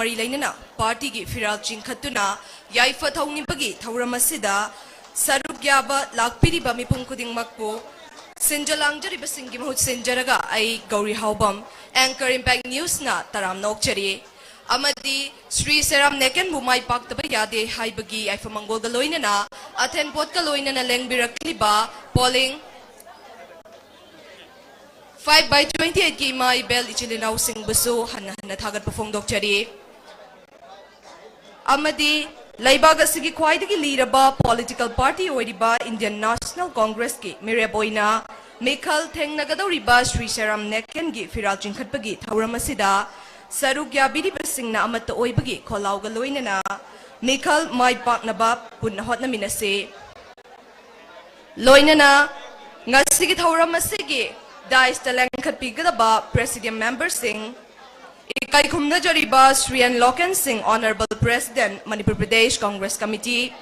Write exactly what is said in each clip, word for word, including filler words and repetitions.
ꯃꯔꯤ ꯂꯩꯅꯅ ꯄꯥꯔꯇꯤꯒꯤ ꯐꯤꯔꯥꯜ ꯆꯤꯡꯈꯠꯇꯨꯅ ꯌꯥꯏꯐ ꯊꯧꯅꯤꯕꯒꯤ ꯊꯧꯔꯝ ꯑꯁꯤꯗ ꯁꯔꯨꯛ ꯌꯥꯕ ꯂꯥꯛꯄꯤꯔꯤꯕ ꯃꯤꯄꯨꯝ ꯈꯨꯗꯤꯡꯃꯛꯄꯨ ꯁꯤꯟꯖ ꯂꯥꯡꯖꯔꯤꯕꯁꯤꯡꯒꯤ ꯃꯍꯨꯠ ꯁꯤꯟꯖꯔꯒ ꯑꯩ ꯒꯧꯔꯤ ꯍꯥꯎꯕꯝ, Anchor Impact Newsꯅ ꯇꯔꯥꯝꯅ ꯑꯣꯛꯆꯔꯤ꯫ ꯑꯃꯗꯤ ꯁ꯭ꯔꯤ ꯁꯦꯔꯥꯝ ꯅꯦꯀꯦꯟꯕꯨ ꯃꯥꯏ ꯄꯥꯛꯇꯕ ꯌꯥꯗꯦ ꯍꯥꯏꯕꯒꯤ ꯌꯥꯏꯐ ꯃꯪꯒꯣꯜꯒ ꯂꯣꯏꯅꯅ ꯑꯊꯦꯟ ꯄꯣꯠꯀ ꯂꯣꯏꯅꯅ ꯂꯦꯡꯕꯤꯔꯛꯂꯤꯕ polling five by twenty eightꯀꯤ ꯏꯃꯥ ꯏꯕꯦꯜ ꯏꯆꯤꯜ ꯏꯅꯥꯎꯁꯤꯡꯕꯨꯁꯨ ꯍꯟꯅ ꯍꯟꯅ ꯊꯥꯒꯠꯄ ꯐꯣꯡꯗꯣꯛꯆꯔꯤ꯫ ꯑꯃꯗꯤ ꯂꯩꯕꯥꯛ ꯑꯁꯤꯒꯤ ꯈ꯭ꯋꯥꯏꯗꯒꯤ ꯂꯤꯔꯕ political party ꯑꯣꯏꯔꯤꯕ Indian National Congressꯀꯤ ꯃꯤꯔꯦꯞ ꯑꯣꯏꯅ ꯃꯤꯈꯜ ꯊꯦꯡꯅꯒꯗꯧꯔꯤꯕ ꯁ꯭ꯔꯤ ꯁꯦꯔꯥꯝ ꯅꯦꯀꯦꯟꯒꯤ ꯐꯤꯔꯥꯜ ꯆꯤꯡꯈꯠꯄꯒꯤ ꯊꯧꯔꯝ ꯑꯁꯤꯗ ꯁꯔꯨꯛ ꯌꯥꯕꯤꯔꯤꯕꯁꯤꯡꯅ ꯑꯃꯠꯇ ꯑꯣꯏꯕꯒꯤ ꯈꯣꯜꯂꯥꯎꯒ ꯂꯣꯏꯅꯅ ꯃꯤꯈꯜ ꯃꯥꯏ ꯄꯥꯛꯅꯕ ꯄꯨꯟꯅ ꯍꯣꯠꯅꯃꯤꯟꯅꯁꯤ꯫ ꯂꯣꯏꯅꯅ ꯉꯁꯤꯒꯤ ꯊꯧꯔꯝ ꯑꯁꯤꯒꯤ daisꯇ ꯂꯦꯡꯈꯠꯄꯤꯒꯗꯕ Presidium memberꯁꯤꯡ, ꯏꯀꯥꯏ ꯈꯨꯝꯅꯖꯔꯤꯕ ꯁ꯭ꯔꯤ ꯑꯦꯟ ꯂꯣꯀꯦꯟ ꯁꯤꯡ, Honourable President, Manipur Pradesh Congress Committee,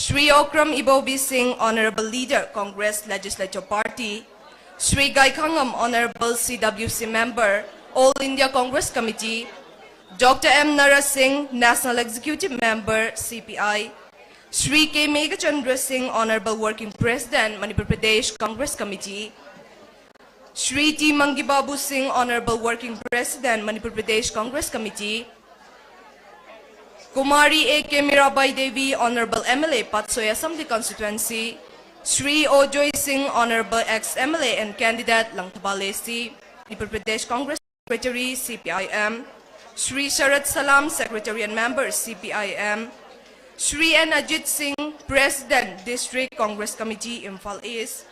Shri Okram Ibobi ꯁꯤꯡ, Honourable Leader, Congress Legislature Party, Shri ꯒꯥꯏꯈꯥꯉꯝ, Honourable C W C Member, All India Congress Committee, Doctor M Nara Singh, National Executive Member, C P I, Shri ꯀꯦ ꯃꯦꯘꯆꯟꯗ꯭ꯔ ꯁꯤꯡ, Honourable Working President, Manipur Pradesh Congress Committee, Shri T Mangibabu ꯁꯤꯡ, Honourable Working President, Manipur Pradesh Congress Committee, Kumari A K Mirabai Devi, Honourable M L A, Patsoi Assembly Constituency, Shri ꯑꯣ ꯖꯣꯏ ꯁꯤꯡ, Honourable ex M L A and candidate, Langthabal A C, Manipur Pradesh Congress Secretary, C P I M, Shri Sarat Salam, Secretary and Member, C P I M, Shri N Ajit Singh, President, District Congress Committee, Imphal East,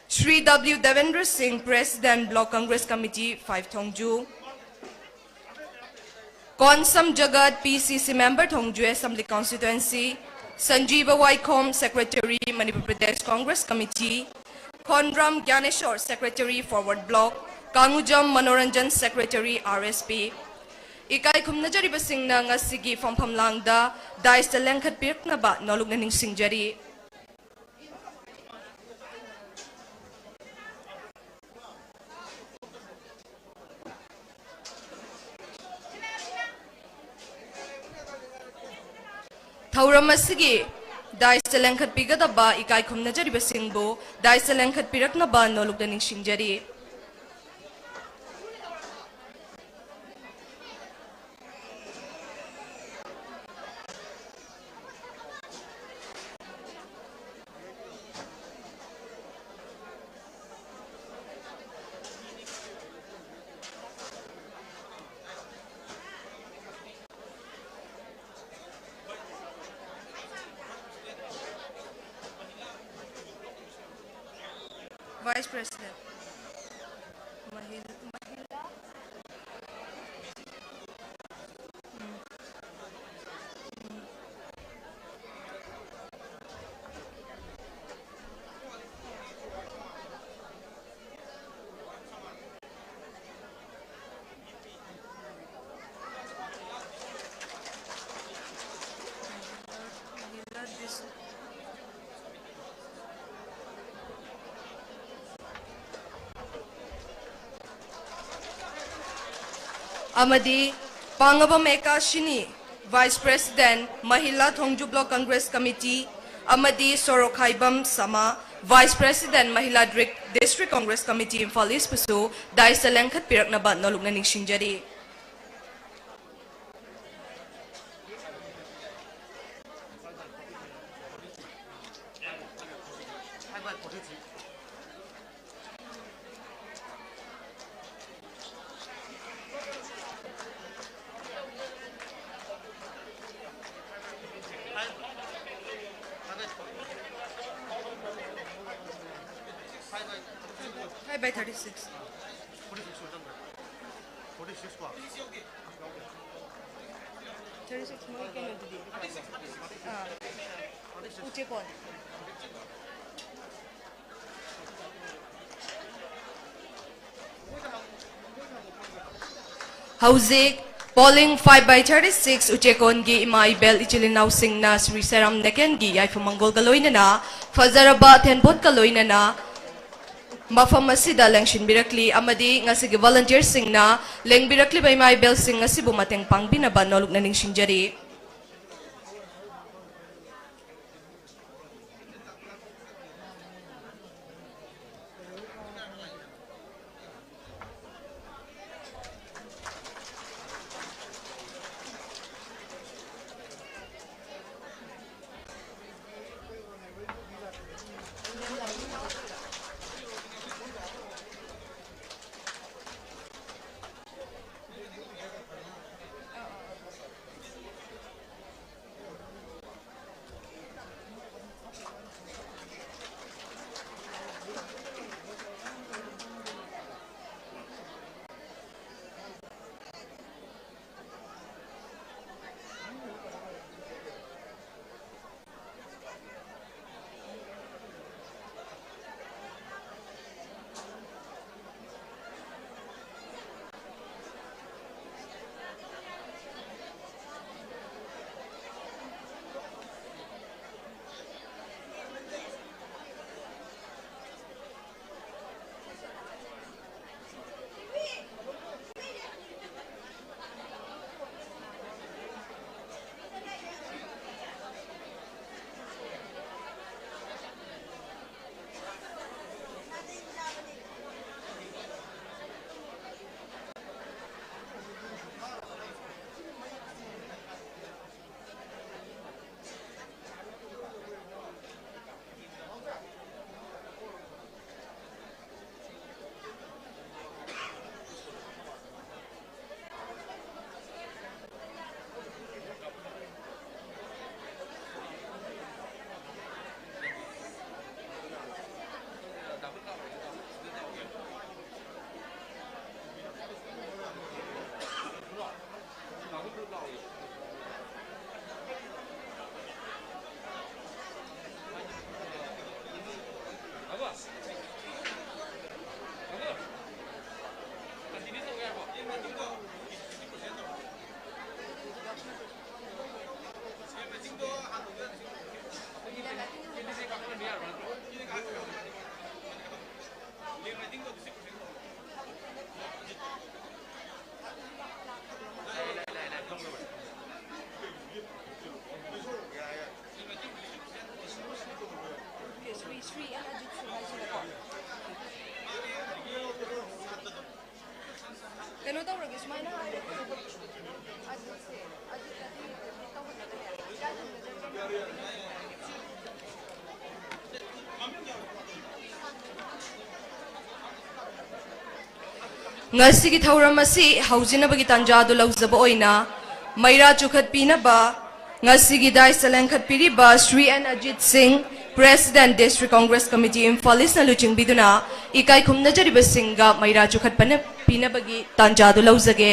Shri W Debendra ꯁꯤꯡ, President, Block Congress Committee, five Thongju, Konsam Jagat, P C C Member, Thongju Assembly Constituency, Sanjeeva Waikhom, Secretary, Manipur Pradesh Congress Committee, Khonram Gyaneshwar, Secretary, Forward Block, Kangujam Manoranjan, Secretary, R S P꯫ ꯏꯀꯥꯏ ꯈꯨꯝꯅꯖꯔꯤꯕꯁꯤꯡꯅ ꯉꯁꯤꯒꯤ ꯐꯝꯐꯝ ꯂꯥꯡꯗ daisꯇ ꯂꯦꯡꯈꯠꯄꯤꯔꯛꯅꯕ ꯅꯣꯂꯨꯛꯅ ꯅꯤꯡꯁꯤꯡꯖꯔꯤ꯫ ꯊꯧꯔꯝ ꯑꯁꯤꯒꯤ ꯗꯥꯏꯁꯇ ꯂꯦꯡꯈꯠꯄꯤꯒꯗꯕ ꯏꯀꯥꯏ ꯈꯨꯝꯅꯖꯔꯤꯕꯁꯤꯡꯕꯨ ꯗꯥꯏꯁꯇ ꯂꯦꯡꯈꯠꯄꯤꯔꯛꯅꯕ ꯅꯣꯂꯨꯛꯅ ꯅꯤꯡꯁꯤꯡꯖꯔꯤ꯫ Vice President. Mahil-, Mahila. ꯑꯃꯗꯤ ꯄꯥꯡꯉꯕꯝ ꯑꯦꯀꯥꯁꯤꯅꯤ, Vice President, Mahila Thongju Block Congress Committee, ꯑꯃꯗꯤ ꯁꯣꯔꯣꯈꯥꯏꯕꯝ ꯁꯃꯥ, Vice President, Mahila Dri-, District Congress Committee, Imphal East ꯄꯨꯁꯨ ꯗꯥꯏꯁꯇ ꯂꯦꯡꯈꯠꯄꯤꯔꯛꯅꯕ ꯅꯣꯂꯨꯛꯅ ꯅꯤꯡꯁꯤꯡꯖꯔꯤ꯫ Five by thirty-six. Thirty-six ꯃꯣꯏ ꯀꯩꯅꯣꯗꯨꯗꯤ? ꯑꯥ꯫ ꯎꯆꯦꯀꯣꯟ꯫ ꯍꯧꯖꯤꯛ polling five by thirty-six ꯎꯆꯦꯀꯣꯟꯒꯤ ꯏꯃꯥ ꯏꯕꯦꯜ ꯏꯆꯤꯜ ꯏꯅꯥꯎꯁꯤꯡꯅ ꯁ꯭ꯔꯤ ꯁꯦꯔꯥꯝ ꯅꯦꯀꯦꯟꯒꯤ ꯌꯥꯏꯐ ꯃꯪꯒꯣꯜꯒ ꯂꯣꯏꯅꯅ ꯐꯖꯔꯕ ꯊꯦꯟꯄꯣꯠꯀ ꯂꯣꯏꯅꯅ ꯃꯐꯝ ꯑꯁꯤꯗ ꯂꯦꯡꯁꯤꯟꯕꯤꯔꯛꯂꯤ ꯑꯃꯗꯤ ꯉꯁꯤꯒꯤ volunteerꯁꯤꯡꯅ ꯂꯦꯡꯕꯤꯔꯛꯂꯤꯕ ꯏꯃꯥ ꯏꯕꯦꯜꯁꯤꯡ ꯑꯁꯤꯕꯨ ꯃꯇꯦꯡ ꯄꯥꯡꯕꯤꯅꯕ ꯅꯣꯂꯨꯛꯅ ꯅꯤꯡꯁꯤꯡꯖꯔꯤ꯫ ꯉꯁꯤꯒꯤ ꯊꯧꯔꯝ ꯑꯁꯤ ꯍꯧꯖꯤꯟꯅꯕꯒꯤ ꯇꯥꯟꯖꯥꯗꯨ ꯂꯧꯖꯕ ꯑꯣꯏꯅ ꯃꯩꯔꯥ ꯆꯨꯈꯠꯄꯤꯅꯕ ꯉꯁꯤꯒꯤ ꯗꯥꯏꯁꯇ ꯂꯦꯡꯈꯠꯄꯤꯔꯤꯕ Shri N Ajit Singh, President District Congress Committee Imphal Eastꯅ ꯂꯨꯆꯤꯡꯕꯤꯗꯨꯅ ꯏꯀꯥꯏ ꯈꯨꯝꯅꯖꯔꯤꯕꯁꯤꯡꯒ ꯃꯩꯔꯥ ꯆꯨꯈꯠꯄꯅ ꯄꯤꯅꯕꯒꯤ ꯇꯥꯟꯖꯥꯗꯨ ꯂꯧꯖꯒꯦ꯫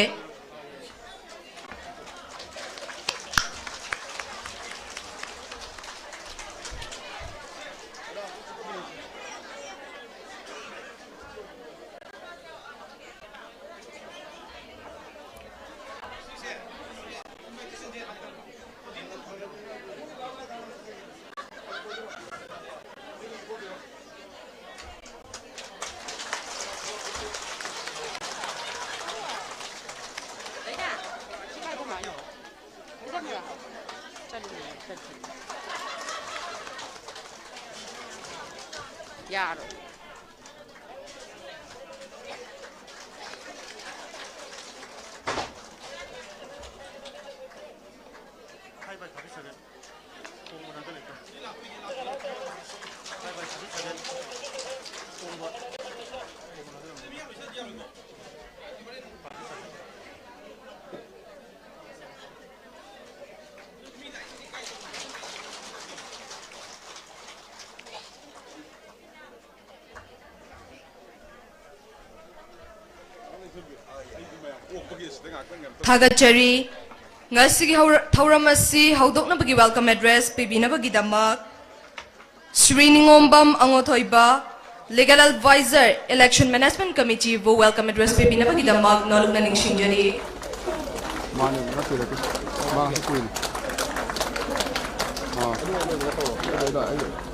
ꯌꯥꯔꯣꯏ꯫ ꯊꯥꯒꯠꯆꯔꯤ꯫ ꯉꯁꯤꯒꯤ ꯍꯧꯔ-, ꯊꯧꯔꯝ ꯑꯁꯤ ꯍꯧꯗꯣꯛꯅꯕꯒꯤ welcome address ꯄꯤꯕꯤꯅꯕꯒꯤꯗꯃꯛ Shri ꯅꯤꯉꯣꯝꯕꯝ ꯑꯉꯣꯊꯣꯏꯕ, Legal Advisor, Election Management Committee ꯕꯨ welcome address ꯄꯤꯕꯤꯅꯕꯒꯤꯗꯃꯛ ꯅꯣꯂꯨꯛꯅ ꯅꯤꯡꯁꯤꯡꯖꯔꯤ꯫ ꯃꯥꯅꯦ, ꯅꯠꯇꯦ, ꯅꯠꯇꯦ꯫ ꯃꯥ ꯍꯧꯖꯤꯛ ꯀꯨꯏꯔꯦ꯫ ꯑꯥ꯫ ꯑꯩ, ꯑꯩ, ꯑꯩ, ꯑꯩ꯫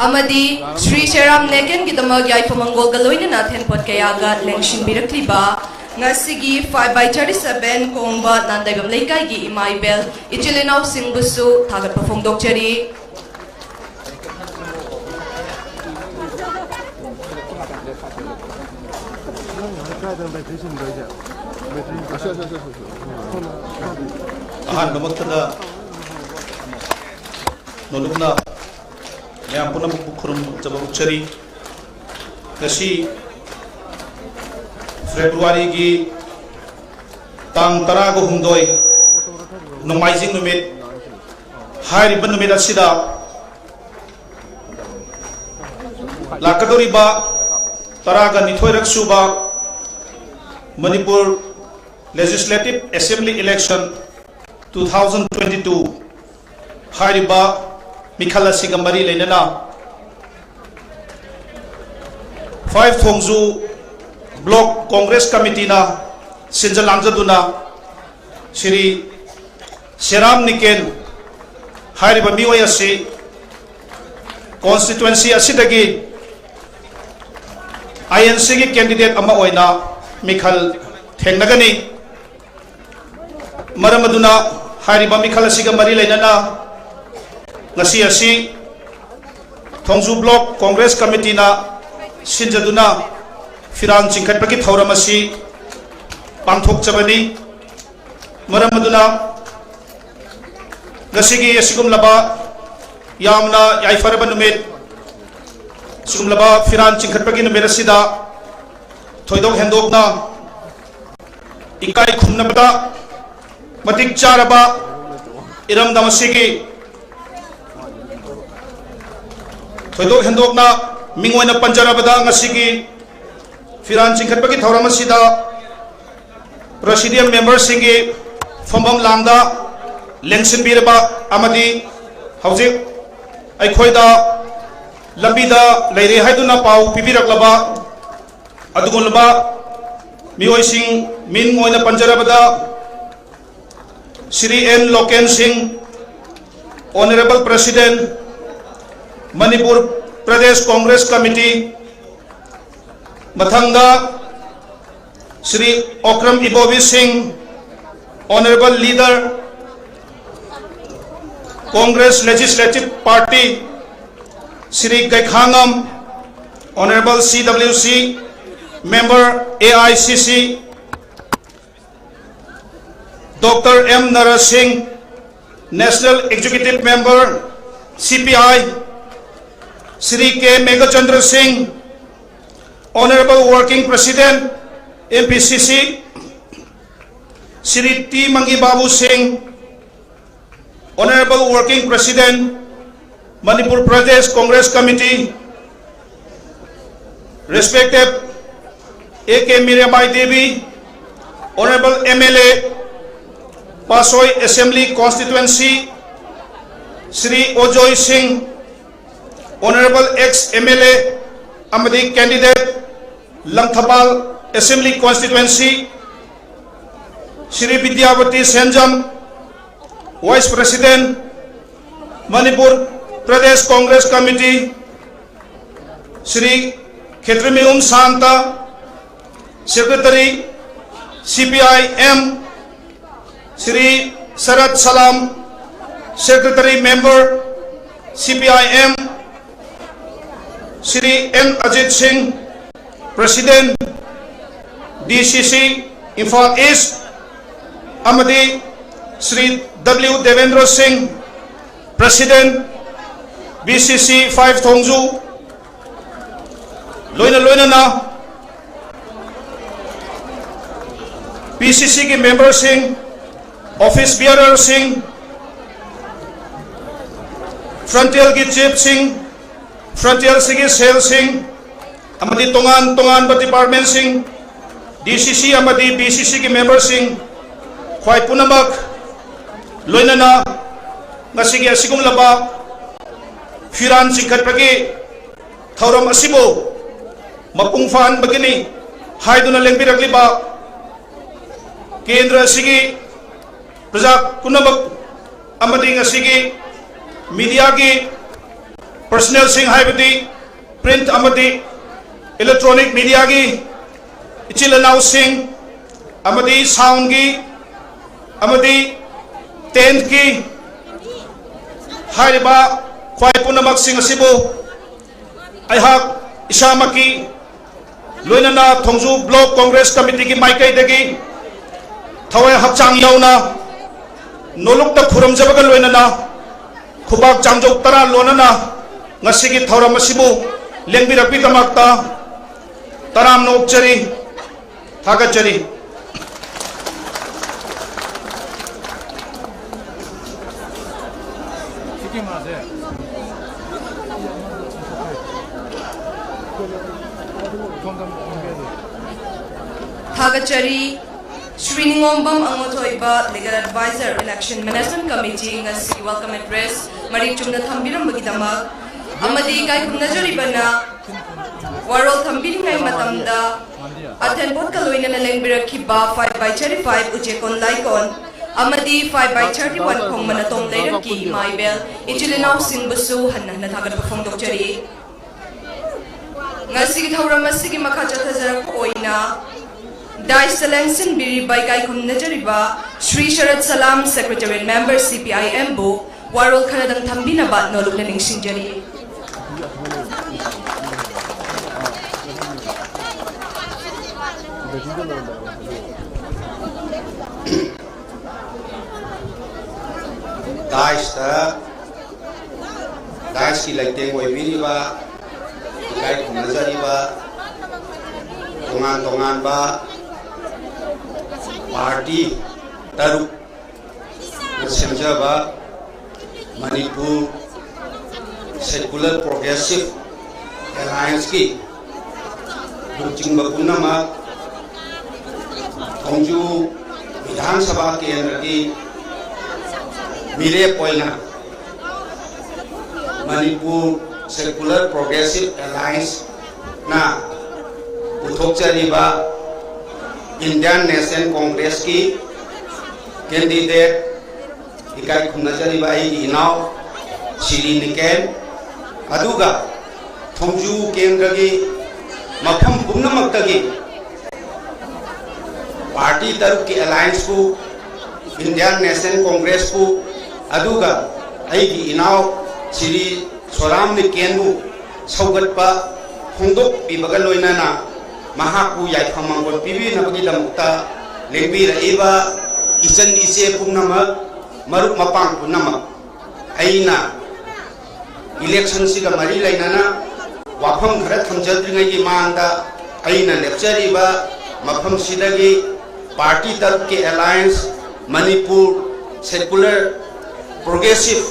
ꯑꯃꯗꯤ ꯁ꯭ꯔꯤ ꯁꯦꯔꯥꯝ ꯅꯦꯀꯦꯟꯒꯤꯗꯃꯛ ꯌꯥꯏꯐ ꯃꯪꯒꯣꯜꯒ ꯂꯣꯏꯅꯅ ꯊꯦꯟꯄꯣꯠ ꯀꯌꯥꯒ ꯂꯦꯡꯁꯤꯟꯕꯤꯔꯛꯂꯤꯕ ꯉꯁꯤꯒꯤ five by thirty-seven ꯀꯣꯡꯕ ꯅꯥꯟꯗꯩꯕꯝ ꯂꯩꯀꯥꯏꯒꯤ ꯏꯃꯥ ꯏꯕꯦꯜ ꯏꯆꯤꯜ ꯏꯅꯥꯎꯁꯤꯡꯕꯨꯁꯨ ꯊꯥꯒꯠꯄ ꯐꯣꯡꯗꯣꯛꯆꯔꯤ꯫ ꯑꯍꯥꯟꯕꯃꯛꯇꯗ ꯅꯣꯂꯨꯛꯅ ꯃꯌꯥꯝ ꯄꯨꯝꯅꯃꯛꯄꯨ ꯈꯨꯔꯨꯝꯖꯕ ꯎꯠꯆꯔꯤ꯫ ꯉꯁꯤ ꯐꯦꯕ꯭ꯔꯨꯋꯥꯔꯤꯒꯤ ꯇꯥꯡ ꯇꯔꯥꯒ ꯍꯨꯝꯗꯣꯏ, ꯅꯣꯡꯃꯥꯏꯖꯤꯡ ꯅꯨꯃꯤꯠ꯫ ꯍꯥꯏꯔꯤꯕ ꯅꯨꯃꯤꯠ ꯑꯁꯤꯗ ꯂꯥꯛꯀꯗꯧꯔꯤꯕ ꯇꯔꯥꯒ ꯅꯤꯊꯣꯏꯔꯛ ꯁꯨꯕ Manipur Legislative Assembly Election two thousand twenty-two ꯍꯥꯏꯔꯤꯕ ꯃꯤꯈꯜ ꯑꯁꯤꯒ ꯃꯔꯤ ꯂꯩꯅꯅ ꯐꯥꯏꯚ ꯊꯣꯡꯖꯨ Block Congress Committeeꯅ ꯁꯤꯟꯖ ꯂꯥꯡꯖꯗꯨꯅ ꯁ꯭ꯔꯤ ꯁꯦꯔꯥꯝ ꯅꯤꯀꯦꯟ ꯍꯥꯏꯔꯤꯕ ꯃꯤꯑꯣꯏ ꯑꯁꯤ constituency ꯑꯁꯤꯗꯒꯤ INCꯒꯤ candidate ꯑꯃ ꯑꯣꯏꯅ ꯃꯤꯈꯜ ꯊꯦꯡꯅꯒꯅꯤ꯫ ꯃꯔꯝ ꯑꯗꯨꯅ ꯍꯥꯏꯔꯤꯕ ꯃꯤꯈꯜ ꯑꯁꯤꯒ ꯃꯔꯤ ꯂꯩꯅꯅ ꯉꯁꯤ ꯑꯁꯤ ꯊꯣꯡꯖꯨ Block Congress Committeeꯅ ꯁꯤꯟꯖꯗꯨꯅ ꯐꯤꯔꯥꯜ ꯆꯤꯡꯈꯠꯄꯒꯤ ꯊꯧꯔꯝ ꯑꯁꯤ ꯄꯥꯡꯊꯣꯛꯆꯕꯅꯤ꯫ ꯃꯔꯝ ꯑꯗꯨꯅ ꯉꯁꯤꯒꯤ ꯑꯁꯤꯒꯨꯝꯂꯕ ꯌꯥꯝꯅ ꯌꯥꯏꯐꯔꯕ ꯅꯨꯃꯤꯠ, ꯑꯁꯤꯒꯨꯝꯂꯕ ꯐꯤꯔꯥꯜ ꯆꯤꯡꯈꯠꯄꯒꯤ ꯅꯨꯃꯤꯠ ꯑꯁꯤꯗ ꯊꯣꯏꯗꯣꯛ ꯍꯦꯟꯗꯣꯛꯅ ꯏꯀꯥꯏ ꯈꯨꯝꯅꯕꯗ ꯃꯇꯤꯛ ꯆꯥꯔꯕ ꯏꯔꯝꯗꯝ ꯑꯁꯤꯒꯤ ꯊꯣꯏꯗꯣꯛ ꯍꯦꯟꯗꯣꯛꯅ ꯃꯤꯡ ꯑꯣꯏꯅ ꯄꯟꯖꯔꯕꯗ ꯉꯁꯤꯒꯤ ꯐꯤꯔꯥꯜ ꯆꯤꯡꯈꯠꯄꯒꯤ ꯊꯧꯔꯝ ꯑꯁꯤꯗ Presidium memberꯁꯤꯡꯒꯤ ꯐꯝꯐꯝ ꯂꯥꯡꯗ ꯂꯦꯡꯁꯤꯟꯕꯤꯔꯕ ꯑꯃꯗꯤ ꯍꯧꯖꯤꯛ ꯑꯩꯈꯣꯏꯗ ꯂꯝꯕꯤꯗ ꯂꯩꯔꯦ ꯍꯥꯏꯗꯨꯅ ꯄꯥꯎ ꯄꯤꯕꯤꯔꯛꯂꯕ ꯑꯗꯨꯒꯨꯝꯂꯕ ꯃꯤꯑꯣꯏꯁꯤꯡ ꯃꯤꯡ ꯑꯣꯏꯅ ꯄꯟꯖꯔꯕꯗ ꯁ꯭ꯔꯤ ꯑꯦꯟ ꯂꯣꯀꯦꯟ ꯁꯤꯡ, Honourable President, Manipur Pradesh Congress Committee, ꯃꯊꯪꯗ ꯁ꯭ꯔꯤ ꯑꯣꯀ꯭ꯔꯝ ꯏꯕꯣꯕꯤ ꯁꯤꯡ, Honourable Leader, Congress Legislative Party, Shri ꯒꯩꯈꯥꯉꯝ, Honourable C W C, Member, A I C C, Doctor M Nara Singh, National Executive Member, C P I, Shri K Meghachandra Singh, Honorable Working President, M P C C, Shri T Mangi Babu Singh, Honorable Working President, Manipur Pradesh Congress Committee, respected A K Mirabai Devi, Honorable M L A, Pasoi Assembly Constituency, Shri Ojoy Singh, Honorable ex M L A ꯑꯃꯗꯤ candidate, Langthapal Assembly Constituency, Shri Vidyavati Senjam, Vice President, Manipur Pradesh Congress Committee, Shri Khetrimium Santa, Secretary, C P I M, Shri Sarat Salam, Secretary Member, C P I M, Shri N Ajit Singh, President, D C C, Imphal East, ꯑꯃꯗꯤ Shri W Devendra Singh, President, B C C five Thongju, ꯂꯣꯏꯅ ꯂꯣꯏꯅꯅ P C C ꯒꯤ memberꯁꯤꯡ, office bearerꯁꯤꯡ, frontierꯒꯤ chiefꯁꯤꯡ, frontierꯁꯤꯒꯤ cellꯁꯤꯡ, ꯑꯃꯗꯤ ꯇꯣꯉꯥꯟ ꯇꯣꯉꯥꯟꯕ departmentꯁꯤꯡ, D C C ꯑꯃꯗꯤ B C Cꯒꯤ memberꯁꯤꯡ, ꯈ꯭ꯋꯥꯏ ꯄꯨꯝꯅꯃꯛ, ꯂꯣꯏꯅꯅ ꯉꯁꯤꯒꯤ ꯑꯁꯤꯒꯨꯝꯂꯕ ꯐꯤꯔꯥꯟ ꯆꯤꯡꯈꯠꯄꯒꯤ ꯊꯧꯔꯝ ꯑꯁꯤꯕꯨ ꯃꯄꯨꯡ ꯐꯥꯍꯟꯕꯒꯤꯅꯤ ꯍꯥꯏꯗꯨꯅ ꯂꯦꯡꯕꯤꯔꯛꯂꯤꯕ ꯀꯦꯟꯗ꯭ꯔ ꯑꯁꯤꯒꯤ ꯄ꯭ꯔꯖꯥ ꯄꯨꯝꯅꯃꯛ ꯑꯃꯗꯤ ꯉꯁꯤꯒꯤ mediaꯒꯤ personnelꯁꯤꯡ, ꯍꯥꯏꯕꯗꯤ print ꯑꯃꯗꯤ electronic mediaꯒꯤ ꯏꯆꯤꯜ ꯏꯅꯥꯎꯁꯤꯡ ꯑꯃꯗꯤ soundꯒꯤ ꯑꯃꯗꯤ tentꯀꯤ ꯍꯥꯏꯔꯤꯕ ꯈ꯭ꯋꯥꯏ ꯄꯨꯝꯅꯃꯛꯁꯤꯡ ꯑꯁꯤꯕꯨ ꯑꯩꯍꯥꯛ ꯏꯁꯥꯃꯛꯀꯤ ꯂꯣꯏꯅꯅ ꯊꯣꯡꯖꯨ Block Congress Committeeꯒꯤ ꯃꯥꯏꯀꯩꯗꯒꯤ ꯊꯋꯥꯏ ꯍꯛꯆꯥꯡ ꯌꯥꯎꯅ ꯅꯣꯂꯨꯛꯇ ꯈꯨꯔꯨꯝꯖꯕꯒ ꯂꯣꯏꯅꯅ ꯈꯨꯕꯥꯛ ꯆꯥꯝꯖꯧ ꯇꯔꯥ ꯂꯣꯟꯅꯅ ꯉꯁꯤꯒꯤ ꯊꯧꯔꯝ ꯑꯁꯤꯕꯨ ꯂꯦꯡꯕꯤꯔꯛꯄꯒꯤꯗꯃꯛꯇ ꯇꯔꯥꯝꯅ ꯑꯣꯛꯆꯔꯤ, ꯊꯥꯒꯠꯆꯔꯤ꯫ ꯊꯥꯒꯠꯆꯔꯤ꯫ Shri ꯅꯤꯉꯣꯝꯕꯝ ꯑꯉꯣꯊꯣꯏꯕ, Legal Advisor, Election Management Committee, ꯉꯁꯤ Welcome Address ꯃꯔꯤꯛ ꯆꯨꯝꯅ ꯊꯝꯕꯤꯔꯝꯕꯒꯤꯗꯃꯛ ꯑꯃꯗꯤ ꯏꯀꯥꯏ ꯈꯨꯝꯅꯖꯔꯤꯕꯅ ꯋꯥꯔꯣꯜ ꯊꯝꯕꯤꯔꯤꯉꯩ ꯃꯇꯝꯗ ꯑꯊꯦꯟ ꯄꯣꯠꯀ ꯂꯣꯏꯅꯅ ꯂꯦꯡꯕꯤꯔꯛꯈꯤꯕ five by thirty-five ꯎꯆꯦꯛꯀꯣꯟ ꯂꯥꯏꯀꯣꯟ ꯑꯃꯗꯤ five by thirty-one ꯈꯣꯡꯃꯅꯥꯇꯣꯝ ꯂꯩꯔꯛꯀꯤ ꯏꯃꯥ ꯏꯕꯦꯜ ꯏꯆꯤꯜ ꯏꯅꯥꯎꯁꯤꯡꯕꯨꯁꯨ ꯍꯟꯅ ꯍꯟꯅ ꯊꯥꯒꯠꯄ ꯐꯣꯡꯗꯣꯛꯆꯔꯤ꯫ ꯉꯁꯤꯒꯤ ꯊꯧꯔꯝ ꯑꯁꯤꯒꯤ ꯃꯈꯥ ꯆꯠꯊꯖꯔꯛꯄ ꯑꯣꯏꯅ ꯗꯥꯏꯁꯇ ꯂꯦꯡꯁꯤꯟꯕꯤꯔꯤꯕ ꯏꯀꯥꯏ ꯈꯨꯝꯅꯖꯔꯤꯕ ꯁ꯭ꯔꯤ ꯁꯔꯠ ꯁꯂꯥꯝ, Secretariat Member, C P I M ꯕꯨ ꯋꯥꯔꯣꯜ ꯈꯔꯗꯪ ꯊꯝꯕꯤꯅꯕ ꯅꯣꯂꯨꯛꯅ ꯅꯤꯡꯁꯤꯡꯖꯔꯤ꯫ ꯗꯥꯏꯁꯇ, ꯗꯥꯏꯁꯀꯤ ꯂꯩꯇꯦꯡ ꯑꯣꯏꯕꯤꯔꯤꯕ, ꯏꯀꯥꯏ ꯈꯨꯝꯅꯖꯔꯤꯕ, ꯇꯣꯉꯥꯟ ꯇꯣꯉꯥꯟꯕ party ꯇꯔꯨꯛ ꯁꯦꯝꯖꯕ Manipur Secular Progressive Allianceꯀꯤ ꯂꯨꯆꯤꯡꯕ ꯄꯨꯝꯅꯃꯛ, ꯊꯣꯡꯖꯨ ꯕꯤꯙꯥꯟ ꯁꯚꯥ ꯀꯦꯟꯗ꯭ꯔꯒꯤ ꯃꯤꯔꯦꯞ ꯑꯣꯏꯅ Manipur Secular Progressive Allianceꯅ ꯄꯨꯊꯣꯛꯆꯔꯤꯕ Indian National Congressꯀꯤ candidate, ꯏꯀꯥꯏ ꯈꯨꯝꯅꯖꯔꯤꯕ ꯑꯩꯒꯤ ꯏꯅꯥꯎ ꯁꯤꯔꯤ ꯅꯤꯀꯦꯟ, ꯑꯗꯨꯒ ꯊꯣꯡꯖꯨ ꯀꯦꯟꯗ꯭ꯔꯒꯤ ꯃꯐꯝ ꯄꯨꯝꯅꯃꯛꯇꯒꯤ party ꯇꯔꯨꯛꯀꯤ allianceꯄꯨ, Indian National Congressꯄꯨ, ꯑꯗꯨꯒ ꯑꯩꯒꯤ ꯏꯅꯥꯎ ꯁꯤꯔꯤ ꯁꯣꯔꯥꯝ ꯅꯤꯀꯦꯟꯕꯨ ꯁꯧꯒꯠꯄ ꯐꯣꯡꯗꯣꯛꯄꯤꯕꯒ ꯂꯣꯏꯅꯅ ꯃꯍꯥꯛꯄꯨ ꯌꯥꯏꯐ ꯃꯪꯒꯣꯜ ꯄꯤꯕꯤꯅꯕꯒꯤꯗꯃꯛꯇ ꯂꯦꯡꯕꯤꯔꯛꯏꯕ ꯏꯆꯟ ꯏꯆꯦ ꯄꯨꯝꯅꯃꯛ, ꯃꯔꯨꯞ ꯃꯄꯥꯡ ꯄꯨꯝꯅꯃꯛ, ꯑꯩꯅ ꯏꯂꯦꯛꯁꯟꯁꯤꯒ ꯃꯔꯤ ꯂꯩꯅꯅ ꯋꯥꯐꯝ ꯈꯔ ꯊꯝꯖꯗ꯭ꯔꯤꯉꯩꯒꯤ ꯃꯃꯥꯡꯗ, ꯑꯩꯅ ꯂꯦꯞꯆꯔꯤꯕ ꯃꯐꯝꯁꯤꯗꯒꯤ ꯄꯥꯔꯇꯤ ꯇꯔꯨꯛꯀꯤ ꯑꯦꯂꯥꯌꯟꯁ, ꯃꯅꯤꯄꯨꯔ ꯁꯦꯀꯨꯂꯔ ꯄ꯭ꯔꯣꯒ꯭ꯔꯦꯁꯤꯚ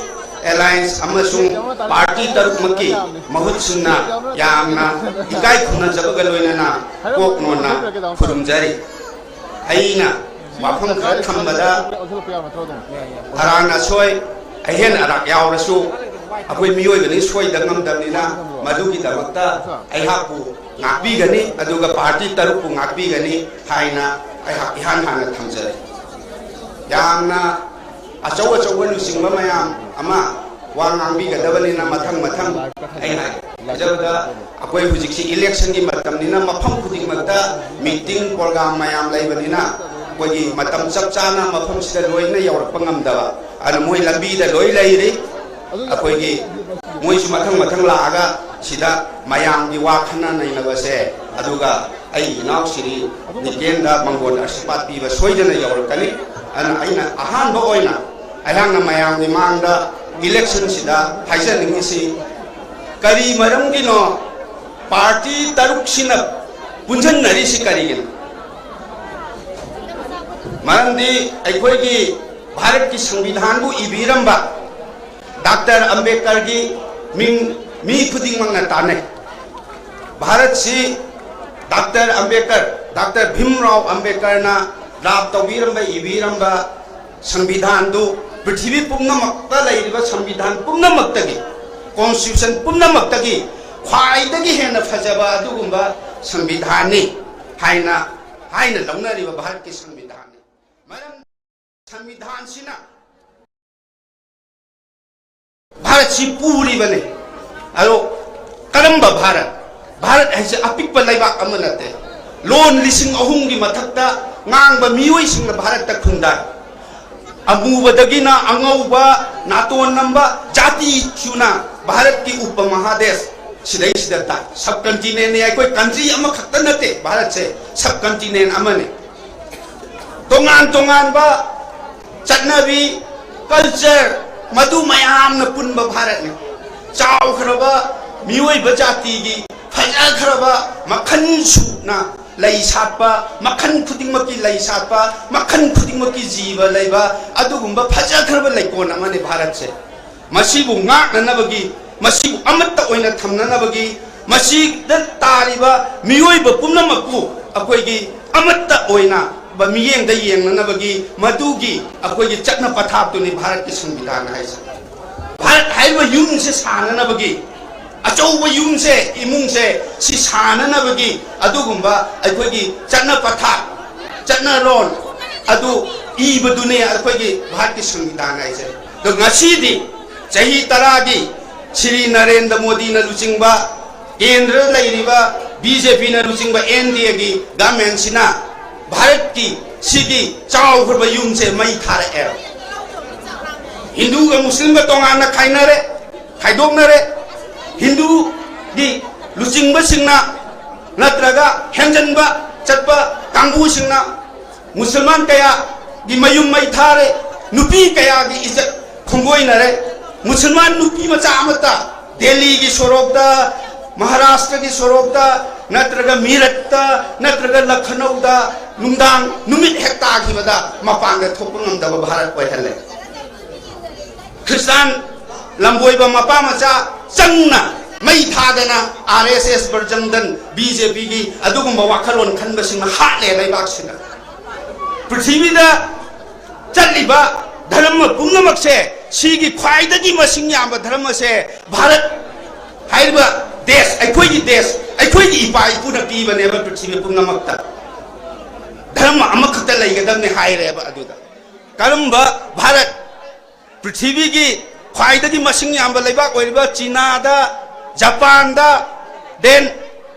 ꯑꯦꯂꯥꯌꯟꯁ ꯑꯃꯁꯨꯡ ꯄꯥꯔꯇꯤ ꯇꯔꯨꯛꯃꯛꯀꯤ ꯃꯍꯨꯠꯁꯤꯡꯅ ꯌꯥꯝꯅ ꯏꯀꯥꯏ ꯈꯨꯝꯅꯖꯕꯒ ꯂꯣꯏꯅꯅ ꯀꯣꯛ ꯅꯣꯟꯅ ꯈꯨꯔꯨꯝꯖꯔꯤ꯫ ꯑꯩꯅ ꯋꯥꯐꯝ ꯈꯔ ꯊꯝꯕꯗ ꯑꯔꯥꯟ ꯑꯁꯣꯏ, ꯑꯍꯦꯟ ꯑꯔꯥꯛ ꯌꯥꯎꯔꯁꯨ, ꯑꯩꯈꯣꯏ ꯃꯤꯑꯣꯏꯕꯅꯤ, ꯁꯣꯏꯗ ꯉꯝꯗꯕꯅꯤꯅ, ꯃꯗꯨꯒꯤꯗꯃꯛꯇ ꯑꯩꯍꯥꯛꯄꯨ ꯉꯥꯛꯄꯤꯒꯅꯤ, ꯑꯗꯨꯒ ꯄꯥꯔꯇꯤ ꯇꯔꯨꯛꯄꯨ ꯉꯥꯛꯄꯤꯒꯅꯤ ꯍꯥꯏꯅ ꯑꯩꯍꯥꯛ ꯏꯍꯥꯟ ꯍꯥꯟꯅ ꯊꯝꯖꯔꯤ꯫ ꯌꯥꯝꯅ ꯑꯆꯧ ꯑꯆꯧꯕ ꯂꯨꯆꯤꯡꯕ ꯃꯌꯥꯝ ꯑꯃ ꯋꯥ ꯉꯥꯡꯕꯤꯒꯗꯕꯅꯤꯅ, ꯃꯊꯪ ꯃꯊꯪ ꯑꯩꯅ ꯍꯥꯏꯖꯕꯗ, ꯑꯩꯈꯣꯏ ꯍꯧꯖꯤꯛꯁꯤ ꯏꯂꯦꯛꯁꯟꯒꯤ ꯃꯇꯝꯅꯤꯅ, ꯃꯐꯝ ꯈꯨꯗꯤꯡꯃꯛꯇ ꯃꯤꯇꯤꯡ ꯄ꯭ꯔꯣꯒ꯭ꯔꯥꯝ ꯃꯌꯥꯝ ꯂꯩꯕꯅꯤꯅ, ꯑꯩꯈꯣꯏꯒꯤ ꯃꯇꯝ ꯆꯞ ꯆꯥꯅ ꯃꯐꯝꯁꯤꯗ ꯂꯣꯏꯅ ꯌꯧꯔꯛꯄ ꯉꯝꯗꯕ, ꯑꯗꯨꯅ ꯃꯣꯏ ꯂꯝꯕꯤꯗ ꯂꯣꯏ ꯂꯩꯔꯤ꯫ ꯑꯩꯈꯣꯏꯒꯤ ꯃꯣꯏꯁꯨ ꯃꯊꯪ ꯃꯊꯪ ꯂꯥꯛꯑꯒ ꯁꯤꯗ ꯃꯌꯥꯝꯒꯤ ꯋꯥ ꯈꯟꯅ ꯅꯩꯅꯕꯁꯦ, ꯑꯗꯨꯒ ꯑꯩ ꯏꯅꯥꯎ ꯁꯤꯔꯤ ꯅꯤꯀꯦꯟꯗ ꯃꯪꯒꯣꯟ ꯑꯁꯤꯄꯥꯠ ꯄꯤꯕ ꯁꯣꯏꯗꯅ ꯌꯧꯔꯛꯀꯅꯤ꯫ ꯑꯗꯨꯅ ꯑꯩꯅ ꯑꯍꯥꯟꯕ ꯑꯣꯏꯅ ꯑꯩꯍꯥꯛꯅ ꯃꯌꯥꯝꯒꯤ ꯃꯥꯡꯗ ꯏꯂꯦꯛꯁꯟꯁꯤꯗ ꯍꯥꯏꯖꯅꯤꯡꯉꯤꯁꯤ, ꯀꯔꯤ ꯃꯔꯝꯒꯤꯅꯣ ꯄꯥꯔꯇꯤ ꯇꯔꯨꯛꯁꯤꯅ ꯄꯨꯟꯁꯤꯟꯅꯔꯤꯁꯤ ꯀꯔꯤꯒꯤꯅꯣ? ꯃꯔꯝꯗꯤ ꯑꯩꯈꯣꯏꯒꯤ ꯚꯥꯔꯠꯀꯤ ꯁꯪꯕꯤꯙꯥꯟꯕꯨ ꯏꯕꯤꯔꯝꯕ ꯗꯥꯛꯇꯔ ꯑꯝꯕꯦꯗꯀꯔꯒꯤ ꯃꯤꯡ ꯃꯤ ꯈꯨꯗꯤꯡꯃꯛꯅ ꯇꯥꯟꯅꯩ꯫ ꯚꯥꯔꯠꯁꯤ ꯗꯥꯛꯇꯔ ꯑꯝꯕꯦꯗꯀꯔ, ꯗꯥꯛꯇꯔ ꯚꯤꯝꯔꯥꯎ ꯑꯝꯕꯦꯗꯀꯔꯅ ꯗ꯭ꯔꯥꯐ ꯇꯧꯕꯤꯔꯝꯕ, ꯏꯕꯤꯔꯝꯕ ꯁꯪꯕꯤꯙꯥꯟꯗꯨ ꯄ꯭ꯔꯤꯊꯤꯕꯤ ꯄꯨꯝꯅꯃꯛꯇ ꯂꯩꯔꯤꯕ ꯁꯪꯕꯤꯙꯥꯟ ꯄꯨꯝꯅꯃꯛꯇꯒꯤ, ꯀꯣꯟꯁꯇꯤꯇ꯭ꯌꯨꯁꯟ ꯄꯨꯝꯅꯃꯛꯇꯒꯤ ꯈ꯭ꯋꯥꯏꯗꯒꯤ ꯍꯦꯟꯅ ꯐꯖꯕ ꯑꯗꯨꯒꯨꯝꯕ ꯁꯪꯕꯤꯙꯥꯟꯅꯤ ꯍꯥꯏꯅ, ꯍꯥꯏꯅ ꯂꯧꯅꯔꯤꯕ ꯚꯥꯔꯠꯀꯤ ꯁꯪꯕꯤꯙꯥꯟꯅꯤ꯫ ꯃꯔꯝ ꯁꯪꯕꯤꯙꯥꯟꯁꯤꯅ ꯚꯥꯔꯠꯁꯤ ꯄꯨꯔꯤꯕꯅꯤ꯫ ꯑꯗꯣ ꯀꯔꯝꯕ ꯚꯥꯔꯠ? ꯚꯥꯔꯠ ꯍꯥꯏꯁꯦ ꯑꯄꯤꯛꯄ ꯂꯩꯕꯥꯛ ꯑꯃ ꯅꯠꯇꯦ꯫ ꯂꯣꯟ ꯂꯤꯁꯤꯡ ꯑꯍꯨꯝꯒꯤ ꯃꯊꯛꯇ ꯉꯥꯡꯕ ꯃꯤꯑꯣꯏꯁꯤꯡꯅ ꯚꯥꯔꯠꯇ ꯈꯨꯟꯗꯥꯏ꯫ ꯑꯃꯨꯕꯗꯒꯤꯅ ꯑꯉꯧꯕ, ꯅꯥꯇꯣꯟ ꯅꯝꯕ ꯖꯥꯇꯤ ꯁꯨꯅ ꯚꯥꯔꯠꯀꯤ ꯎꯄꯃꯍꯥꯗꯦꯁ ꯁꯤꯗꯩꯁꯤꯗ ꯇꯥꯏ꯫ Subcontinentꯅꯤ, ꯑꯩꯈꯣꯏ country ꯑꯃꯈꯛꯇ ꯅꯠꯇꯦ, ꯚꯥꯔꯠꯁꯦ subcontinent ꯑꯃꯅꯤ꯫ ꯇꯣꯉꯥꯟ ꯇꯣꯉꯥꯟꯕ ꯆꯠꯅꯕꯤ, culture, ꯃꯗꯨ ꯃꯌꯥꯝꯅ ꯄꯨꯟꯕ ꯚꯥꯔꯠꯅꯤ꯫ ꯆꯥꯎꯈ꯭ꯔꯕ ꯃꯤꯑꯣꯏꯕ ꯖꯥꯇꯤꯒꯤ ꯐꯖꯈ꯭ꯔꯕ ꯃꯈꯜ ꯁꯨꯅ ꯂꯩ ꯁꯥꯠꯄ, ꯃꯈꯜ ꯈꯨꯗꯤꯡꯃꯛꯀꯤ ꯂꯩ ꯁꯥꯠꯄ, ꯃꯈꯜ ꯈꯨꯗꯤꯡꯃꯛꯀꯤ ꯖꯤꯕ ꯂꯩꯕ, ꯑꯗꯨꯒꯨꯝꯕ ꯐꯖꯈ꯭ꯔꯕ ꯂꯩꯀꯣꯜ ꯑꯃꯅꯤ ꯚꯥꯔꯠꯁꯦ꯫ ꯃꯁꯤꯕꯨ ꯉꯥꯛꯅꯅꯕꯒꯤ, ꯃꯁꯤꯕꯨ ꯑꯃꯠꯇ ꯑꯣꯏꯅ ꯊꯝꯅꯅꯕꯒꯤ, ꯃꯁꯤꯗ ꯇꯥꯔꯤꯕ ꯃꯤꯑꯣꯏꯕ ꯄꯨꯝꯅꯃꯛꯄꯨ ꯑꯩꯈꯣꯏꯒꯤ ꯑꯃꯠꯇ ꯑꯣꯏꯅ ꯕ-, ꯃꯤꯠꯌꯦꯡꯗ ꯌꯦꯡꯅꯅꯕꯒꯤ, ꯃꯗꯨꯒꯤ ꯑꯩꯈꯣꯏꯒꯤ ꯆꯠꯅ ꯄꯊꯥꯞꯇꯨꯅꯤ ꯚꯥꯔꯠꯀꯤ ꯁꯪꯕꯤꯙꯥꯟ ꯍꯥꯏꯁꯦ꯫ ꯚꯥꯔꯠ ꯍꯥꯏꯔꯤꯕ ꯌꯨꯝꯁꯦ ꯁꯥꯅꯅꯕꯒꯤ, ꯑꯆꯧꯕ ꯌꯨꯝꯁꯦ, ꯏꯃꯨꯡꯁꯦ, ꯁꯤ ꯁꯥꯅꯅꯕꯒꯤ ꯑꯗꯨꯒꯨꯝꯕ ꯑꯩꯈꯣꯏꯒꯤ ꯆꯠꯅ ꯄꯊꯥꯞ, ꯆꯠꯅꯔꯣꯟ ꯑꯗꯨ ꯏꯕꯗꯨꯅꯦ ꯑꯩꯈꯣꯏꯒꯤ ꯚꯥꯔꯠꯀꯤ ꯁꯪꯕꯤꯙꯥꯟ ꯍꯥꯏꯁꯦ꯫ ꯑꯗꯣ ꯉꯁꯤꯗꯤ ꯆꯍꯤ ꯇꯔꯥꯒꯤ ꯁ꯭ꯔꯤ ꯅꯔꯦꯟꯗ꯭ꯔ ꯃꯣꯗꯤꯅ ꯂꯨꯆꯤꯡꯕ, ꯀꯦꯟꯗ꯭ꯔꯗ ꯂꯩꯔꯤꯕ ꯕꯤ ꯖꯦ ꯄꯤꯅ ꯂꯨꯆꯤꯡꯕ ꯑꯦꯟ ꯗꯤ ꯑꯦꯒꯤ ꯒꯃꯦꯟꯁꯤꯅ ꯚꯥꯔꯠꯀꯤ ꯁꯤꯒꯤ ꯆꯥꯎꯈ꯭ꯔꯕ ꯌꯨꯝꯁꯦ ꯃꯩ ꯊꯥꯔꯛꯑꯦ꯫ ꯍꯤꯟꯗꯨꯒ ꯃꯨꯁꯂꯤꯝꯒ ꯇꯣꯉꯥꯟꯅ ꯈꯥꯏꯅꯔꯦ, ꯈꯥꯏꯗꯣꯛꯅꯔꯦ꯫ ꯍꯤꯟꯗꯨꯒꯤ ꯂꯨꯆꯤꯡꯕꯁꯤꯡꯅ ꯅꯠꯇ꯭ꯔꯒ ꯍꯦꯟꯖꯟꯕ ꯆꯠꯄ ꯀꯥꯡꯕꯨꯁꯤꯡꯅ ꯃꯨꯁꯜꯃꯥꯟ ꯀꯌꯥꯒꯤ ꯃꯌꯨꯝ ꯃꯩ ꯊꯥꯔꯦ, ꯅꯨꯄꯤ ꯀꯌꯥꯒꯤ ꯏꯖꯠ ꯈꯣꯡꯒꯣꯏꯅꯔꯦ꯫ ꯃꯨꯁꯜꯃꯥꯟ ꯅꯨꯄꯤ ꯃꯆꯥ ꯑꯃꯠꯇ ꯗꯦꯜꯂꯤꯒꯤ ꯁꯣꯔꯣꯛꯇ, ꯃꯍꯥꯔꯥꯁꯇ꯭ꯔꯒꯤ ꯁꯣꯔꯣꯛꯇ, ꯅꯠꯇ꯭ꯔꯒ ꯃꯤꯔꯠꯇ, ꯅꯠꯇ꯭ꯔꯒ ꯂꯈꯅꯧꯗ ꯅꯨꯡꯗꯥꯡ ꯅꯨꯃꯤꯠ ꯍꯦꯛ ꯇꯥꯈꯤꯕꯗ ꯃꯄꯥꯟꯗ ꯊꯣꯛꯄ ꯉꯝꯗꯕ ꯚꯥꯔꯠ ꯑꯣꯏꯍꯜꯂꯦ꯫ ꯈ꯭ꯔꯤꯁꯇꯥꯟ ꯂꯝꯕꯣꯏꯕ ꯃꯄꯥ ꯃꯆꯥ ꯆꯪꯅ ꯃꯩ ꯊꯥꯗꯅ ꯑꯥꯔ ꯑꯦꯁ ꯑꯦꯁ ꯕꯖꯔꯪ ꯗꯜ, ꯕꯤ ꯖꯦ ꯄꯤꯒꯤ ꯑꯗꯨꯒꯨꯝꯕ ꯋꯥꯈꯜꯂꯣꯟ ꯈꯟꯕꯁꯤꯡꯅ ꯍꯥꯠꯂꯦ ꯂꯩꯕꯥꯛꯁꯤꯗ꯫ ꯄ꯭ꯔꯤꯊꯤꯕꯤꯗ ꯆꯠꯂꯤꯕ ꯙꯔꯃ ꯄꯨꯝꯅꯃꯛꯁꯦ, ꯁꯤꯒꯤ ꯈ꯭ꯋꯥꯏꯗꯒꯤ ꯃꯁꯤꯡ ꯌꯥꯝꯕ ꯙꯔꯃꯁꯦ ꯚꯥꯔꯠ ꯍꯥꯏꯔꯤꯕ ꯗꯦꯁ, ꯑꯩꯈꯣꯏꯒꯤ ꯗꯦꯁ, ꯑꯩꯈꯣꯏꯒꯤ ꯏꯄꯥ ꯏꯄꯨꯅ ꯄꯤꯕꯅꯦꯕ ꯄ꯭ꯔꯤꯊꯤꯕꯤ ꯄꯨꯝꯅꯃꯛꯇ꯫ ꯙꯔꯃ ꯑꯃꯈꯛꯇ ꯂꯩꯒꯗꯕꯅꯦ ꯍꯥꯏꯔꯦꯕ꯫ ꯑꯗꯨꯗ ꯀꯔꯝꯕ ꯚꯥꯔꯠ, ꯄ꯭ꯔꯤꯊꯤꯕꯤꯒꯤ ꯈ꯭ꯋꯥꯏꯗꯒꯤ ꯃꯁꯤꯡ ꯌꯥꯝꯕ ꯂꯩꯕꯥꯛ ꯑꯣꯏꯔꯤꯕ ꯆꯤꯅꯥꯗ, ꯖꯄꯥꯟꯗ, ꯗꯦꯟ,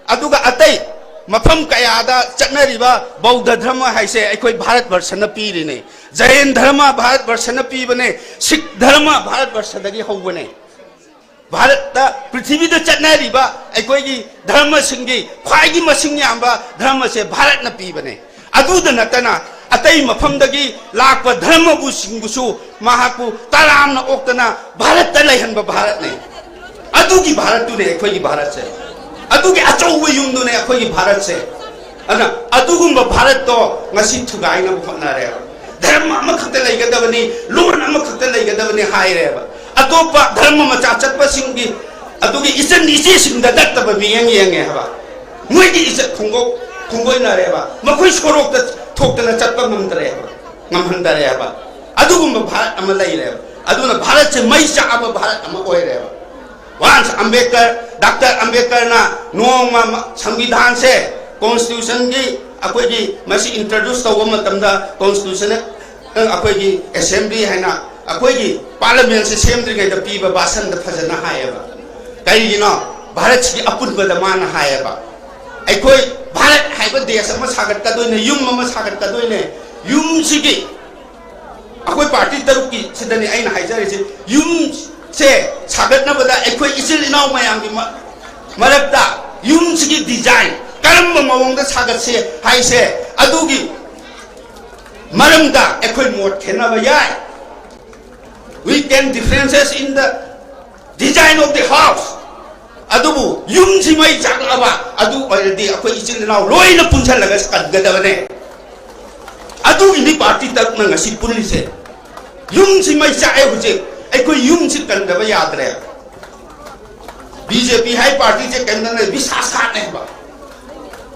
ꯑꯗꯨꯒ ꯑꯇꯩ ꯃꯐꯝ ꯀꯌꯥꯗ ꯆꯠꯅꯔꯤꯕ ꯕꯧꯗ ꯙꯔꯃ ꯍꯥꯏꯁꯦ ꯑꯩꯈꯣꯏ ꯚꯥꯔꯠ ꯕꯔꯁꯅ ꯄꯤꯔꯤꯅꯦ꯫ ꯖꯩꯟ ꯙꯔꯃ ꯚꯥꯔꯠ ꯕꯔꯁꯅ ꯄꯤꯕꯅꯦ꯫ ꯁꯤꯈ ꯙꯔꯃ ꯚꯥꯔꯠ ꯕꯔꯁꯗꯒꯤ ꯍꯧꯕꯅꯦ꯫ ꯚꯥꯔꯠꯇ, ꯄ꯭ꯔꯤꯊꯤꯕꯤꯗ ꯆꯠꯅꯔꯤꯕ ꯑꯩꯈꯣꯏꯒꯤ ꯙꯔꯃꯁꯤꯡꯒꯤ ꯈ꯭ꯋꯥꯏꯒꯤ ꯃꯁꯤꯡ ꯌꯥꯝꯕ ꯙꯔꯃꯁꯦ ꯚꯥꯔꯠꯅ ꯄꯤꯕꯅꯦ꯫ ꯑꯗꯨꯗ ꯅꯠꯇꯅ ꯑꯇꯩ ꯃꯐꯝꯗꯒꯤ ꯂꯥꯛꯄ ꯙꯔꯃꯕꯨꯁꯤꯡꯕꯨꯁꯨ ꯃꯍꯥꯛꯄꯨ ꯇꯔꯥꯝꯅ ꯑꯣꯛꯇꯅ ꯚꯥꯔꯠꯇ ꯂꯩꯍꯟꯕ ꯚꯥꯔꯠꯅꯦ꯫ ꯑꯗꯨꯒꯤ ꯚꯥꯔꯠꯇꯨꯅꯦ ꯑꯩꯈꯣꯏꯒꯤ ꯚꯥꯔꯠꯁꯦ꯫ ꯑꯗꯨꯒꯤ ꯑꯆꯧꯕ ꯌꯨꯝꯗꯨꯅꯦ ꯑꯩꯈꯣꯏꯒꯤ ꯚꯥꯔꯠꯁꯦ꯫ ꯑꯗꯨꯅ ꯑꯗꯨꯒꯨꯝꯕ ꯚꯥꯔꯠꯇꯣ ꯉꯁꯤ ꯊꯨꯒꯥꯏꯅꯕ ꯍꯣꯠꯅꯔꯦꯕ꯫ ꯙꯔꯃ ꯑꯃꯈꯛꯇ ꯂꯩꯒꯗꯕꯅꯤ, ꯂꯣꯟ ꯑꯃꯈꯛꯇ ꯂꯩꯒꯗꯕꯅꯤ ꯍꯥꯏꯔꯦꯕ꯫ ꯑꯇꯣꯞꯄ ꯙꯔꯃ ꯃꯆꯥ ꯆꯠꯄꯁꯤꯡꯒꯤ ꯑꯗꯨꯒꯤ ꯏꯆꯟ ꯏꯆꯦꯁꯤꯡꯗ ꯅꯠꯇꯕ ꯃꯤꯠꯌꯦꯡ ꯌꯦꯡꯉꯦ ꯍꯥꯏꯕ꯫ ꯃꯣꯏꯒꯤ ꯏꯖꯠ ꯈꯣꯡꯒꯣ-, ꯈꯣꯡꯒꯣꯏꯅꯔꯦꯕ꯫ ꯃꯈꯣꯏ ꯁꯣꯔꯣꯛꯇ ꯊꯣꯛꯇꯅ ꯆꯠꯄ ꯉꯝꯗ꯭ꯔꯦꯕ, ꯉꯝꯍꯟꯗꯔꯦꯕ꯫ ꯑꯗꯨꯒꯨꯝꯕ ꯚꯥꯔꯠ ꯑꯃ ꯂꯩꯔꯦꯕ꯫ ꯑꯗꯨꯅ ꯚꯥꯔꯠꯁꯦ ꯃꯩ ꯆꯥꯛꯑꯕ ꯚꯥꯔꯠ ꯑꯃ ꯑꯣꯏꯔꯦꯕ꯫ ꯋꯥꯟꯁ ꯑꯝꯕꯦꯗꯀꯔ, ꯗꯥꯛꯇꯔ ꯑꯝꯕꯦꯗꯀꯔꯅ ꯅꯣꯡꯃ ꯃ-, ꯁꯪꯕꯤꯙꯥꯟꯁꯦ, ꯀꯣꯟꯁꯇꯤꯇ꯭ꯌꯨꯁꯟꯒꯤ ꯑꯩꯈꯣꯏꯒꯤ ꯃꯁꯤ ꯏꯟꯇ꯭ꯔꯣꯗ꯭ꯌꯨꯁ ꯇꯧꯕ ꯃꯇꯝꯗ, ꯀꯣꯟꯁꯇꯤꯇ꯭ꯌꯨꯁꯟ ꯑꯩꯈꯣꯏꯒꯤ ꯑꯦꯁꯦꯝꯕ꯭ꯂꯤ ꯍꯥꯏꯅ ꯑꯩꯈꯣꯏꯒꯤ ꯄꯥꯔꯂꯤꯌꯥꯃꯦꯟꯁꯦ ꯁꯦꯝꯗ꯭ꯔꯤꯉꯩꯗ ꯄꯤꯕ ꯚꯥꯁꯟꯗ ꯐꯖꯅ ꯍꯥꯏꯌꯦꯕ꯫ ꯀꯔꯤꯒꯤꯅꯣ? ꯚꯥꯔꯠꯁꯤꯒꯤ ꯑꯄꯨꯟꯕꯗ ꯃꯥꯅ ꯍꯥꯏꯌꯦꯕ, ꯑꯩꯈꯣꯏ ꯚꯥꯔꯠ ꯍꯥꯏꯕ ꯗꯦꯁ ꯑꯃ ꯁꯥꯒꯠꯀꯗꯣꯏꯅꯦ, ꯌꯨꯝ ꯑꯃ ꯁꯥꯒꯠꯀꯗꯣꯏꯅꯦ꯫ ꯌꯨꯝꯁꯤꯒꯤ ꯑꯩꯈꯣꯏ ꯄꯥꯔꯇꯤ ꯇꯔꯨꯛꯀꯤ ꯁꯤꯗꯅꯤ ꯑꯩꯅ ꯍꯥꯏꯖꯔꯤꯁꯦ, ꯌꯨꯝꯁꯦ ꯁꯥꯒꯠꯅꯕꯗ ꯑꯩꯈꯣꯏ ꯏꯆꯤꯜ ꯏꯅꯥꯎ ꯃꯌꯥꯝꯒꯤ ꯃ-, ꯃꯔꯛꯇ ꯌꯨꯝꯁꯤꯒꯤ ꯗꯤꯖꯥꯏꯟ ꯀꯔꯝꯕ ꯃꯑꯣꯡꯗ ꯁꯥꯒꯠꯁꯦ ꯍꯥꯏꯁꯦ, ꯑꯗꯨꯒꯤ ꯃꯔꯝꯗ ꯑꯩꯈꯣꯏ ꯃꯣꯠ ꯈꯦꯠꯅꯕ ꯌꯥꯏ꯫ We can differences in the design of the house. ꯑꯗꯨꯕꯨ ꯌꯨꯝꯁꯤ ꯃꯩ ꯆꯥꯛꯂꯛꯑꯕ ꯑꯗꯨ ꯑꯣꯏꯔꯗꯤ ꯑꯩꯈꯣꯏ ꯏꯆꯤꯜ ꯏꯅꯥꯎ ꯂꯣꯏꯅ ꯄꯨꯟꯁꯜꯂꯒ ꯀꯟꯒꯗꯕꯅꯦ꯫ ꯑꯗꯨꯒꯤꯅꯤ ꯄꯥꯔꯇꯤ ꯇꯔꯨꯛꯅ ꯉꯁꯤ ꯄꯨꯜꯂꯤꯁꯦ꯫ ꯌꯨꯝꯁꯤ ꯃꯩ ꯆꯥꯛꯑꯦ ꯍꯧꯖꯤꯛ, ꯑꯩꯈꯣꯏ ꯌꯨꯝꯁꯤ ꯀꯟꯗꯕ ꯌꯥꯗ꯭ꯔꯦ꯫ ꯕꯤ ꯖꯦ ꯄꯤ ꯍꯥꯏ ꯄꯥꯔꯇꯤꯁꯦ ꯀꯩꯝꯇ ꯅꯠꯇꯦ, ꯕꯤꯁꯥꯁꯥꯠꯅꯦ ꯍꯥꯏꯕ꯫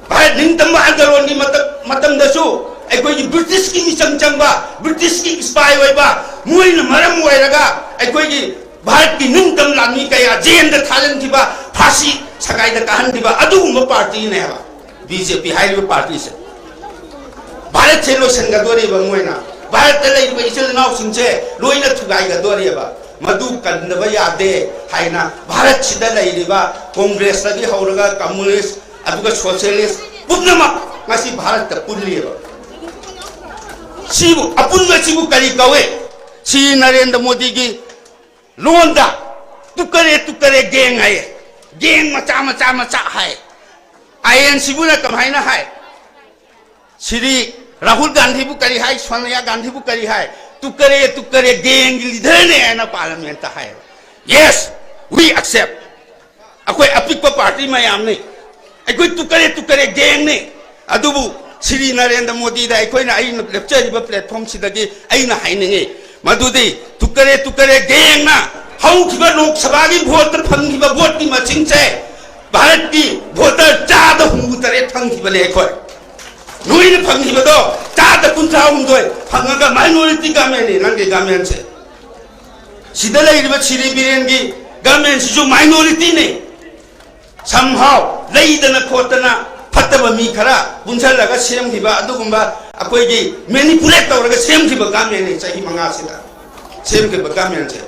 ꯚꯥꯔꯠ ꯅꯤꯡꯇꯝꯕ ꯑꯟꯗꯣꯂꯟꯒꯤ ꯃꯇꯝ-, ꯃꯇꯝꯗꯁꯨ ꯑꯩꯈꯣꯏꯒꯤ ꯕ꯭ꯔꯤꯇꯤꯁꯀꯤ ꯃꯤꯆꯪ ꯆꯪꯕ, ꯕ꯭ꯔꯤꯇꯤꯁꯀꯤ ꯏꯁꯄꯥꯏ ꯑꯣꯏꯕ, ꯃꯣꯏꯅ ꯃꯔꯝ ꯑꯣꯏꯔꯒ ꯑꯩꯈꯣꯏꯒꯤ ꯚꯥꯔꯠꯀꯤ ꯅꯤꯡꯇꯝ ꯂꯥꯟꯃꯤ ꯀꯌꯥ ꯖꯦꯜꯗ ꯊꯥꯖꯤꯟꯈꯤꯕ, ꯐꯥꯁꯤ ꯁꯒꯥꯏꯗ ꯀꯥꯍꯟꯈꯤꯕ ꯑꯗꯨꯒꯨꯝꯕ ꯄꯥꯔꯇꯤꯅꯦꯕ ꯕꯤ ꯖꯦ ꯄꯤ ꯍꯥꯏꯔꯤꯕ ꯄꯥꯔꯇꯤꯁꯦ꯫ ꯚꯥꯔꯠꯁꯦ ꯂꯣꯏꯁꯤꯟꯒꯗꯣꯔꯤꯕ ꯃꯣꯏꯅ, ꯚꯥꯔꯠꯇ ꯂꯩꯔꯤꯕ ꯏꯆꯤꯜ ꯏꯅꯥꯎꯁꯤꯡꯁꯦ ꯂꯣꯏꯅ ꯊꯨꯒꯥꯏꯒꯗꯣꯔꯤꯕ꯫ ꯃꯗꯨ ꯀꯟꯗꯕ ꯌꯥꯗꯦ ꯍꯥꯏꯅ ꯚꯥꯔꯠꯁꯤꯗ ꯂꯩꯔꯤꯕ ꯀꯣꯡꯒ꯭ꯔꯦꯁꯇꯒꯤ ꯍꯧꯔꯒ ꯀꯝꯃꯨꯅꯤꯁ, ꯑꯗꯨꯒ ꯁꯣꯁꯤꯌꯦꯂꯤꯁ ꯄꯨꯝꯅꯃꯛ ꯉꯁꯤ ꯚꯥꯔꯠꯇ ꯄꯨꯜꯂꯤꯕ꯫ ꯁꯤꯕꯨ, ꯑꯄꯨꯟꯕꯁꯤꯕꯨ ꯀꯔꯤ ꯀꯧꯏ? ꯁꯤ ꯅꯔꯦꯟꯗ꯭ꯔ ꯃꯣꯗꯤꯒꯤ ꯂꯣꯟꯗ ꯇꯨꯀꯔꯦ ꯇꯨꯀꯔꯦ ꯒꯦꯡ ꯍꯥꯏꯌꯦ꯫ ꯒꯦꯡ ꯃꯆꯥ ꯃꯆꯥ ꯃꯆꯥ ꯍꯥꯏ꯫ ꯑꯥꯏ ꯑꯦꯟ ꯁꯤꯕꯨꯅ ꯀꯃꯥꯏꯅ ꯍꯥꯏ? ꯁꯤꯔꯤ ꯔꯥꯍꯨꯜ ꯒꯥꯟꯙꯤꯕꯨ ꯀꯔꯤ ꯍꯥꯏ? ꯁꯣꯅꯤꯌꯥ ꯒꯥꯟꯙꯤꯕꯨ ꯀꯔꯤ ꯍꯥꯏ? ꯇꯨꯀꯔꯦ ꯇꯨꯀꯔꯦ ꯒꯦꯡꯒꯤ ꯂꯤꯗꯔꯅꯦ ꯍꯥꯏꯅ ꯄꯥꯔꯂꯤꯌꯥꯃꯦꯟꯠꯇ ꯍꯥꯏ꯫ Yes, we accept. ꯑꯩꯈꯣꯏ ꯑꯄꯤꯛꯄ ꯄꯥꯔꯇꯤ ꯃꯌꯥꯝꯅꯤ꯫ ꯑꯩꯈꯣꯏ ꯇꯨꯀꯔꯦ ꯇꯨꯀꯔꯦ ꯒꯦꯡꯅꯤ꯫ ꯑꯗꯨꯕꯨ ꯁ꯭ꯔꯤ ꯅꯔꯦꯟꯗ꯭ꯔ ꯃꯣꯗꯤꯗ ꯑꯩꯈꯣꯏꯅ, ꯑꯩꯅ ꯂꯦꯞꯆꯔꯤꯕ ꯄ꯭ꯂꯦꯠꯐꯣꯝꯁꯤꯗꯒꯤ ꯑꯩꯅ ꯍꯥꯏꯅꯤꯡꯉꯤ, ꯃꯗꯨꯗꯤ ꯇꯨꯀꯔꯦ ꯇꯨꯀꯔꯦ ꯒꯦꯡꯅ ꯍꯧꯈꯤꯕ ꯂꯣꯛ ꯁꯚꯥꯒꯤ ꯚꯣꯠꯇ ꯐꯪꯈꯤꯕ ꯚꯣꯠꯀꯤ ꯃꯁꯤꯡꯁꯦ ꯚꯥꯔꯠꯀꯤ ꯚꯣꯇꯔ ꯆꯥꯗ ꯍꯨꯝꯐꯨ ꯇꯔꯦꯠ ꯐꯪꯈꯤꯕꯅꯦ ꯑꯩꯈꯣꯏ꯫ ꯅꯣꯏꯅ ꯐꯪꯈꯤꯕꯗꯣ ꯆꯥꯗ ꯀꯨꯟꯊ꯭ꯔꯥ ꯍꯨꯝꯗꯣꯏ ꯐꯪꯉꯒ ꯃꯥꯏꯅꯣꯔꯤꯇꯤ ꯒꯃꯦꯟꯅꯤ ꯅꯪꯒꯤ ꯒꯃꯦꯟꯁꯦ꯫ ꯁꯤꯗ ꯂꯩꯔꯤꯕ ꯁꯤꯔꯤ ꯕꯤꯔꯦꯟꯒꯤ ꯒꯃꯦꯟꯁꯤꯁꯨ ꯃꯥꯏꯅꯣꯔꯤꯇꯤꯅꯤ꯫ ꯁꯝꯍꯥꯎ ꯂꯩꯗꯅ ꯈꯣꯠꯇꯅ ꯐꯠꯇꯕ ꯃꯤ ꯈꯔ ꯄꯨꯟꯁꯤꯜꯂꯒ ꯁꯦꯝꯈꯤꯕ ꯑꯗꯨꯒꯨꯝꯕ ꯑꯩꯈꯣꯏꯒꯤ ꯃꯦꯅꯤꯄꯨꯂꯦꯠ ꯇꯧꯔꯒ ꯁꯦꯝꯈꯤꯕ ꯒꯃꯦꯟꯅꯤ ꯆꯍꯤ ꯃꯉꯥꯁꯤꯗ ꯁꯦꯝꯈꯤꯕ ꯒꯃꯦꯟꯁꯦ꯫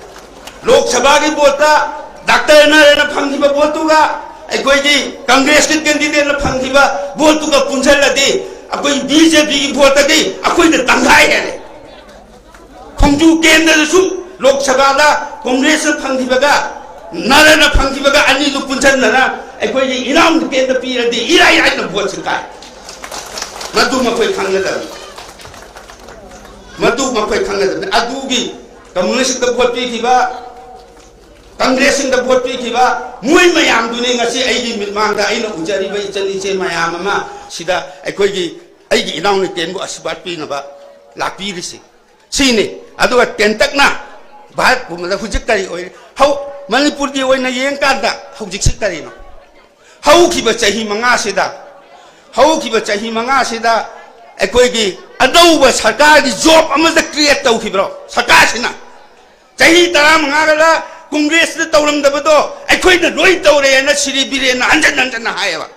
ꯂꯣꯛ ꯁꯚꯥꯒꯤ ꯚꯣꯠꯇ ꯗꯥꯛꯇꯔ ꯅꯔꯦꯟꯅ ꯐꯪꯈꯤꯕ ꯚꯣꯠꯇꯨꯒ ꯑꯩꯈꯣꯏꯒꯤ ꯀꯪꯒ꯭ꯔꯦꯁꯀꯤ ꯀꯦꯟꯗꯤꯗꯦꯠꯅ ꯐꯪꯈꯤꯕ ꯚꯣꯠꯇꯨꯒ ꯄꯨꯟꯁꯤꯜꯂꯗꯤ ꯑꯩꯈꯣꯏ ꯕꯤ ꯖꯦ ꯄꯤꯒꯤ ꯚꯣꯠꯇꯒꯤ ꯑꯩꯈꯣꯏꯗ ꯇꯪꯈꯥꯏ ꯍꯦꯜꯂꯦ꯫ ꯈꯣꯡꯖꯨ ꯀꯦꯟꯗ꯭ꯔꯗꯁꯨ ꯂꯣꯛ ꯁꯚꯥꯗ ꯀꯣꯡꯒ꯭ꯔꯦꯁꯅ ꯐꯪꯈꯤꯕꯒ ꯅꯔꯦꯟꯅ ꯐꯪꯈꯤꯕꯒ ꯑꯅꯤꯗꯨ ꯄꯨꯟꯁꯤꯟꯗꯅ ꯑꯩꯈꯣꯏꯒꯤ ꯏꯅꯥꯎ ꯀꯦꯟꯗ꯭ꯔ ꯄꯤꯔꯗꯤ ꯏꯔꯥꯏ ꯂꯥꯏꯅ ꯚꯣꯠꯁꯤ ꯀꯥꯏ꯫ ꯃꯗꯨ ꯃꯈꯣꯏ ꯈꯪꯒꯗꯕꯅꯤ꯫ ꯃꯗꯨ ꯃꯈꯣꯏ ꯈꯪꯒꯗꯕꯅꯤ꯫ ꯑꯗꯨꯒꯤ ꯀꯝꯃꯨꯅꯤꯁꯇ ꯚꯣꯠ ꯄꯤꯈꯤꯕ, ꯀꯪꯒ꯭ꯔꯦꯁꯁꯤꯡꯗ ꯚꯣꯠ ꯄꯤꯈꯤꯕ ꯃꯣꯏ ꯃꯌꯥꯝꯗꯨꯅꯤ ꯉꯁꯤ ꯑꯩꯒꯤ ꯃꯤꯠꯃꯥꯡꯗ ꯑꯩꯅ ꯎꯖꯔꯤꯕ ꯏꯆꯟ ꯏꯆꯦ ꯃꯌꯥꯝ ꯑꯃ ꯁꯤꯗ ꯑꯩꯈꯣꯏꯒꯤ, ꯑꯩꯒꯤ ꯏꯅꯥꯎꯅꯨꯄꯦꯟꯕꯨ ꯑꯁꯤꯔꯕꯥꯗ ꯄꯤꯅꯕ ꯂꯥꯛꯄꯤꯔꯤꯁꯤ꯫ ꯁꯤꯅꯤ꯫ ꯑꯗꯨꯒ ꯇꯦꯟꯇꯛꯅ ꯚꯥꯔꯠ ꯄꯨꯝꯕꯗ ꯍꯧꯖꯤꯛ ꯀꯔꯤ ꯑꯣꯏꯔꯤ? ꯍꯧ-, ꯃꯅꯤꯄꯨꯔꯒꯤ ꯑꯣꯏꯅ ꯌꯦꯡꯀꯥꯟꯗ ꯍꯧꯖꯤꯛꯁꯤ ꯀꯔꯤꯅꯣ? ꯍꯧꯈꯤꯕ ꯆꯍꯤ ꯃꯉꯥꯁꯤꯗ, ꯍꯧꯈꯤꯕ ꯆꯍꯤ ꯃꯉꯥꯁꯤꯗ ꯑꯩꯈꯣꯏꯒꯤ ꯑꯅꯧꯕ ꯁꯔꯀꯥꯔꯒꯤ ꯖꯣꯕ ꯑꯃꯗ ꯀ꯭ꯔꯤꯌꯦꯠ ꯇꯧꯈꯤꯕ꯭ꯔꯣ ꯁꯔꯀꯥꯔꯁꯤꯅ? ꯆꯍꯤ ꯇꯔꯥꯃꯉꯥꯒ ꯀꯣꯡꯒ꯭ꯔꯦꯁꯅ ꯇꯧꯔꯝꯗꯕꯗꯣ ꯑꯩꯈꯣꯏꯅ ꯂꯣꯏ ꯇꯧꯔꯦꯅ ꯁꯤꯔꯤ ꯕꯤꯔꯦꯟꯅ ꯍꯟꯖꯟ ꯍꯟꯖꯟꯅ ꯍꯥꯏꯌꯦꯕ꯫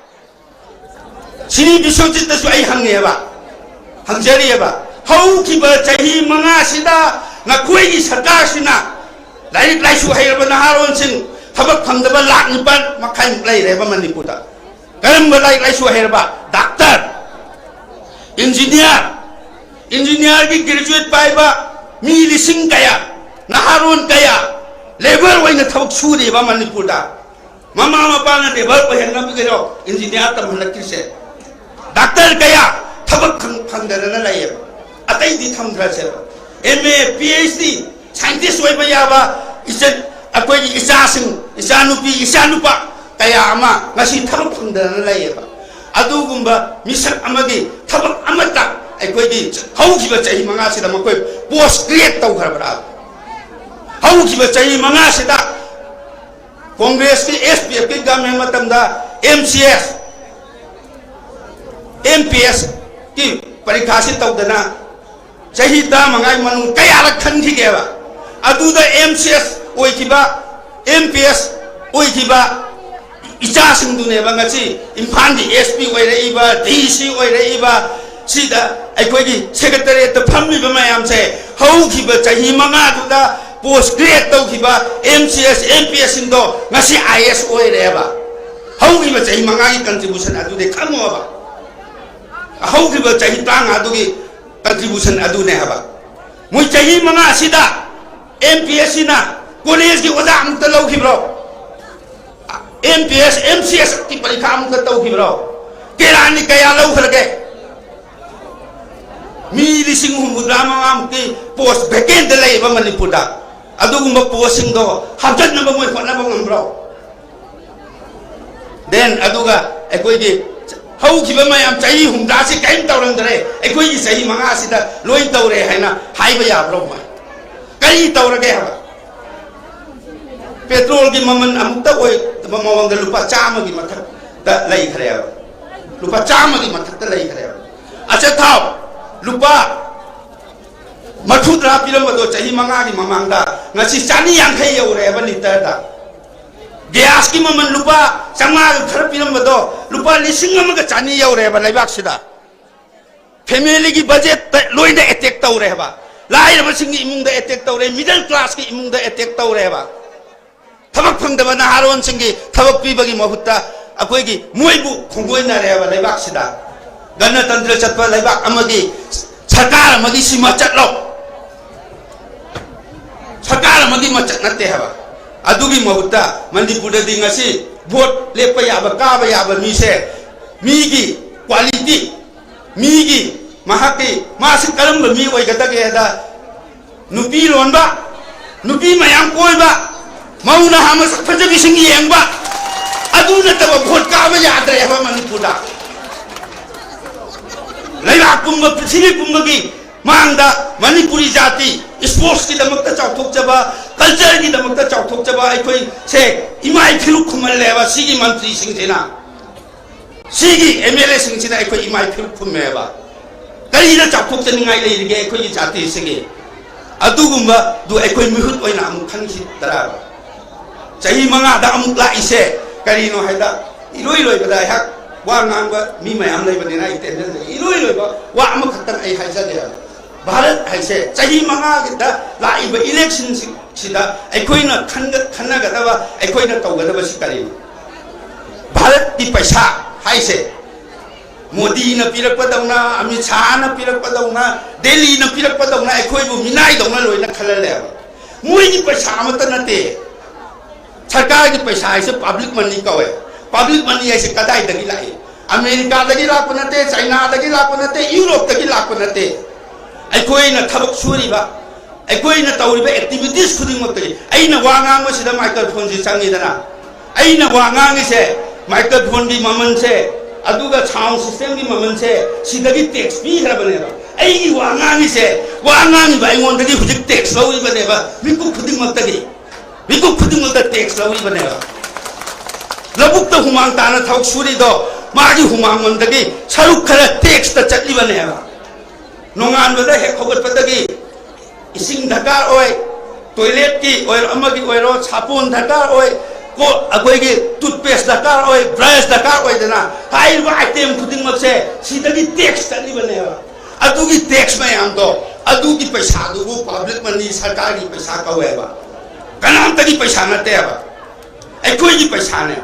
ꯁꯤꯔꯤ ꯕꯤꯁ꯭ꯋꯖꯤꯠꯇꯁꯨ ꯑꯩ ꯍꯪꯉꯦꯕ, ꯍꯪꯖꯔꯤꯑꯕ, ꯍꯧꯈꯤꯕ ꯆꯍꯤ ꯃꯉꯥꯁꯤꯗ ꯅꯈꯣꯏꯒꯤ ꯁꯔꯀꯥꯔꯁꯤꯅ ꯂꯥꯏꯔꯤꯛ ꯂꯥꯏꯁꯨ ꯍꯩꯔꯕ ꯅꯍꯥꯔꯣꯟꯁꯤꯡ ꯊꯕꯛ ꯐꯪꯗꯕ ꯂꯥꯛ ꯅꯤꯄꯥꯜ ꯃꯈꯥꯏꯃꯨꯛ ꯂꯩꯔꯦꯕ ꯃꯅꯤꯄꯨꯔꯗ꯫ ꯀꯔꯝꯕ ꯂꯥꯏꯔꯤꯛ ꯂꯥꯏꯁꯨ ꯍꯩꯔꯕ? ꯗꯥꯛꯇꯔ, ꯏꯟꯖꯤꯅꯤꯌꯥꯔ, ꯏꯟꯖꯤꯅꯤꯌꯥꯔꯒꯤ ꯒ꯭ꯔꯦꯖꯨꯑꯦꯠ ꯄꯥꯏꯕ ꯃꯤ ꯂꯤꯁꯤꯡ ꯀꯌꯥ, ꯅꯍꯥꯔꯣꯟ ꯀꯌꯥ, ꯂꯦꯕꯔ ꯑꯣꯏꯅ ꯊꯕꯛ ꯁꯨꯔꯤꯕ ꯃꯅꯤꯄꯨꯔꯗ꯫ ꯃꯃꯥ ꯃꯄꯥꯅ ꯂꯦꯕꯔ ꯑꯣꯏꯍꯟꯅꯕꯒꯤꯔꯣ ꯏꯟꯖꯤꯅꯤꯌꯥꯔ ꯇꯝꯍꯜꯂꯛꯇ꯭ꯔꯤꯁꯦ? ꯗꯥꯛꯇꯔ ꯀꯌꯥ ꯊꯕꯛ ꯐꯪ-, ꯐꯪꯗꯗꯅ ꯂꯩꯌꯦꯕ꯫ ꯑꯇꯩꯗꯤ ꯊꯝꯈ꯭ꯔꯁꯦꯕ꯫ M A, P H D, scientist ꯑꯣꯏꯕ ꯌꯥꯕ ꯏꯆꯟ, ꯑꯩꯈꯣꯏꯒꯤ ꯏꯆꯥꯁꯤꯡ, ꯏꯆꯥꯅꯨꯄꯤ, ꯏꯆꯥꯅꯨꯄꯥ ꯀꯌꯥ ꯑꯃ ꯉꯁꯤ ꯊꯕꯛ ꯐꯪꯗꯗꯅ ꯂꯩꯌꯦꯕ꯫ ꯑꯗꯨꯒꯨꯝꯕ ꯃꯤꯁꯛ ꯑꯃꯒꯤ ꯊꯕꯛ ꯑꯃꯠꯇ ꯑꯩꯈꯣꯏꯒꯤ ꯍꯧꯈꯤꯕ ꯆꯍꯤ ꯃꯉꯥꯁꯤꯗ ꯃꯈꯣꯏ ꯄꯣꯁ ꯀ꯭ꯔꯤꯌꯦꯠ ꯇꯧꯈ꯭ꯔꯕ꯭ꯔꯥ? ꯍꯧꯈꯤꯕ ꯆꯍꯤ ꯃꯉꯥꯁꯤꯗ ꯀꯣꯡꯒ꯭ꯔꯦꯁꯀꯤ ꯑꯦꯁ ꯄꯤ ꯑꯦꯐꯀꯤ ꯒꯚꯔꯟꯃꯦꯟ ꯃꯇꯝꯗ M C S, M P ꯑꯦꯁꯀꯤ ꯄꯔꯤꯈꯥꯁꯤ ꯇꯧꯗꯅ ꯆꯍꯤ ꯇꯔꯥꯃꯉꯥꯒꯤ ꯃꯅꯨꯡ ꯀꯌꯥꯔꯛ ꯈꯟꯈꯤꯒꯦꯕ? ꯑꯗꯨꯗ ꯑꯦꯝ ꯁꯤ ꯑꯦꯁ ꯑꯣꯏꯈꯤꯕ, ꯑꯦꯝ ꯄꯤ ꯑꯦꯁ ꯑꯣꯏꯈꯤꯕ ꯏꯆꯥꯁꯤꯡꯗꯨꯅꯦꯕ ꯉꯁꯤ ꯏꯝꯐꯥꯜꯒꯤ ꯑꯦꯁ ꯄꯤ ꯑꯣꯏꯔꯛꯏꯕ, ꯗꯤ ꯁꯤ ꯑꯣꯏꯔꯛꯏꯕ, ꯁꯤꯗ ꯑꯩꯈꯣꯏꯒꯤ ꯁꯦꯀ꯭ꯔꯦꯇꯔꯤꯌꯦꯠꯇ ꯐꯝꯃꯤꯕ ꯃꯌꯥꯝꯁꯦ꯫ ꯍꯧꯈꯤꯕ ꯆꯍꯤ ꯃꯉꯥꯗꯨꯗ ꯄꯣꯁ ꯀ꯭ꯔꯤꯌꯦꯠ ꯇꯧꯈꯤꯕ M C S, M P ꯑꯦꯁꯁꯤꯡꯗꯣ ꯉꯁꯤ ꯑꯥꯏ ꯑꯦꯁ ꯑꯣꯏꯔꯦꯕ꯫ ꯍꯧꯈꯤꯕ ꯆꯍꯤ ꯃꯉꯥꯒꯤ ꯀꯟꯇ꯭ꯔꯤꯕ꯭ꯌꯨꯁꯟ ꯑꯗꯨꯗꯤ ꯈꯪꯉꯣꯕ꯫ ꯍꯧꯈꯤꯕ ꯆꯍꯤ ꯇꯔꯥꯃꯉꯥꯗꯨꯒꯤ ꯀꯟꯇ꯭ꯔꯤꯕ꯭ꯌꯨꯁꯟ ꯑꯗꯨꯅꯦ ꯍꯥꯏꯕ꯫ ꯃꯣꯏ ꯆꯍꯤ ꯃꯉꯥ ꯑꯁꯤꯗ ꯑꯦꯝ ꯄꯤ ꯑꯦꯁ ꯁꯤꯅ ꯀꯣꯂꯦꯖꯀꯤ ꯑꯣꯖꯥ ꯑꯃꯨꯛꯇ ꯂꯧꯈꯤꯕ꯭ꯔꯣ? M P S, M C ꯑꯦꯁꯀꯤ ꯄꯔꯤꯈꯥ ꯑꯃꯨꯛꯇ ꯇꯧꯈꯤꯕ꯭ꯔꯣ? ꯀꯦꯔꯥꯟꯒꯤ ꯀꯌꯥ ꯂꯧꯈ꯭ꯔꯒꯦ? ꯃꯤ ꯂꯤꯁꯤꯡ ꯍꯨꯝꯐꯨꯇꯔꯥ ꯃꯉꯥꯃꯨꯛꯀꯤ ꯄꯣꯁ ꯚꯦꯀꯦꯟꯗ ꯂꯩꯌꯦꯕ ꯃꯅꯤꯄꯨꯔꯗ꯫ ꯑꯗꯨꯒꯨꯝꯕ ꯄꯣꯁꯁꯤꯡꯗꯣ ꯍꯥꯞꯆꯟꯅꯕ ꯃꯣꯏ ꯍꯣꯠꯅꯕ ꯉꯝꯕ꯭ꯔꯣ? ꯗꯦꯟ ꯑꯗꯨꯒ ꯑꯩꯈꯣꯏꯒꯤ ꯍꯧꯈꯤꯕ ꯃꯌꯥꯝ ꯆꯍꯤ ꯍꯨꯝꯗ꯭ꯔꯥꯁꯤ ꯀꯔꯤꯝ ꯇꯧꯔꯝꯗ꯭ꯔꯦ, ꯑꯩꯈꯣꯏꯒꯤ ꯆꯍꯤ ꯃꯉꯥꯁꯤꯗ ꯂꯣꯏ ꯇꯧꯔꯦ ꯍꯥꯏꯅ ꯍꯥꯏꯕ ꯌꯥꯕ꯭ꯔꯣ? ꯃꯣꯏ ꯀꯔꯤ ꯇꯧꯔꯒꯦ ꯍꯥꯏꯕ? ꯄꯦꯇ꯭ꯔꯣꯜꯒꯤ ꯃꯃꯜ ꯑꯃꯨꯛꯇ ꯑꯣꯏ ꯃꯃꯥꯡꯗ ꯂꯨꯄꯥ ꯆꯥꯝꯃꯒꯤ ꯃꯊꯛꯇ ꯂꯩꯈ꯭ꯔꯦꯕ꯫ ꯂꯨꯄꯥ ꯆꯥꯝꯃꯒꯤ ꯃꯊꯛꯇ ꯂꯩꯈ꯭ꯔꯦꯕ꯫ ꯑꯆꯥꯊꯥꯎ ꯂꯨꯄꯥ ꯃꯔꯤꯐꯨꯇꯔꯥ ꯄꯤꯔꯝꯕꯗꯣ ꯆꯍꯤ ꯃꯉꯥꯒꯤ ꯃꯃꯥꯡꯗ ꯉꯁꯤ ꯆꯅꯤ ꯌꯥꯡꯈꯩ ꯌꯧꯔꯦꯕ ꯂꯤꯇꯔꯗ꯫ ꯒ꯭ꯌꯥꯁꯀꯤ ꯃꯃꯜ ꯂꯨꯄꯥ ꯆꯥꯝꯃꯉꯥꯒ ꯈꯔ ꯄꯤꯔꯝꯕꯗꯣ ꯂꯨꯄꯥ ꯂꯤꯁꯤꯡ ꯑꯃꯒ ꯆꯅꯤ ꯌꯧꯔꯦꯕ ꯂꯩꯕꯥꯛꯁꯤꯗ꯫ ꯐꯦꯃꯤꯂꯤꯒꯤ ꯕꯖꯦꯠꯇ ꯂꯣꯏꯅ ꯑꯦꯇꯦꯛ ꯇꯧꯔꯦꯕ꯫ ꯂꯥꯏꯔꯕꯁꯤꯡꯒꯤ ꯏꯃꯨꯡꯗ ꯑꯦꯇꯦꯛ ꯇꯧꯔꯦ, ꯃꯤꯗꯜ ꯀ꯭ꯂꯥꯁꯀꯤ ꯏꯃꯨꯡꯗ ꯑꯦꯇꯦꯛ ꯇꯧꯔꯦꯕ꯫ ꯊꯕꯛ ꯐꯪꯗꯕ ꯅꯍꯥꯔꯣꯟꯁꯤꯡꯒꯤ ꯊꯕꯛ ꯄꯤꯕꯒꯤ ꯃꯍꯨꯠꯇ ꯑꯩꯈꯣꯏꯒꯤ ꯃꯣꯏꯕꯨ ꯈꯣꯡꯒꯣꯏꯅꯔꯦꯕ ꯂꯩꯕꯥꯛꯁꯤꯗ꯫ ꯒꯅꯇꯟꯇ꯭ꯔ ꯆꯠꯄ ꯂꯩꯕꯥꯛ ꯑꯃꯒꯤ ꯁꯔꯀꯥꯔ ꯑꯃꯒꯤ ꯁꯤꯃ ꯆꯠꯂꯣ꯫ ꯁꯔꯀꯥꯔ ꯑꯃꯒꯤ ꯃꯆꯠ ꯅꯠꯇꯦ ꯍꯥꯏꯕ꯫ ꯑꯗꯨꯒꯤ ꯃꯍꯨꯠꯇ ꯃꯅꯤꯄꯨꯔꯗꯗꯤ ꯉꯁꯤ ꯚꯣꯠ ꯂꯦꯞꯄ ꯌꯥꯕ, ꯀꯥꯕ ꯌꯥꯕ ꯃꯤꯁꯦ ꯃꯤꯒꯤ ꯀ꯭ꯋꯥꯂꯤꯇꯤ, ꯃꯤꯒꯤ, ꯃꯍꯥꯛꯀꯤ, ꯃꯥꯁꯤ ꯀꯔꯝꯕ ꯃꯤ ꯑꯣꯏꯒꯗꯒꯦꯗ ꯅꯨꯄꯤ ꯂꯣꯟꯕ, ꯅꯨꯄꯤ ꯃꯌꯥꯝ ꯀꯣꯏꯕ, ꯃꯧ ꯅꯍꯥ ꯃꯁꯛ ꯐꯖꯕꯤꯁꯤꯡ ꯌꯦꯡꯕ, ꯑꯗꯨ ꯅꯠꯇꯕ ꯚꯣꯠ ꯀꯥꯕ ꯌꯥꯗ꯭ꯔꯦ ꯍꯥꯏꯕ ꯃꯅꯤꯄꯨꯔꯗ꯫ ꯂꯩꯕꯥꯛ ꯄꯨꯝꯕ, ꯄ꯭ꯔꯤꯊꯤꯕꯤ ꯄꯨꯝꯕꯒꯤ ꯃꯥꯡꯗ ꯃꯅꯤꯄꯨꯔꯤ ꯖꯥꯇꯤ sportsꯀꯤꯗꯃꯛꯇ ꯆꯥꯎꯊꯣꯛꯆꯕ, cultureꯒꯤꯗꯃꯛꯇ ꯆꯥꯎꯊꯣꯛꯆꯕ ꯑꯩꯈꯣꯏꯁꯦ ꯏꯃꯥꯏ ꯐꯤꯔꯨꯛ ꯈꯨꯝꯍꯜꯂꯦꯕ ꯁꯤꯒꯤ ꯃꯟꯇ꯭ꯔꯤꯁꯤꯡꯁꯤꯅ꯫ ꯁꯤꯒꯤ MLAꯁꯤꯡꯁꯤꯅ ꯑꯩꯈꯣꯏ ꯏꯃꯥꯏ ꯐꯤꯔꯨꯛ ꯈꯨꯝꯃꯦꯕ꯫ ꯀꯔꯤꯗ ꯆꯥꯎꯊꯣꯛꯆꯅꯤꯡꯉꯥꯏ ꯂꯩꯔꯤꯒꯦ ꯑꯩꯈꯣꯏꯒꯤ ꯖꯥꯇꯤꯁꯤꯒꯤ? ꯑꯗꯨꯒꯨꯝꯕꯗꯨ ꯑꯩꯈꯣꯏ ꯃꯤꯍꯨꯠ ꯑꯣꯏꯅ ꯑꯃꯨꯛ ꯈꯟꯈꯤꯗ꯭ꯔꯕ? ꯆꯍꯤ ꯃꯉꯥꯗ ꯑꯃꯨꯛ ꯂꯥꯛꯏꯁꯦ ꯀꯔꯤꯅꯣ ꯍꯥꯏꯗ, ꯏꯂꯣꯏ ꯂꯣꯏꯕꯗ ꯑꯩꯍꯥꯛ ꯋꯥ ꯉꯥꯡꯕ ꯃꯤ ꯃꯌꯥꯝ ꯂꯩꯕꯅꯤꯅ ꯑꯩ ꯇꯦꯟꯁꯟ ꯂꯩ꯫ ꯏꯂꯣꯏ ꯂꯣꯏꯕ ꯋꯥ ꯑꯃꯈꯛꯇꯪ ꯑꯩ ꯍꯥꯏꯖꯒꯦ꯫ ꯚꯥꯔꯠ ꯍꯥꯏꯁꯦ ꯆꯍꯤ ꯃꯉꯥꯒꯤꯗ ꯂꯥꯛꯏꯕ electionꯁꯤꯡꯁꯤꯗ ꯑꯩꯈꯣꯏꯅ ꯈꯟꯒ-, ꯈꯟꯅꯒꯗꯕ, ꯑꯩꯈꯣꯏꯅ ꯇꯧꯒꯗꯕꯁꯤ ꯀꯔꯤꯅꯣ? ꯚꯥꯔꯠꯀꯤ ꯄꯩꯁꯥ ꯍꯥꯏꯁꯦ ꯃꯣꯗꯤꯅ ꯄꯤꯔꯛꯄꯗꯧꯅ, ꯑꯃꯤꯠ ꯁꯥꯍꯅ ꯄꯤꯔꯛꯄꯗꯧꯅ, ꯗꯦꯜꯂꯤꯅ ꯄꯤꯔꯛꯄꯗꯧꯅ ꯑꯩꯈꯣꯏꯕꯨ ꯃꯤꯅꯥꯏꯗꯧꯅ ꯂꯣꯏꯅ ꯈꯜꯍꯜꯂꯦꯕ꯫ ꯃꯣꯏꯒꯤ ꯄꯩꯁꯥ ꯑꯃꯠꯇ ꯅꯠꯇꯦ꯫ ꯁꯔꯀꯥꯔꯒꯤ ꯄꯩꯁꯥ ꯍꯥꯏꯁꯦ public money ꯀꯧꯋꯦ꯫ Public money ꯍꯥꯏꯁꯦ ꯀꯗꯥꯏꯗꯒꯤ ꯂꯥꯛꯏ? ꯑꯃꯦꯔꯤꯀꯥꯗꯒꯤ ꯂꯥꯛꯄ ꯅꯠꯇꯦ, ꯆꯥꯏꯅꯥꯗꯒꯤ ꯂꯥꯛꯄ ꯅꯠꯇꯦ, ꯌꯨꯔꯣꯞꯇꯒꯤ ꯂꯥꯛꯄ ꯅꯠꯇꯦ꯫ ꯑꯩꯈꯣꯏꯅ ꯊꯕꯛ ꯁꯨꯔꯤꯕ, ꯑꯩꯈꯣꯏꯅ ꯇꯧꯔꯤꯕ activitiesꯈꯨꯗꯤꯡꯃꯛꯇꯒꯤ꯫ ꯑꯩꯅ ꯋꯥ ꯉꯥꯡꯕꯁꯤꯗ microphoneꯁꯤ ꯆꯪꯉꯤꯗꯅ, ꯑꯩꯅ ꯋꯥ ꯉꯥꯡꯉꯤꯁꯦ, microphoneꯒꯤ ꯃꯃꯜꯁꯦ, ꯑꯗꯨꯒ sound systemꯒꯤ ꯃꯃꯜꯁꯦ, ꯁꯤꯗꯒꯤ tax ꯄꯤꯈ꯭ꯔꯕꯅꯦꯕ꯫ ꯑꯩꯒꯤ ꯋꯥ ꯉꯥꯡꯉꯤꯁꯦ, ꯋꯥ ꯉꯥꯡꯉꯤꯕ ꯑꯩꯉꯣꯟꯗꯒꯤ ꯍꯧꯖꯤꯛ tax ꯂꯧꯔꯤꯕꯅꯦꯕ, ꯃꯤꯀꯨꯞ ꯈꯨꯗꯤꯡꯃꯛꯇꯒꯤ꯫ ꯃꯤꯀꯨꯞ ꯈꯨꯗꯤꯡꯃꯛꯇ tax ꯂꯧꯔꯤꯕꯅꯦꯕ꯫ ꯂꯧꯕꯨꯛꯇ ꯍꯨꯃꯥꯡ ꯇꯥꯅ ꯊꯕꯛ ꯁꯨꯔꯤꯗꯣ, ꯃꯥꯒꯤ ꯍꯨꯃꯥꯡ ꯃꯃꯜꯗꯒꯤ ꯁꯔꯨꯛ ꯈꯔ taxꯇ ꯆꯠꯂꯤꯕꯅꯦꯕ꯫ ꯅꯣꯡꯉꯥꯟꯕꯗ ꯍꯦꯛ ꯍꯧꯒꯠꯄꯗꯒꯤ ꯏꯁꯤꯡ ꯗꯔꯀꯥꯔ ꯑꯣꯏ, toiletꯀꯤ ꯑꯣꯏꯔꯣ, ꯑꯃꯒꯤ ꯑꯣꯏꯔꯣ, ꯁꯥꯄꯣꯟ ꯗꯔꯀꯥꯔ ꯑꯣꯏ, ꯀꯣ, ꯑꯩꯈꯣꯏꯒꯤ toothpaste ꯗꯔꯀꯥꯔ ꯑꯣꯏ, brush ꯗꯔꯀꯥꯔ ꯑꯣꯏꯗꯅ, ꯍꯥꯏꯔꯤꯕ item ꯈꯨꯗꯤꯡꯃꯛꯁꯦ ꯁꯤꯗꯒꯤ tax ꯆꯠꯂꯤꯕꯅꯦꯕ꯫ ꯑꯗꯨꯒꯤ tax ꯃꯌꯥꯝꯗꯣ, ꯑꯗꯨꯒꯤ ꯄꯩꯁꯥꯗꯨꯕꯨ public money, ꯁꯔꯀꯥꯔꯒꯤ ꯄꯩꯁꯥ ꯀꯧꯋꯦꯕ꯫ ꯀꯅꯥꯝꯇꯒꯤ ꯄꯩꯁꯥ ꯅꯠꯇꯦꯕ, ꯑꯩꯈꯣꯏꯒꯤ ꯄꯩꯁꯥꯅꯦ꯫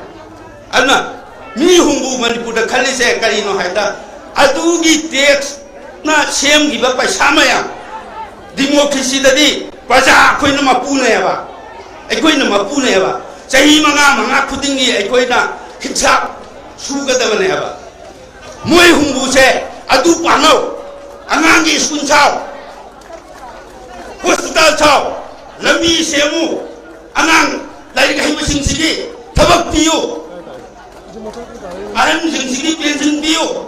ꯑꯗꯨꯅ ꯃꯤ ꯍꯨꯝꯐꯨ ꯃꯅꯤꯄꯨꯔꯗ ꯈꯜꯂꯤꯁꯦ ꯀꯔꯤꯅꯣ ꯍꯥꯏꯗ, ꯑꯗꯨꯒꯤ taxꯅ ꯁꯦꯝꯈꯤꯕ ꯄꯩꯁꯥ ꯃꯌꯥꯝ, democracyꯗꯗꯤ ꯄ꯭ꯔꯖꯥ ꯑꯩꯈꯣꯏꯅ ꯃꯄꯨꯅꯦꯕ꯫ ꯑꯩꯈꯣꯏꯅ ꯃꯄꯨꯅꯦꯕ꯫ ꯆꯍꯤ ꯃꯉꯥ, ꯃꯉꯥ ꯈꯨꯗꯤꯡꯒꯤ ꯑꯩꯈꯣꯏꯅ ꯍꯤꯟꯁꯥꯞ ꯁꯨꯒꯗꯕꯅꯦꯕ꯫ ꯃꯣꯏ ꯍꯨꯝꯐꯨꯁꯦ ꯑꯗꯨ ꯄꯥꯟꯅꯧ, ꯑꯉꯥꯡꯒꯤ ꯁ꯭ꯀꯨꯜ ꯁꯥꯎ, ꯍꯣꯁꯄꯤꯇꯥꯜ ꯁꯥꯎ, ꯂꯝꯕꯤ ꯁꯦꯝꯃꯨ, ꯑꯉꯥꯡ ꯂꯥꯏꯔꯤꯛ ꯍꯩꯕꯁꯤꯡꯁꯤꯒꯤ ꯊꯕꯛ ꯄꯤꯌꯨ, ꯑꯍꯟꯁꯤꯡꯁꯤꯒꯤ ꯄꯦꯟꯁꯤꯟ ꯄꯤꯌꯨ,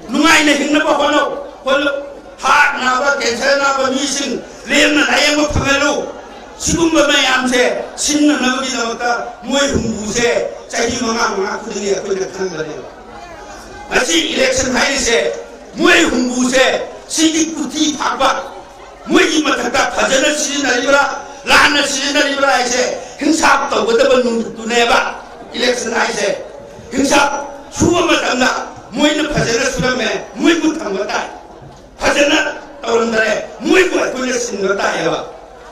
ꯅꯨꯡꯉꯥꯏꯅ ꯍꯤꯡꯅꯕ ꯍꯣꯠꯅꯧ, ꯍꯣꯠꯅꯧ꯫ ꯍꯥꯔꯠ ꯅꯥꯕ, ꯀꯦꯟꯁꯔ ꯅꯥꯕ ꯃꯤꯁꯤꯡ ꯂꯦꯝꯅ ꯂꯥꯌꯦꯡꯕ ꯐꯪꯍꯜꯂꯨ꯫ ꯁꯤꯒꯨꯝꯕ ꯃꯌꯥꯝꯁꯦ ꯁꯤꯟꯅꯅꯕꯒꯤꯗꯃꯛꯇ ꯃꯣꯏ ꯍꯨꯝꯐꯨꯁꯦ ꯆꯍꯤ ꯃꯉꯥ, ꯃꯉꯥ ꯈꯨꯗꯤꯡꯒꯤ ꯑꯩꯈꯣꯏꯅ ꯈꯟꯒꯅꯦꯕ꯫ ꯉꯁꯤ ꯏꯂꯦꯛꯁꯟ ꯍꯥꯏꯔꯤꯁꯦ ꯃꯣꯏ ꯍꯨꯝꯐꯨꯁꯦ ꯁꯤꯒꯤ ꯀꯨꯊꯤ ꯊꯥꯛꯄ, ꯃꯣꯏꯒꯤ ꯃꯊꯛꯇ ꯐꯖꯅ ꯁꯤꯖꯤꯟꯅꯔꯤꯕ꯭ꯔꯥ, ꯂꯥꯟꯅ ꯁꯤꯖꯤꯟꯅꯔꯤꯕ꯭ꯔꯥ ꯍꯥꯏꯁꯦ ꯍꯤꯟꯁꯥꯞ ꯇꯧꯒꯗꯕ ꯅꯨꯃꯤꯠꯇꯨꯅꯦꯕ ꯏꯂꯦꯛꯁꯟ ꯍꯥꯏꯁꯦ꯫ ꯍꯤꯟꯁꯥꯞ ꯁꯨꯕ ꯃꯇꯝꯗ ꯃꯣꯏꯅ ꯐꯖꯅ ꯁꯨꯔꯝꯃꯦ, ꯃꯣꯏꯕꯨ ꯊꯝꯕ ꯇꯥꯏ꯫ ꯐꯖꯅ ꯇꯧꯔꯝꯗꯔꯦ, ꯃꯣꯏꯕꯨ ꯑꯩꯈꯣꯏꯅ ꯁꯤꯟꯕ ꯇꯥꯏꯌꯦꯕ꯫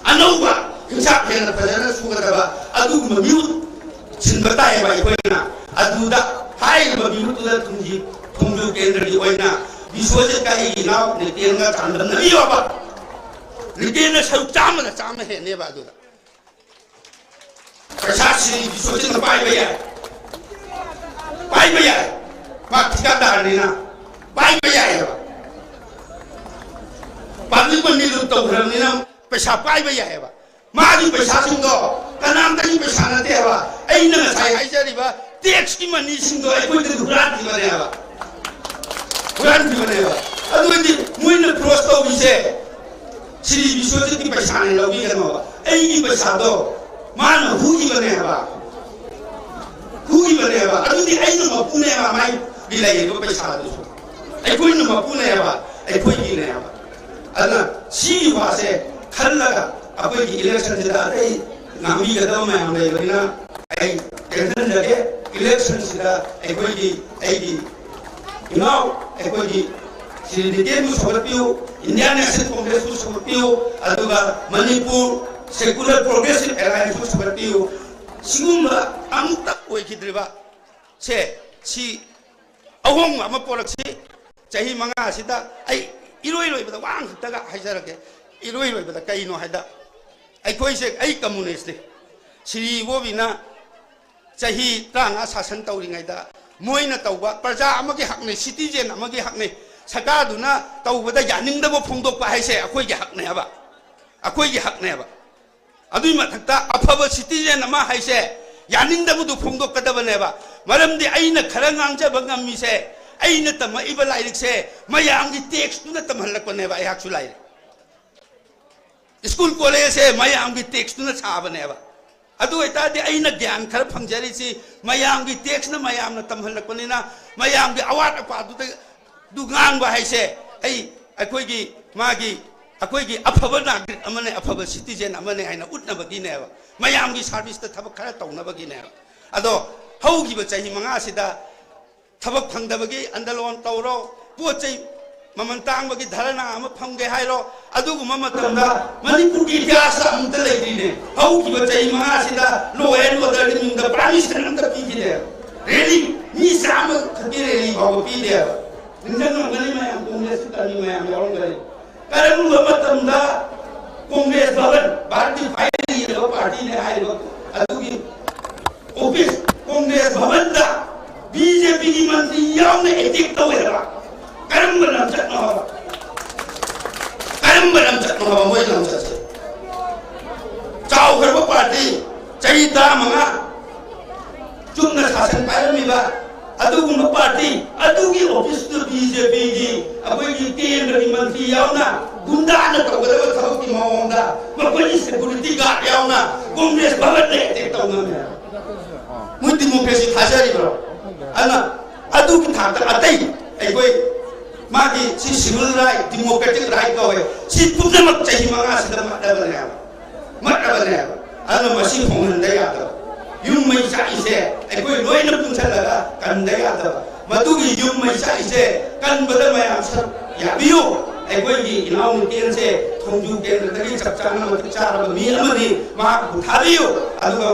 ꯑꯅꯧꯕ ꯍꯤꯟꯁꯥꯞ ꯍꯦꯟꯅ ꯐꯖꯅ ꯁꯨꯒꯗꯕ ꯑꯗꯨꯒꯨꯝꯕ ꯃꯤꯍꯨꯠ ꯁꯤꯟꯕ ꯇꯥꯏꯌꯦꯕ ꯑꯩꯈꯣꯏꯅ꯫ ꯑꯗꯨꯗ ꯍꯥꯏꯔꯤꯕ ꯃꯤꯍꯨꯠꯇꯨꯗ ꯊꯨꯝꯖꯤ-, ꯊꯣꯡꯖꯨ ꯀꯦꯟꯗ꯭ꯔꯒꯤ ꯑꯣꯏꯅ ꯕꯤꯁ꯭ꯋꯖꯤꯠꯀ ꯑꯩꯒꯤ ꯏꯅꯥꯎ ꯅꯤꯇꯦꯟꯒ ꯆꯥꯡꯗꯝꯅꯕꯤꯌꯣꯕ꯫ ꯅꯤꯇꯦꯟꯅ ꯁꯔꯨꯛ ꯆꯥꯝꯃꯗ ꯆꯥꯝꯃ ꯍꯦꯟꯅꯦꯕ ꯑꯗꯨꯗ꯫ ꯄꯩꯁꯥ ꯁꯤꯗꯤ ꯕꯤꯁ꯭ꯋꯖꯤꯠꯅ ꯄꯥꯏꯕ ꯌꯥꯏ꯫ ꯄꯥꯏꯕ ꯌꯥꯏ꯫ ꯃꯥ ꯊꯤꯀꯥꯗꯥꯔꯅꯤꯅ ꯄꯥꯏꯕ ꯌꯥꯏꯑꯕ꯫ ꯄꯥꯕ꯭ꯂꯤꯛ ꯃꯅꯤ ꯂꯨꯠ ꯇꯧꯈ꯭ꯔꯕꯅꯤꯅ ꯄꯩꯁꯥ ꯄꯥꯏꯕ ꯌꯥꯏꯑꯕ꯫ ꯃꯥꯒꯤ ꯄꯩꯁꯥꯁꯤꯡꯗꯣ ꯀꯅꯥꯝꯇꯒꯤ ꯄꯩꯁꯥ ꯅꯠꯇꯦ ꯍꯥꯏꯕ꯫ ꯑꯩꯅ ꯉꯁꯥꯏ ꯍꯥꯏꯖꯔꯤꯕ ꯇꯦꯛꯁꯀꯤ ꯃꯅꯤꯁꯤꯡꯗꯣ ꯑꯩꯈꯣꯏꯗꯒꯤ ꯍꯨꯔꯥꯟꯈꯤꯕꯅꯦ ꯍꯥꯏꯕ꯫ ꯍꯨꯔꯥꯟꯈꯤꯕꯅꯦꯕ꯫ ꯑꯗꯨ ꯑꯣꯏꯔꯗꯤ ꯃꯣꯏꯅ ꯐ꯭ꯔꯣꯁ ꯇꯧꯔꯤꯁꯦ ꯁ꯭ꯔꯤ ꯕꯤꯁ꯭ꯋꯖꯤꯠꯀꯤ ꯄꯩꯁꯥꯅꯦ ꯂꯧꯕꯤꯒꯅꯣꯕ꯫ ꯑꯩꯒꯤ ꯄꯩꯁꯥꯗꯣ ꯃꯥꯅ ꯍꯨꯈꯤꯕꯅꯦ ꯍꯥꯏꯕ꯫ ꯍꯨꯈꯤꯕꯅꯦꯕ꯫ ꯑꯗꯨꯗꯤ ꯑꯩꯅ ꯃꯄꯨꯅꯦꯕ ꯃꯥꯒꯤ ꯂꯩꯔꯤꯕ ꯄꯩꯁꯥꯗꯨꯁꯨ꯫ ꯑꯩꯈꯣꯏꯅ ꯃꯄꯨꯅꯦꯕ, ꯑꯩꯈꯣꯏꯒꯤꯅꯦꯕ꯫ ꯑꯗꯨꯅ ꯁꯤꯒꯤ ꯋꯥꯁꯦ ꯈꯜꯂꯒ ꯑꯩꯈꯣꯏꯒꯤ ꯏꯂꯦꯛꯁꯟꯁꯤꯗ ꯑꯇꯩ ꯉꯥꯡꯕꯤꯒꯗꯕ ꯃꯌꯥꯝ ꯂꯩꯕꯅꯤꯅ ꯑꯩ ꯇꯦꯟꯁꯤꯟꯖꯒꯦ꯫ ꯏꯂꯦꯛꯁꯟꯁꯤꯗ ꯑꯩꯈꯣꯏꯒꯤ, ꯑꯩꯒꯤ ꯏꯅꯥꯎ ꯑꯩꯈꯣꯏꯒꯤ ꯁ꯭ꯔꯤ ꯅꯤꯇꯦꯟꯕꯨ ꯁꯧꯒꯠꯄꯤꯌꯨ, ꯏꯟꯗꯤꯌꯥꯟ ꯅꯦꯁꯅꯦꯜ ꯀꯣꯡꯒ꯭ꯔꯦꯁꯄꯨ ꯁꯧꯒꯠꯄꯤꯌꯨ, ꯑꯗꯨꯒ ꯃꯅꯤꯄꯨꯔ ꯁꯦꯀꯨꯂꯔ ꯄ꯭ꯔꯣꯒ꯭ꯔꯦꯁꯤꯚ ꯑꯦꯂꯥꯏꯟꯁꯄꯨ ꯁꯧꯒꯠꯄꯤꯌꯨ꯫ ꯁꯤꯒꯨꯝꯕ ꯑꯃꯨꯛꯇ ꯑꯣꯏꯈꯤꯗ꯭ꯔꯤꯕ ꯁꯦ, ꯁꯤ ꯑꯍꯣꯡꯕ ꯑꯃ ꯄꯣꯔꯛꯁꯤ꯫ ꯆꯍꯤ ꯃꯉꯥꯁꯤꯗ ꯑꯩ ꯏꯔꯣꯏ ꯂꯣꯏꯕꯗ ꯋꯥ ꯑꯃꯈꯛꯇꯒ ꯍꯥꯏꯖꯔꯛꯀꯦ꯫ ꯏꯔꯣꯏ ꯂꯣꯏꯕꯗ ꯀꯩꯅꯣ ꯍꯥꯏꯗ, ꯑꯩꯈꯣꯏꯁꯦ, ꯑꯩ ꯀꯝꯃꯨꯅꯤꯁꯅꯤ꯫ ꯁ꯭ꯔꯤ ꯏꯕꯣꯕꯤꯅ ꯆꯍꯤ ꯇꯔꯥꯃꯉꯥ ꯁꯥꯁꯟ ꯇꯧꯔꯤꯉꯩꯗ ꯃꯣꯏꯅ ꯇꯧꯕ ꯄ꯭ꯔꯖꯥ ꯑꯃꯒꯤ ꯍꯛꯅꯤ, ꯁꯤꯇꯤꯖꯦꯟ ꯑꯃꯒꯤ ꯍꯛꯅꯤ꯫ ꯁꯔꯀꯥꯔꯗꯨꯅ ꯇꯧꯕꯗ ꯌꯥꯅꯤꯡꯗꯕ ꯐꯣꯡꯗꯣꯛꯄ ꯍꯥꯏꯁꯦ ꯑꯩꯈꯣꯏꯒꯤ ꯍꯛꯅꯦꯕ, ꯑꯩꯈꯣꯏꯒꯤ ꯍꯛꯅꯦꯕ꯫ ꯑꯗꯨꯏ ꯃꯊꯛꯇ ꯑꯐꯕ ꯁꯤꯇꯤꯖꯦꯟ ꯑꯃ ꯍꯥꯏꯁꯦ ꯌꯥꯅꯤꯡꯗꯕꯗꯨ ꯐꯣꯡꯗꯣꯛꯀꯗꯕꯅꯦꯕ꯫ ꯃꯔꯝꯗꯤ ꯑꯩꯅ ꯈꯔ ꯉꯥꯡꯖꯕ ꯉꯝꯃꯤꯁꯦ, ꯑꯩꯅ ꯇꯝꯃꯛꯏꯕ ꯂꯥꯏꯔꯤꯛꯁꯦ ꯃꯌꯥꯝꯒꯤ ꯇꯦꯛꯁꯇꯨꯅ ꯇꯝꯍꯜꯂꯛꯄꯅꯦꯕ꯫ ꯑꯩꯍꯥꯛꯁꯨ ꯂꯥꯏꯔꯤꯛ, ꯁ꯭ꯀꯨꯜ ꯀꯣꯂꯦꯖꯁꯦ ꯃꯌꯥꯝꯒꯤ ꯇꯦꯛꯁꯇꯨꯅ ꯁꯥꯕꯅꯦꯕ꯫ ꯑꯗꯨ ꯑꯣꯏꯇꯥꯔꯗꯤ ꯑꯩꯅ ꯒ꯭ꯌꯥꯟ ꯈꯔ ꯐꯪꯖꯔꯤꯁꯤ ꯃꯌꯥꯝꯒꯤ ꯇꯦꯛꯁꯅ ꯃꯌꯥꯝꯅ ꯇꯝꯍꯜꯂꯛꯄꯅꯤꯅ, ꯃꯌꯥꯝꯒꯤ ꯑꯋꯥꯠ ꯑꯄꯥꯗꯨꯗ, ꯑꯗꯨ ꯉꯥꯡꯕ ꯍꯥꯏꯁꯦ ꯑꯩ, ꯑꯩꯈꯣꯏꯒꯤ, ꯃꯥꯒꯤ, ꯑꯩꯈꯣꯏꯒꯤ ꯑꯐꯕ ꯅꯥꯒꯔꯤꯛ ꯑꯃꯅꯦ, ꯑꯐꯕ ꯁꯤꯇꯤꯖꯦꯟ ꯑꯃꯅꯦ ꯍꯥꯏꯅ ꯎꯠꯅꯕꯒꯤꯅꯦꯕ, ꯃꯌꯥꯝꯒꯤ ꯁꯥꯔꯚꯤꯁꯇ ꯊꯕꯛ ꯈꯔ ꯇꯧꯅꯕꯒꯤꯅꯦꯕ꯫ ꯑꯗꯣ ꯍꯧꯈꯤꯕ ꯆꯍꯤ ꯃꯉꯥꯁꯤꯗ ꯊꯕꯛ ꯐꯪꯗꯕꯒꯤ ꯑꯟꯗꯂꯣꯟ ꯇꯧꯔꯣ, ꯄꯣꯠ ꯆꯩ ꯃꯃꯜ ꯇꯥꯡꯕꯒꯤ ꯙꯔꯅꯥ ꯑꯃ ꯐꯝꯒꯦ ꯍꯥꯏꯔꯣ, ꯑꯗꯨꯒꯨꯝꯕ ꯃꯇꯝꯗ ꯃꯅꯤꯄꯨꯔꯒꯤ ꯏꯇꯤꯍꯥꯁꯇ ꯑꯃꯨꯛꯇ ꯂꯩꯇ꯭ꯔꯤꯅꯦ꯫ ꯍꯧꯈꯤꯕ ꯆꯍꯤ ꯃꯉꯥꯁꯤꯗ law and orderꯒꯤ ꯃꯤꯡꯗ permission ꯑꯝꯇ ꯄꯤꯈꯤꯗꯦꯕ꯫ ꯔꯦꯂꯤ, ꯃꯤ ꯆꯥꯝꯃ ꯈꯛꯀꯤ ꯔꯦꯂꯤ ꯐꯥꯎꯕ ꯄꯤꯗꯦꯕ꯫ ꯅꯤꯡꯁꯤꯡꯉꯝꯒꯅꯤ ꯃꯌꯥꯝ, ꯀꯣꯡꯒ꯭ꯔꯦꯁꯀꯤ ꯀꯔꯃꯤ ꯃꯌꯥꯝ ꯌꯥꯎꯔꯝꯒꯅꯤ꯫ ꯀꯔꯝꯕ ꯃꯇꯝꯗ ꯀꯣꯡꯒ꯭ꯔꯦꯁ ꯚꯕꯟ, ꯚꯥꯔꯠꯀꯤ ꯈ꯭ꯋꯥꯏꯗꯒꯤ ꯂꯤꯔꯕ ꯄꯥꯔꯇꯤꯅꯦ ꯍꯥꯏꯔꯤꯕ ꯑꯗꯨꯒꯤ ꯑꯣꯐꯤꯁ, ꯀꯣꯡꯒ꯭ꯔꯦꯁ ꯚꯕꯟꯗ ꯕꯤꯖꯦꯄꯤꯒꯤ ꯃꯟꯇ꯭ꯔꯤ ꯌꯥꯎꯅ ꯑꯦꯇꯦꯛ ꯇꯧꯋꯦ ꯍꯥꯏꯕ? ꯀꯔꯝꯕ ꯂꯝꯆꯠꯅꯣ ꯍꯥꯏꯕ? ꯀꯔꯝꯕ ꯂꯝꯆꯠꯅꯣ ꯍꯥꯏꯕ ꯃꯣꯏ ꯂꯝꯆꯠꯁꯦ? ꯆꯥꯎꯈ꯭ꯔꯕ ꯄꯥꯔꯇꯤ, ꯆꯍꯤ ꯇꯔꯥꯃꯉꯥ ꯆꯨꯝꯅ ꯁꯥꯁꯟ ꯄꯥꯏꯔꯝꯃꯤꯕ ꯑꯗꯨꯒꯨꯝꯕ ꯄꯥꯔꯇꯤ ꯑꯗꯨꯒꯤ ꯑꯣꯐꯤꯁꯇꯨ ꯕꯤꯖꯦꯄꯤꯒꯤ ꯑꯩꯈꯣꯏꯒꯤ ꯀꯦꯟꯗ꯭ꯔꯒꯤ ꯃꯟꯇ꯭ꯔꯤ ꯌꯥꯎꯅ ꯒꯨꯟꯗꯥꯅ ꯇꯧꯒꯗꯕ ꯊꯕꯛꯀꯤ ꯃꯑꯣꯡꯗ ꯃꯈꯣꯏꯒꯤ ꯁꯦꯀꯨꯔꯤꯇꯤ ꯒꯥꯔꯗ ꯌꯥꯎꯅ ꯀꯣꯡꯒ꯭ꯔꯦꯁ ꯚꯕꯟꯗ ꯑꯦꯇꯦꯛ ꯇꯧꯅꯕꯅꯦ꯫ ꯃꯣꯏ ꯗꯤꯃꯣꯀ꯭ꯔꯦꯁꯤ ꯊꯥꯖꯔꯤꯕ꯭ꯔꯣ? ꯑꯗꯨꯅ ꯑꯗꯨꯒꯤ ꯊꯥꯛꯇ ꯑꯇꯩ ꯑꯩꯈꯣꯏ ꯃꯥꯒꯤ ꯁꯤ civil right, democratic right ꯀꯧꯋꯦ꯫ ꯁꯤ ꯄꯨꯝꯅꯃꯛ ꯆꯍꯤ ꯃꯉꯥꯁꯤꯗ ꯃꯠꯂꯕꯅꯦꯕ, ꯃꯠꯂꯕꯅꯦꯕ꯫ ꯑꯗꯨꯅ ꯃꯁꯤ ꯍꯣꯡꯍꯟꯗ ꯌꯥꯗꯕ꯫ ꯌꯨꯝ ꯃꯩ ꯆꯥꯛꯏꯁꯦ ꯑꯩꯈꯣꯏ ꯂꯣꯏꯅ ꯄꯨꯟꯁꯜꯂꯒ ꯀꯟꯗ ꯌꯥꯗꯕ꯫ ꯃꯗꯨꯒꯤ ꯌꯨꯝ ꯃꯩ ꯆꯥꯛꯏꯁꯦ ꯀꯟꯕꯗ ꯃꯌꯥꯝ ꯁꯔꯨꯛ ꯌꯥꯕꯤꯌꯨ꯫ ꯑꯩꯈꯣꯏꯒꯤ ꯏꯅꯥꯎ ꯅꯨꯄꯤꯁꯦ ꯊꯣꯡꯖꯨ ꯀꯦꯟꯗ꯭ꯔꯗꯒꯤ ꯆꯞ ꯆꯥꯅ ꯃꯇꯤꯛ ꯆꯥꯔꯕ ꯃꯤ ꯑꯃꯅꯤ, ꯃꯍꯥꯛꯄꯨ ꯊꯥꯕꯤꯌꯨ꯫ ꯑꯗꯨꯒ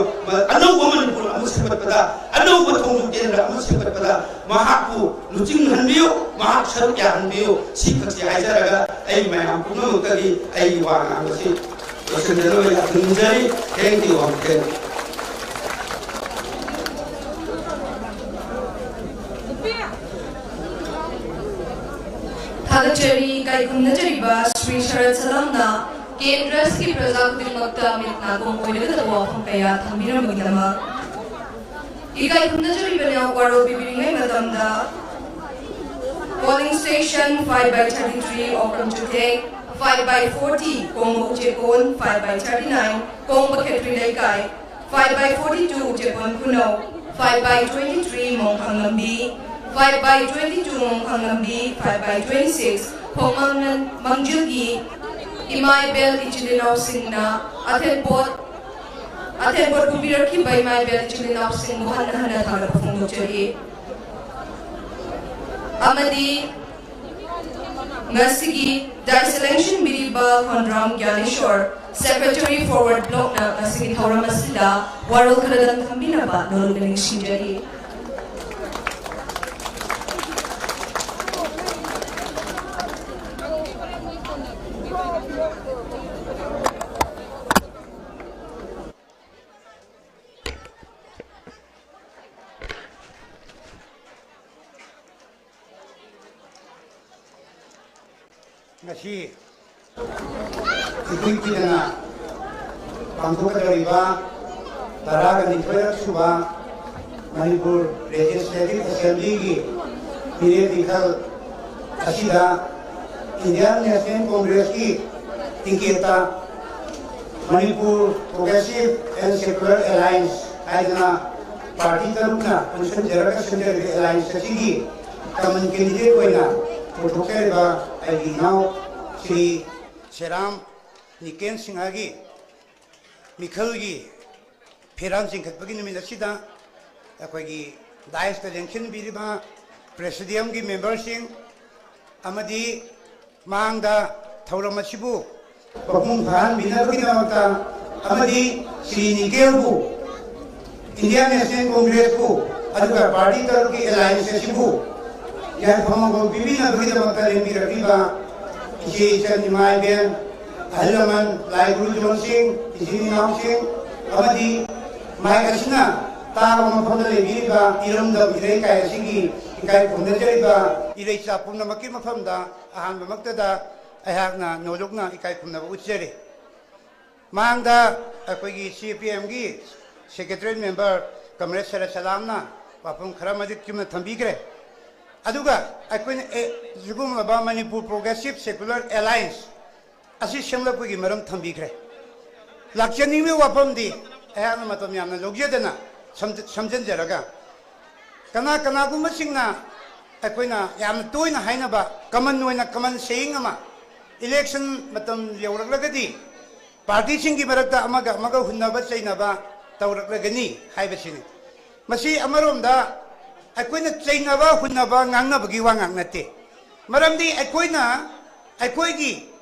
ꯑꯅꯧꯕ ꯃꯅꯤꯄꯨꯔ ꯑꯃ ꯁꯦꯝꯒꯠꯄꯗ, ꯑꯅꯧꯕ ꯊꯣꯡꯖꯨ ꯀꯦꯟꯗ꯭ꯔ ꯑꯃ ꯁꯦꯝꯒꯠꯄꯗ ꯃꯍꯥꯛꯄꯨ ꯂꯨꯆꯤꯡꯍꯟꯕꯤꯌꯨ, ꯃꯍꯥꯛ ꯁꯔꯨꯛ ꯌꯥꯍꯟꯕꯤꯌꯨ꯫ ꯁꯤꯈꯛꯁꯤ ꯍꯥꯏꯖꯔꯒ ꯑꯩ ꯃꯌꯥꯝ ꯄꯨꯝꯅꯃꯛꯇꯒꯤ ꯑꯩꯒꯤ ꯋꯥ ꯉꯥꯡꯕꯁꯤ ꯂꯣꯏꯁꯤꯟꯖꯔꯣꯏ ꯈꯨꯔꯨꯝꯖꯔꯤ꯫ Thank you, thank you꯫ ꯊꯥꯒꯠꯆꯔꯤ꯫ ꯏꯀꯥꯏ ꯈꯨꯝꯅꯖꯔꯤꯕ ꯁ꯭ꯔꯤ ꯁꯔꯠ ꯁꯂꯥꯝꯅ ꯀꯦꯟꯗ꯭ꯔꯁꯤꯒꯤ ꯄ꯭ꯔꯖꯥ ꯈꯨꯗꯤꯡꯃꯛꯇ ꯃꯤꯠ ꯅꯥꯀꯣꯡ ꯑꯣꯏꯔꯒꯗꯕ ꯋꯥꯐꯝ ꯀꯌꯥ ꯊꯝꯕꯤꯔꯝꯕꯒꯤꯗꯃꯛ꯫ ꯏꯀꯥꯏ ꯈꯨꯝꯅꯖꯔꯤꯕꯅ ꯋꯥꯔꯣꯜ ꯄꯤꯕꯤꯔꯤꯉꯩ ꯃꯇꯝꯗ polling station five by thirty-three Okram Chuthe, five by forty Kongma Uchekon, five by thirty-nine Kongma Khetri Leikai, five by forty-two Uchekon Khunau, five by twenty-three Mongkhang Lambi, five by twenty-two Mongkhang Lambi, five by twenty-six Khongmang Mangjilgi, ꯏꯃꯥ ꯏꯕꯦꯜ ꯏꯆꯤꯜ ꯏꯅꯥꯎꯁꯤꯡꯅ ꯑꯊꯦꯟꯄꯣꯠ ꯑꯊꯦꯟꯄꯣꯠ ꯄꯨꯕꯤꯔꯛꯈꯤꯕ ꯏꯃꯥ ꯏꯕꯦꯜ ꯏꯆꯤꯜ ꯏꯅꯥꯎꯁꯤꯡꯕꯨ ꯍꯟꯅ ꯍꯟꯅ ꯊꯥꯒꯠꯄ ꯐꯣꯡꯗꯣꯛꯆꯔꯤ꯫ ꯑꯃꯗꯤ ꯉꯁꯤꯒꯤ ꯗꯥꯏꯁ ꯂꯦꯡꯁꯤꯟꯕꯤꯔꯤꯕ ꯈꯣꯟꯗ꯭ꯔꯥꯝ ꯒ꯭ꯌꯥꯅꯦꯁꯣꯔ, Secretary Forward Blockꯅ ꯉꯁꯤꯒꯤ ꯊꯧꯔꯝ ꯑꯁꯤꯗ ꯋꯥꯔꯣꯜ ꯈꯔꯗꯪ ꯊꯝꯕꯤꯅꯕ ꯅꯣꯂꯨꯛꯅ ꯅꯤꯡꯁꯤꯡꯖꯔꯤ꯫ ꯉꯁꯤ ꯏꯀꯨꯏ ꯀꯨꯏꯗꯅ ꯄꯥꯡꯊꯣꯛꯀꯗꯧꯔꯤꯕ ꯇꯔꯥꯒ ꯅꯤꯊꯣꯏꯔꯛ ꯁꯨꯕ ꯃꯅꯤꯄꯨꯔ Legislative Assemblyꯒꯤ ꯃꯤꯔꯦꯞ ꯃꯤꯈꯜ ꯑꯁꯤꯗ Indian National Congressꯀꯤ ꯇꯤꯀꯦꯠꯇ Manipur Progressive and Secular Alliance ꯍꯥꯏꯗꯅ ꯄꯥꯔꯇꯤ ꯇꯔꯨꯛꯅ ꯄꯨꯟꯁꯤꯟꯖꯔꯒ ꯁꯦꯝꯖꯔꯤꯕ alliance ꯑꯁꯤꯒꯤ common candidate ꯑꯣꯏꯅ ꯄꯨꯊꯣꯛꯆꯔꯤꯕ ꯑꯩꯒꯤ ꯏꯅꯥꯎ ꯁ꯭ꯔꯤ ꯁꯦꯔꯥꯝ ꯅꯤꯀꯦꯟ ꯁꯤꯡꯍꯒꯤ ꯃꯤꯈꯜꯒꯤ ꯐꯤꯔꯥꯟ ꯆꯤꯡꯈꯠꯄꯒꯤ ꯅꯨꯃꯤꯠ ꯑꯁꯤꯗ ꯑꯩꯈꯣꯏꯒꯤ dais ꯂꯦꯡꯁꯤꯟꯕꯤꯔꯤꯕ presidiumꯒꯤ memberꯁꯤꯡ ꯑꯃꯗꯤ ꯃꯥꯡꯗ ꯊꯧꯔꯝ ꯑꯁꯤꯕꯨ ꯃꯄꯨꯡ ꯐꯥꯍꯟꯕꯤꯅꯕꯒꯤꯗꯃꯛꯇ ꯑꯃꯗꯤ ꯁ꯭ꯔꯤ ꯅꯤꯀꯦꯜꯕꯨ Indian National Congressꯄꯨ ꯑꯗꯨꯒ ꯄꯥꯔꯇꯤ ꯇꯔꯨꯛꯀꯤ alliance ꯑꯁꯤꯕꯨ ꯌꯥꯏꯐ ꯃꯪꯒꯣꯜ ꯄꯤꯕꯤꯅꯕꯒꯤꯗꯃꯛꯇ ꯂꯦꯡꯕꯤꯔꯛꯂꯤꯕ ꯏꯆꯦ ꯏꯆꯟ ꯏꯃꯥ ꯏꯕꯦꯟ ꯑꯍꯜ ꯂꯃꯟ, ꯂꯥꯏ ꯒꯨꯔꯨꯖꯣꯟꯁꯤꯡ, ꯏꯆꯤꯟ ꯏꯅꯥꯎꯁꯤꯡ ꯑꯃꯗꯤ ꯃꯍꯥꯛ ꯑꯁꯤꯅ ꯇꯥꯕ ꯃꯐꯝꯗ ꯂꯩꯕꯤꯔꯤꯕ ꯏꯔꯝꯗꯝ ꯏꯔꯩꯀꯥꯏ ꯑꯁꯤꯒꯤ ꯏꯀꯥꯏ ꯈꯨꯝꯅꯖꯔꯤꯕ ꯏꯔꯩꯆꯥ ꯄꯨꯝꯅꯃꯛꯀꯤ ꯃꯐꯝꯗ ꯑꯍꯥꯟꯕꯃꯛꯇꯗ ꯑꯩꯍꯥꯛꯅ ꯅꯣꯂꯨꯛꯅ ꯏꯀꯥꯏ ꯈꯨꯝꯅꯕ ꯎꯠꯆꯔꯤ꯫ ꯃꯥꯡꯗ ꯑꯩꯈꯣꯏꯒꯤ ꯁꯤ ꯄꯤ ꯑꯦꯝꯒꯤ ꯁꯦꯀ꯭ꯔꯦꯇꯔꯤ ꯃꯦꯝꯕꯔ ꯀꯝꯔꯦꯗ ꯁꯔꯠ ꯁꯂꯥꯝꯅ ꯋꯥꯐꯝ ꯈꯔ ꯃꯇꯤꯛ ꯆꯨꯝꯅ ꯊꯝꯕꯤꯈ꯭ꯔꯦ꯫ ꯑꯗꯨꯒ ꯑꯩꯈꯣꯏꯅ ꯑꯦ, ꯁꯤꯒꯨꯝꯂꯕ ꯃꯅꯤꯄꯨꯔ ꯄ꯭ꯔꯣꯒ꯭ꯔꯦꯁꯤꯞ ꯁꯦꯀꯨꯂꯔ ꯑꯦꯂꯥꯏꯟꯁ ꯑꯁꯤ ꯁꯦꯝꯂꯛꯄꯒꯤ ꯃꯔꯝ ꯊꯝꯕꯤꯈ꯭ꯔꯦ꯫ ꯂꯥꯛꯆꯅꯤꯡꯕꯒꯤ ꯋꯥꯐꯝꯗꯤ ꯑꯩꯍꯥꯛꯅ ꯃꯇꯝ ꯌꯥꯝꯅ ꯂꯧꯖꯗꯅ ꯁꯝ-, ꯁꯝꯖꯤꯟꯖꯔꯒ, ꯀꯅꯥ ꯀꯅꯥꯒꯨꯝꯕꯁꯤꯡꯅ ꯑꯩꯈꯣꯏꯅ ꯌꯥꯝꯅ ꯇꯣꯏꯅ ꯍꯥꯏꯅꯕ ꯀꯃꯟ ꯑꯣꯏꯅ ꯀꯃꯟ ꯁꯦꯌꯤꯡ ꯑꯃ, ꯏꯂꯦꯛꯁꯟ ꯃꯇꯝ ꯌꯧꯔꯛꯂꯒꯗꯤ ꯄꯥꯔꯇꯤꯁꯤꯡꯒꯤ ꯃꯔꯛꯇ ꯑꯃꯒ ꯑꯃꯒ ꯍꯨꯟꯅꯕ ꯆꯩꯅꯕ ꯇꯧꯔꯛꯂꯒꯅꯤ ꯍꯥꯏꯕꯁꯤꯅꯤ꯫ ꯃꯁꯤ ꯑꯃꯔꯣꯝꯗ ꯑꯩꯈꯣꯏꯅ ꯆꯩꯅꯕ, ꯍꯨꯟꯅꯕ, ꯉꯥꯡꯅꯕꯒꯤ ꯋꯥ ꯉꯥꯛ ꯅꯠꯇꯦ꯫ ꯃꯔꯝꯗꯤ ꯑꯩꯈꯣꯏꯅ ꯑꯩꯈꯣꯏꯒꯤ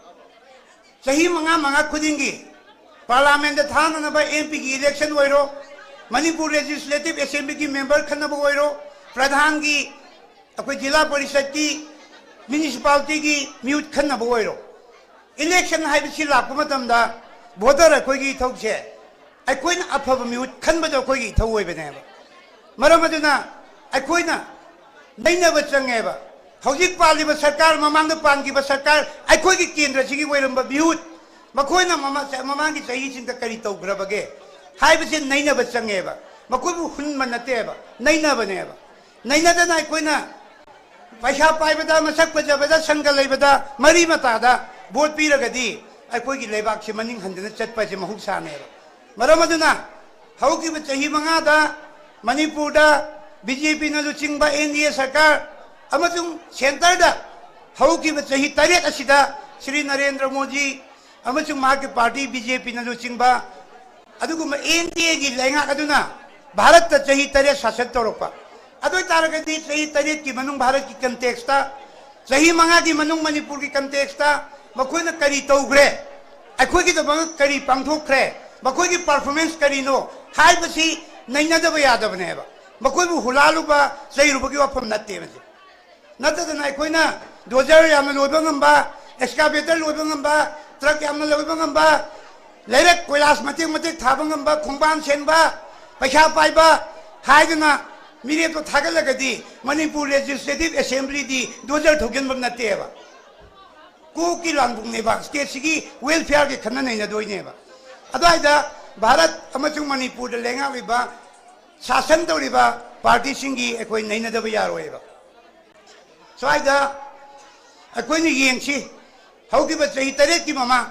ꯆꯍꯤ ꯃꯉꯥ ꯃꯉꯥ ꯈꯨꯗꯤꯡꯒꯤ ꯄꯥꯔꯂꯥꯃꯦꯟꯗ ꯊꯥꯅꯅꯕ ꯑꯦꯝ ꯄꯤꯒꯤ ꯏꯂꯦꯛꯁꯟ ꯑꯣꯏꯔꯣ, ꯃꯅꯤꯄꯨꯔ ꯂꯦꯖꯤꯁꯂꯦꯇꯤꯚ ꯑꯦꯁꯦꯝꯕ꯭ꯂꯤꯒꯤ ꯃꯦꯝꯕꯔ ꯈꯟꯅꯕ ꯑꯣꯏꯔꯣ, ꯄ꯭ꯔꯙꯥꯟꯒꯤ, ꯑꯩꯈꯣꯏ ꯖꯤꯂꯥ ꯄꯔꯤꯁꯠꯀꯤ, ꯃ꯭ꯌꯨꯅꯤꯁꯤꯄꯥꯂꯤꯇꯤꯒꯤ ꯃꯤꯍꯨꯠ ꯈꯟꯅꯕ ꯑꯣꯏꯔꯣ, ꯏꯂꯦꯛꯁꯟ ꯍꯥꯏꯕꯁꯤ ꯂꯥꯛꯄ ꯃꯇꯝꯗ ꯚꯣꯇꯔ ꯑꯩꯈꯣꯏꯒꯤ ꯏꯊꯧꯁꯦ, ꯑꯩꯈꯣꯏꯅ ꯑꯐꯕ ꯃꯤꯍꯨꯠ ꯈꯟꯕꯗꯣ ꯑꯩꯈꯣꯏꯒꯤ ꯏꯊꯧ ꯑꯣꯏꯕꯅꯦꯕ꯫ ꯃꯔꯝ ꯑꯗꯨꯅ ꯑꯩꯈꯣꯏꯅ ꯅꯩꯅꯕ ꯆꯪꯉꯦꯕ꯫ ꯍꯧꯖꯤꯛ ꯄꯥꯜꯂꯤꯕ ꯁꯔꯀꯥꯔ, ꯃꯃꯥꯡꯗ ꯄꯥꯟꯈꯤꯕ ꯁꯔꯀꯥꯔ, ꯑꯩꯈꯣꯏꯒꯤ ꯀꯦꯟꯗ꯭ꯔꯁꯤꯒꯤ ꯑꯣꯏꯔꯝꯕ ꯃꯤꯍꯨꯠ, ꯃꯈꯣꯏꯅ ꯃꯃꯥ-, ꯃꯃꯥꯡꯒꯤ ꯆꯍꯤꯁꯤꯡꯗ ꯀꯔꯤ ꯇꯧꯈ꯭ꯔꯕꯒꯦ ꯍꯥꯏꯕꯁꯦ ꯅꯩꯅꯕ ꯆꯪꯉꯦꯕ꯫ ꯃꯈꯣꯏꯕꯨ ꯍꯨꯟꯕ ꯅꯠꯇꯦꯕ, ꯅꯩꯅꯕꯅꯦꯕ꯫ ꯅꯩꯅꯗꯅ ꯑꯩꯈꯣꯏꯅ ꯄꯩꯁꯥ ꯄꯥꯏꯕꯗ, ꯃꯁꯛ ꯐꯖꯕꯗ, ꯁꯪꯒ ꯂꯩꯕꯗ, ꯃꯔꯤ ꯃꯇꯥꯗ ꯚꯣꯠ ꯄꯤꯔꯒꯗꯤ ꯑꯩꯈꯣꯏꯒꯤ ꯂꯩꯕꯥꯛꯁꯤ ꯃꯅꯤꯡ ꯍꯟꯗꯅ ꯆꯠꯄ ꯑꯁꯤ ꯃꯍꯧꯁꯥꯅꯦꯕ꯫ ꯃꯔꯝ ꯑꯗꯨꯅ ꯍꯧꯈꯤꯕ ꯆꯍꯤ ꯃꯉꯥꯗ ꯃꯅꯤꯄꯨꯔꯗ ꯕꯤ ꯖꯦ ꯄꯤꯅ ꯂꯨꯆꯤꯡꯕ ꯑꯦꯟ ꯗꯤ ꯑꯦ ꯁꯔꯀꯥꯔ ꯑꯃꯁꯨꯡ ꯁꯦꯟꯇꯔꯗ ꯍꯧꯈꯤꯕ ꯆꯍꯤ ꯇꯔꯦꯠ ꯑꯁꯤꯗ ꯁ꯭ꯔꯤ ꯅꯔꯦꯟꯗ꯭ꯔ ꯃꯣꯗꯤ ꯑꯃꯁꯨꯡ ꯃꯍꯥꯛꯀꯤ ꯄꯥꯔꯇꯤ ꯕꯤ ꯖꯦ ꯄꯤꯅ ꯂꯨꯆꯤꯡꯕ ꯑꯗꯨꯒꯨꯝꯕ ꯑꯦꯟ ꯗꯤ ꯑꯦꯒꯤ ꯂꯩꯉꯥꯛ ꯑꯗꯨꯅ ꯚꯥꯔꯠꯇ ꯆꯍꯤ ꯇꯔꯦꯠ ꯁꯥꯁꯟ ꯇꯧꯔꯛꯄ꯫ ꯑꯗꯨ ꯑꯣꯏ ꯇꯥꯔꯒꯗꯤ ꯆꯍꯤ ꯇꯔꯦꯠꯀꯤ ꯃꯅꯨꯡ ꯚꯥꯔꯠꯀꯤ ꯀꯟꯇꯦꯛꯁꯇ, ꯆꯍꯤ ꯃꯉꯥꯒꯤ ꯃꯅꯨꯡ ꯃꯅꯤꯄꯨꯔꯒꯤ ꯀꯟꯇꯦꯛꯁꯇ ꯃꯈꯣꯏꯅ ꯀꯔꯤ ꯇꯧꯈ꯭ꯔꯦ, ꯑꯩꯈꯣꯏꯒꯤꯗꯃꯛ ꯀꯔꯤ ꯄꯥꯡꯊꯣꯛꯈ꯭ꯔꯦ, ꯃꯈꯣꯏꯒꯤ ꯄꯔꯐꯣꯔꯃꯦꯟꯁ ꯀꯔꯤꯅꯣ ꯍꯥꯏꯕꯁꯤ ꯅꯩꯅꯗꯕ ꯌꯥꯗꯕꯅꯦꯕ꯫ ꯃꯈꯣꯏꯕꯨ ꯍꯨꯂꯥꯜꯂꯨꯕ, ꯆꯩꯔꯨꯕꯒꯤ ꯋꯥꯐꯝ ꯅꯠꯇꯦ ꯃꯁꯤ꯫ ꯅꯠꯇꯗꯅ ꯑꯩꯈꯣꯏꯅ ꯗꯣꯖꯔ ꯌꯥꯝꯅ ꯂꯣꯏꯕ ꯉꯝꯕ, ꯑꯦꯛꯁꯀꯥꯚꯦꯇꯔ ꯂꯣꯏꯕ ꯉꯝꯕ, ꯇ꯭ꯔꯛ ꯌꯥꯝꯅ ꯂꯧꯕ ꯉꯝꯕ, ꯂꯩꯔꯛ ꯀꯣꯏꯂꯥꯁ ꯃꯇꯦꯛ ꯃꯇꯦꯛ ꯊꯥꯕ ꯉꯝꯕ, ꯈꯣꯡꯕꯥꯟ ꯁꯦꯝꯕ, ꯄꯩꯁꯥ ꯄꯥꯏꯕ ꯍꯥꯏꯗꯅ ꯃꯤꯔꯦꯞꯇꯣ ꯊꯥꯒꯠꯂꯒꯗꯤ ꯃꯅꯤꯄꯨꯔ ꯂꯦꯖꯤꯁꯂꯦꯇꯤꯚ ꯑꯦꯁꯦꯝꯕ꯭ꯂꯤꯗꯤ ꯗꯣꯖꯔ ꯊꯧꯖꯤꯟꯐꯝ ꯅꯠꯇꯦꯕ꯫ ꯀꯣꯛꯀꯤ ꯂꯥꯡꯕꯨꯡꯅꯦꯕ, ꯁ꯭ꯇꯦꯠꯁꯤꯒꯤ ꯋꯦꯜꯐꯤꯌꯔꯒꯤ ꯈꯟꯅ ꯅꯩꯅꯗꯣꯏꯅꯦꯕ꯫ ꯑꯗꯨꯋꯥꯏꯗ ꯚꯥꯔꯠ ꯑꯃꯁꯨꯡ ꯃꯅꯤꯄꯨꯔꯗ ꯂꯩꯉꯥꯛꯂꯤꯕ, ꯁꯥꯁꯟ ꯇꯧꯔꯤꯕ ꯄꯥꯔꯇꯤꯁꯤꯡꯒꯤ ꯑꯩꯈꯣꯏ ꯅꯩꯅꯗꯕ ꯌꯥꯔꯣꯏꯕ꯫ ꯁ꯭ꯋꯥꯏꯗ ꯑꯩꯈꯣꯏꯅ ꯌꯦꯡꯁꯤ, ꯍꯧꯈꯤꯕ ꯆꯍꯤ ꯇꯔꯦꯠꯀꯤ ꯃꯃꯥꯡ,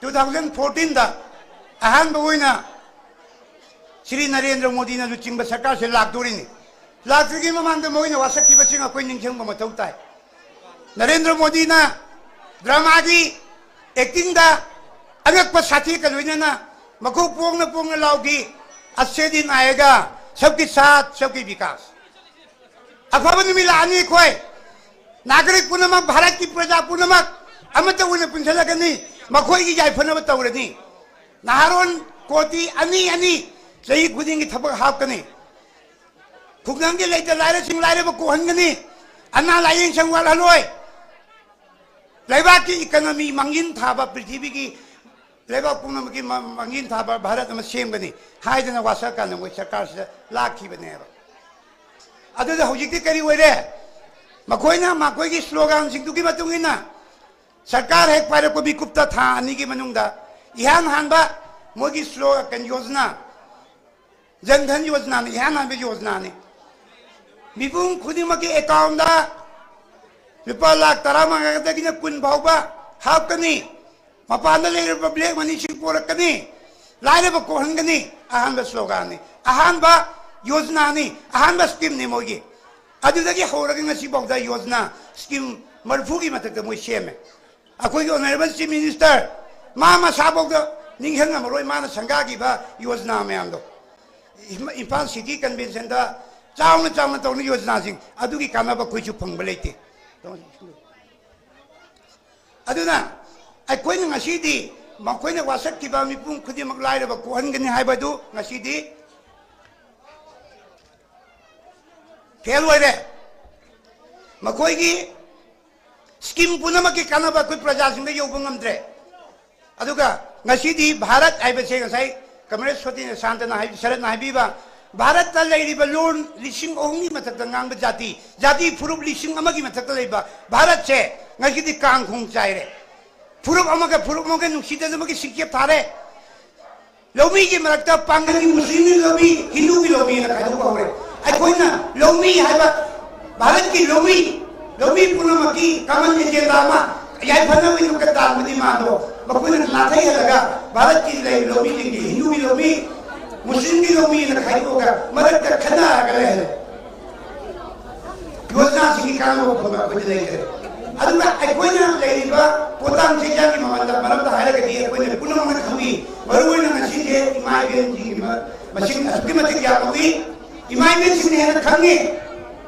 ꯇꯨ ꯊꯥꯎꯖꯟ ꯐꯣꯔꯇꯤꯟꯗ ꯑꯍꯥꯟꯕ ꯑꯣꯏꯅ ꯁ꯭ꯔꯤ ꯅꯔꯦꯟꯗ꯭ꯔ ꯃꯣꯗꯤꯅ ꯂꯨꯆꯤꯡꯕ ꯁꯔꯀꯥꯔꯁꯦ ꯂꯥꯛꯇꯣꯔꯤꯅꯤ꯫ ꯂꯥꯛꯇ꯭ꯔꯤꯉꯩ ꯃꯃꯥꯡꯗ ꯃꯣꯏꯅ ꯋꯥꯁꯛꯈꯤꯕꯁꯤꯡ ꯑꯩꯈꯣꯏ ꯅꯤꯡꯁꯤꯡꯕ ꯃꯊꯧ ꯇꯥꯏ꯫ ꯅꯔꯦꯟꯗ꯭ꯔ ꯃꯣꯗꯤꯅ ꯗ꯭ꯔꯃꯥꯒꯤ ꯑꯦꯛꯇꯤꯡꯗ ꯑꯉꯛꯄ ꯁꯥꯊꯦꯛꯀ ꯂꯣꯏꯅꯅ ꯃꯈꯣꯡ ꯄꯣꯡꯅ ꯄꯣꯡꯅ ꯂꯥꯎꯈꯤ, "ꯑꯆꯍꯦ ꯗꯤꯟ ꯑꯥꯌꯦꯒꯥ, ꯁꯕꯀꯤ ꯁꯥꯊ, ꯁꯕꯀꯤ ꯕꯤꯀꯥꯁ"꯫ ꯑꯐꯕ ꯅꯨꯃꯤꯠ ꯂꯥꯛꯑꯅꯤ꯫ ꯑꯩꯈꯣꯏ ꯅꯥꯒꯔꯤꯛ ꯄꯨꯝꯅꯃꯛ, ꯚꯥꯔꯠꯀꯤ ꯄ꯭ꯔꯖꯥ ꯄꯨꯝꯅꯃꯛ ꯑꯃꯠꯇ ꯑꯣꯏꯅ ꯄꯨꯟꯁꯤꯜꯂꯒꯅꯤ, ꯃꯈꯣꯏꯒꯤ ꯌꯥꯏꯐꯅꯕ ꯇꯧꯔꯅꯤ꯫ ꯅꯍꯥꯔꯣꯟ ꯀꯣꯇꯤ ꯑꯅꯤ ꯑꯅꯤ ꯆꯍꯤ ꯈꯨꯗꯤꯡꯒꯤ ꯊꯕꯛ ꯍꯥꯞꯀꯅꯤ꯫ ꯈꯨꯡꯒꯪꯒꯤ ꯂꯩꯇ ꯂꯥꯏꯔꯁꯤꯡ ꯂꯥꯏꯔꯕ ꯀꯣꯛꯍꯟꯒꯅꯤ꯫ ꯑꯅꯥ ꯂꯥꯏꯌꯦꯡ ꯁꯪ ꯋꯥꯠꯍꯜꯂꯣꯏ꯫ ꯂꯩꯕꯥꯛꯀꯤ ꯏꯀꯅꯃꯤ ꯃꯥꯡꯖꯤꯟ ꯊꯥꯕ, ꯄ꯭ꯔꯤꯊꯤꯕꯤꯒꯤ ꯂꯩꯕꯥꯛ ꯄꯨꯝꯅꯃꯛꯀꯤ ꯃ-, ꯃꯥꯡꯖꯤꯟ ꯊꯥꯕ ꯚꯥꯔꯠ ꯑꯃ ꯁꯦꯝꯒꯅꯤ ꯍꯥꯏꯗꯅ ꯋꯥꯁꯛ ꯀꯥꯟꯗ ꯃꯣꯏ ꯁꯔꯀꯥꯔꯁꯤꯗ ꯂꯥꯛꯈꯤꯕꯅꯦꯕ꯫ ꯑꯗꯨꯗ ꯍꯧꯖꯤꯛꯇꯤ ꯀꯔꯤ ꯑꯣꯏꯔꯦ? ꯃꯈꯣꯏꯅ ꯃꯈꯣꯏꯒꯤ ꯁ꯭ꯂꯣꯒꯥꯟꯁꯤꯡꯗꯨꯒꯤ ꯃꯇꯨꯡ ꯏꯟꯅ ꯁꯔꯀꯥꯔ ꯍꯦꯛ ꯄꯥꯏꯔꯛꯄ ꯃꯤꯀꯨꯞꯇ ꯊꯥ ꯑꯅꯤꯒꯤ ꯃꯅꯨꯡꯗ ꯏꯍꯥꯟ ꯍꯥꯟꯕ ꯃꯣꯏꯒꯤ ꯁ꯭ꯂꯣ-, ꯀꯩꯅꯣ, ꯌꯣꯖꯅꯥ, ꯖꯟ ꯙꯟ ꯌꯣꯖꯅꯥꯅꯤ, ꯏꯍꯥꯟ ꯍꯥꯟꯕ ꯌꯣꯖꯅꯥꯅꯤ꯫ ꯃꯤꯄꯨꯝ ꯈꯨꯗꯤꯡꯃꯛꯀꯤ ꯑꯦꯀꯥꯎꯟꯗ ꯂꯨꯄꯥ ꯂꯥꯈ ꯇꯔꯥꯃꯉꯥꯗꯒꯤꯅ ꯀꯨꯟ ꯐꯥꯎꯕ ꯍꯥꯞꯀꯅꯤ꯫ ꯃꯄꯥꯟꯗ ꯂꯩꯔꯤꯕ ꯕ꯭ꯂꯦꯛ ꯃꯅꯤꯁꯤꯡ ꯄꯣꯔꯛꯀꯅꯤ꯫ ꯂꯥꯏꯔꯕ ꯀꯣꯛꯍꯟꯒꯅꯤ꯫ ꯑꯍꯥꯟꯕ ꯁ꯭ꯂꯣꯒꯥꯟꯅꯤ, ꯑꯍꯥꯟꯕ ꯌꯣꯖꯅꯥꯅꯤ, ꯑꯍꯥꯟꯕ ꯁ꯭ꯀꯤꯝꯅꯤ ꯃꯣꯏꯒꯤ꯫ ꯑꯗꯨꯗꯒꯤ ꯍꯧꯔꯒ ꯉꯁꯤꯐꯥꯎꯗ ꯌꯣꯖꯅꯥ ꯁ꯭ꯀꯤꯝ ꯃꯔꯤꯐꯨꯒꯤ ꯃꯊꯛꯇ ꯃꯣꯏ ꯁꯦꯝꯃꯦ꯫ ꯑꯩꯈꯣꯏꯒꯤ ꯑꯣꯅꯔꯦꯕꯜ ꯆꯤꯐ ꯃꯤꯅꯤꯁꯇꯔ ꯃꯥ ꯃꯁꯥꯐꯥꯎꯗ ꯅꯤꯡꯁꯤꯡꯉꯝꯃꯔꯣꯏ ꯃꯥꯅ ꯁꯪꯒꯥꯈꯤꯕ ꯌꯣꯖꯅꯥ ꯃꯌꯥꯝꯗꯣ꯫ ꯏꯝ-, ꯏꯝꯐꯥꯜ ꯁꯤꯇꯤ ꯀꯟꯚꯦꯟꯁꯟꯗ ꯆꯥꯎꯅ ꯆꯥꯎꯅ ꯇꯧꯅ ꯌꯣꯖꯅꯥꯁꯤꯡ ꯑꯗꯨꯒꯤ ꯀꯥꯟꯅꯕ ꯑꯩꯈꯣꯏꯁꯨ ꯐꯪꯕ ꯂꯩꯇꯦ꯫ ꯑꯗꯨꯅ ꯑꯩꯈꯣꯏꯅ ꯉꯁꯤꯗꯤ ꯃꯈꯣꯏꯅ ꯋꯥꯁꯛꯈꯤꯕ ꯃꯤꯄꯨꯝ ꯈꯨꯗꯤꯡꯃꯛ ꯂꯥꯏꯔꯕ ꯀꯣꯛꯍꯟꯒꯅꯤ ꯍꯥꯏꯕꯗꯨ ꯉꯁꯤꯗꯤ ꯐꯦꯜ ꯑꯣꯏꯔꯦ꯫ ꯃꯈꯣꯏꯒꯤ ꯁ꯭ꯀꯤꯝ ꯄꯨꯝꯅꯃꯛꯀꯤ ꯀꯥꯟꯅꯕ ꯑꯩꯈꯣꯏ ꯄ꯭ꯔꯖꯥꯁꯤꯡꯗ ꯌꯧꯕ ꯉꯝꯗ꯭ꯔꯦ꯫ ꯑꯗꯨꯒ ꯉꯁꯤꯗꯤ ꯚꯥꯔꯠ ꯍꯥꯏꯕꯁꯦ ꯉꯁꯥꯏ ꯀꯃꯔꯦꯗ ꯁꯣꯇꯤꯅ, ꯁꯥꯟꯇꯅ ꯍꯥꯏ-, ꯁꯔꯠꯅ ꯍꯥꯏꯕꯤꯕ, ꯚꯥꯔꯠꯇ ꯂꯩꯔꯤꯕ ꯂꯣꯟ ꯂꯤꯁꯤꯡ ꯑꯍꯨꯝꯒꯤ ꯃꯊꯛꯇ ꯉꯥꯡꯕ ꯖꯥꯇꯤ, ꯖꯥꯇꯤ ꯐꯨꯔꯨꯞ ꯂꯤꯁꯤꯡ ꯑꯃꯒꯤ ꯃꯊꯛꯇ ꯂꯩꯕ ꯚꯥꯔꯠꯁꯦ ꯉꯁꯤꯗꯤ ꯀꯥꯡꯈꯣꯡ ꯆꯥꯏꯔꯦ꯫ ꯐꯨꯔꯨꯞ ꯑꯃꯒ ꯐꯨꯔꯨꯞ ꯑꯃꯒ ꯅꯨꯡꯁꯤꯅꯗꯕꯒꯤ ꯁꯤꯡꯆꯦꯞ ꯊꯥꯔꯦ꯫ ꯂꯧꯃꯤꯒꯤ ꯃꯔꯛꯇ ꯄꯥꯡꯒꯜꯒꯤ, ꯃꯨꯁꯂꯤꯝꯒꯤ ꯂꯧꯃꯤ, ꯍꯤꯟꯗꯨꯒꯤ ꯂꯧꯃꯤꯅ ꯈꯥꯏꯗꯣꯛꯄ ꯍꯧꯔꯦ꯫ ꯑꯩꯈꯣꯏꯅ ꯂꯧꯃꯤ ꯍꯥꯏꯕ, ꯚꯥꯔꯠꯀꯤ ꯂꯧꯃꯤ, ꯂꯧꯃꯤ ꯄꯨꯝꯅꯃꯛꯀꯤ common agenda ꯑꯃ, ꯌꯥꯏꯐꯅꯕꯒꯤꯗꯃꯛꯇ ꯇꯥꯟꯕ demand ꯗꯣ ꯃꯈꯣꯏꯅ ꯅꯥꯊꯩꯍꯜꯂꯒ ꯚꯥꯔꯠꯀꯤ ꯂꯩꯔꯤꯕ ꯂꯧꯃꯤꯁꯤꯡꯒꯤ ꯍꯤꯟꯗꯨꯒꯤ ꯂꯧꯃꯤ, ꯃꯨꯁꯂꯤꯝꯒꯤ ꯂꯧꯃꯤꯅ ꯈꯥꯏꯗꯣꯛꯑꯒ ꯃꯔꯛꯇ ꯈꯠꯅꯔꯒ ꯂꯩꯍꯜꯂꯦ꯫ ꯌꯣꯖꯅꯥꯁꯤꯡꯒꯤ ꯀꯥꯟꯅꯕ ꯐꯪꯕ ꯑꯩꯈꯣꯏꯗ ꯂꯩꯈ꯭ꯔꯦ꯫ ꯑꯗꯨꯅ ꯑꯩꯈꯣꯏꯅ ꯂꯩꯔꯤꯕ ꯄꯣꯠꯇꯥꯡ ꯆꯦꯡꯖꯥꯡꯒꯤ ꯃꯃꯜꯗ ꯃꯔꯝꯗ ꯍꯥꯏꯔꯒꯗꯤ ꯑꯩꯈꯣꯏꯅ ꯄꯨꯝꯅꯃꯛꯅ ꯈꯪꯏ, ꯃꯔꯨꯑꯣꯏꯅ ꯉꯁꯤꯁꯦ ꯏꯃꯥ ꯏꯕꯦꯟꯁꯤꯡꯒꯤ ꯃ-, ꯃꯁꯤꯡ ꯑꯁꯨꯛꯀꯤ ꯃꯇꯤꯛ ꯌꯥꯝꯂꯛꯏ꯫ ꯏꯃꯥ ꯏꯕꯦꯟꯁꯤꯡꯅ ꯍꯦꯟꯅ ꯈꯪꯉꯤ꯫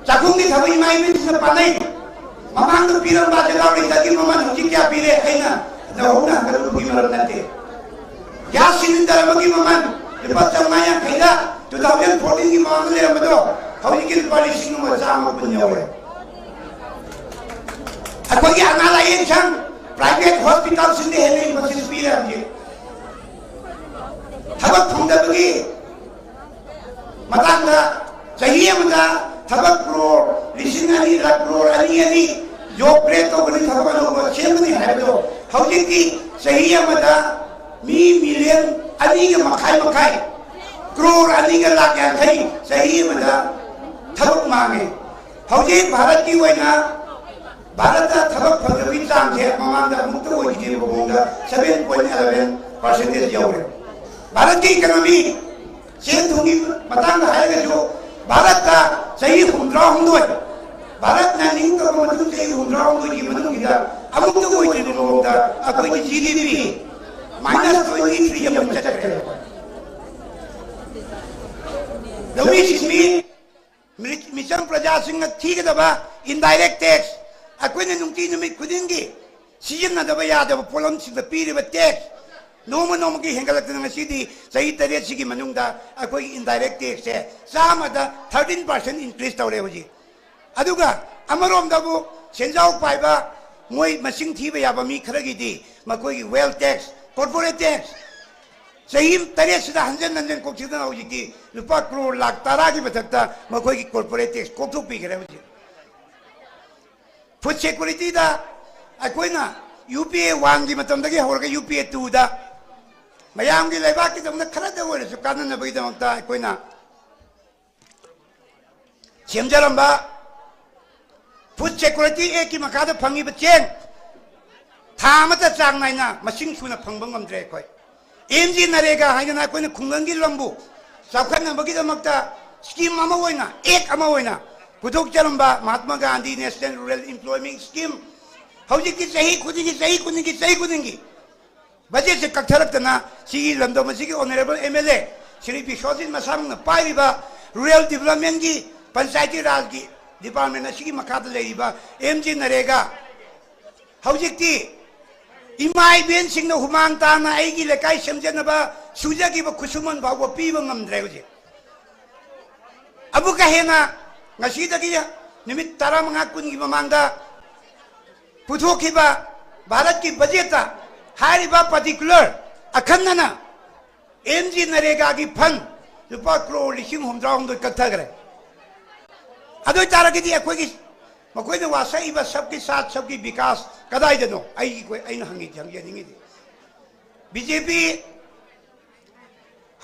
ꯆꯥꯛꯈꯨꯝꯒꯤ ꯊꯕꯛ ꯏꯃꯥ ꯏꯕꯦꯟꯁꯤꯡꯅ ꯄꯥꯅꯩ꯫ ꯃꯃꯥꯡꯗ ꯄꯤꯔꯝꯕ ꯖꯦꯅꯦꯔꯦꯇꯔꯒꯤ ꯃꯃꯜ ꯍꯧꯖꯤꯛ ꯀꯌꯥ ꯄꯤꯔꯦ? ꯑꯩꯅ ꯅꯧꯍꯧꯅ ꯍꯪꯒꯠꯂꯨꯕꯒꯤ ꯃꯔꯝ ꯅꯠꯇꯦ꯫ ꯒ꯭ꯌꯥꯁ ꯁꯤꯂꯤꯟꯗꯔ ꯑꯃꯒꯤ ꯃꯃꯜ ꯂꯨꯄꯥ ꯆꯥꯝꯃꯉꯥ ꯌꯥꯡꯈꯩꯗ two thousand fourteen ꯒꯤ ꯃꯃꯥꯡꯗ ꯂꯩꯔꯝꯕꯗꯣ ꯍꯧꯖꯤꯛꯀꯤ ꯂꯨꯄꯥ ꯂꯤꯁꯤꯡ ꯑꯃ ꯆꯥꯝꯃ ꯀꯨꯟ ꯌꯧꯔꯦ꯫ ꯑꯩꯈꯣꯏꯒꯤ ꯑꯅꯥ ꯂꯥꯏꯌꯦꯡ ꯁꯪ, private hospital ꯁꯤꯡꯗ ꯍꯦꯟꯅ emphasis ꯄꯤꯔꯦ ꯍꯧꯖꯤꯛ꯫ ꯊꯕꯛ ꯐꯪꯗꯕꯒꯤ ꯃꯇꯥꯡꯗ ꯆꯍꯤ ꯑꯃꯗ ꯊꯕꯛ ꯀ꯭ꯔꯣꯔ ꯂꯤꯁꯤꯡ ꯑꯅꯤ ꯂꯥꯛ, ꯀ꯭ꯔꯣꯔ ꯑꯅꯤ ꯑꯅꯤ job create ꯇꯧꯒꯅꯤ, ꯊꯕꯛ ꯑꯅꯧꯕ ꯁꯦꯝꯒꯅꯤ ꯍꯥꯏꯕꯗꯣ ꯍꯧꯖꯤꯛꯇꯤ ꯆꯍꯤ ꯑꯃꯗ ꯃꯤ ꯃꯤꯂꯤꯌꯟ ꯑꯅꯤꯒ ꯃꯈꯥꯏ ꯃꯈꯥꯏ, ꯀ꯭ꯔꯣꯔ ꯑꯅꯤꯒ ꯂꯥꯛ ꯌꯥꯡꯈꯩ ꯆꯍꯤ ꯑꯃꯗ ꯊꯕꯛ ꯃꯥꯡꯉꯦ꯫ ꯍꯧꯖꯤꯛ ꯚꯥꯔꯠꯀꯤ ꯑꯣꯏꯅ ꯚꯥꯔꯠꯇ ꯊꯕꯛ ꯐꯪꯗꯕꯒꯤ ꯆꯥꯡꯁꯦ ꯃꯃꯥꯡꯗ ꯑꯃꯨꯛꯇ ꯑꯣꯏꯈꯤꯗ꯭ꯔꯤꯕ ꯃꯑꯣꯡꯗ seven point eleven percentage ꯌꯧꯔꯦ꯫ ꯚꯥꯔꯠꯀꯤ economy, ꯁꯦꯟ ꯊꯨꯝꯒꯤ ꯃꯇꯥꯡꯗ ꯍꯥꯏꯔꯒꯁꯨ ꯚꯥꯔꯠꯇ ꯆꯍꯤ ꯍꯨꯝꯗ꯭ꯔꯥ ꯍꯨꯝꯗꯣꯏ, ꯚꯥꯔꯠꯅ ꯅꯤꯡꯇꯝꯕ ꯃꯇꯨꯡ ꯆꯍꯤ ꯍꯨꯝꯗ꯭ꯔꯥ ꯍꯨꯝꯗꯣꯏꯒꯤ ꯃꯅꯨꯡꯁꯤꯗ ꯑꯃꯨꯛꯇ ꯑꯣꯏꯗ꯭ꯔꯤꯕ ꯃꯑꯣꯡꯗ ꯑꯩꯈꯣꯏꯒꯤ G D P minus twenty three ꯑꯃ ꯆꯠꯈ꯭ꯔꯦ꯫ ꯂꯧꯃꯤ ꯁꯤꯟꯃꯤ, ꯃꯤ-, ꯃꯤꯆꯝ ꯄ꯭ꯔꯖꯥꯁꯤꯡꯅ ꯊꯤꯒꯗꯕ indirect tax, ꯑꯩꯈꯣꯏꯅ ꯅꯨꯡꯇꯤ ꯅꯨꯃꯤꯠ ꯈꯨꯗꯤꯡꯒꯤ ꯁꯤꯖꯤꯟꯅꯗꯕ ꯌꯥꯗꯕ ꯄꯣꯠꯂꯝꯁꯤꯡꯗ ꯄꯤꯔꯤꯕ tax, ꯅꯣꯡꯃ ꯅꯣꯡꯃꯒꯤ ꯍꯦꯟꯒꯠꯂꯛꯇꯅ ꯉꯁꯤꯗꯤ ꯆꯍꯤ ꯇꯔꯦꯠꯁꯤꯒꯤ ꯃꯅꯨꯡꯗ ꯑꯩꯈꯣꯏꯒꯤ indirect tax ꯁꯦ ꯆꯥꯝꯃꯗ thirteen percent increase ꯇꯧꯔꯦ ꯍꯧꯖꯤꯛ꯫ ꯑꯗꯨꯒ ꯑꯃꯔꯣꯝꯗꯕꯨ ꯁꯦꯟꯖꯥꯎ ꯄꯥꯏꯕ ꯃꯣꯏ ꯃꯁꯤꯡ ꯊꯤꯕ ꯌꯥꯕ ꯃꯤ ꯈꯔꯒꯤꯗꯤ ꯃꯈꯣꯏꯒꯤ wealth tax, Corporate tax ꯆꯍꯤ ꯇꯔꯦꯠꯁꯤꯗ ꯍꯟꯖꯟ ꯍꯟꯖꯟ ꯀꯣꯛꯊꯤꯗꯅ ꯍꯧꯖꯤꯛꯇꯤ ꯂꯨꯄꯥ ꯀ꯭ꯔꯣꯔ ꯂꯥꯈ ꯇꯔꯥꯒꯤ ꯃꯊꯛꯇ ꯃꯈꯣꯏꯒꯤ corporate tax ꯀꯣꯛꯊꯣꯛꯄꯤꯈ꯭ꯔꯦ꯫ ꯍꯧꯖꯤꯛ food security ꯗ ꯑꯩꯈꯣꯏꯅ ꯌꯨ ꯄꯤ ꯑꯦ ꯋꯥꯟꯒꯤ ꯃꯇꯝꯗꯒꯤ ꯍꯧꯔꯒ ꯌꯨ ꯄꯤ ꯑꯦ ꯇꯨꯗ ꯃꯌꯥꯝꯒꯤ ꯂꯩꯕꯥꯛꯀꯤꯗꯃꯛꯇ ꯈꯔꯗ ꯑꯣꯏꯔꯁꯨ ꯀꯥꯟꯅꯅꯕꯒꯤꯗꯃꯛꯇ ꯑꯩꯈꯣꯏꯅ ꯁꯦꯝꯖꯔꯝꯕ food security act ꯀꯤ ꯃꯈꯥꯗ ꯐꯪꯉꯤꯕ ꯆꯦꯡ ꯊꯥ ꯑꯃꯗ ꯆꯥꯡ ꯅꯥꯏꯅ ꯃꯁꯤꯡ ꯁꯨꯅ ꯐꯪꯕ ꯉꯝꯗ꯭ꯔꯦ꯫ ꯑꯩꯈꯣꯏ ꯑꯦꯝ ꯖꯤ ꯅꯔꯦꯒꯥ ꯍꯥꯏꯗꯅ ꯑꯩꯈꯣꯏꯅ ꯈꯨꯡꯒꯪꯒꯤ ꯂꯝꯕꯨ ꯆꯥꯎꯈꯠꯅꯕꯒꯤꯗꯃꯛꯇ scheme ꯑꯃ ꯑꯣꯏꯅ, act ꯑꯃ ꯑꯣꯏꯅ ꯄꯨꯊꯣꯛꯆꯔꯝꯕ Mahatma Gandhi national rural employment scheme ꯍꯧꯖꯤꯛꯇꯤ ꯆꯍꯤ ꯈꯨꯗꯤꯡꯒꯤ, ꯆꯍꯤ ꯈꯨꯗꯤꯡꯒꯤ, ꯆꯍꯤ ꯈꯨꯗꯤꯡꯒꯤ budget ꯁꯦ ꯀꯛꯊꯔꯛꯇꯅ ꯁꯤꯒꯤ ꯂꯝꯗꯝ ꯑꯁꯤꯒꯤ honourable M L A Shri Biswajit ꯃꯁꯥꯃꯛꯅ ꯄꯥꯏꯔꯤꯕ rural development ꯀꯤ, ꯄꯟꯆꯥꯌꯇꯤ ꯔꯥꯖꯀꯤ department ꯑꯁꯤꯒꯤ ꯃꯈꯥꯗ ꯂꯩꯔꯤꯕ ꯑꯦꯝ ꯖꯤ ꯅꯔꯦꯒꯥ, ꯍꯧꯖꯤꯛꯇꯤ ꯏꯃꯥ ꯏꯕꯦꯟꯁꯤꯡꯅ ꯍꯨꯃꯥꯡ ꯇꯥꯅ ꯑꯩꯒꯤ ꯂꯩꯀꯥꯏ ꯁꯦꯝꯖꯅꯕ ꯁꯨꯖꯈꯤꯕ ꯈꯨꯠꯁꯨꯃꯟ ꯐꯥꯎꯕ ꯄꯤꯕ ꯉꯝꯗ꯭ꯔꯦ꯫ ꯍꯧꯖꯤꯛ ꯑꯃꯨꯛꯀ ꯍꯦꯟꯅ ꯉꯁꯤꯗꯒꯤ ꯅꯨꯃꯤꯠ ꯇꯔꯥꯃꯉꯥ ꯀꯨꯟꯒꯤ ꯃꯃꯥꯡꯗ ꯄꯨꯊꯣꯛꯈꯤꯕ ꯚꯥꯔꯠꯀꯤ budget ꯇ ꯍꯥꯏꯔꯤꯕ particular ꯑꯈꯟꯅꯅ ꯑꯦꯝ ꯖꯤ ꯅꯔꯦꯒꯥꯒꯤ fund ꯂꯨꯄꯥ ꯀ꯭ꯔꯣꯔ ꯂꯤꯁꯤꯡ ꯍꯨꯝꯗ꯭ꯔꯥ ꯍꯨꯝꯗꯣꯏ ꯀꯛꯊꯈ꯭ꯔꯦ꯫ ꯑꯗꯨ ꯑꯣꯏ ꯇꯥꯔꯒꯗꯤ ꯑꯩꯈꯣꯏꯒꯤ, ꯃꯈꯣꯏꯅ ꯋꯥꯁꯛꯏꯕ ꯁꯕꯀꯤ ꯁꯥꯊ ꯁꯕꯀꯤ ꯕꯤꯀꯥꯁ ꯀꯗꯥꯏꯗꯅꯣ? ꯑꯩꯒꯤ, ꯑꯩꯅ ꯍꯪꯉꯤ, ꯍꯪꯖꯅꯤꯡꯉꯤꯗꯤ ꯕꯤ ꯖꯦ ꯄꯤ,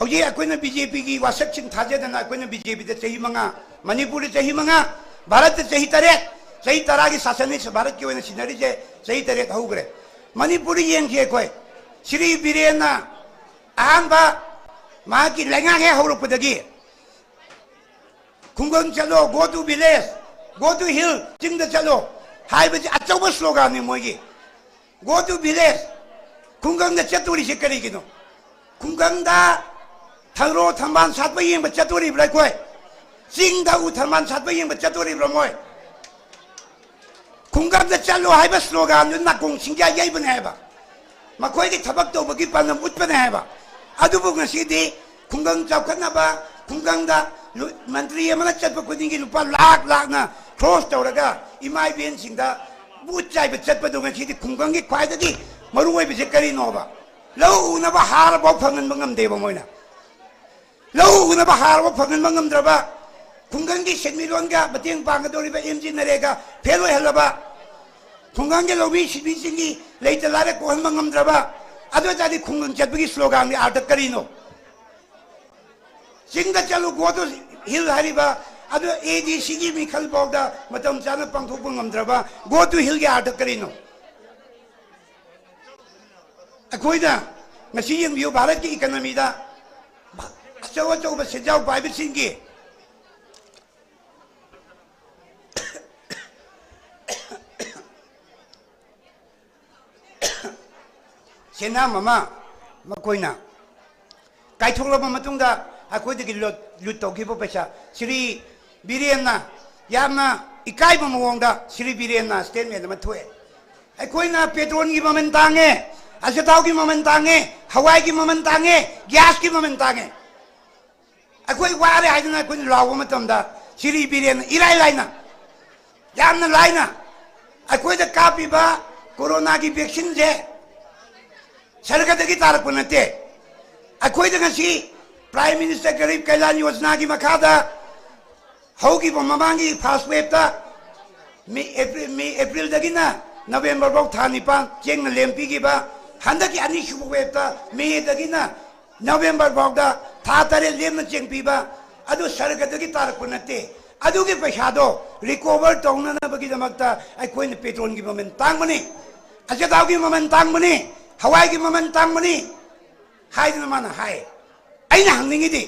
ꯍꯧꯖꯤꯛ ꯑꯩꯈꯣꯏꯅ ꯕꯤ ꯖꯦ ꯄꯤꯒꯤ ꯋꯥꯁꯛꯁꯤꯡ ꯊꯥꯖꯗꯅ ꯑꯩꯈꯣꯏꯅ ꯕꯤ ꯖꯦ ꯄꯤꯗ ꯆꯍꯤ ꯃꯉꯥ, ꯃꯅꯤꯄꯨꯔꯗ ꯆꯍꯤ ꯃꯉꯥ, ꯚꯥꯔꯠꯇ ꯆꯍꯤ ꯇꯔꯦꯠ, ꯆꯍꯤ ꯇꯔꯥꯒꯤ ꯁꯥꯁꯟꯅꯤ ꯚꯥꯔꯠꯀꯤ ꯑꯣꯏꯅ ꯁꯤꯟꯅꯔꯤꯁꯦ꯫ ꯆꯍꯤ ꯇꯔꯦꯠ ꯍꯧꯈ꯭ꯔꯦ꯫ ꯃꯅꯤꯄꯨꯔꯗ ꯌꯦꯡꯈꯤ ꯑꯩꯈꯣꯏ, ꯁ꯭ꯔꯤ ꯕꯤꯔꯦꯟꯅ ꯑꯍꯥꯟꯕ ꯃꯍꯥꯛꯀꯤ ꯂꯩꯉꯥꯛ ꯍꯦꯛ ꯍꯧꯔꯛꯄꯗꯒꯤ "ꯈꯨꯡꯒꯪ ꯆꯠꯂꯣ, go to village, go to hill, ꯆꯤꯡꯗ ꯆꯠꯂꯣ" ꯍꯥꯏꯕꯁꯤ ꯑꯆꯧꯕ slogan ꯅꯤ ꯃꯣꯏꯒꯤ꯫ "Go to village", ꯈꯨꯡꯒꯪꯗ ꯆꯠꯇꯣꯔꯤꯁꯦ ꯀꯔꯤꯒꯤꯅꯣ? ꯈꯨꯡꯒꯪꯗ ꯊꯔꯣ ꯊꯝꯕꯥꯜ ꯁꯥꯠꯄ ꯌꯦꯡꯕ ꯆꯠꯇꯣꯔꯤꯕ꯭ꯔꯥ ꯑꯩꯈꯣꯏ? ꯆꯤꯡꯗ ꯎ ꯊꯝꯕꯥꯜ ꯁꯥꯠꯄ ꯌꯦꯡꯕ ꯆꯠꯇꯣꯔꯤꯕ꯭ꯔꯥ ꯃꯣꯏ? ꯈꯨꯡꯒꯪꯗ ꯆꯠꯂꯣ ꯍꯥꯏꯕ slogan ꯗꯨ ꯅꯥꯀꯣꯡ ꯁꯤꯡꯖꯥ ꯌꯩꯕꯅꯦ ꯍꯥꯏꯕ꯫ ꯃꯈꯣꯏꯒꯤ ꯊꯕꯛ ꯇꯧꯕꯒꯤ ꯄꯥꯟꯗꯝ ꯎꯠꯄꯅꯦ ꯍꯥꯏꯕ꯫ ꯑꯗꯨꯕꯨ ꯉꯁꯤꯗꯤ ꯈꯨꯡꯒꯪ ꯆꯥꯎꯈꯠꯅꯕ, ꯈꯨꯡꯒꯪꯗ ꯂꯨ-, ꯃꯟꯇ꯭ꯔꯤ ꯑꯃꯅ ꯆꯠꯄ ꯈꯨꯗꯤꯡꯒꯤ ꯂꯨꯄꯥ ꯂꯥꯛ ꯂꯥꯛꯅ ꯈꯣꯔꯁ ꯇꯧꯔꯒ ꯏꯃꯥ ꯏꯕꯦꯟꯁꯤꯡꯗ ꯚꯣꯠ ꯆꯥꯏꯕ ꯆꯠꯄꯗꯣ ꯉꯁꯤꯗꯤ ꯈꯨꯡꯒꯪꯒꯤ ꯈ꯭ꯋꯥꯏꯗꯒꯤ ꯃꯔꯨ ꯑꯣꯏꯕꯁꯦ ꯀꯔꯤꯅꯣꯕ? ꯂꯧ ꯎꯅꯕ ꯍꯥꯔꯐꯥꯎ ꯐꯪꯍꯟꯕ ꯉꯝꯗꯦꯕ ꯃꯣꯏꯅ꯫ ꯂꯧ ꯎꯅꯕ ꯍꯥꯔꯐꯥꯎ ꯐꯪꯍꯟꯕ ꯉꯝꯗ꯭ꯔꯕ, ꯈꯨꯡꯒꯪꯒꯤ ꯁꯦꯟꯃꯤꯠꯂꯣꯟꯒ ꯃꯇꯦꯡ ꯄꯥꯡꯒꯗꯧꯔꯤꯕ ꯑꯦꯝ ꯖꯤ ꯅꯔꯦꯒꯥ ꯐꯦꯜ ꯑꯣꯏꯍꯜꯂꯕ, ꯈꯨꯡꯒꯪꯒꯤ ꯂꯧꯃꯤ ꯁꯤꯟꯃꯤꯁꯤꯡꯒꯤ ꯂꯩꯇ ꯂꯥꯏꯔ ꯀꯣꯛꯍꯟꯕ ꯉꯝꯗ꯭ꯔꯕ, ꯑꯗꯨ ꯑꯣꯏꯇꯥꯔꯗꯤ ꯈꯨꯡꯒꯪ ꯆꯠꯄꯒꯤ ꯁ꯭ꯂꯣꯒꯥꯟꯒꯤ ꯑꯥꯔꯊ ꯀꯔꯤꯅꯣ? ꯆꯤꯡꯗ ꯆꯠꯂꯨ, go to hill ꯍꯥꯏꯔꯤꯕ ꯑꯗꯨ ꯑꯦ ꯗꯤ ꯁꯤꯒꯤ ꯃꯤꯈꯜ ꯐꯥꯎꯗ ꯃꯇꯝ ꯆꯥꯅ ꯄꯥꯡꯊꯣꯛꯄ ꯉꯝꯗ꯭ꯔꯕ go to hillꯒꯤ ꯑꯥꯔꯊ ꯀꯔꯤꯅꯣ? ꯑꯩꯈꯣꯏꯅ ꯉꯁꯤ ꯌꯦꯡꯕꯤꯌꯨ, ꯚꯥꯔꯠꯀꯤ ꯏꯀꯅꯃꯤꯗ ꯑꯆꯧ ꯑꯆꯧꯕ ꯁꯦꯟꯖꯥꯎ ꯄꯥꯏꯕꯁꯤꯡꯒꯤ ꯁꯦꯟꯗꯥꯝ ꯑꯃ ꯃꯈꯣꯏꯅ ꯀꯥꯏꯊꯣꯛꯂꯕ ꯃꯇꯨꯡꯗ ꯑꯩꯈꯣꯏꯗꯒꯤ ꯂꯨꯠ, ꯂꯨꯠ ꯇꯧꯈꯤꯕ ꯄꯩꯁꯥ, ꯁ꯭ꯔꯤ ꯕꯤꯔꯦꯟꯅ ꯌꯥꯝꯅ ꯏꯀꯥꯏꯕ ꯃꯑꯣꯡꯗ ꯁ꯭ꯔꯤ ꯕꯤꯔꯦꯟꯅ statement ꯑꯃ ꯊꯣꯛꯑꯦ꯫ ꯑꯩꯈꯣꯏꯅ ꯄꯦꯇ꯭ꯔꯣꯜꯒꯤ ꯃꯃꯜ ꯇꯥꯡꯉꯦ, ꯑꯆꯥꯊꯥꯎꯒꯤ ꯃꯃꯜ ꯇꯥꯡꯉꯦ, ꯍꯋꯥꯏꯒꯤ ꯃꯃꯜ ꯇꯥꯡꯉꯦ, ꯒ꯭ꯌꯥꯁꯀꯤ ꯃꯃꯜ ꯇꯥꯡꯉꯦ꯫ ꯑꯩꯈꯣꯏ ꯋꯥꯔꯦ ꯍꯥꯏꯗꯅ ꯑꯩꯈꯣꯏꯅ ꯂꯥꯎꯕ ꯃꯇꯝꯗ ꯁ꯭ꯔꯤ ꯕꯤꯔꯦꯟꯅ ꯏꯔꯥꯏ ꯂꯥꯏꯅ, ꯌꯥꯝꯅ ꯂꯥꯏꯅ ꯑꯩꯈꯣꯏꯗ ꯀꯥꯞꯄꯤꯕ ꯀꯣꯔꯣꯅꯥꯒꯤ vaccine ꯁꯦ ꯁꯔꯀꯥꯔꯗꯒꯤ ꯇꯥꯔꯛꯄ ꯅꯠꯇꯦ꯫ ꯑꯩꯈꯣꯏꯗ ꯉꯁꯤ Prime Minister ꯒꯔꯤꯕ ꯀꯜꯌꯥꯟ ꯌꯣꯖꯅꯥꯒꯤ ꯃꯈꯥꯗ ꯍꯧꯈꯤꯕ ꯃꯃꯥꯡꯒꯤ first wave ꯇ ꯃꯦ, ꯑꯦꯄ꯭ꯔꯤꯜ, ꯃꯦ, ꯑꯦꯄ꯭ꯔꯤꯜꯗꯒꯤꯅ ꯅꯕꯦꯝꯕꯔ ꯐꯥꯎ ꯊꯥ ꯅꯤꯄꯥꯟ ꯆꯦꯡꯅ ꯂꯦꯝ ꯄꯤꯈꯤꯕ, ꯍꯟꯗꯛꯀꯤ ꯑꯅꯤꯁꯨꯕ wave ꯇ ꯃꯦꯗꯒꯤꯅ ꯅꯕꯦꯝꯕꯔ ꯐꯥꯎꯗ ꯊꯥ ꯇꯔꯦꯠ ꯂꯦꯝꯅ ꯆꯦꯡ ꯄꯤꯕ, ꯑꯗꯨ ꯁꯔꯀꯥꯔꯗꯒꯤ ꯇꯥꯔꯛꯄ ꯅꯠꯇꯦ꯫ ꯑꯗꯨꯒꯤ ꯄꯩꯁꯥꯗꯣ recover ꯇꯧꯅꯅꯕꯒꯤꯗꯃꯛꯇ ꯑꯩꯈꯣꯏꯅ ꯄꯦꯇ꯭ꯔꯣꯜꯒꯤ ꯃꯃꯜ ꯇꯥꯡꯕꯅꯤ, ꯑꯆꯥꯊꯥꯎꯒꯤ ꯃꯃꯜ ꯇꯥꯡꯕꯅꯤ, ꯍꯋꯥꯏꯒꯤ ꯃꯃꯜ ꯇꯥꯡꯕꯅꯤ ꯍꯥꯏꯗꯅ ꯃꯥꯅ ꯍꯥꯏ꯫ ꯑꯩꯅ ꯍꯪꯅꯤꯡꯉꯤꯗꯤ,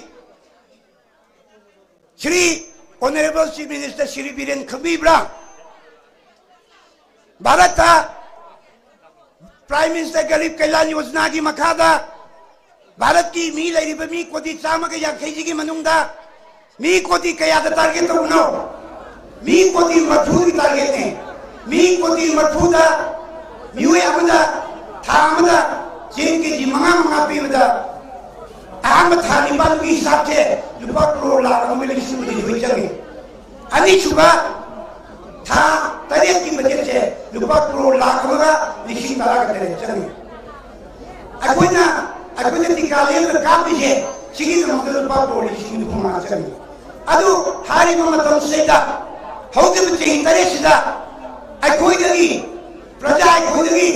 Shri Honourable Chief Minister Shri Biren ꯈꯪꯕꯤꯕ꯭ꯔꯥ? ꯚꯥꯔꯠꯇ Prime Minister ꯒꯔꯤꯕ ꯀꯜꯌꯥꯟ ꯌꯣꯖꯅꯥꯒꯤ ꯃꯈꯥꯗ ꯚꯥꯔꯠꯀꯤ ꯃꯤ ꯂꯩꯔꯤꯕ ꯃꯤ ꯀꯣꯇꯤ ꯆꯥꯝꯃꯒ ꯌꯥꯡꯈꯩꯁꯤꯒꯤ ꯃꯅꯨꯡꯗ ꯃꯤ ꯀꯣꯇꯤ ꯀꯌꯥꯗ target ꯇꯧꯕꯅꯣ? ꯃꯤ ꯀꯣꯇꯤ ꯃꯔꯤꯐꯨꯒꯤ target ꯅꯤ꯫ ꯃꯤ ꯀꯣꯇꯤ ꯃꯔꯤꯐꯨꯗ ꯃꯤꯑꯣꯏ ꯑꯃꯗ ꯊꯥ ꯑꯃꯗ ꯆꯦꯡ ꯀꯦꯖꯤ ꯃꯉꯥ ꯃꯉꯥ ꯄꯤꯕꯗ ꯑꯍꯥꯟꯕ ꯊꯥ ꯅꯤꯄꯥꯟꯒꯤ ꯍꯤꯁꯥꯕꯁꯦ ꯂꯨꯄꯥ ꯀ꯭ꯔꯣꯔ ꯂꯥꯈ ꯑꯃꯒ ꯂꯤꯁꯤꯡ ꯍꯨꯝꯐꯨꯅꯤꯊꯣꯏ ꯆꯪꯉꯤ꯫ ꯑꯅꯤꯁꯨꯕ ꯊꯥ ꯇꯔꯦꯠꯀꯤ budget ꯁꯦ ꯂꯨꯄꯥ ꯀ꯭ꯔꯣꯔ ꯂꯥꯈ ꯑꯃꯒ ꯂꯤꯁꯤꯡ ꯇꯔꯥꯒ ꯇꯔꯦꯠ ꯆꯪꯉꯤ꯫ ꯑꯩꯈꯣꯏꯅ ꯑꯩꯈꯣꯏꯅ ꯇꯤꯀꯥ ꯂꯦꯝꯅ ꯀꯥꯞꯄꯤꯁꯦ ꯁꯤꯒꯤꯗꯃꯛꯇ ꯂꯨꯄꯥ ꯀ꯭ꯔꯣꯔ ꯂꯤꯁꯤꯡ ꯅꯤꯐꯨ ꯃꯉꯥ ꯆꯪꯉꯤ꯫ ꯑꯗꯨ ꯍꯥꯏꯔꯤꯕ ꯃꯇꯝꯁꯤꯗꯩꯗ, ꯍꯧꯈꯤꯕ ꯆꯍꯤ ꯇꯔꯦꯠꯁꯤꯗ ꯑꯩꯈꯣꯏꯗꯒꯤ, ꯄ꯭ꯔꯖꯥ ꯑꯩꯈꯣꯏꯗꯒꯤ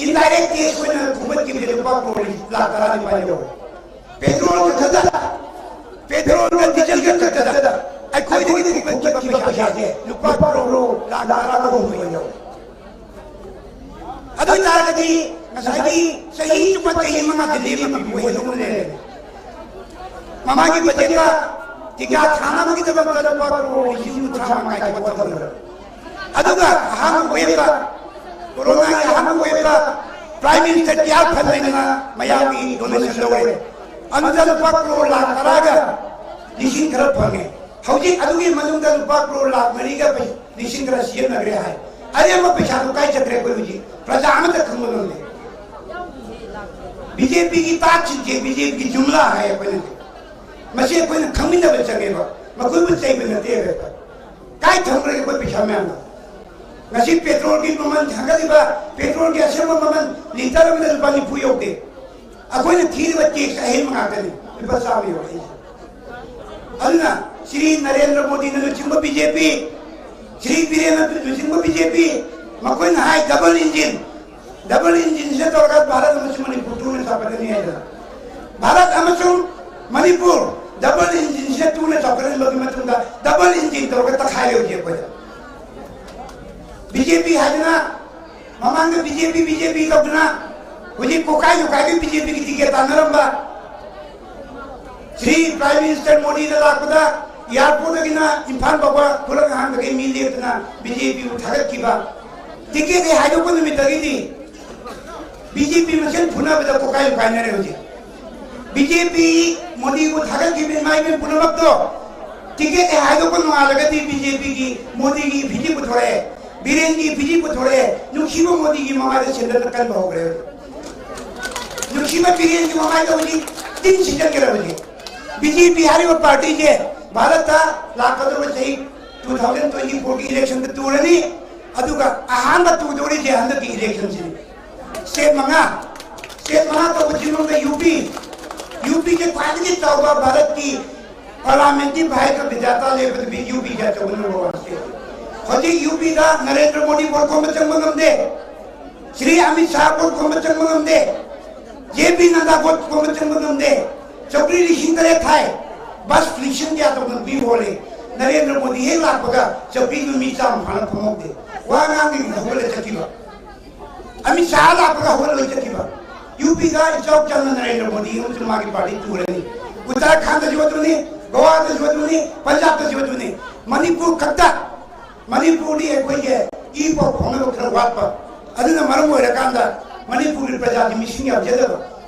indirect tax ꯑꯣꯏꯅ ꯈꯨꯝꯒꯠꯈꯤꯕꯁꯦ ꯂꯨꯄꯥ ꯀ꯭ꯔꯣꯔ ꯂꯥꯈ ꯇꯔꯥꯅꯤꯄꯥꯜ ꯌꯧꯔꯦ꯫ ꯄꯦꯇ꯭ꯔꯣꯜ ꯈꯛꯇꯗ, ꯄꯦꯇ꯭ꯔꯣꯜꯒ ꯗꯤꯖꯜꯒ ꯈꯛꯇꯗ ꯑꯩꯈꯣꯏꯗꯒꯤ ꯈꯨꯝꯒꯠꯈꯤꯕ ꯄꯩꯁꯥꯁꯦ ꯂꯨꯄꯥ ꯀ꯭ꯔꯣꯔ ꯂꯥꯈ ꯇꯔꯥꯒ ꯍꯨꯝꯐꯨ ꯌꯧꯔꯦ꯫ ꯑꯗꯨ ꯑꯣꯏ ꯇꯥꯔꯒꯗꯤ ꯉꯁꯥꯏꯒꯤ ꯆꯍꯤ ꯆꯨꯞꯄ ꯆꯍꯤ ꯃꯉꯥꯗ ꯂꯦꯝꯃꯤꯕ ꯄꯣꯠ ꯑꯗꯨꯝ ꯂꯩꯔꯦ꯫ ꯃꯃꯥꯡꯒꯤ ꯕꯖꯦꯠꯇ ꯇꯤꯀꯥ ꯊꯥꯅꯕꯒꯤꯗꯃꯛꯇ ꯂꯨꯄꯥ ꯀ꯭ꯔꯣꯔ ꯂꯤꯁꯤꯡ ꯀꯨꯟꯊ꯭ꯔꯥ ꯃꯉꯥ ꯈꯛꯇ ꯊꯝꯈ꯭ꯔꯦ꯫ ꯑꯗꯨꯒ ꯑꯍꯥꯟꯕ ꯋꯦꯕꯇ, ꯀꯣꯔꯣꯅꯥꯒꯤ ꯑꯍꯥꯟꯕ ꯋꯦꯕꯇ Prime Minister Care Fund ꯍꯥꯏꯗꯅ ꯃꯌꯥꯝꯒꯤ donation ꯂꯧꯔꯦ꯫ ꯑꯗꯨꯗ ꯂꯨꯄꯥ ꯀ꯭ꯔꯣꯔ ꯂꯥꯈ ꯇꯔꯥꯒ ꯂꯤꯁꯤꯡ ꯈꯔ ꯐꯪꯉꯦ꯫ ꯍꯧꯖꯤꯛ ꯑꯗꯨꯒꯤ ꯃꯅꯨꯡꯗ ꯂꯨꯄꯥ ꯀ꯭ꯔꯣꯔ ꯂꯥꯈ ꯃꯔꯤꯒ ꯂꯤꯁꯤꯡ ꯈꯔ ꯁꯤꯖꯤꯟꯅꯈ꯭ꯔꯦ ꯍꯥꯏ꯫ ꯑꯔꯦꯝꯕ ꯄꯩꯁꯥꯗꯨ ꯀꯥꯏ ꯆꯠꯈ꯭ꯔꯦ ꯑꯩꯈꯣꯏ ꯍꯧꯖꯤꯛ ꯄ꯭ꯔꯖꯥ ꯑꯃꯠꯇ ꯈꯪꯕ ꯉꯝꯗꯦ꯫ ꯕꯤ ꯖꯦ ꯄꯤꯒꯤ ꯇꯥꯛꯁꯤꯡꯁꯦ ꯕꯤ ꯖꯦ ꯄꯤꯒꯤ ꯖꯨꯝꯂꯥ ꯍꯥꯏ ꯑꯩꯈꯣꯏꯅ꯫ ꯃꯁꯤ ꯑꯩꯈꯣꯏꯅ ꯈꯪꯃꯤꯟꯅꯕ ꯆꯪꯉꯦꯕ, ꯃꯈꯣꯏꯕꯨ ꯆꯩꯕ ꯅꯠꯇꯦꯕ꯫ ꯀꯥꯏ ꯊꯝꯈ꯭ꯔꯒꯦ ꯑꯩꯈꯣꯏ ꯄꯩꯁꯥ ꯃꯌꯥꯝꯗꯣ? ꯉꯁꯤ ꯄꯦꯇ꯭ꯔꯣꯜꯒꯤ ꯃꯃꯜ ꯍꯦꯟꯒꯠꯂꯤꯕ, ꯄꯦꯇ꯭ꯔꯣꯜꯒꯤ ꯑꯁꯦꯡꯕ ꯃꯃꯜ ꯂꯤꯇꯔ ꯑꯃꯗ ꯂꯨꯄꯥ ꯅꯤꯐꯨ ꯌꯧꯗꯦ꯫ ꯑꯩꯈꯣꯏꯅ ꯊꯤꯔꯤꯕ ꯇꯦꯛꯁ ꯑꯍꯦꯟꯕ ꯉꯥꯛꯇꯅꯤ ꯂꯨꯄꯥ ꯆꯥꯝꯃ ꯌꯧꯔꯛꯏꯁꯦ꯫ ꯑꯗꯨꯅ ꯁ꯭ꯔꯤ ꯅꯔꯦꯟꯗ꯭ꯔ ꯃꯣꯗꯤꯅ ꯂꯨꯆꯤꯡꯕ ꯕꯤ ꯖꯦ ꯄꯤ, ꯁ꯭ꯔꯤ ꯕꯤꯔꯦꯟꯅ ꯂꯨꯆꯤꯡꯕ ꯕꯤ ꯖꯦ ꯄꯤ, ꯃꯈꯣꯏꯅ ꯍꯥꯏ ꯗꯕꯜ ꯏꯟꯖꯤꯟ, ꯗꯕꯜ ꯏꯟꯖꯤꯟꯁꯤꯅ ꯇꯧꯔꯒ ꯚꯥꯔꯠ ꯑꯃꯁꯨꯡ ꯃꯅꯤꯄꯨꯔ ꯇꯨꯅ ꯆꯥꯎꯈꯠꯀꯅꯤ ꯍꯥꯏꯗꯅ꯫ ꯚꯥꯔꯠ ꯑꯃꯁꯨꯡ ꯃꯅꯤꯄꯨꯔ ꯗꯕꯜ ꯏꯟꯖꯤꯟꯁꯤꯅ ꯇꯨꯅ ꯆꯥꯎꯈꯠꯍꯟꯕꯒꯤ ꯃꯇꯨꯡꯗ ꯗꯕꯜ ꯏꯟꯖꯤꯟ ꯇꯧꯔꯒ ꯇꯛꯈꯥꯏꯔꯦ ꯍꯧꯖꯤꯛ ꯑꯩꯈꯣꯏꯗ꯫ ꯕꯤ ꯖꯦ ꯄꯤ ꯍꯥꯏꯗꯅ ꯃꯃꯥꯡꯗ ꯕꯤ ꯖꯦ ꯄꯤ, ꯕꯤ ꯖꯦ ꯄꯤ ꯇꯧꯗꯅ ꯍꯧꯖꯤꯛ ꯀꯣꯀꯥꯏ ꯀꯣꯀꯥꯏꯒꯤ ꯕꯤ ꯖꯦ ꯄꯤꯒꯤ ꯇꯤꯀꯦꯠ ꯇꯥꯟꯅꯔꯝꯕ꯫ ꯁ꯭ꯔꯤ ꯄ꯭ꯔꯥꯏꯝ ꯃꯤꯅꯤꯁꯇꯔ ꯃꯣꯗꯤꯅ ꯂꯥꯛꯄꯗ ꯑꯦꯌꯥꯔꯄꯣꯔꯠꯇꯒꯤꯅ ꯏꯝꯐꯥꯜ ꯐꯥꯎꯕ ꯈꯨꯂꯪ ꯑꯍꯥꯟꯕꯒꯤ ꯃꯤ ꯂꯦꯞꯇꯅ ꯕꯤ ꯖꯦ ꯄꯤꯕꯨ ꯊꯥꯒꯠꯈꯤꯕ꯫ ꯇꯤꯀꯦꯠ ꯍꯦꯛ ꯍꯥꯏꯗꯣꯛꯄ ꯅꯨꯃꯤꯠꯇꯒꯤꯗꯤ ꯕꯤ ꯖꯦ ꯄꯤ ꯃꯁꯦꯟ ꯐꯨꯅꯕꯗ ꯀꯣꯀꯥꯏ ꯀꯥꯏꯅꯔꯦ ꯍꯧꯖꯤꯛ꯫ ꯕꯤ ꯖꯦ ꯄꯤ ꯃꯣꯗꯤꯕꯨ ꯊꯥꯒꯠꯈꯤꯕ ꯏꯃꯥ ꯏꯕꯦꯟ ꯄꯨꯝꯅꯃꯛꯇꯣ ꯇꯤꯀꯦꯠ ꯍꯦꯛ ꯍꯥꯏꯗꯣꯛꯄ ꯅꯣꯡꯉꯥꯜꯂꯒꯗꯤ ꯕꯤ ꯖꯦ ꯄꯤꯒꯤ ꯃꯣꯗꯤꯒꯤ ꯏꯐꯤꯁꯦ ꯄꯨꯊꯣꯔꯛꯑꯦ, ꯕꯤꯔꯦꯟꯒꯤ ꯏꯐꯤꯁꯦ ꯄꯨꯊꯣꯔꯛꯑꯦ꯫ ꯅꯨꯡꯁꯤꯕ ꯃꯣꯗꯤꯒꯤ ꯃꯃꯥꯏꯗ ꯁꯦꯟꯗꯜꯅ ꯀꯟꯕ ꯍꯧꯈ꯭ꯔꯦ ꯍꯧꯖꯤꯛ꯫ ꯅꯨꯡꯁꯤꯕ ꯕꯤꯔꯦꯟꯒꯤ ꯃꯃꯥꯏꯗ ꯍꯧꯖꯤꯛ ꯇꯤꯟ ꯁꯤꯠꯆꯟꯈ꯭ꯔꯦ ꯍꯧꯖꯤꯛ꯫ ꯕꯤ ꯖꯦ ꯄꯤ ꯍꯥꯏꯔꯤꯕ ꯄꯥꯔꯇꯤꯁꯦ ꯚꯥꯔꯠꯇ ꯂꯥꯛꯀꯗꯧꯔꯤꯕ ꯆꯍꯤ two thousand twenty fourꯒꯤ ꯏꯂꯦꯛꯁꯟꯗ ꯇꯨꯔꯅꯤ꯫ ꯑꯗꯨꯒ ꯑꯍꯥꯟꯕ ꯇꯨꯗꯧꯔꯤꯁꯦ ꯍꯟꯗꯛꯀꯤ ꯏꯂꯦꯛꯁꯟꯁꯤꯅꯤ꯫ ꯁ꯭ꯇꯦꯠ ꯃꯉꯥ, ꯁ꯭ꯇꯦꯠ ꯃꯉꯥ ꯇꯧꯕꯁꯤ ꯃꯅꯨꯡꯗ ꯌꯨ ꯄꯤ, ꯌꯨ ꯄꯤꯁꯦ ꯈ꯭ꯋꯥꯏꯗꯒꯤ ꯆꯥꯎꯕ ꯚꯥꯔꯠꯀꯤ ꯄꯥꯔꯂꯥꯃꯦꯟꯠꯀꯤ ꯚꯥꯍꯤꯔ ꯀ ꯕꯤꯖꯦꯇꯥ ꯂꯩꯕꯗ ꯌꯨ ꯄꯤꯁꯦ ꯑꯆꯧꯕ ꯅꯝꯕꯔ ꯋꯥꯟ ꯁ꯭ꯇꯦꯠ꯫ ꯍꯧꯖꯤꯛ ꯌꯨ ꯄꯤꯗ ꯅꯔꯦꯟꯗ꯭ꯔ ꯃꯣꯗꯤ ꯚꯣꯠ ꯈꯣꯝꯕ ꯆꯪꯕ ꯉꯝꯗꯦ, ꯁ꯭ꯔꯤ ꯑꯃꯤꯠ ꯁꯥꯍ ꯚꯣꯠ ꯈꯣꯝꯕ ꯆꯪꯕ ꯉꯝꯗꯦ, ꯖꯦ ꯄꯤ ꯅꯗꯥ ꯚꯣꯠ ꯈꯣꯝꯕ ꯆꯪꯕ ꯉꯝꯗꯦ꯫ ꯆꯧꯀ꯭ꯔꯤ ꯂꯤꯁꯤꯡ ꯇꯔꯦꯠ ꯊꯥꯏ, ꯕꯁ ꯂꯤꯁꯤꯡ ꯀꯌꯥ ꯇꯧꯅ ꯄꯤ ꯍꯣꯜꯂꯦ꯫ ꯅꯔꯦꯟꯗ꯭ꯔ ꯃꯣꯗꯤ ꯍꯦꯛ ꯂꯥꯛꯄꯒ ꯆꯧꯀ꯭ꯔꯤꯗꯨ ꯃꯤ ꯆꯥꯝꯃ ꯐꯥꯅ ꯐꯝꯍꯧꯗꯦ꯫ ꯋꯥ ꯉꯥꯡꯗꯕꯤꯗ ꯍꯧꯒꯠꯂ ꯆꯠꯈꯤꯕ꯫ ꯑꯃꯤꯠ ꯁꯥꯍ ꯂꯥꯛꯄꯒ ꯍꯧꯒꯠꯂꯣꯏ ꯆꯠꯈꯤꯕ꯫ ꯌꯨ ꯄꯤꯗ ꯏꯆꯥꯎ ꯆꯥꯎꯅ ꯅꯔꯦꯟꯗ꯭ꯔ ꯃꯣꯗꯤ ꯑꯃꯁꯨꯡ ꯃꯥꯒꯤ ꯄꯥꯔꯇꯤ ꯇꯨꯔꯅꯤ꯫ ꯎꯠꯇꯔꯥꯈꯟꯗꯁꯨ ꯑꯗꯨꯅꯤ, ꯒꯣꯋꯥꯗꯁꯨ ꯑꯗꯨꯅꯤ, ꯄꯟꯖꯥꯕꯇꯁꯨ ꯑꯗꯨꯅꯤ꯫ ꯃꯅꯤꯄꯨꯔ ꯈꯛꯇ, ꯃꯅꯤꯄꯨꯔꯗꯤ ꯑꯩꯈꯣꯏꯒꯤ ꯏ ꯄꯥꯎ ꯐꯥꯎꯅꯕ ꯈꯔ ꯋꯥꯠꯄ, ꯑꯗꯨꯅ ꯃꯔꯝ ꯑꯣꯏꯔꯀꯥꯟꯗ ꯃꯅꯤꯄꯨꯔꯒꯤ ꯄ꯭ꯔꯖꯥꯒꯤ ꯃꯤꯁꯤꯡ ꯌꯥꯝꯖꯗꯕ꯫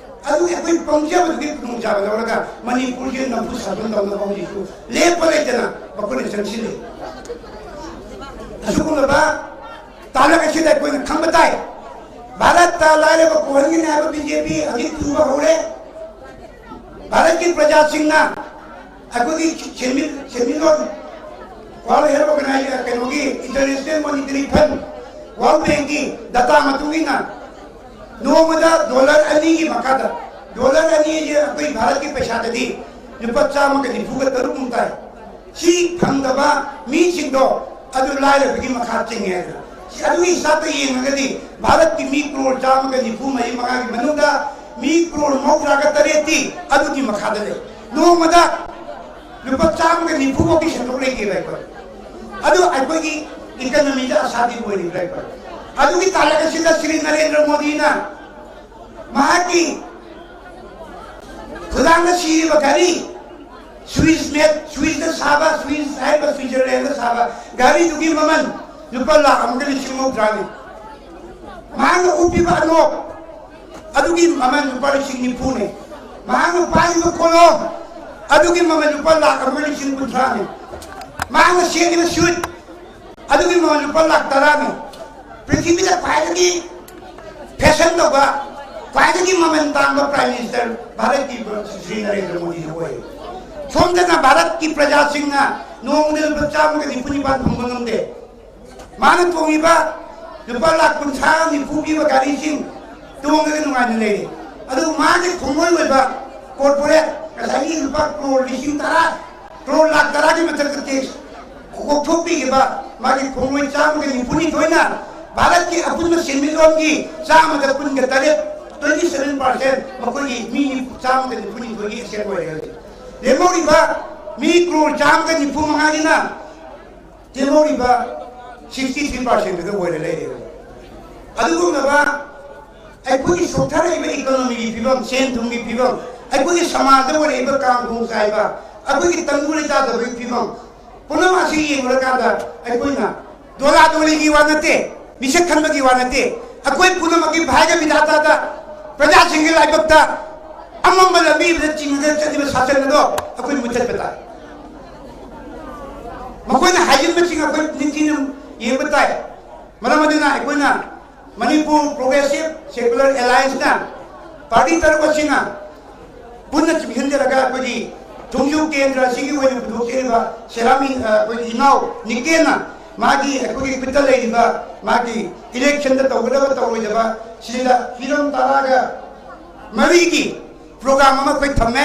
ꯑꯗꯨ ꯑꯩꯈꯣꯏ ꯄꯪꯖꯕꯗꯨꯒꯤ ꯈꯨꯗꯣꯡꯆꯥꯕ ꯂꯧꯔꯒ ꯃꯅꯤꯄꯨꯔꯁꯦ ꯅꯝꯐꯨ ꯁꯥꯖꯟ ꯇꯧꯅꯕ ꯍꯧꯖꯤꯛꯁꯨ ꯂꯦꯞꯄ ꯂꯩꯇꯅ ꯃꯈꯣꯏꯅ ꯆꯪꯁꯤꯜꯂꯤ꯫ ꯑꯁꯤꯒꯨꯝꯂꯕ ꯇꯥꯂꯛ ꯑꯁꯤꯗ ꯑꯩꯈꯣꯏꯅ ꯈꯪꯕ ꯇꯥꯏ꯫ ꯚꯥꯔꯠꯇ ꯂꯥꯏꯔꯕ ꯀꯣꯛꯍꯟꯒꯅꯤ ꯍꯥꯏꯕ ꯕꯤ ꯖꯦ ꯄꯤ ꯍꯧꯖꯤꯛ ꯊꯨꯕ ꯍꯧꯔꯦ꯫ ꯚꯥꯔꯠꯀꯤ ꯄ꯭ꯔꯖꯥꯁꯤꯡꯅ ꯑꯩꯈꯣꯏꯒꯤ ꯁꯦꯟꯃꯤ-, ꯁꯦꯟꯃꯤꯠꯂꯣꯟ, ꯋꯥꯔꯜ ꯍꯦꯜꯊ ꯑꯣꯔꯒꯅꯥꯏꯖꯦꯁꯟ, ꯀꯩꯅꯣꯒꯤ ꯏꯟꯇꯔꯅꯦꯁꯅꯦꯜ ꯃꯣꯅꯤꯇꯔꯤ ꯐꯟ, ꯋꯥꯔꯜ ꯕꯦꯡꯀꯤ ꯗꯇꯥ ꯃꯇꯨꯡ ꯏꯟꯅ ꯅꯣꯡꯃꯗ ꯗꯣꯂꯔ ꯑꯅꯤꯒꯤ ꯃꯈꯥꯗ, ꯗꯣꯂꯔ ꯑꯅꯤ ꯍꯥꯏꯁꯦ ꯑꯩꯈꯣꯏ ꯚꯥꯔꯠꯀꯤ ꯄꯩꯁꯥꯗꯗꯤ ꯂꯨꯄꯥ ꯆꯥꯝꯃꯒ ꯅꯤꯐꯨꯒ ꯇꯔꯨꯛ ꯃꯨꯛ ꯇꯥꯏ꯫ ꯁꯤ ꯐꯪꯗꯕ ꯃꯤꯁꯤꯡꯗꯣ ꯑꯗꯨ ꯂꯥꯏꯔꯕꯒꯤ ꯃꯈꯥ ꯆꯤꯡꯉꯦ ꯍꯥꯏꯗꯅ꯫ ꯁꯤ ꯑꯗꯨꯒꯤ ꯍꯤꯁꯥꯕꯇ ꯌꯦꯡꯉꯒꯗꯤ ꯚꯥꯔꯠꯀꯤ ꯃꯤ ꯀ꯭ꯔꯣꯔ ꯆꯥꯝꯃꯒ ꯅꯤꯐꯨ ꯃꯔꯤ ꯃꯉꯥꯒꯤ ꯃꯅꯨꯡꯗ ꯃꯤ ꯀ꯭ꯔꯣꯔ ꯃꯧꯗ꯭ꯔꯥꯒ ꯇꯔꯦꯠꯇꯤ ꯑꯗꯨꯒꯤ ꯃꯈꯥꯗ ꯂꯩ꯫ ꯅꯣꯡꯃꯗ ꯂꯨꯄꯥ ꯆꯥꯝꯃꯒ ꯅꯤꯐꯨ ꯐꯥꯎꯒꯤ ꯁꯦꯟꯊꯣꯛ ꯂꯩꯇꯦꯕ ꯑꯩꯈꯣꯏ꯫ ꯑꯗꯨ ꯑꯩꯈꯣꯏꯒꯤ ꯏꯀꯅꯃꯤꯗ ꯑꯁꯥꯗꯤ ꯑꯣꯏꯔꯤꯕ꯭ꯔꯥ ꯑꯩꯈꯣꯏ? ꯑꯗꯨꯒꯤ ꯇꯥꯂꯛ ꯑꯁꯤꯗ ꯁ꯭ꯔꯤ ꯅꯔꯦꯟꯗ꯭ꯔ ꯃꯣꯗꯤꯅ ꯃꯍꯥꯛꯀꯤ ꯈꯨꯗꯥꯡꯗ ꯁꯤꯔꯤꯕ ꯘꯔꯤ, ꯁ꯭ꯋꯤꯁ ꯃꯦꯠ, ꯁ꯭ꯋꯤꯁꯇ ꯁꯥꯕ, ꯁ꯭ꯋꯤꯁ ꯍꯥꯏꯔꯤꯕ ꯁ꯭ꯋꯤꯖꯔꯂꯦꯟꯗ ꯁꯥꯕ ꯘꯔꯤꯗꯨꯒꯤ ꯃꯃꯜ ꯂꯨꯄꯥ ꯂꯥꯈ ꯑꯃꯒ ꯂꯤꯁꯤꯡ ꯃꯧꯗ꯭ꯔꯥꯅꯤ꯫ ꯃꯍꯥꯛꯅ ꯎꯞꯄꯤꯕ ꯑꯅꯣꯛ, ꯑꯗꯨꯒꯤ ꯃꯃꯜ ꯂꯨꯄꯥ ꯂꯤꯁꯤꯡ ꯅꯤꯐꯨꯅꯤ꯫ ꯃꯍꯥꯛꯅ ꯄꯥꯏꯔꯤꯕ ꯀꯣꯂꯣꯝ, ꯑꯗꯨꯒꯤ ꯃꯃꯜ ꯂꯨꯄꯥ ꯂꯥꯈ ꯑꯃꯒ ꯂꯤꯁꯤꯡ ꯀꯨꯟꯊ꯭ꯔꯥꯅꯤ꯫ ꯃꯍꯥꯛꯅ ꯁꯦꯠꯂꯤꯕ ꯁꯨꯠ, ꯑꯗꯨꯒꯤ ꯃꯃꯜ ꯂꯨꯄꯥ ꯂꯥꯈ ꯇꯔꯥꯅꯤ꯫ ꯄ꯭ꯔꯤꯊꯤꯕꯤꯗ ꯈ꯭ꯋꯥꯏꯗꯒꯤ ꯐꯦꯁꯟ ꯇꯧꯕ, ꯈ꯭ꯋꯥꯏꯗꯒꯤ ꯃꯃꯜ ꯇꯥꯡꯕ ꯄ꯭ꯔꯥꯏꯝ ꯃꯤꯅꯤꯁꯇꯔ ꯚꯥꯔꯠꯀꯤ ꯁ꯭ꯔꯤ ꯅꯔꯦꯟꯗ꯭ꯔ ꯃꯣꯗꯤꯅ ꯑꯣꯏ꯫ ꯁꯣꯝꯗꯅ ꯚꯥꯔꯠꯀꯤ ꯄ꯭ꯔꯖꯥꯁꯤꯡꯅ ꯅꯣꯡꯃꯗ ꯂꯨꯄꯥ ꯆꯥꯝꯃꯒ ꯅꯤꯐꯨ ꯅꯤꯄꯥꯟ ꯐꯪꯕ ꯉꯝꯗꯦ꯫ ꯃꯥꯅ ꯇꯣꯡꯉꯤꯕ ꯂꯨꯄꯥ ꯂꯥꯈ ꯀꯨꯟꯊ꯭ꯔꯥ ꯅꯤꯐꯨ ꯄꯤꯕ ꯒꯥꯔꯤꯁꯤꯡ, ꯇꯣꯡꯉꯒ ꯅꯨꯡꯉꯥꯏꯅ ꯂꯩꯔꯦ꯫ ꯑꯗꯨꯕꯨ ꯃꯥꯒꯤ ꯈꯣꯡꯂꯣꯏ ꯑꯣꯏꯕ ꯀꯣꯔꯄꯣꯔꯦꯠ, ꯉꯁꯥꯏꯒꯤ ꯂꯨꯄꯥ ꯀ꯭ꯔꯣꯔ ꯂꯤꯁꯤꯡ ꯇꯔꯥ, ꯀ꯭ꯔꯣꯔ ꯂꯥꯈ ꯇꯔꯥꯒꯤ ꯃꯊꯛꯇ ꯇꯦꯛꯁ ꯀꯣꯛꯊꯣꯛꯄꯤꯈꯤꯕ ꯃꯥꯒꯤ ꯈꯣꯡꯂꯣꯏ ꯆꯥꯝꯃꯒ ꯅꯤꯐꯨꯅꯤꯊꯣꯏꯅ ꯚꯥꯔꯠꯀꯤ ꯑꯄꯨꯟꯕ ꯁꯦꯟꯃꯤꯠꯂꯣꯟꯒꯤ ꯆꯥꯝꯃꯗ ꯀꯨꯟꯒ ꯇꯔꯦꯠ, twenty seven percent, ꯃꯈꯣꯏꯒꯤ ꯃꯤ ꯆꯥꯝꯃꯒ ꯅꯤꯐꯨꯅꯤꯊꯣꯏꯒꯤ ꯑꯦꯁꯦꯠ ꯑꯣꯏꯔꯦ ꯍꯧꯖꯤꯛ꯫ ꯂꯦꯝꯍꯧꯔꯤꯕ ꯃꯤ ꯀ꯭ꯔꯣꯔ ꯆꯥꯝꯃꯒ ꯅꯤꯐꯨ ꯃꯉꯥꯒꯤꯅ ꯂꯦꯝꯍꯧꯔꯤꯕ sixty three percent ꯑꯗꯨ ꯑꯣꯏꯔ ꯂꯩꯔꯦꯕ꯫ ꯑꯗꯨꯒꯨꯝꯂꯕ ꯑꯩꯈꯣꯏꯒꯤ ꯁꯣꯛꯊꯔꯛꯏꯕ ꯏꯀꯣꯅꯣꯃꯤꯒꯤ ꯐꯤꯕꯝ, ꯁꯦꯟ ꯊꯨꯝꯒꯤ ꯐꯤꯕꯝ, ꯑꯩꯈꯣꯏꯒꯤ ꯁꯃꯥꯖꯗ ꯑꯣꯏꯔꯛꯏꯕ ꯀꯥꯡ ꯈꯣꯡ ꯆꯥꯏꯕ, ꯑꯩꯈꯣꯏꯒꯤ ꯇꯪꯗꯨ ꯂꯩꯇꯥꯗꯕꯒꯤ ꯐꯤꯕꯝ ꯄꯨꯝꯅꯃꯛ ꯑꯁꯤ ꯌꯦꯡꯂꯨꯔꯀꯥꯟꯗ ꯑꯩꯈꯣꯏꯅ ꯗꯣꯂꯥ ꯗꯣꯂꯤꯒꯤ ꯋꯥ ꯅꯠꯇꯦ, ꯃꯤꯁꯛ ꯈꯟꯕꯒꯤ ꯋꯥ ꯅꯠꯇꯦ, ꯑꯩꯈꯣꯏ ꯄꯨꯝꯅꯃꯛꯀꯤ ꯚꯥꯏꯒ ꯕꯤꯙꯥꯇꯥꯗ ꯄ꯭ꯔꯖꯥꯁꯤꯡꯒꯤ ꯂꯥꯏꯕꯛꯇ ꯑꯃꯝꯕ ꯂꯝꯕꯤ ꯑꯃꯗ ꯆꯤꯡꯉꯒ ꯆꯠꯂꯤꯕ ꯁꯥꯁꯟ ꯑꯗꯣ ꯑꯩꯈꯣꯏ ꯃꯨꯊꯠꯄ ꯇꯥꯏ꯫ ꯃꯈꯣꯏꯅ ꯍꯥꯏꯖꯤꯟꯕꯁꯤꯡ ꯑꯩꯈꯣꯏ ꯅꯤꯡꯊꯤꯅ ꯌꯦꯡꯕ ꯇꯥꯏ꯫ ꯃꯔꯝ ꯑꯗꯨꯅ ꯑꯩꯈꯣꯏꯅ ꯃꯅꯤꯄꯨꯔ ꯄ꯭ꯔꯣꯒ꯭ꯔꯦꯁꯤꯞ ꯁꯦꯀꯨꯂꯔ ꯑꯦꯂꯥꯏꯟꯁꯅ ꯄꯥꯔꯇꯤ ꯇꯔꯨꯛ ꯑꯁꯤꯅ ꯄꯨꯟꯅ ꯆꯤꯡꯁꯤꯟꯖꯔꯒ ꯑꯩꯈꯣꯏꯒꯤ ꯊꯣꯡꯖꯨ ꯀꯦꯟꯗ꯭ꯔ ꯑꯁꯤꯒꯤ ꯑꯣꯏꯅ ꯄꯨꯊꯣꯛꯆꯔꯤꯕ ꯁꯦꯔꯥꯃꯤ, ꯑ, ꯑꯩꯈꯣꯏꯒꯤ ꯏꯅꯥꯎ ꯅꯤꯀꯦꯟꯅ ꯃꯥꯒꯤ ꯑꯩꯈꯣꯏꯒꯤ ꯈꯨꯠꯇ ꯂꯩꯔꯤꯕ ꯃꯥꯒꯤ ꯏꯂꯦꯛꯁꯟꯗ ꯇꯧꯒꯗꯕ ꯇꯧꯔꯣꯏꯗꯕ ꯁꯤꯗ ꯍꯤꯔꯝ ꯇꯔꯥꯒ ꯃꯔꯤꯒꯤ ꯄ꯭ꯔꯣꯒ꯭ꯔꯥꯝ ꯑꯃ ꯑꯩꯈꯣꯏ ꯊꯝꯃꯦ꯫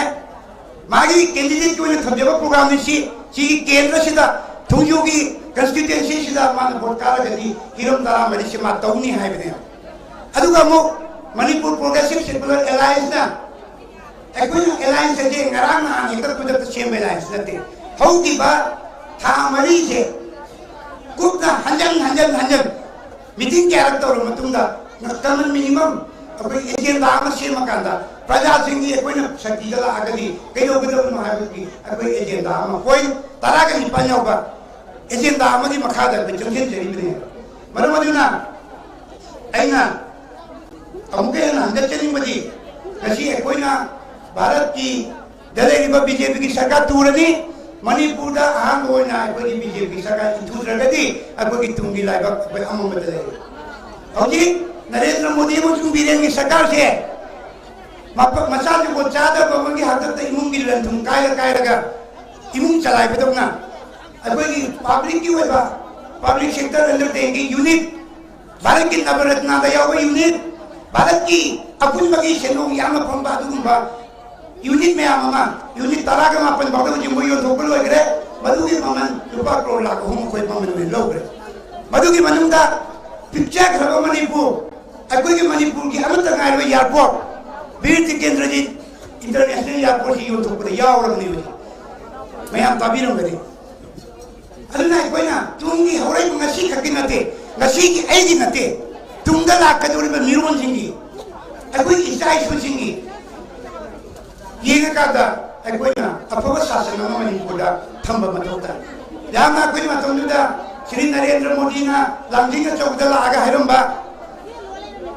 ꯃꯥꯒꯤ ꯀꯦꯟꯗꯤꯗꯦꯠꯀꯤ ꯑꯣꯏꯅ ꯊꯝꯖꯕ ꯄ꯭ꯔꯣꯒ꯭ꯔꯥꯝꯅꯤ ꯁꯤ꯫ ꯁꯤꯒꯤ ꯀꯦꯟꯗ꯭ꯔꯁꯤꯗ ꯊꯣꯡꯖꯨꯒꯤ ꯀꯟꯁꯇꯤꯇ꯭ꯋꯦꯟꯁꯤꯁꯤꯗ ꯃꯥꯅ ꯚꯣꯠ ꯀꯥꯔꯒꯗꯤ ꯍꯤꯔꯝ ꯇꯔꯥꯃꯔꯤꯁꯤ ꯃꯥ ꯇꯧꯅꯤ ꯍꯥꯏꯕꯅꯦ꯫ ꯑꯗꯨꯒ ꯑꯃꯨꯛ ꯃꯅꯤꯄꯨꯔ ꯄ꯭ꯔꯣꯒ꯭ꯔꯦꯁꯤꯞ ꯁꯦꯀꯨꯂꯔ ꯑꯦꯂꯥꯏꯟꯁꯅ, ꯑꯩꯈꯣꯏꯅ ꯑꯦꯂꯥꯏꯟꯁ ꯑꯁꯦ ꯉꯔꯥꯡ ꯅꯍꯥꯟ ꯍꯦꯛꯇ ꯈꯨꯗꯛꯇ ꯁꯦꯝꯕ ꯑꯦꯂꯥꯏꯟꯁ ꯅꯠꯇꯦ꯫ ꯍꯧꯈꯤꯕ ꯊꯥ ꯃꯔꯤꯁꯦ ꯀꯨꯞꯅ ꯍꯟꯖꯟ ꯍꯟꯖꯟ ꯍꯟꯖꯟ ꯃꯤꯇꯤꯡ ꯀꯌꯥꯔꯛ ꯇꯧꯔꯕ ꯃꯇꯨꯡꯗ ꯀꯃꯟ ꯃꯤꯅꯤꯃꯝ ꯑꯩꯈꯣꯏ ꯑꯦꯖꯦꯟꯗꯥ ꯑꯃ ꯁꯦꯝꯃꯀꯥꯟꯗ ꯄ꯭ꯔꯖꯥꯁꯤꯡꯒꯤ ꯑꯩꯈꯣꯏꯅ ꯁꯛꯇꯤꯗ ꯂꯥꯛꯑꯒꯗꯤ ꯀꯩꯗꯧꯒꯗꯕꯅꯣ ꯍꯥꯏꯕꯒꯤ ꯑꯩꯈꯣꯏ ꯑꯦꯖꯦꯟꯗꯥ ꯑꯃ, ꯄꯣꯏꯟ ꯇꯔꯥꯒ ꯅꯤꯄꯥꯟ ꯌꯥꯎꯕ ꯑꯦꯖꯦꯟꯗꯥ ꯑꯃꯒꯤ ꯃꯈꯥꯗ ꯑꯩꯈꯣꯏ ꯆꯪꯁꯤꯟꯖꯔꯤꯕꯅꯦꯕ꯫ ꯃꯔꯝ ꯑꯗꯨꯅ ꯑꯩꯅ ꯑꯃꯨꯛꯀ ꯍꯦꯟꯅ ꯍꯟꯒꯠꯆꯅꯤꯡꯕꯗꯤ, ꯉꯁꯤ ꯑꯩꯈꯣꯏꯅ ꯚꯥꯔꯠꯀꯤ ꯗ ꯂꯩꯔꯤꯕ ꯕꯤ ꯖꯦ ꯄꯤꯒꯤ ꯁꯔꯀꯥꯔ ꯇꯨꯔꯅꯤ꯫ ꯃꯅꯤꯄꯨꯔꯗ ꯑꯍꯥꯟꯕ ꯑꯣꯏꯅ ꯑꯩꯈꯣꯏꯒꯤ ꯕꯤ ꯖꯦ ꯄꯤꯒꯤ ꯁꯔꯀꯥꯔ ꯏꯟꯊꯨꯗ꯭ꯔꯒꯗꯤ ꯑꯩꯈꯣꯏꯒꯤ ꯇꯨꯡꯒꯤ ꯂꯥꯏꯕꯛ ꯑꯩꯈꯣꯏ ꯑꯃꯝꯕꯗ ꯂꯩꯔꯦ꯫ ꯍꯧꯖꯤꯛ ꯅꯔꯦꯟꯗ꯭ꯔ ꯃꯣꯗꯤ ꯑꯃꯁꯨꯡ ꯕꯤꯔꯦꯟꯒꯤ ꯁꯔꯀꯥꯔꯁꯦ ꯃꯄ-, ꯃꯆꯥ ꯖꯨꯒꯣꯠ ꯆꯥꯗꯕ ꯑꯃꯒꯤ ꯍꯥꯛꯇꯛꯇ ꯏꯃꯨꯡꯒꯤ ꯂꯟ ꯊꯨꯝ ꯀꯥꯏꯔ ꯀꯥꯏꯔꯒ ꯏꯃꯨꯡ ꯆꯂꯥꯏꯕꯗꯧꯅ ꯑꯩꯈꯣꯏꯒꯤ ꯄꯕ꯭ꯂꯤꯛꯀꯤ ꯑꯣꯏꯕ ꯄꯕ꯭ꯂꯤꯛ ꯁꯦꯛꯇꯔ ꯑꯟꯗꯔꯇꯦꯛꯀꯤꯡ ꯌꯨꯅꯤꯠ, ꯚꯥꯔꯠꯀꯤ ꯅꯕꯔꯠꯅꯥꯗ ꯌꯥꯎꯕ ꯌꯨꯅꯤꯠ, ꯚꯥꯔꯠꯀꯤ ꯑꯄꯨꯟꯕꯒꯤ ꯁꯦꯟꯗꯣꯡ ꯌꯥꯝꯅ ꯐꯪꯕ ꯑꯗꯨꯒꯨꯝꯕ ꯌꯨꯅꯤꯠ ꯃꯌꯥꯝ ꯑꯃ, ꯌꯨꯅꯤꯠ ꯇꯔꯥꯒ ꯃꯥꯄꯟ ꯐꯥꯎꯗ ꯍꯧꯖꯤꯛ ꯃꯣꯏ ꯌꯣꯟꯊꯣꯛꯄ ꯂꯣꯏꯈ꯭ꯔꯦ꯫ ꯃꯗꯨꯒꯤ ꯃꯃꯜ ꯂꯨꯄꯥ ꯀ꯭ꯔꯣꯔ ꯂꯥꯈ ꯑꯍꯨꯝ ꯑꯩꯈꯣꯏ ꯃꯃꯜ ꯑꯣꯏꯅ ꯂꯧꯈ꯭ꯔꯦ꯫ ꯃꯗꯨꯒꯤ ꯃꯅꯨꯡꯗ ꯄꯤꯛꯆꯈ꯭ꯔꯕ ꯃꯅꯤꯄꯨꯔ, ꯑꯩꯈꯣꯏꯒꯤ ꯃꯅꯤꯄꯨꯔꯒꯤ ꯑꯃꯠꯇ ꯉꯥꯏꯔꯕ ꯑꯦꯌꯥꯔꯄꯣꯔꯠ, ꯕꯤꯔ ꯇꯤꯀꯦꯟꯗ꯭ꯔꯖꯤꯠ ꯏꯟꯇꯔꯅꯦꯁꯅꯦꯜ ꯑꯦꯌꯥꯔꯄꯣꯔꯠꯁꯤ ꯌꯣꯟꯊꯣꯛꯄꯗ ꯌꯥꯎꯔꯕꯅꯤ ꯍꯧꯖꯤꯛ꯫ ꯃꯌꯥꯝ ꯇꯥꯕꯤꯔꯝꯒꯅꯤ꯫ ꯑꯗꯨꯅ ꯑꯩꯈꯣꯏꯅ ꯇꯨꯡꯒꯤ ꯍꯧꯔꯛꯏꯕ ꯉꯁꯤ ꯈꯛꯀꯤ ꯅꯠꯇꯦ, ꯉꯁꯤꯒꯤ ꯑꯩꯒꯤ ꯅꯠꯇꯦ, ꯇꯨꯡꯗ ꯂꯥꯛꯀꯗꯧꯔꯤꯕ ꯃꯤꯔꯣꯟꯁꯤꯡꯒꯤ, ꯑꯩꯈꯣꯏꯒꯤ ꯏꯆꯥ ꯏꯁꯨꯁꯤꯡꯒꯤ ꯌꯦꯡꯉꯀꯥꯟꯗ ꯑꯩꯈꯣꯏꯅ ꯑꯐꯕ ꯁꯥꯁꯟ ꯑꯃ ꯃꯅꯤꯄꯨꯔꯗ ꯊꯝꯕ ꯃꯊꯧ ꯇꯥꯏ꯫ ꯌꯥꯝꯅ ꯑꯩꯈꯣꯏ ꯃꯇꯝꯗꯨꯗ ꯁ꯭ꯔꯤ ꯅꯔꯦꯟꯗ꯭ꯔ ꯃꯣꯗꯤꯅ ꯂꯥꯡꯖꯤꯡ ꯑꯆꯧꯕꯗ ꯂꯥꯛꯑꯒ ꯍꯥꯏꯔꯝꯕ,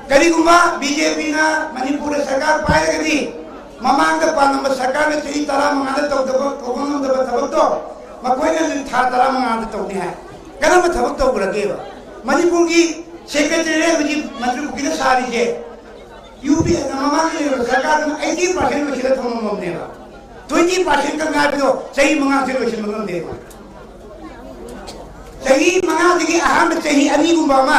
ꯀꯔꯤꯒꯨꯝꯕ ꯕꯤ ꯖꯦ ꯄꯤꯅ ꯃꯅꯤꯄꯨꯔꯗ ꯁꯔꯀꯥꯔ ꯄꯥꯏꯔꯒꯗꯤ ꯃꯃꯥꯡꯗ ꯄꯥꯜꯂꯝꯕ ꯁꯔꯀꯥꯔꯅ ꯆꯍꯤ ꯇꯔꯥꯃꯉꯥꯗ ꯇꯧꯗꯕ, ꯇꯧꯕ ꯉꯝꯗꯕ ꯊꯕꯛꯇꯣ ꯃꯈꯣꯏꯅ ꯊꯥ ꯇꯔꯥꯃꯉꯥꯗ ꯇꯧꯅꯤ ꯍꯥꯏ꯫ ꯀꯔꯝꯕ ꯊꯕꯛ ꯇꯧꯈ꯭ꯔꯒꯦꯕ? ꯃꯅꯤꯄꯨꯔꯒꯤ ꯁꯦꯀ꯭ꯔꯦꯇꯦꯔꯤꯌꯦꯠ ꯍꯧꯖꯤꯛ ꯃꯟꯇ꯭ꯔꯤ ꯄꯨꯈ꯭ꯔꯤꯗ ꯁꯥꯔꯤꯁꯦ ꯌꯨ ꯄꯤ ꯑꯦꯅ ꯃꯃꯥꯡꯒꯤ ꯂꯩꯔꯤꯕ ꯁꯔꯀꯥꯔꯗꯨꯅ ꯑꯩꯠꯇꯤ ꯄꯥꯔꯁꯦꯟ ꯂꯣꯏꯁꯤꯜꯂ ꯊꯝꯃꯝꯃꯕꯅꯦꯕ꯫ ꯇ꯭ꯋꯦꯟꯇꯤ ꯄꯥꯔꯁꯦꯟ ꯈꯛ ꯉꯥꯏꯕꯗꯣ ꯆꯍꯤ ꯃꯉꯥꯁꯦ ꯂꯣꯏꯁꯤꯟꯕ ꯉꯝꯗꯦꯕ꯫ ꯆꯍꯤ ꯃꯉꯥꯗꯒꯤ ꯑꯍꯥꯟꯕ ꯆꯍꯤ ꯑꯅꯤꯒꯨꯝꯕ ꯑꯃ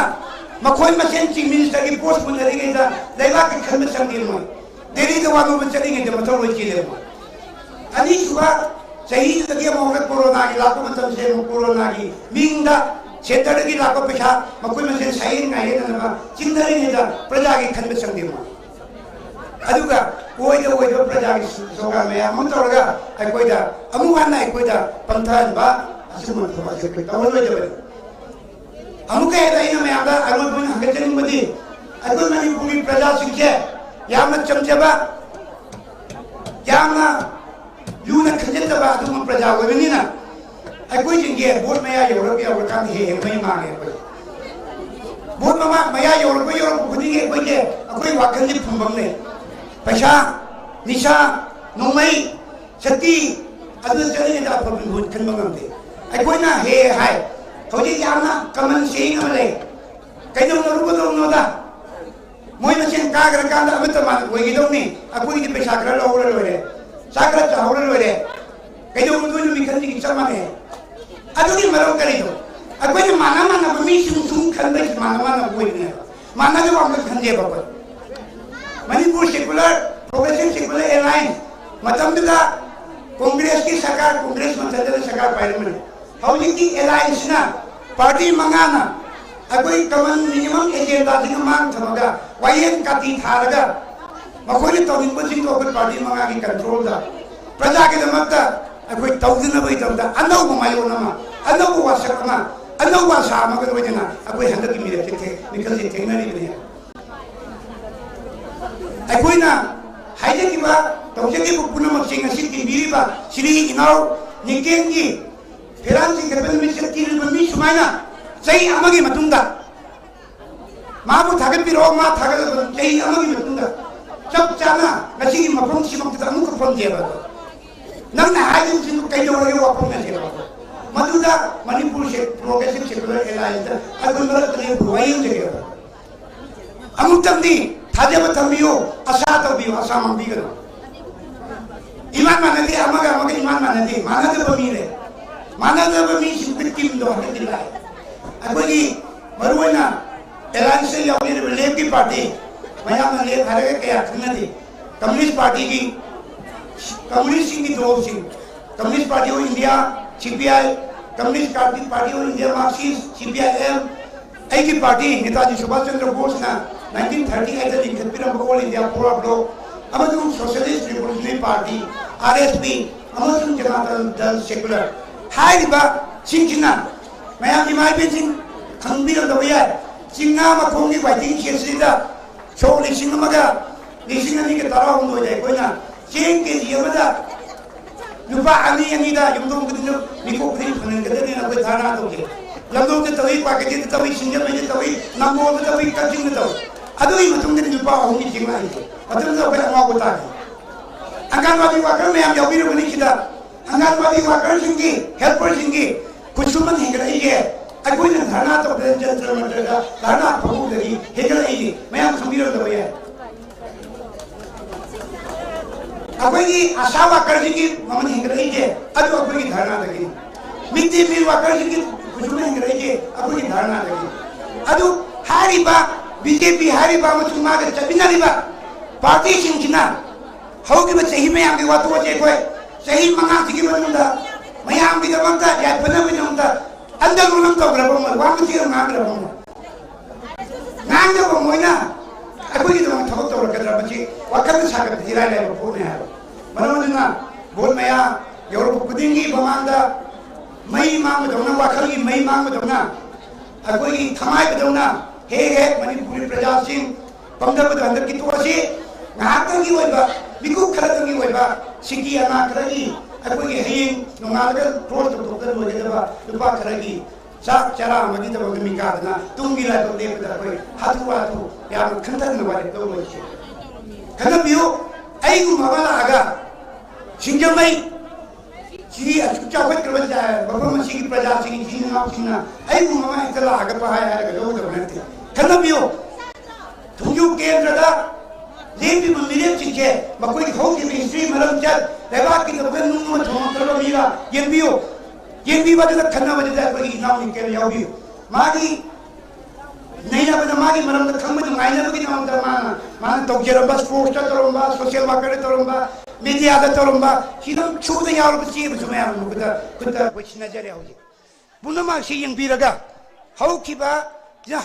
ꯃꯈꯣꯏ ꯃꯁꯦꯟ ꯆꯤꯐ ꯃꯤꯅꯤꯁꯇꯔꯒꯤ ꯄꯣꯁ ꯃꯨꯟꯅꯔꯤꯉꯩꯗ ꯂꯩꯕꯥꯛꯀꯤ ꯈꯟꯕ ꯆꯪꯗꯦ ꯃꯣꯏ꯫ ꯗꯦꯜꯂꯤꯗ ꯋꯥ ꯂꯧꯕ ꯆꯠꯂꯤꯉꯩꯗ ꯃꯊꯧ ꯂꯣꯏ ꯆꯦꯜꯂꯦ ꯃꯣꯏ꯫ ꯑꯅꯤꯁꯨꯕ ꯆꯍꯤꯗꯨꯗꯒꯤ ꯑꯃꯨꯛ ꯍꯧꯔꯛ ꯀꯣꯔꯣꯅꯥꯒꯤ ꯂꯥꯛꯄ ꯃꯇꯝꯁꯦ ꯑꯃꯨꯛ ꯀꯣꯔꯣꯅꯥꯒꯤ ꯃꯤꯡꯗ ꯁꯦꯟꯇꯔꯗꯒꯤ ꯂꯥꯛꯄ ꯄꯩꯁꯥ ꯃꯈꯣꯏ ꯃꯁꯦꯟ ꯁꯥꯏꯌꯦꯟ ꯉꯥꯏꯌꯦꯟꯅꯅꯕ ꯆꯤꯡꯅꯔꯤꯉꯩꯗ ꯄ꯭ꯔꯖꯥꯒꯤ ꯈꯟꯕ ꯆꯪꯗꯦ ꯃꯣꯏ꯫ ꯑꯗꯨꯒ ꯑꯣꯏꯗ ꯑꯣꯏꯗꯕ ꯄ꯭ꯔꯖꯥꯒꯤ ꯁꯣꯒꯥ ꯃꯌꯥꯝ ꯑꯃ ꯇꯧꯔꯒ ꯑꯩꯈꯣꯏꯗ ꯑꯃꯨꯛ ꯍꯟꯅ ꯑꯩꯈꯣꯏꯗ ꯄꯟꯊꯍꯟꯕ ꯑꯁꯤꯒꯨꯝꯕ ꯊꯕꯛꯁꯦ ꯑꯩꯈꯣꯏ ꯇꯧꯍꯜꯂꯣꯏꯗꯕꯅꯤ꯫ ꯑꯃꯨꯛꯀ ꯍꯦꯟꯅ ꯑꯩꯅ ꯃꯌꯥꯝꯗ ꯑꯔꯣꯏꯕ ꯑꯣꯏꯅ ꯍꯪꯒꯠꯆꯅꯤꯡꯕꯗꯤ ꯑꯩꯈꯣꯏ ꯃꯅꯤꯄꯨꯔꯒꯤ ꯄ꯭ꯔꯖꯥꯁꯤꯡꯁꯦ ꯌꯥꯝꯅ ꯆꯝꯖꯕ, ꯌꯥꯝꯅ ꯂꯨꯅ ꯈꯟꯖꯤꯟꯗꯕ ꯑꯗꯨꯒꯨꯝꯕ ꯄ꯭ꯔꯖꯥ ꯑꯣꯏꯕꯅꯤꯅ ꯑꯩꯈꯣꯏꯁꯤꯡꯁꯦ ꯚꯣꯠ ꯃꯌꯥ ꯌꯧꯔꯛ ꯌꯧꯔꯀꯥꯟꯗ ꯍꯦꯛ ꯍꯦꯛ ꯃꯩ ꯃꯥꯡꯉꯦ ꯑꯩꯈꯣꯏ꯫ ꯚꯣꯠ ꯃꯃꯥꯡ ꯃꯌꯥ ꯌꯧꯔꯛꯄ ꯌꯧꯔꯛꯄ ꯈꯨꯗꯤꯡꯒꯤ ꯑꯩꯈꯣꯏꯁꯦ ꯑꯩꯈꯣꯏ ꯋꯥꯈꯜꯁꯦ ꯐꯨꯝꯕꯪ ꯂꯩ꯫ ꯄꯩꯁꯥ, ꯅꯤꯁꯥ, ꯅꯣꯡꯃꯩ, ꯁꯛꯇꯤ, ꯑꯗꯨꯗ ꯆꯠꯂꯤꯉꯩꯗ ꯑꯐꯕ ꯃꯤꯍꯨꯠ ꯈꯟꯕ ꯉꯝꯗꯦ꯫ ꯑꯩꯈꯣꯏꯅ ꯍꯦꯛ ꯍꯦꯛ ꯍꯥꯏ, ꯍꯧꯖꯤꯛ ꯌꯥꯝꯅ ꯀꯃꯟ ꯁꯦꯌꯤꯡ ꯑꯃ ꯂꯩ, "ꯀꯩꯗꯧꯅꯔꯨꯒꯗꯧꯅꯣꯗ? ꯃꯣꯏ ꯃꯁꯦꯟ ꯀꯥꯈ꯭ꯔꯀꯥꯟꯗ ꯑꯃꯠꯇ ꯃꯥꯅ ꯑꯣꯏꯒꯗꯧꯅꯤ, ꯑꯩꯈꯣꯏꯒꯤꯗꯤ ꯄꯩꯁꯥ ꯈꯔ ꯂꯧꯍꯧꯔ ꯂꯣꯏꯔꯦ, ꯆꯥꯛ ꯈꯔ ꯆꯥꯍꯧꯔ ꯂꯣꯏꯔꯦ, ꯀꯩꯗꯧꯅꯗꯣꯏꯅꯣ?" ꯃꯤꯈꯜꯁꯤꯡ ꯆꯞ ꯃꯥꯟꯅꯩ꯫ ꯑꯗꯨꯒꯤ ꯃꯔꯝ ꯀꯔꯤꯅꯣ? ꯑꯩꯈꯣꯏꯅ ꯃꯥꯟꯅ ꯃꯥꯟꯅꯕ ꯃꯤꯁꯤꯡ ꯁꯨꯝ ꯈꯟꯕꯒꯤ ꯃꯥꯟꯅ ꯃꯥꯟꯅꯕ ꯑꯣꯏꯕꯅꯦꯕ꯫ ꯃꯥꯟꯅꯗꯕ ꯑꯝꯇ ꯈꯟꯗꯦꯕ ꯑꯩꯈꯣꯏ꯫ ꯁꯦꯀꯨꯂꯔ, ꯄ꯭ꯔꯣꯒ꯭ꯔꯦꯁꯤꯚ ꯁꯦꯀꯨꯂꯔ ꯑꯦꯂꯥꯏꯟꯁ ꯃꯇꯝꯗꯨꯗ ꯀꯣꯡꯒ꯭ꯔꯦꯁꯀꯤ ꯁꯔꯀꯥꯔ, ꯀꯣꯡꯒ꯭ꯔꯦꯁ ꯃꯇꯝꯗꯨꯗ ꯁꯔꯀꯥꯔ ꯄꯥꯏꯔꯝꯕꯅꯤ꯫ ꯍꯧꯖꯤꯛꯇꯤ ꯑꯦꯂꯥꯏꯟꯁꯅ ꯄꯥꯔꯇꯤ ꯃꯉꯥꯅ ꯑꯩꯈꯣꯏ ꯀꯃꯟ ꯃꯤꯅꯤꯃꯝ ꯑꯦꯖꯦꯟꯗꯥꯁꯤꯡ ꯃꯥꯡ ꯊꯝꯃꯒ ꯋꯥꯌꯦꯜ ꯀꯥꯇꯤ ꯊꯥꯔꯒ ꯃꯈꯣꯏꯅ ꯇꯧꯅꯤꯡꯕꯁꯤꯡꯗꯣ ꯑꯩꯈꯣꯏ ꯄꯥꯔꯇꯤ ꯃꯉꯥꯒꯤ ꯀꯟꯇ꯭ꯔꯣꯜꯗ ꯄ꯭ꯔꯖꯥꯒꯤꯗꯃꯛꯇ ꯑꯩꯈꯣꯏ ꯇꯧꯗꯅꯕꯒꯤꯗꯃꯛꯇ ꯑꯅꯧꯕ ꯃꯥꯏꯑꯣꯟ ꯑꯃ, ꯑꯅꯧꯕ ꯋꯥꯁꯛ ꯑꯃ, ꯑꯅꯧꯕ ꯑꯁꯥ ꯑꯃꯒ ꯂꯣꯏꯅꯅ ꯑꯩꯈꯣꯏ ꯍꯟꯗꯛꯀꯤ ꯃꯤꯔꯛꯁꯦ ꯊꯦ-, ꯃꯤꯈꯜꯁꯦ ꯊꯦꯡꯅꯔꯤꯕꯅꯤ꯫ ꯑꯩꯈꯣꯏꯅ ꯍꯥꯏꯖꯈꯤꯕ, ꯇꯧꯖꯈꯤꯕ ꯄꯨꯝꯅꯃꯛꯁꯤꯡ ꯑꯁꯤ ꯇꯤꯟꯕꯤꯔꯤꯕ ꯁꯤꯔꯤ ꯏꯅꯥꯎ ꯅꯤꯡꯊꯦꯝꯒꯤ ꯐꯤꯔꯥꯟ ꯆꯤꯡꯈꯠꯄ ꯅꯨꯃꯤꯠꯁꯤꯗ ꯇꯤꯜꯂꯤꯕ ꯃꯤ ꯁꯨꯃꯥꯏꯅ ꯆꯍꯤ ꯑꯃꯒꯤ ꯃꯇꯨꯡꯗ ꯃꯥꯕꯨ ꯊꯥꯒꯠꯄꯤꯔꯛꯑꯣ, ꯃꯥ ꯊꯥꯒꯠꯂꯕ ꯆꯍꯤ ꯑꯃꯒꯤ ꯃꯇꯨꯡꯗ ꯆꯞ ꯆꯥꯅ ꯉꯁꯤꯒꯤ ꯃꯐꯝꯁꯤꯃꯛꯇꯗ ꯑꯃꯨꯛꯀ ꯐꯝꯖꯦꯕ꯫ ꯅꯪꯅ ꯍꯥꯏꯔꯤꯕꯁꯤꯡꯗꯨ ꯀꯩꯗꯧꯔꯒꯦ ꯋꯥꯐꯝ ꯅꯠꯇꯦꯕ꯫ ꯃꯗꯨꯗ ꯃꯅꯤꯄꯨꯔꯁꯦ ꯄ꯭ꯔꯣꯒ꯭ꯔꯦꯁꯤꯚ ꯁꯦꯀꯨꯂꯔ ꯑꯦꯂꯥꯏꯟꯁꯇ ꯑꯩꯈꯣꯏ ꯃꯔꯛꯇ ꯂꯦꯞꯄ ꯋꯥꯌꯦꯜꯖꯒꯦꯕ꯫ ꯑꯃꯨꯛꯇꯪꯗꯤ ꯊꯥꯖꯕ ꯊꯝꯕꯤꯌꯨ, ꯑꯁꯥ ꯇꯧꯕꯤꯌꯨ, ꯑꯁꯥ ꯃꯥꯡꯕꯤꯒꯅꯨ꯫ ꯏꯃꯥꯟ ꯃꯥꯟꯅꯗꯦ, ꯑꯃꯒ ꯑꯃꯒ ꯏꯃꯥꯟ ꯃꯥꯟꯅꯗꯦ, ꯃꯥꯟꯅꯗꯕ ꯃꯤ ꯂꯩ꯫ ꯃꯥꯟꯅꯗꯕ ꯃꯤꯁꯤꯡꯗꯨꯒꯤ ꯇꯤꯝꯗꯣ ꯍꯟꯗꯛꯇꯤ ꯂꯥꯛꯑꯦ꯫ ꯑꯩꯈꯣꯏꯒꯤ ꯃꯔꯨꯑꯣꯏꯅ ꯑꯦꯂꯥꯏꯟꯁꯇ ꯌꯥꯎꯕꯤꯔꯤꯕ ꯂꯦꯐꯀꯤ ꯄꯥꯔꯇꯤ, ꯃꯌꯥꯝꯅ ꯂꯦꯐ ꯍꯥꯏꯔꯒ ꯀꯌꯥ ꯈꯪꯅꯗꯦ꯫ ꯀꯝꯌꯨꯅꯤꯁ ꯄꯥꯔꯇꯤꯒꯤ, ꯀꯝꯌꯨꯅꯤꯁꯁꯤꯡꯒꯤ ꯗꯣꯜꯁꯤꯡ, communist party of India, C P I, communist party, party of India Marxist, C P I M, ꯑꯩꯒꯤ ꯄꯥꯔꯇꯤ ꯅꯦꯇꯥꯖꯤ ꯁꯨꯚꯥꯁ ꯆꯟꯗ꯭ꯔ ꯕꯣꯁꯅ ꯅꯥꯏꯟꯇꯤꯟ ꯊꯥꯔꯇꯤ ꯑꯩꯠꯇ ꯂꯤꯡꯈꯠꯄꯤꯔꯝꯕ ꯑꯣꯜ ꯏꯟꯗꯤꯌꯥ ꯐꯣꯔꯋꯥꯔꯗ ꯕ꯭ꯂꯣꯛ ꯑꯃꯁꯨꯡ socialist revolutionary party, R S P, ꯑꯃꯁꯨꯡ ꯖꯅꯇꯥ ꯗꯜ ꯁꯦꯀꯨꯂꯔ ꯍꯥꯏꯔꯤꯕ ꯁꯤꯡꯁꯤꯅ ꯃꯌꯥꯝ ꯏꯃꯥ ꯏꯕꯦꯟꯁꯤꯡ ꯈꯪꯕꯤꯔꯝꯗꯕ ꯌꯥꯏ꯫ ꯆꯤꯡꯉꯥ ꯃꯈꯣꯡꯒꯤ ꯋꯥꯏꯇꯤꯡ ꯁꯦꯠꯁꯤꯗ ꯁꯣꯛ ꯂꯤꯁꯤꯡ ꯑꯃꯒ ꯂꯤꯁꯤꯡ ꯑꯅꯤꯒ ꯇꯔꯥꯍꯨꯝꯗꯣꯏꯗ ꯑꯩꯈꯣꯏꯅ ꯆꯦꯡ ꯀꯦ ꯖꯤ ꯑꯃꯗ ꯂꯨꯄꯥ ꯑꯅꯤ ꯑꯅꯤꯗ ꯌꯨꯝꯊꯣꯡ ꯈꯨꯗꯤꯡꯃꯛ ꯃꯤꯀꯣꯛ ꯈꯨꯗꯤꯡ ꯐꯪꯍꯟꯒꯗꯕꯅꯤꯅ ꯑꯩꯈꯣꯏ ꯙꯔꯅꯥ ꯇꯧꯖꯩ꯫ ꯂꯝꯂꯣꯡꯗ ꯇꯧꯏ, ꯀ꯭ꯋꯥꯀꯩꯊꯦꯜꯗ ꯇꯧꯏ, ꯁꯤꯡꯖꯃꯩꯗ ꯇꯧꯏ, ꯅꯝꯕꯣꯜꯗ ꯇꯧꯏ, ꯀꯛꯆꯤꯡꯗ ꯇꯧꯏ꯫ ꯑꯗꯨꯒꯤ ꯃꯇꯨꯡꯗꯅꯤ ꯂꯨꯄꯥ ꯑꯍꯨꯝꯒꯤ ꯆꯦꯡ ꯂꯥꯛꯏꯁꯦ꯫ ꯃꯇꯝꯗꯨꯗ ꯑꯩꯈꯣꯏ ꯑꯉꯥꯎꯕ ꯇꯥꯔꯦ꯫ ꯑꯪꯒꯟꯋꯥꯗꯤ ꯋꯥꯀꯔ ꯃꯌꯥꯝ ꯌꯥꯎꯕꯤꯔꯕꯅꯤ ꯁꯤꯗ꯫ ꯑꯪꯒꯟꯋꯥꯗꯤ ꯋꯥꯀꯔꯁꯤꯡꯒꯤ, ꯍꯦꯜꯄꯔꯁꯤꯡꯒꯤ ꯈꯨꯠꯁꯨꯃꯟ ꯍꯦꯟꯒꯠꯂꯛꯏꯁꯦ ꯑꯩꯈꯣꯏꯅ ꯙꯔꯅꯥ ꯇꯧꯗꯅ ꯖꯟꯇꯔ ꯃꯟꯇꯔꯗ ꯙꯔꯅꯥ ꯐꯝꯍꯧꯗꯒꯤ ꯍꯦꯟꯒꯠꯂꯛꯏꯁꯦ ꯃꯌꯥꯝ ꯈꯪꯕꯤꯔꯝꯗꯕ ꯌꯥꯏ꯫ ꯑꯩꯈꯣꯏꯒꯤ ꯑꯁꯥ ꯋꯥꯀꯔꯁꯤꯡꯒꯤ ꯃꯃꯜ ꯍꯦꯟꯒꯠꯂꯛꯏꯁꯦ ꯑꯗꯨ ꯑꯩꯈꯣꯏꯒꯤ ꯙꯔꯅꯥꯗꯒꯤꯅꯤ꯫ ꯃꯤꯠ ꯗꯦ ꯃꯤꯜ ꯋꯥꯀꯔꯁꯤꯡꯒꯤ ꯈꯨꯠꯁꯨꯃꯟ ꯍꯦꯟꯒꯠꯂꯛꯏꯁꯦ ꯑꯩꯈꯣꯏꯒꯤ ꯙꯔꯅꯥꯗꯒꯤꯅꯤ꯫ ꯑꯗꯨ ꯍꯥꯏꯔꯤꯕ ꯕꯤ ꯖꯦ ꯄꯤ ꯍꯥꯏꯔꯤꯕ ꯑꯃꯁꯨꯡ ꯃꯥꯒ ꯆꯠꯃꯤꯟꯅꯔꯤꯕ ꯄꯥꯔꯇꯤꯁꯤꯡꯁꯤꯅ ꯍꯧꯈꯤꯕ ꯆꯍꯤ ꯃꯌꯥꯝꯒꯤ ꯋꯥꯊꯣꯛ ꯑꯁꯤ ꯑꯩꯈꯣꯏ ꯆꯍꯤ ꯃꯉꯥꯁꯤꯒꯤ ꯃꯅꯨꯡꯗ ꯃꯌꯥꯝꯒꯤꯗꯃꯛꯇ ꯌꯥꯏꯐꯅꯕꯒꯤꯗꯃꯛꯇ ꯑꯟꯗꯔ ꯂꯣꯟ ꯇꯧꯈ꯭ꯔꯕ ꯃꯣꯏ ꯋꯥ ꯃꯆꯦꯠ ꯑꯃ ꯉꯥꯡꯈ꯭ꯔꯕ ꯃꯣꯏ ꯉꯥꯡꯗꯕ ꯃꯣꯏꯅ ꯑꯩꯈꯣꯏꯒꯤꯗꯃꯛ ꯊꯕꯛ ꯇꯧꯔꯛꯀꯗ꯭ꯔꯥ? ꯃꯁꯤ ꯋꯥꯈꯜꯗ ꯁꯥꯒꯠꯄꯗꯤ ꯏꯔꯥꯏ ꯂꯥꯏꯕ ꯄꯣꯠꯅꯤ ꯍꯥꯏꯕ꯫ ꯃꯔꯝ ꯑꯗꯨꯅ ꯚꯣꯠ ꯃꯌꯥ ꯌꯧꯔꯛꯄ ꯈꯨꯗꯤꯡꯒꯤ ꯃꯃꯥꯡꯗ ꯃꯩ ꯃꯥꯡꯕꯗꯧꯅ, ꯋꯥꯈꯜꯒꯤ ꯃꯩ ꯃꯥꯡꯕꯗꯧꯅ, ꯑꯩꯈꯣꯏꯒꯤ ꯊꯃꯥꯏꯕꯗꯧꯅ ꯍꯦꯛ ꯍꯦꯛ ꯃꯅꯤꯄꯨꯔꯒꯤ ꯄ꯭ꯔꯖꯥꯁꯤꯡ ꯄꯪꯊꯕꯗ ꯍꯟꯗꯛꯀꯤ ꯇꯣꯛꯑꯁꯤ꯫ ꯉꯥꯏꯍꯥꯛꯇꯪꯒꯤ ꯑꯣꯏꯕ, ꯃꯤꯀꯨꯞ ꯈꯔꯗꯪꯒꯤ ꯑꯣꯏꯕ ꯁꯤꯀꯤ ꯑꯅꯥ ꯈꯔꯒꯤ, ꯑꯩꯈꯣꯏꯒꯤ ꯍꯌꯦꯡ ꯅꯣꯡꯉꯥꯜꯂꯒ ꯀ꯭ꯔꯣꯁ ꯇꯧꯊꯣꯛꯇꯅ ꯂꯣꯏꯒꯗꯕ ꯂꯨꯄꯥ ꯈꯔꯒꯤ ꯆꯥꯛ ꯆꯔꯥ ꯑꯃꯒꯤ ꯊꯕꯛꯇ ꯃꯤꯀꯥꯗꯅ ꯇꯨꯡꯒꯤ ꯂꯥꯏꯕꯛ ꯂꯦꯞꯄꯗ ꯑꯩꯈꯣꯏ ꯍꯥꯊꯨ ꯍꯥꯊꯨ ꯌꯥꯝꯅ ꯈꯟꯊꯗꯅ ꯋꯥꯔꯦꯞ ꯂꯧꯔꯣꯏꯁꯤ꯫ ꯈꯟꯅꯕꯤꯌꯨ꯫ ꯑꯩꯒꯨꯝꯕ ꯑꯃ ꯂꯥꯛꯑꯒ ꯁꯤꯡꯖꯃꯩ ꯁꯤꯗꯤ ꯑꯁꯨꯛ ꯆꯥꯎꯈꯠꯈ꯭ꯔꯕ ꯖ-, ꯃꯐꯝ ꯑꯁꯤꯒꯤ ꯄ꯭ꯔꯖꯥꯁꯤꯡ, ꯏꯆꯤꯟ ꯏꯅꯥꯎꯁꯤꯡꯅ ꯑꯩꯕꯨ ꯃꯃꯥ ꯍꯦꯛꯇ ꯂꯥꯛꯑꯒ ꯄꯍꯥꯏ ꯍꯥꯏꯔꯒ ꯂꯧꯒꯗꯕ ꯅꯠꯇꯦ꯫ ꯈꯟꯅꯕꯤꯌꯨ꯫ ꯊꯣꯡꯖꯨ ꯀꯦꯟꯗ꯭ꯔꯗ ꯂꯦꯞꯄꯤꯕ ꯃꯤꯔꯦꯞꯁꯤꯡꯁꯦ ꯃꯈꯣꯏꯒꯤ ꯍꯧꯈꯤꯕ ꯍꯤꯁꯇ꯭ꯔꯤ, ꯃꯔꯝꯆꯠ, ꯂꯩꯕꯥꯛꯀꯤꯗꯃꯛꯇ ꯅꯨꯡ ꯑꯃ ꯊꯣꯡꯉꯛꯇ꯭ꯔꯕ ꯃꯤꯔ? ꯌꯦꯡꯕꯤꯌꯨ꯫ ꯌꯦꯡꯕꯤꯕꯗꯨꯗ ꯈꯟꯅꯕꯗꯨꯗ ꯑꯩꯈꯣꯏꯒꯤ ꯏꯅꯥꯎ ꯅꯤꯀꯦꯜ ꯌꯥꯎꯕꯤꯌꯨ꯫ ꯃꯥꯒꯤ ꯅꯩꯅꯕꯗ ꯃꯥꯒꯤ ꯃꯔꯝꯗ ꯈꯪꯕ ꯅꯨꯡꯉꯥꯏꯅꯕꯒꯤꯗꯃꯛꯇ ꯃꯥꯅ, ꯃꯥꯅ ꯇꯧꯖꯔꯝꯕ, ꯁ꯭ꯄꯣꯔꯠꯁꯇ ꯇꯧꯔꯝꯕ, ꯁꯣꯁꯤꯌꯦꯜ ꯋꯥꯔꯛꯇ ꯇꯧꯔꯝꯕ, ꯃꯦꯗꯤꯌꯥꯗ ꯇꯧꯔꯝꯕ, ꯁꯤꯗꯪ ꯁꯨꯗ ꯌꯥꯎꯔꯕ ꯆꯦ ꯑꯃꯁꯨ ꯃꯌꯥꯝ ꯈꯨꯠꯇ, ꯈꯨꯠꯇ ꯑꯩꯈꯣꯏ ꯁꯤꯟꯅꯖꯔꯦ ꯍꯧꯖꯤꯛ꯫ ꯄꯨꯝꯅꯃꯛꯁꯤ ꯌꯦꯡꯕꯤꯔꯒ ꯍꯧꯈꯤꯕ,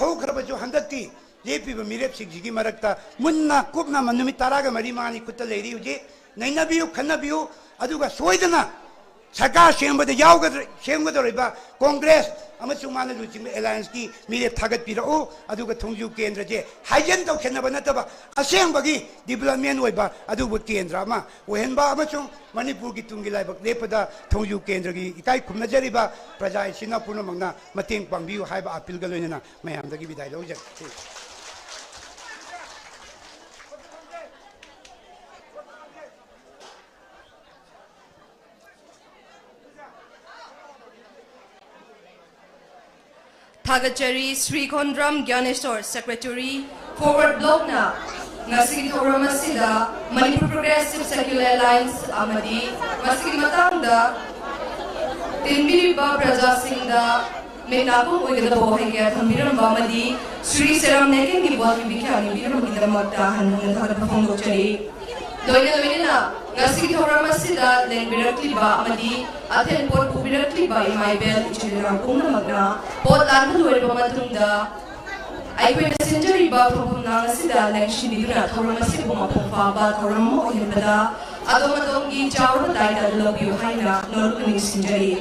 ꯍꯧꯈ꯭ꯔꯕꯁꯨ ꯍꯟꯗꯛꯇꯤ ꯂꯦꯞꯄꯤꯕ ꯃꯤꯔꯦꯞꯁꯤꯡꯁꯤꯒꯤ ꯃꯔꯛꯇ ꯃꯨꯟꯅ ꯀꯨꯞꯅ ꯅꯨꯃꯤꯠ ꯇꯔꯥꯒ ꯃꯔꯤ ꯃꯉꯥꯅꯤ ꯈꯨꯠꯇ ꯂꯩꯔꯤ ꯍꯧꯖꯤꯛ꯫ ꯅꯩꯅꯕꯤꯌꯨ, ꯈꯟꯅꯕꯤꯌꯨ, ꯑꯗꯨꯒ ꯁꯣꯏꯗꯅ ꯁꯔꯀꯥꯔ ꯁꯦꯝꯕꯗ ꯌꯥꯎꯒꯗ꯭ꯔ-, ꯁꯦꯝꯒꯗꯧꯔꯤꯕ ꯀꯣꯡꯒ꯭ꯔꯦꯁ ꯑꯃꯁꯨꯡ ꯃꯥꯅ ꯂꯨꯆꯤꯡꯕ ꯑꯦꯂꯥꯌꯟꯁꯀꯤ ꯃꯤꯔꯦꯞ ꯊꯥꯒꯠꯄꯤꯔꯛꯎ꯫ ꯑꯗꯨꯒ ꯊꯣꯡꯖꯨ ꯀꯦꯟꯗ꯭ꯔꯁꯦ ꯍꯥꯏꯖꯟ ꯇꯧꯁꯟꯅꯕ ꯅꯠꯇꯕ ꯑꯁꯦꯡꯕꯒꯤ ꯗꯤꯕ꯭ꯂꯞꯃꯦꯟ ꯑꯣꯏꯕ ꯑꯗꯨꯒꯨꯝꯕ ꯀꯦꯟꯗ꯭ꯔ ꯑꯃ ꯑꯣꯏꯍꯟꯕ ꯑꯃꯁꯨꯡ ꯃꯅꯤꯄꯨꯔꯒꯤ ꯇꯨꯡꯒꯤ ꯂꯥꯏꯕꯛ ꯂꯦꯞꯄꯗ ꯊꯣꯡꯖꯨ ꯀꯦꯟꯗ꯭ꯔꯒꯤ ꯏꯀꯥꯏ ꯈꯨꯝꯅꯖꯔꯤꯕ ꯄ꯭ꯔꯖꯥ ꯏꯆꯤꯟ ꯏꯅꯥꯎ ꯄꯨꯝꯅꯃꯛꯅ ꯃꯇꯦꯡ ꯄꯥꯡꯕꯤꯌꯨ ꯍꯥꯏꯕ ꯑꯥꯄꯤꯜꯒ ꯂꯣꯏꯅꯅ ꯃꯌꯥꯝꯗꯒꯤ ꯕꯤꯗꯥꯏ ꯂꯧꯖꯔꯤ꯫ ꯊꯥꯒꯠꯆꯔꯤ ꯁ꯭ꯔꯤ ꯈꯣꯟꯗ꯭ꯔꯝ ꯒ꯭ꯌꯥꯅꯦꯁꯣꯔ, ꯁꯦꯀ꯭ꯔꯦꯇꯔꯤ, ꯐꯣꯔꯋꯥꯔꯗ ꯕ꯭ꯂꯣꯛꯅ ꯉꯁꯤꯒꯤ ꯊꯧꯔꯝ ꯑꯁꯤꯗ ꯃꯅꯤꯄꯨꯔ ꯄ꯭ꯔꯣꯒ꯭ꯔꯦꯁꯤꯚ ꯁꯦꯀ꯭ꯌꯨꯂꯔ ꯑꯦꯂꯥꯌꯟꯁ ꯑꯃꯗꯤ ꯃꯁꯤꯒꯤ ꯃꯇꯥꯡꯗ ꯇꯤꯟꯕꯤꯔꯤꯕ ꯄ꯭ꯔꯖꯥꯁꯤꯡꯗ ꯃꯤꯠ ꯅꯥꯀꯨꯝ ꯑꯣꯏꯒꯗꯕ ꯋꯥꯍꯩ ꯀꯌꯥ ꯊꯝꯕꯤꯔꯝꯕ ꯑꯃꯗꯤ ꯁ꯭ꯔꯤ ꯁꯦꯔꯥꯝ ꯅꯦꯀꯦꯟꯒꯤ ꯚꯣꯠꯀꯤ ꯕꯤꯈ꯭ꯌꯥ ꯅꯤꯕꯤꯔꯝꯕꯒꯤꯗꯃꯛꯇ ꯍꯟꯅ ꯍꯟꯅ ꯊꯥꯒꯠꯄ ꯐꯣꯡꯗꯣꯛꯆꯔꯤ꯫ ꯂꯣꯏꯅ ꯂꯣꯏꯅꯅ ꯉꯁꯤꯒꯤ ꯊꯧꯔꯝ ꯑꯁꯤꯗ ꯂꯦꯡꯕꯤꯔꯛꯂꯤꯕ ꯑꯃꯗꯤ ꯑꯊꯦꯟ ꯄꯣꯠ ꯄꯨꯕꯤꯔꯛꯂꯤꯕ ꯏꯃꯥ ꯏꯕꯦꯜ ꯏꯆꯤꯜ ꯏꯅꯥꯎ ꯄꯨꯝꯅꯃꯛꯅ ꯄꯣꯠ ꯂꯥꯟꯕ ꯂꯣꯏꯔꯕ ꯃꯇꯨꯡꯗ ꯑꯩꯈꯣꯏꯅ ꯁꯤꯟꯖꯔꯤꯕ ꯐꯝꯐꯝ ꯂꯥꯡ ꯑꯁꯤꯗ ꯂꯦꯡꯁꯤꯟꯕꯤꯗꯨꯅ ꯊꯧꯔꯝ ꯑꯁꯤꯕꯨ ꯃꯄꯨꯡ ꯐꯥꯕ ꯊꯧꯔꯝ ꯑꯃ ꯑꯣꯏꯍꯟꯕꯗ ꯑꯗꯣꯝ ꯑꯗꯣꯝꯒꯤ ꯆꯥꯎꯔꯕ ꯇꯥꯏꯇ ꯑꯗꯨ ꯂꯧꯕꯤꯌꯨ ꯍꯥꯏꯅ ꯅꯣꯂꯨꯛꯅ ꯅꯤꯡꯁꯤꯡꯖꯔꯤ꯫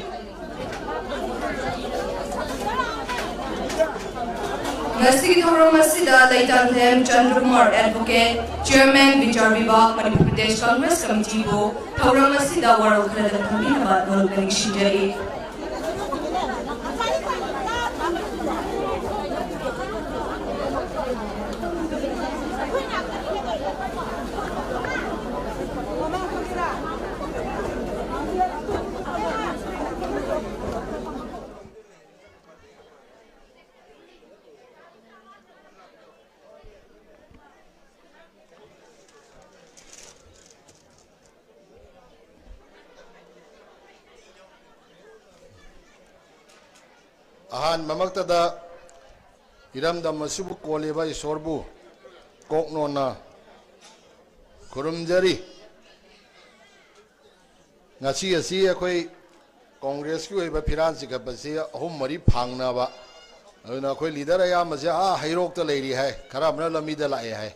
ꯉꯁꯤꯒꯤ ꯊꯧꯔꯝ ꯑꯁꯤꯗ ꯂꯩꯇꯥꯝꯊꯦꯝ ꯆꯟꯗ꯭ꯔꯀꯨꯃꯥꯔ, ꯑꯦꯗꯚꯣꯀꯦꯠ, ꯆꯤꯌꯔꯃꯦꯟ, ꯕꯤꯆꯥꯔ ꯕꯤꯚꯥꯒ, ꯃꯅꯤꯄꯨꯔ ꯄ꯭ꯔꯗꯦꯁ ꯀꯪꯒ꯭ꯔꯦꯁ ꯀꯃꯤꯇꯤꯕꯨ ꯊꯧꯔꯝ ꯑꯁꯤꯗ ꯋꯥꯔꯣꯜ ꯈꯔꯗꯪ ꯊꯝꯕꯤꯅꯕ ꯅꯣꯂꯨꯛꯅ ꯅꯤꯡꯁꯤꯡꯖꯔꯤ꯫ ꯑꯍꯥꯟꯕꯃꯛꯇꯗ ꯏꯔꯝꯗꯝ ꯑꯁꯤꯕꯨ ꯀꯣꯜꯂꯤꯕ ꯏꯁꯣꯔꯕꯨ ꯀꯣꯛꯅꯣꯟꯅ ꯈꯨꯔꯨꯝꯖꯔꯤ꯫ ꯉꯁꯤ ꯑꯁꯤ ꯑꯩꯈꯣꯏ ꯀꯣꯡꯒ꯭ꯔꯦꯁꯀꯤ ꯑꯣꯏꯕ ꯐꯤꯔꯥꯟ ꯆꯤꯡꯈꯠꯄꯁꯤ ꯑꯍꯨꯝ ꯃꯔꯤ ꯐꯥꯡꯅꯕ, ꯑꯗꯨꯅ ꯑꯩꯈꯣꯏ ꯂꯤꯗꯔ ꯑꯌꯥꯝꯕꯁꯦ ꯑꯥ ꯍꯩꯔꯣꯛꯇ ꯂꯩꯔꯤ ꯍꯥꯏ, ꯈꯔ ꯑꯃꯅ ꯂꯝꯕꯤꯗ ꯂꯥꯛꯑꯦ ꯍꯥꯏ꯫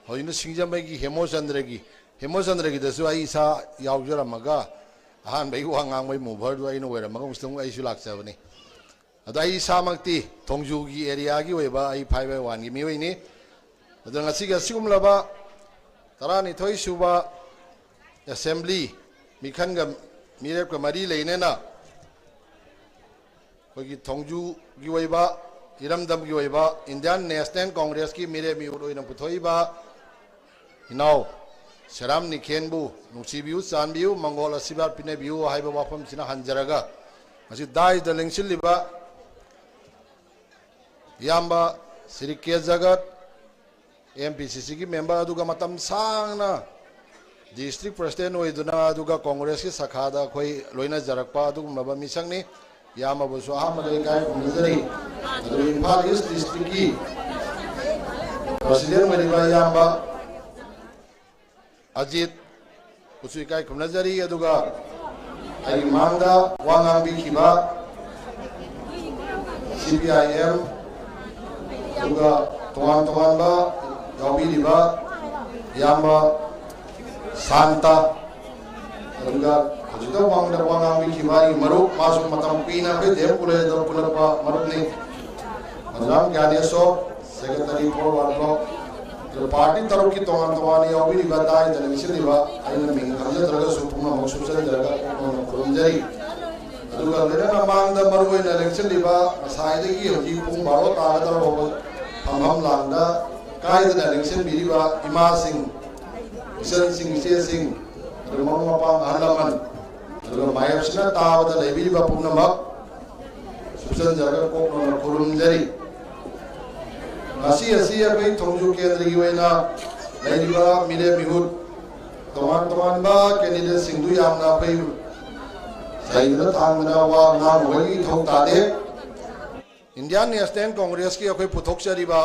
ꯍꯧꯖꯤꯛꯅ ꯁꯤꯡꯖꯃꯩꯒꯤ ꯍꯦꯃꯣꯆꯟꯗ꯭ꯔꯒꯤ, ꯍꯦꯃꯣꯆꯟꯗ꯭ꯔꯒꯤꯗꯁꯨ ꯑꯩ ꯏꯁꯥ ꯌꯥꯎꯖꯔꯝꯃꯒ, ꯑꯍꯥꯟꯕꯒꯤ ꯋꯥ ꯉꯥꯡꯕꯒꯤ ꯃꯣꯚꯔꯗꯨ ꯑꯩꯅ ꯑꯣꯏꯔꯝꯃꯒ ꯍꯧꯖꯤꯛꯇ ꯑꯃꯨꯛ ꯑꯩꯁꯨ ꯂꯥꯛꯆꯕꯅꯤ꯫ ꯑꯗꯣ ꯑꯩ ꯏꯁꯥꯃꯛꯇꯤ ꯊꯣꯡꯖꯨꯒꯤ ꯑꯦꯔꯤꯌꯥꯒꯤ ꯑꯣꯏꯕ ꯑꯩ ꯐꯥꯏꯚ ꯕꯥꯏ ꯋꯥꯟꯒꯤ ꯃꯤꯑꯣꯏꯅꯤ꯫ ꯑꯗꯣ ꯉꯁꯤꯒꯤ ꯑꯁꯤꯒꯨꯝꯂꯕ ꯇꯔꯥꯅꯤꯊꯣꯏ ꯁꯨꯕ ꯑꯦꯁꯦꯝꯕ꯭ꯂꯤ ꯃꯤꯈꯜꯒ ꯃꯤꯔꯦꯞꯀ ꯃꯔꯤ ꯂꯩꯅꯅ ꯑꯩꯈꯣꯏꯒꯤ ꯊꯣꯡꯖꯨꯒꯤ ꯑꯣꯏꯕ, ꯏꯔꯝꯗꯝꯒꯤ ꯑꯣꯏꯕ ꯏꯟꯗꯤꯌꯥꯟ ꯅꯦꯁꯅꯦꯜ ꯀꯣꯡꯒ꯭ꯔꯦꯁꯀꯤ ꯃꯤꯔꯦꯞ ꯃꯤꯍꯨꯠ ꯑꯣꯏꯅ ꯄꯨꯊꯣꯛꯏꯕ ꯏꯅꯥꯎ ꯁꯦꯔꯥꯝ ꯅꯤꯀꯦꯟꯕꯨ ꯅꯨꯡꯁꯤꯕꯤꯌꯨ, ꯆꯥꯟꯕꯤꯌꯨ, ꯃꯪꯒꯣꯜ ꯑꯁꯤꯔꯕꯥꯗ ꯄꯤꯅꯕꯤꯌꯨ ꯍꯥꯏꯕ ꯋꯥꯐꯝꯁꯤꯅ ꯍꯟꯖꯔꯒ, ꯉꯁꯤ ꯗꯥꯏꯁꯇ ꯂꯦꯡꯁꯤꯜꯂꯤꯕ ꯏꯌꯥꯝꯕ ꯁ꯭ꯔꯤ ꯀꯦ ꯖꯒꯠ, ꯑꯦꯝ ꯄꯤ ꯁꯤ ꯁꯤꯒꯤ ꯃꯦꯝꯕꯔ, ꯑꯗꯨꯒ ꯃꯇꯝ ꯁꯥꯡꯅ ꯗꯤꯁꯇ꯭ꯔꯤꯛ ꯄ꯭ꯔꯁꯤꯗꯦꯟ ꯑꯣꯏꯗꯨꯅ, ꯑꯗꯨꯒ ꯀꯣꯡꯒ꯭ꯔꯦꯁꯀꯤ ꯁꯥꯈꯥꯗ ꯑꯩꯈꯣꯏ ꯂꯣꯏꯅꯖꯔꯛꯄ ꯑꯗꯨꯒꯨꯝꯂꯕ ꯃꯤꯁꯛꯅꯤ꯫ ꯏꯌꯥꯝꯕꯕꯨꯁꯨ ꯑꯍꯥꯟꯕꯗ ꯏꯀꯥꯏ ꯈꯨꯝꯅꯖꯔꯤ꯫ ꯑꯗꯨꯒ ꯏꯝꯐꯥꯜ ꯏꯁ ꯗꯤꯁꯇ꯭ꯔꯤꯛꯀꯤ ꯄ꯭ꯔꯁꯤꯗꯦꯟ ꯑꯣꯏꯔꯤꯕ ꯏꯌꯥꯝꯕ ꯑꯖꯤꯠ ꯕꯨꯁꯨ ꯏꯀꯥꯏ ꯈꯨꯝꯅꯖꯔꯤ꯫ ꯑꯗꯨꯒ ꯑꯩꯒꯤ ꯃꯥꯡꯗ ꯋꯥ ꯉꯥꯡꯕꯤꯈꯤꯕ ꯁꯤ ꯄꯤ ꯑꯥꯏ ꯑꯦꯝ, ꯑꯗꯨꯒ ꯇꯣꯉꯥꯟ ꯇꯣꯉꯥꯟꯕ ꯌꯥꯎꯕꯤꯔꯤꯕ ꯏꯌꯥꯝꯕ ꯁꯥꯟꯇ, ꯑꯗꯨꯒ ꯍꯧꯖꯤꯛꯇ ꯃꯃꯥꯡꯗ ꯋꯥ ꯉꯥꯡꯕꯤꯈꯤꯕ ꯑꯩꯒꯤ ꯃꯔꯨꯞ, ꯃꯥꯁꯨ ꯃꯇꯝ ꯀꯨꯏꯅ ꯑꯩꯈꯣꯏ ꯗꯤ ꯑꯦꯝ ꯀꯣꯂꯦꯖꯇ ꯄꯨꯜꯂꯛꯄ ꯃꯔꯨꯞꯅꯤ꯫ ꯃꯗꯨꯔꯥꯝ ꯒ꯭ꯌꯥꯅꯦꯁꯣꯔ, ꯁꯦꯀ꯭ꯔꯦꯇꯔꯤ ꯐꯣꯔ ꯋꯥꯔꯗ ꯕ꯭ꯂꯣꯛ, ꯑꯗꯨꯒ ꯄꯥꯔꯇꯤ ꯇꯔꯨꯛꯀꯤ ꯇꯣꯉꯥꯟ ꯇꯣꯉꯥꯟꯅ ꯌꯥꯎꯕꯤꯔꯤꯕ, ꯇꯥꯏꯗꯅ ꯂꯦꯡꯁꯤꯜꯂꯤꯕ, ꯑꯩꯅ ꯃꯤꯡ ꯈꯪꯖꯗ꯭ꯔꯒꯁꯨ ꯄꯨꯝꯅꯃꯛ ꯁꯨꯞꯆꯟꯖꯔꯒ ꯄꯨꯛꯅꯤꯡ ꯈꯨꯔꯨꯝꯖꯔꯤ꯫ ꯑꯗꯨꯒ ꯂꯣꯏꯅ ꯃꯃꯥꯡꯗ ꯃꯔꯨꯑꯣꯏꯅ ꯂꯦꯡꯁꯤꯜꯂꯤꯕ, ꯉꯁꯥꯏꯗꯒꯤ ꯍꯧꯖꯤꯛ ꯄꯨꯡ ꯕꯥꯔꯣ ꯇꯥꯒꯗꯧꯔꯕ ꯐꯥꯎꯕ ꯐꯝꯐꯝ ꯂꯥꯡꯗ ꯀꯥꯏꯗꯅ ꯂꯦꯡꯁꯤꯟꯕꯤꯔꯤꯕ ꯏꯃꯥꯁꯤꯡ, ꯏꯆꯟꯁꯤꯡ, ꯏꯆꯦꯁꯤꯡ, ꯑꯗꯨꯒ ꯃꯔꯨꯞ ꯃꯄꯥꯡ, ꯑꯍꯜ ꯂꯃꯟ, ꯑꯗꯨꯒ ꯃꯥꯌꯣꯛꯁꯤꯅ ꯇꯥꯕꯗ ꯂꯩꯕꯤꯔꯤꯕ ꯄꯨꯝꯅꯃꯛ ꯁꯨꯞꯆꯟꯖꯔꯒ ꯀꯣꯛꯅꯅ ꯈꯨꯔꯨꯝꯖꯔꯤ꯫ ꯉꯁꯤ ꯑꯁꯤ ꯑꯩꯈꯣꯏ ꯊꯣꯡꯖꯨ ꯀꯦꯟꯗ꯭ꯔꯒꯤ ꯑꯣꯏꯅ ꯂꯩꯔꯤꯕ ꯃꯤꯔꯦꯞ ꯃꯤꯍꯨꯠ, ꯇꯣꯉꯥꯟ ꯇꯣꯉꯥꯟꯕ ꯀꯦꯟꯗꯤꯗꯦꯠꯁꯤꯡꯗꯨ ꯌꯥꯝꯅ ꯑꯩꯈꯣꯏ ꯆꯩꯕꯗ ꯊꯥꯡꯕꯗ ꯋꯥ ꯉꯥꯡꯕꯒꯤ ꯏꯊꯧ ꯇꯥꯗꯦ꯫ ꯏꯟꯗꯤꯌꯥꯟ ꯅꯦꯁꯅꯦꯜ ꯀꯣꯡꯒ꯭ꯔꯦꯁꯀꯤ ꯑꯩꯈꯣꯏ ꯄꯨꯊꯣꯛꯆꯔꯤꯕ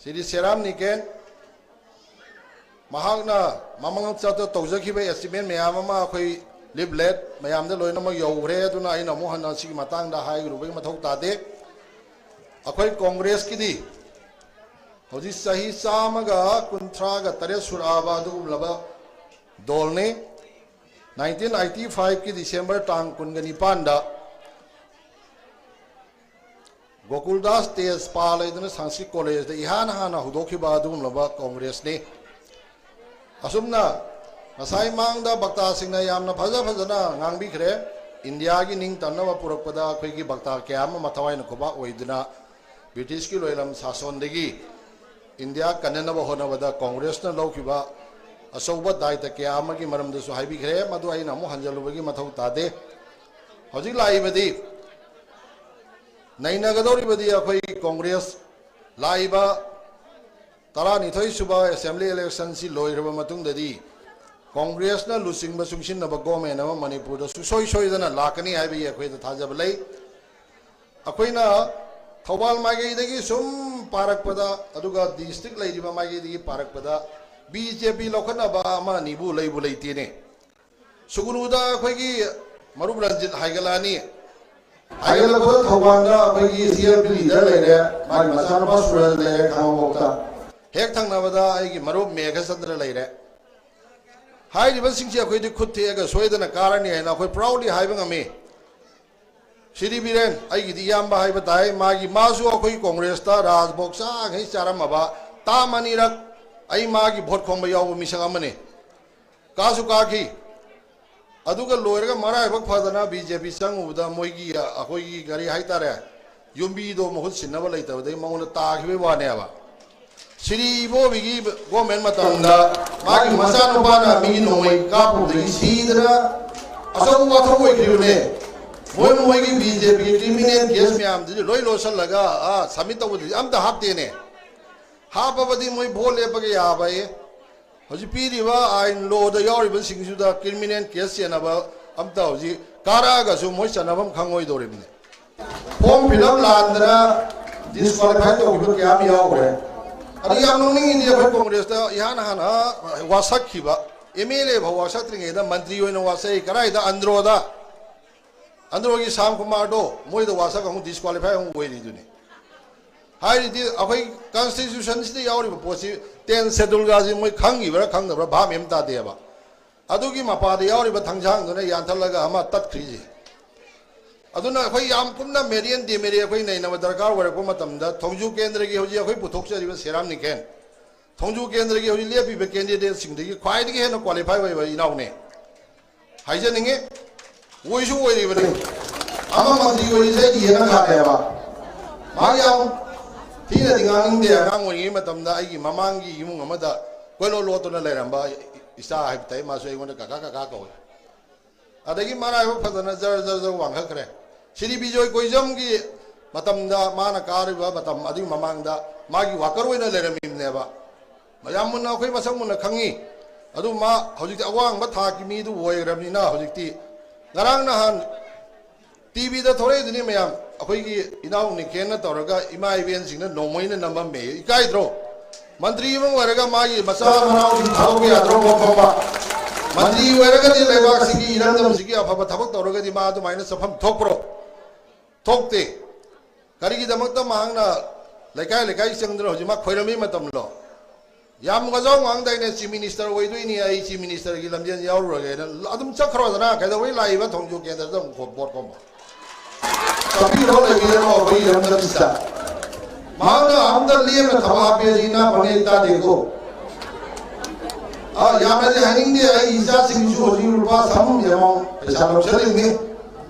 ꯁꯤꯗꯤ ꯁꯦꯔꯥꯝ ꯅꯤꯀꯦꯟ, ꯃꯍꯥꯛꯅ ꯃꯃꯥꯡ ꯆꯠꯇ ꯇꯧꯖꯈꯤꯕ ꯑꯦꯆꯤꯞꯃꯦꯟ ꯃꯌꯥꯝ ꯑꯃ ꯑꯩꯈꯣꯏ ꯂꯤꯐꯂꯦꯠ ꯃꯌꯥꯝꯗ ꯂꯣꯏꯅꯃꯛ ꯌꯧꯈ꯭ꯔꯦ꯫ ꯑꯗꯨꯅ ꯑꯩꯅ ꯑꯃꯨꯛ ꯍꯟꯅ ꯁꯤꯒꯤ ꯃꯇꯥꯡꯗ ꯍꯥꯏꯔꯨꯕꯒꯤ ꯃꯊꯧ ꯇꯥꯗꯦ꯫ ꯑꯩꯈꯣꯏ ꯀꯣꯡꯒ꯭ꯔꯦꯁꯀꯤꯗꯤ ꯍꯧꯖꯤꯛ ꯆꯍꯤ ꯆꯥꯝꯃꯒ ꯀꯨꯟꯊ꯭ꯔꯥꯒ ꯇꯔꯦꯠ ꯁꯨꯔꯛꯑꯕ ꯑꯗꯨꯒꯨꯝꯂꯕ ꯗꯣꯜꯅꯤ꯫ ꯅꯥꯏꯟꯇꯤꯟ ꯑꯥꯏꯇꯤ ꯐꯥꯏꯚꯀꯤ ꯗꯤꯁꯦꯝꯕꯔ ꯇꯥꯡ ꯀꯨꯟꯒ ꯅꯤꯄꯥꯟꯗ ꯒꯣꯀꯨꯜꯗꯥꯁ ꯇꯦꯖꯄꯥꯜ ꯍꯥꯏꯗꯅ ꯁꯪꯁꯀ꯭ꯔꯤꯠ ꯀꯣꯂꯦꯖꯇ ꯏꯍꯥꯟ ꯍꯥꯟꯅ ꯍꯧꯗꯣꯛꯈꯤꯕ ꯑꯗꯨꯒꯨꯝꯂꯕ ꯀꯣꯡꯒ꯭ꯔꯦꯁꯅꯤ꯫ ꯑꯁꯨꯝꯅ ꯉꯁꯥꯏ ꯃꯥꯡꯗ ꯚꯛꯇꯥꯁꯤꯡꯅ ꯌꯥꯝꯅ ꯐꯖ ꯐꯖꯅ ꯉꯥꯡꯕꯤꯈ꯭ꯔꯦ꯫ ꯏꯟꯗꯤꯌꯥꯒꯤ ꯅꯤꯡꯇꯝꯅꯕ ꯄꯨꯔꯛꯄꯗ ꯑꯩꯈꯣꯏꯒꯤ ꯚꯛꯇꯥ ꯀꯌꯥ ꯑꯃ ꯃꯊꯋꯥꯏꯅ ꯈꯨꯕꯥꯛ ꯑꯣꯏꯗꯨꯅ ꯕ꯭ꯔꯤꯇꯤꯁꯀꯤ ꯂꯣꯏꯂꯝ ꯁꯥꯁꯣꯟꯗꯒꯤ ꯏꯟꯗꯤꯌꯥ ꯀꯟꯅꯅꯕ ꯍꯣꯠꯅꯕꯗ ꯀꯣꯡꯒ꯭ꯔꯦꯁꯅ ꯂꯧꯈꯤꯕ ꯑꯆꯧꯕ ꯗꯥꯏꯇ ꯀꯌꯥ ꯑꯃꯒꯤ ꯃꯔꯝꯗꯁꯨ ꯍꯥꯏꯕꯤꯈ꯭ꯔꯦ꯫ ꯃꯗꯨ ꯑꯩꯅ ꯑꯃꯨꯛ ꯍꯟꯖꯜꯂꯨꯕꯒꯤ ꯃꯊꯧ ꯇꯥꯗꯦ꯫ ꯍꯧꯖꯤꯛ ꯂꯥꯛꯏꯕꯗꯤ ꯅꯩꯅꯒꯗꯧꯔꯤꯕꯗꯤ ꯑꯩꯈꯣꯏ ꯀꯣꯡꯒ꯭ꯔꯦꯁ ꯂꯥꯛꯏꯕ ꯇꯔꯥꯅꯤꯊꯣꯏ ꯁꯨꯕ ꯑꯦꯁꯦꯝꯕ꯭ꯂꯤ ꯏꯂꯦꯛꯁꯟꯁꯤ ꯂꯣꯏꯈ꯭ꯔꯕ ꯃꯇꯨꯡꯗꯗꯤ ꯀꯣꯡꯒ꯭ꯔꯦꯁꯅ ꯂꯨꯆꯤꯡꯕ ꯆꯨꯡꯁꯤꯟꯅꯕ ꯒꯣꯃꯦꯟ ꯑꯃ ꯃꯅꯤꯄꯨꯔꯗ ꯁꯨꯡꯁꯣꯏ ꯁꯣꯏꯗꯅ ꯂꯥꯛꯀꯅꯤ ꯍꯥꯏꯕꯒꯤ ꯑꯩꯈꯣꯏꯗ ꯊꯥꯖꯕ ꯂꯩ꯫ ꯑꯩꯈꯣꯏꯅ ꯊꯧꯕꯥꯜ ꯃꯥꯏꯀꯩꯗꯒꯤ ꯁꯨꯝ ꯄꯥꯔꯛꯄꯗ, ꯑꯗꯨꯒ ꯗꯤꯁꯇ꯭ꯔꯤꯛ ꯂꯩꯔꯤꯕ ꯃꯥꯏꯀꯩꯗꯒꯤ ꯄꯥꯔꯛꯄꯗ ꯕꯤ ꯖꯦ ꯄꯤ ꯂꯧꯈꯠꯅꯕ ꯑꯃ ꯑꯅꯤꯕꯨ ꯂꯩꯕꯨ ꯂꯩꯇꯦꯅꯦ꯫ ꯁꯨꯒꯨꯅꯨꯗ ꯑꯩꯈꯣꯏꯒꯤ ꯃꯔꯨꯞ ꯔꯟꯖꯤꯠ ꯍꯥꯏꯒꯠꯂꯛꯑꯅꯤ꯫ ꯍꯥꯏꯒꯠꯂꯛꯄꯗ ꯊꯧꯕꯥꯜꯗ ꯑꯩꯈꯣꯏꯒꯤ ꯁꯤ ꯑꯦꯜ ꯄꯤ ꯂꯤꯗꯔ ꯂꯩꯔꯦ, ꯃꯥꯒꯤ ꯃꯆꯥꯅꯨꯄꯥ ꯁꯨꯔꯖ ꯂꯩꯔꯦ, ꯈꯥꯉꯕꯣꯛꯇ꯫ ꯍꯦꯛ ꯊꯪꯅꯕꯗ ꯑꯩꯒꯤ ꯃꯔꯨꯞ ꯃꯦꯘꯆꯟꯗ꯭ꯔ ꯂꯩꯔꯦ꯫ ꯍꯥꯏꯔꯤꯕꯁꯤꯡꯁꯦ ꯑꯩꯈꯣꯏꯗꯤ ꯈꯨꯠ ꯊꯦꯛꯑꯒ ꯁꯣꯏꯗꯅ ꯀꯥꯔꯅꯤ ꯍꯥꯏꯅ ꯑꯩꯈꯣꯏ ꯄ꯭ꯔꯥꯎꯗꯂꯤ ꯍꯥꯏꯕ ꯉꯝꯃꯤ꯫ ꯁꯤꯔꯤ ꯕꯤꯔꯦꯟ, ꯑꯩꯒꯤꯗꯤ ꯏꯌꯥꯝꯕ ꯍꯥꯏꯕ ꯇꯥꯏ, ꯃꯥꯒꯤ, ꯃꯥꯁꯨ ꯑꯩꯈꯣꯏ ꯀꯣꯡꯒ꯭ꯔꯦꯁꯇ ꯔꯥꯖꯚꯣꯛ ꯆꯥꯈꯩ ꯆꯥꯔꯝꯃꯕ, ꯇꯥꯝ ꯑꯅꯤꯔꯛ ꯑꯩ ꯃꯥꯒꯤ ꯚꯣꯠ ꯈꯣꯝꯕ ꯌꯥꯎꯕ ꯃꯤꯁꯛ ꯑꯃꯅꯤ꯫ ꯀꯥꯁꯨ ꯀꯥꯈꯤ꯫ ꯑꯗꯨꯒ ꯂꯣꯏꯔꯒ ꯃꯔꯥꯏꯕꯛ ꯐꯗꯅ ꯕꯤ ꯖꯦ ꯄꯤ ꯆꯪꯉꯨꯕꯗ ꯃꯣꯏꯒꯤ, ꯑꯩꯈꯣꯏꯒꯤ ꯀꯔꯤ ꯍꯥꯏꯇꯥꯔꯦ, ꯌꯨꯝꯕꯤꯗꯣ ꯃꯍꯨꯠ ꯁꯤꯟꯅꯕ ꯂꯩꯇꯕꯗꯒꯤ ꯃꯉꯣꯟꯗ ꯇꯥꯈꯤꯕꯒꯤ ꯋꯥꯅꯦꯕ꯫ ꯁꯤꯔꯤ ꯏꯕꯣꯕꯤꯒꯤ ꯒꯣꯃꯦꯟ ꯃꯇꯝꯗ ꯃꯥꯒꯤ ꯃꯆꯥꯅꯨꯄꯥꯅ ꯃꯤꯒꯤ ꯅꯣꯡꯃꯩ ꯀꯥꯞꯄꯨꯕꯗꯒꯤ ꯁꯤꯗꯅ ꯑꯆꯧꯕ ꯋꯥꯊꯣꯛ ꯑꯣꯏꯈ꯭ꯔꯤꯕꯅꯦ꯫ ꯃꯣꯏ, ꯃꯣꯏꯒꯤ ꯕꯤ ꯖꯦ ꯄꯤꯒꯤ ꯀ꯭ꯔꯤꯃꯤꯅꯦꯜ ꯀꯦꯁ ꯃꯌꯥꯝꯗꯨꯗꯤ ꯂꯣꯏ ꯂꯣꯠꯁꯤꯜꯂꯒ, ꯑꯥ, ꯁꯕꯃꯤꯠ ꯇꯧꯕꯗꯨꯗꯤ ꯑꯝꯇ ꯍꯥꯞꯇꯦꯅꯦ꯫ ꯍꯥꯞꯄꯕꯗꯤ ꯃꯣꯏ ꯚꯣꯠ ꯂꯦꯞꯄꯒ ꯌꯥꯕ ꯑꯦ꯫ ꯍꯧꯖꯤꯛ ꯄꯤꯔꯤꯕ ꯑꯥꯏꯟ ꯂꯣꯗ ꯌꯥꯎꯔꯤꯕꯁꯤꯡꯁꯤꯗ ꯀ꯭ꯔꯤꯃꯤꯅꯦꯜ ꯀꯦꯁ ꯆꯦꯟꯅꯕ ꯑꯝꯇ ꯍꯧꯖꯤꯛ ꯀꯥꯔꯛꯑꯒꯁꯨ ꯃꯣꯏ ꯆꯟꯅꯐꯝ ꯈꯪꯉꯣꯏꯗꯧꯔꯤꯕꯅꯤ꯫ ꯐꯣꯔꯝ ꯐꯤꯜ ꯑꯞ ꯂꯥꯟꯗꯅ ꯗꯤꯁꯀ꯭ꯋꯥꯂꯤꯐꯥꯏ ꯇꯧꯈꯤꯕ ꯀꯌꯥ ꯑꯃ ꯌꯥꯎꯈ꯭ꯔꯦ꯫ ꯑꯗꯨ ꯌꯥꯝ ꯅꯣꯛꯅꯤꯡꯉꯤꯗꯤ ꯑꯩꯈꯣꯏ ꯀꯣꯡꯒ꯭ꯔꯦꯁꯇ ꯏꯍꯥꯟ ꯍꯥꯟꯅ ꯋꯥꯁꯛꯈꯤꯕ ꯑꯦꯝ ꯑꯦꯜ ꯑꯦ ꯐꯥꯎ ꯋꯥꯁꯛꯇ꯭ꯔꯤꯉꯩꯗ ꯃꯟꯇ꯭ꯔꯤ ꯑꯣꯏꯅ ꯋꯥꯁꯛꯏ꯫ ꯀꯗꯥꯏꯗ? ꯑꯟꯗ꯭ꯔꯣꯗ꯫ ꯑꯟꯗ꯭ꯔꯣꯒꯤ ꯁꯥꯝ ꯀꯨꯃꯥꯔꯗꯣ ꯃꯣꯏꯗ ꯋꯥꯁꯛ ꯑꯃꯨꯛ ꯗꯤꯁꯀ꯭ꯋꯥꯂꯤꯐꯥꯏ ꯑꯃꯨꯛ ꯑꯣꯏꯔꯤꯗꯨꯅꯤ꯫ ꯍꯥꯏꯔꯤꯗꯤ ꯑꯩꯈꯣꯏ ꯀꯟꯁꯇꯤꯇ꯭ꯌꯨꯁꯟꯁꯤꯗ ꯌꯥꯎꯔꯤꯕ ꯄꯣꯠꯁꯤ ꯇꯦꯟ ꯁꯦꯗꯨꯜꯒꯁꯤ ꯃꯣꯏ ꯈꯪꯉꯤꯕ꯭ꯔꯥ ꯈꯪꯗꯕ꯭ꯔꯥ ꯚꯥꯞ ꯑꯃ ꯇꯥꯗꯦꯕ꯫ ꯑꯗꯨꯒꯤ ꯃꯄꯥꯗ ꯌꯥꯎꯔꯤꯕ ꯊꯥꯡꯁꯥꯡꯗꯨꯅ ꯌꯥꯟꯊꯠꯂꯒ ꯑꯃ ꯇꯠꯈ꯭ꯔꯤꯁꯦ꯫ ꯑꯗꯨꯅ ꯑꯩꯈꯣꯏ ꯌꯥꯝ ꯀꯨꯞꯅ ꯃꯦꯔꯤꯌꯦꯟ ꯗꯤꯃꯦꯔꯤꯌꯦꯟ ꯑꯩꯈꯣꯏ ꯅꯩꯅꯕ ꯗꯔꯀꯥꯔ ꯑꯣꯏꯔꯛꯄ ꯃꯇꯝꯗ ꯊꯣꯡꯖꯨ ꯀꯦꯟꯗ꯭ꯔꯒꯤ ꯍꯧꯖꯤꯛ ꯑꯩꯈꯣꯏ ꯄꯨꯊꯣꯛꯆꯔꯤꯕ ꯁꯦꯔꯥꯝ ꯅꯤꯀꯦꯟ, ꯊꯣꯡꯖꯨ ꯀꯦꯟꯗ꯭ꯔꯒꯤ ꯍꯧꯖꯤꯛ ꯂꯦꯞꯄꯤꯕ ꯀꯦꯟꯗꯤꯗꯦꯠꯁꯤꯡꯗꯒꯤ ꯈ꯭ꯋꯥꯏꯗꯒꯤ ꯍꯦꯟꯅ ꯀ꯭ꯋꯥꯂꯤꯐꯥꯏ ꯑꯣꯏꯕ ꯏꯅꯥꯎꯅꯦ꯫ ꯍꯥꯏꯖꯅꯤꯡꯉꯤ꯫ ꯑꯣꯏꯁꯨ ꯑꯣꯏꯔꯤꯕꯅꯤ꯫ ꯑꯃ ꯃꯟꯇ꯭ꯔꯤ ꯑꯣꯏꯔꯤꯁꯦ ꯑꯩꯗꯤ ꯍꯦꯟꯅ ꯈꯥꯛꯑꯦꯕ꯫ ꯃꯥ ꯌꯥꯝ ꯊꯤꯅꯗꯤ ꯉꯥꯡꯅꯤꯡꯗꯦ꯫ ꯑꯉꯥꯡ ꯑꯣꯏꯔꯤꯉꯩ ꯃꯇꯝꯗ ꯑꯩꯒꯤ ꯃꯃꯥꯡꯒꯤ ꯏꯃꯨꯡ ꯑꯃꯗ ꯀꯣꯏꯂꯣꯠ ꯂꯣꯠꯇꯨꯅ ꯂꯩꯔꯝꯕ ꯏꯆꯥ ꯍꯥꯏꯕ ꯇꯥꯏ, ꯃꯥꯁꯨ ꯑꯩꯉꯣꯟꯗ "ꯀꯀꯥ, ꯀꯀꯥ" ꯀꯧꯏ꯫ ꯑꯗꯒꯤ ꯃꯔꯥꯏꯕꯛ ꯐꯗꯅ ꯖꯔ ꯖꯔ ꯖꯔ ꯋꯥꯡꯈꯠꯈ꯭ꯔꯦ꯫ ꯁꯤꯔꯤ ꯕꯤꯖꯣꯏ ꯀꯣꯏꯖꯝꯒꯤ ꯃꯇꯝꯗ, ꯃꯥꯅ ꯀꯥꯔꯤꯕ ꯃꯇꯝ ꯑꯗꯨꯒꯤ ꯃꯃꯥꯡꯗ ꯃꯥꯒꯤ ꯋꯥꯀꯔ ꯑꯣꯏꯅ ꯂꯩꯔꯝꯃꯤꯕꯅꯦꯕ꯫ ꯃꯌꯥꯝ ꯃꯨꯟꯅ, ꯑꯩꯈꯣꯏ ꯃꯁꯛ ꯃꯨꯟꯅ ꯈꯪꯉꯤ꯫ ꯑꯗꯨ ꯃꯥ ꯍꯧꯖꯤꯛꯇꯤ ꯑꯋꯥꯡꯕ ꯊꯥꯛꯀꯤ ꯃꯤꯗꯨ ꯑꯣꯏꯈ꯭ꯔꯕꯅꯤꯅ, ꯍꯧꯖꯤꯛꯇꯤ ꯉꯔꯥꯡ ꯅꯍꯥꯟ ꯇꯤꯚꯤꯗ ꯊꯣꯛꯂꯛꯏꯗꯨꯅꯤ ꯃꯌꯥꯝ, ꯑꯩꯈꯣꯏꯒꯤ ꯏꯅꯥꯎ ꯅꯤꯀꯦꯟꯅ ꯇꯧꯔꯒ ꯏꯃꯥ ꯏꯕꯦꯟꯁꯤꯡꯅ ꯅꯣꯡꯃꯩꯅ ꯅꯝꯃꯝꯃꯦ꯫ ꯏꯀꯥꯏꯗ꯭ꯔꯣ? ꯃꯟꯇ꯭ꯔꯤ ꯑꯃ ꯑꯣꯏꯔꯒ ꯃꯥꯒꯤ ꯃꯆꯥ ꯃꯅꯥꯎꯁꯤꯡ ꯊꯥꯗꯣꯛꯄ ꯌꯥꯗ꯭ꯔꯣ? ꯃꯐꯝ ꯑꯃ ꯃꯟꯇ꯭ꯔꯤ ꯑꯣꯏꯔꯒꯗꯤ ꯂꯩꯕꯥꯛꯁꯤꯒꯤ ꯏꯔꯝꯗꯝꯁꯤꯒꯤ ꯑꯐꯕ ꯊꯕꯛ ꯇꯧꯔꯒꯗꯤ ꯃꯥ ꯑꯗꯨꯃꯥꯏꯅ ꯆꯠꯐꯝ ꯊꯣꯛꯄ꯭ꯔꯣ? ꯊꯣꯛꯇꯦ꯫ ꯀꯔꯤꯒꯤꯗꯃꯛꯇ ꯃꯍꯥꯛꯅ ꯂꯩꯀꯥꯏ ꯂꯩꯀꯥꯏ ꯆꯪꯗꯅ ꯍꯧꯖꯤꯛ ꯃꯥ ꯈꯣꯏꯔꯝꯃꯤ ꯃꯇꯝꯂꯣ? ꯌꯥꯝ ꯋꯥꯖꯥꯎ ꯉꯥꯡꯗꯥꯏꯅꯦ, ꯆꯤꯐ ꯃꯤꯅꯤꯁꯇꯔ ꯑꯣꯏꯗꯣꯏꯅꯤ, ꯑꯩ ꯆꯤꯐ ꯃꯤꯅꯤꯁꯇꯔꯒꯤ ꯂꯝꯖꯦꯜ ꯌꯥꯎꯔꯨꯔꯒꯦꯅ꯫ ꯑꯗꯨꯝ ꯆꯠꯈ꯭ꯔꯣꯗꯅ, ꯀꯩꯗꯧꯕꯩ ꯂꯥꯛꯏꯕ ꯊꯣꯡꯖꯨ ꯀꯦꯟꯗ꯭ꯔꯗ ꯑꯃꯨꯛ ꯚꯣꯠ ꯈꯣꯝꯕ? ꯆꯠꯄꯤꯔꯣ, ꯂꯩꯕꯤꯔꯣ ꯑꯩꯈꯣꯏꯒꯤ ꯂꯝꯗꯝꯁꯤꯗ꯫ ꯃꯍꯥꯛꯅ ꯑꯝꯇ ꯂꯦꯝꯅ ꯊꯕꯛ ꯍꯥꯞꯄꯦ ꯍꯥꯏꯁꯤ ꯏꯅꯥ ꯐꯪꯉꯦ ꯇꯥꯗꯦꯀꯣ꯫ ꯑ, ꯌꯥꯝꯅꯗꯤ ꯍꯥꯏꯅꯤꯡꯗꯦ, ꯑꯩ ꯏꯆꯥꯁꯤꯡꯁꯨ ꯍꯧꯖꯤꯛ ꯂꯨꯄꯥ ꯁꯝ ꯌꯦꯡꯉꯣ, ꯄꯩꯁꯥ ꯂꯧꯁꯜꯂꯤꯕꯅꯤ꯫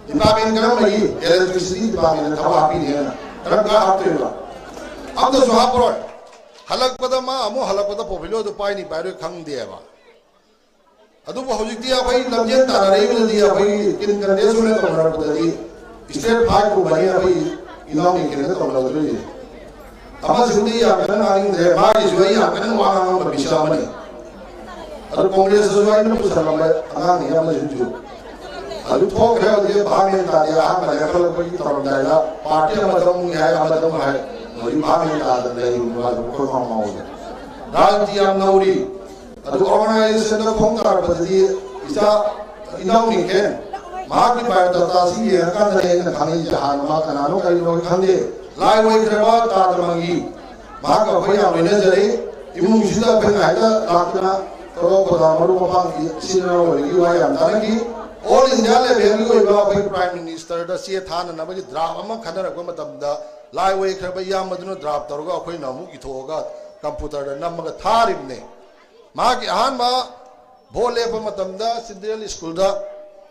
ꯗꯤꯄꯥꯔꯠꯃꯦꯟ ꯀꯔꯝꯕꯒꯤ? ꯏꯂꯦꯛꯇ꯭ꯔꯤꯁꯤꯇꯤ ꯗꯤꯄꯥꯔꯠꯃꯦꯟꯗ ꯊꯕꯛ ꯍꯥꯞꯄꯤꯅꯦꯅ꯫ ꯀꯔꯝ ꯀꯥꯟ ꯍꯥꯞꯇꯣꯏꯕ? ꯑꯝꯇꯁꯨ ꯍꯥꯞꯄꯔꯣꯏ꯫ ꯍꯜꯂꯛꯄꯗ ꯃꯥ ꯑꯃꯨꯛ ꯍꯜꯂꯛꯄꯗ ꯄꯣꯔꯠꯐꯣꯂꯤꯑꯣꯗꯨ ꯄꯥꯏꯅꯤ ꯄꯥꯏꯔꯣꯏ ꯈꯪꯗꯦꯕ꯫ ꯑꯗꯨꯕꯨ ꯍꯧꯖꯤꯛꯇꯤ ꯑꯩꯈꯣꯏ ꯂꯝꯖꯦꯜ ꯇꯥꯟꯅꯔꯛꯏꯕꯗꯗꯤ, ꯑꯩꯈꯣꯏꯒꯤ ꯀꯤꯟ ꯀꯟꯗꯦꯁ ꯑꯣꯏꯅ ꯇꯧꯅꯔꯛꯄꯗꯗꯤ ꯏꯁꯇꯦꯠ ꯐꯥꯏꯚ ꯀꯨꯝꯕꯅꯤ ꯑꯩꯈꯣꯏ ꯏꯅꯥꯎ ꯅꯤꯀꯦꯟꯒ ꯇꯧꯅꯒꯗꯣꯏꯁꯦ꯫ ꯑꯃꯁꯤꯕꯨꯗꯤ ꯌꯥꯝ ꯀꯟꯅ ꯉꯥꯡꯅꯤꯡꯗ꯭ꯔꯦ, ꯃꯥꯒꯤꯁꯨ ꯑꯩ ꯌꯥꯝ ꯀꯟꯅ ꯋꯥ ꯉꯥꯡꯉꯝꯕ ꯃꯤꯁꯛ ꯑꯃꯅꯤ꯫ ꯑꯗꯨ ꯀꯣꯡꯒ꯭ꯔꯦꯁꯇꯁꯨ ꯑꯩꯅ ꯄꯨꯁꯜꯂꯝꯕ ꯑꯉꯥꯡꯅꯤ ꯑꯃꯁꯤꯁꯨ꯫ ꯑꯗꯨ ꯊꯣꯛꯈ꯭ꯔꯦ, ꯍꯧꯖꯤꯛ ꯚꯥꯞ ꯃꯦꯟ ꯇꯥꯗꯦ꯫ ꯑꯍꯥꯟꯕ ꯂꯦꯞꯈꯠꯂꯛꯄꯒꯤ ꯇꯧꯔꯝꯗꯥꯏꯗ ꯄꯥꯔꯇꯤ ꯑꯃꯗ ꯑꯃꯨꯛ ꯍꯥꯏ, ꯑꯃꯗ ꯑꯃꯨꯛ ꯍꯥꯏ, ꯍꯧꯖꯤꯛ ꯚꯥꯞ ꯃꯦꯟ ꯇꯥꯗꯅ ꯂꯩꯔꯤꯕ ꯃꯥꯁꯨ ꯑꯩꯈꯣꯏ ꯃꯃꯥ ꯍꯣꯏꯗ꯫ ꯔꯥꯖꯅꯤꯇꯤ ꯌꯥꯝ ꯅꯧꯔꯤ꯫ ꯑꯗꯨ ꯑꯣꯔꯒꯅꯥꯏꯖꯦꯁꯟꯗ ꯈꯣꯡ ꯇꯥꯔꯛꯄꯗꯗꯤ ꯏꯆꯥ ꯏꯅꯥꯎ ꯅꯤꯀꯦꯟ, ꯃꯍꯥꯛꯀꯤ ꯕꯥꯏꯑꯣꯗꯥꯇꯥꯁꯤ ꯌꯦꯡꯉꯀꯥꯟꯗꯅꯦ ꯑꯩꯅ ꯈꯪꯉꯛꯏꯁꯦ꯫ ꯍꯥꯟꯅ ꯃꯥ ꯀꯅꯥꯅꯣ ꯀꯔꯤꯅꯣ ꯈꯪꯗꯦ꯫ ꯂꯥꯏ ꯑꯣꯏꯈ꯭ꯔꯕ ꯇꯥꯗ ꯃꯪꯒꯤ꯫ ꯃꯍꯥꯛꯀ ꯑꯩꯈꯣꯏ ꯌꯥꯝ ꯂꯣꯏꯅꯖꯔꯦ꯫ ꯏꯃꯨꯡꯁꯤꯗ ꯑꯩꯈꯣꯏꯅ ꯍꯥꯏꯗ ꯂꯥꯛꯇꯅ ꯊꯕꯛ ꯄꯊꯥꯞ ꯃꯔꯨꯞ ꯃꯄꯥꯡꯒꯤ ꯏꯆꯤꯜ ꯏꯅꯥꯎ ꯑꯣꯏꯕꯒꯤ ꯋꯥ ꯌꯥꯝ ꯇꯥꯅꯈꯤ꯫ ꯑꯣꯜ ꯏꯟꯗꯤꯌꯥ ꯂꯦꯚꯦꯜꯒꯤ ꯑꯣꯏꯕ ꯑꯩꯈꯣꯏꯒꯤ ꯄ꯭ꯔꯥꯏꯝ ꯃꯤꯅꯤꯁꯇꯔꯗ ꯆꯦ ꯊꯥꯅꯅꯕꯒꯤ ꯗ꯭ꯔꯥꯐ ꯑꯃ ꯈꯟꯅꯔꯛꯄ ꯃꯇꯝꯗ ꯂꯥꯏ ꯑꯣꯏꯈ꯭ꯔꯕ ꯏꯌꯥꯝꯕꯗꯨꯅ ꯗ꯭ꯔꯥꯐ ꯇꯧꯔꯒ ꯑꯩꯈꯣꯏꯅ ꯑꯃꯨꯛ ꯏꯊꯣꯛꯑꯒ ꯀꯝꯄ꯭ꯌꯨꯇꯔꯗ ꯅꯝꯃꯒ ꯊꯥꯔꯤꯕꯅꯦ꯫ ꯃꯍꯥꯛꯀꯤ ꯑꯍꯥꯟꯕ ꯚꯣꯠ ꯂꯦꯞꯄ ꯃꯇꯝꯗ ꯆꯤꯜꯗ꯭ꯔꯦꯟ ꯁ꯭ꯀꯨꯜꯗ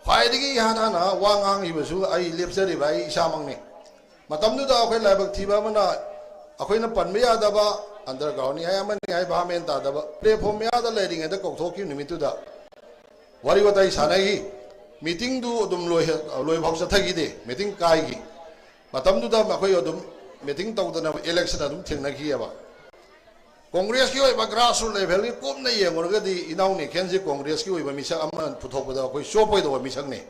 ꯈ꯭ꯋꯥꯏꯗꯒꯤ ꯏꯍꯥꯟ ꯍꯥꯟꯅ ꯋꯥ ꯉꯥꯡꯈꯤꯕꯁꯨ ꯑꯩ ꯂꯦꯞꯆꯔꯤꯕ ꯑꯩ ꯏꯁꯥꯃꯛꯅꯤ꯫ ꯃꯇꯝꯗꯨꯗ ꯑꯩꯈꯣꯏ ꯂꯥꯏꯕꯛ ꯊꯤꯕ ꯑꯃꯅ ꯑꯩꯈꯣꯏꯅ ꯄꯟꯕ ꯌꯥꯗꯕ ꯑꯟꯗꯔꯒ꯭ꯔꯥꯎꯟꯅꯤ ꯍꯥꯏ ꯑꯃꯅꯤ ꯍꯥꯏ ꯚꯥꯞ ꯃꯦꯟ ꯇꯥꯗꯕ ꯄ꯭ꯂꯦꯠꯐꯣꯝ ꯃꯌꯥꯗ ꯂꯩꯔꯤꯉꯩꯗ ꯀꯧꯊꯣꯛꯈꯤꯕ ꯅꯨꯃꯤꯠꯇꯨꯗ ꯋꯥꯔꯤ ꯋꯥꯇꯥꯏ ꯁꯥꯟꯅꯈꯤ꯫ ꯃꯤꯇꯤꯡꯗꯨ ꯑꯗꯨꯝ ꯂꯣꯏꯍ-, ꯂꯣꯏꯐꯥꯎ ꯆꯠꯊꯈꯤꯗꯦ, ꯃꯤꯇꯤꯡ ꯀꯥꯏꯈꯤ꯫ ꯃꯇꯝꯗꯨꯗ ꯑꯩꯈꯣꯏ ꯑꯗꯨꯝ ꯃꯤꯇꯤꯡ ꯇꯧꯗꯅ ꯏꯂꯦꯛꯁꯟ ꯑꯗꯨꯝ ꯊꯦꯡꯅꯈꯤꯑꯕ꯫ ꯀꯣꯡꯒ꯭ꯔꯦꯁꯀꯤ ꯑꯣꯏꯕ grassroot levelꯒꯤ ꯀꯨꯞꯅ ꯌꯦꯡꯉꯨꯔꯒꯗꯤ ꯏꯅꯥꯎ ꯅꯤꯈꯦꯟꯁꯤ ꯀꯣꯡꯒ꯭ꯔꯦꯁꯀꯤ ꯑꯣꯏꯕ ꯃꯤꯁꯛ ꯑꯃ ꯄꯨꯊꯣꯛꯄꯗ ꯑꯩꯈꯣꯏ ꯆꯣꯞꯄꯣꯏꯗꯧꯕ ꯃꯤꯁꯛꯅꯤ꯫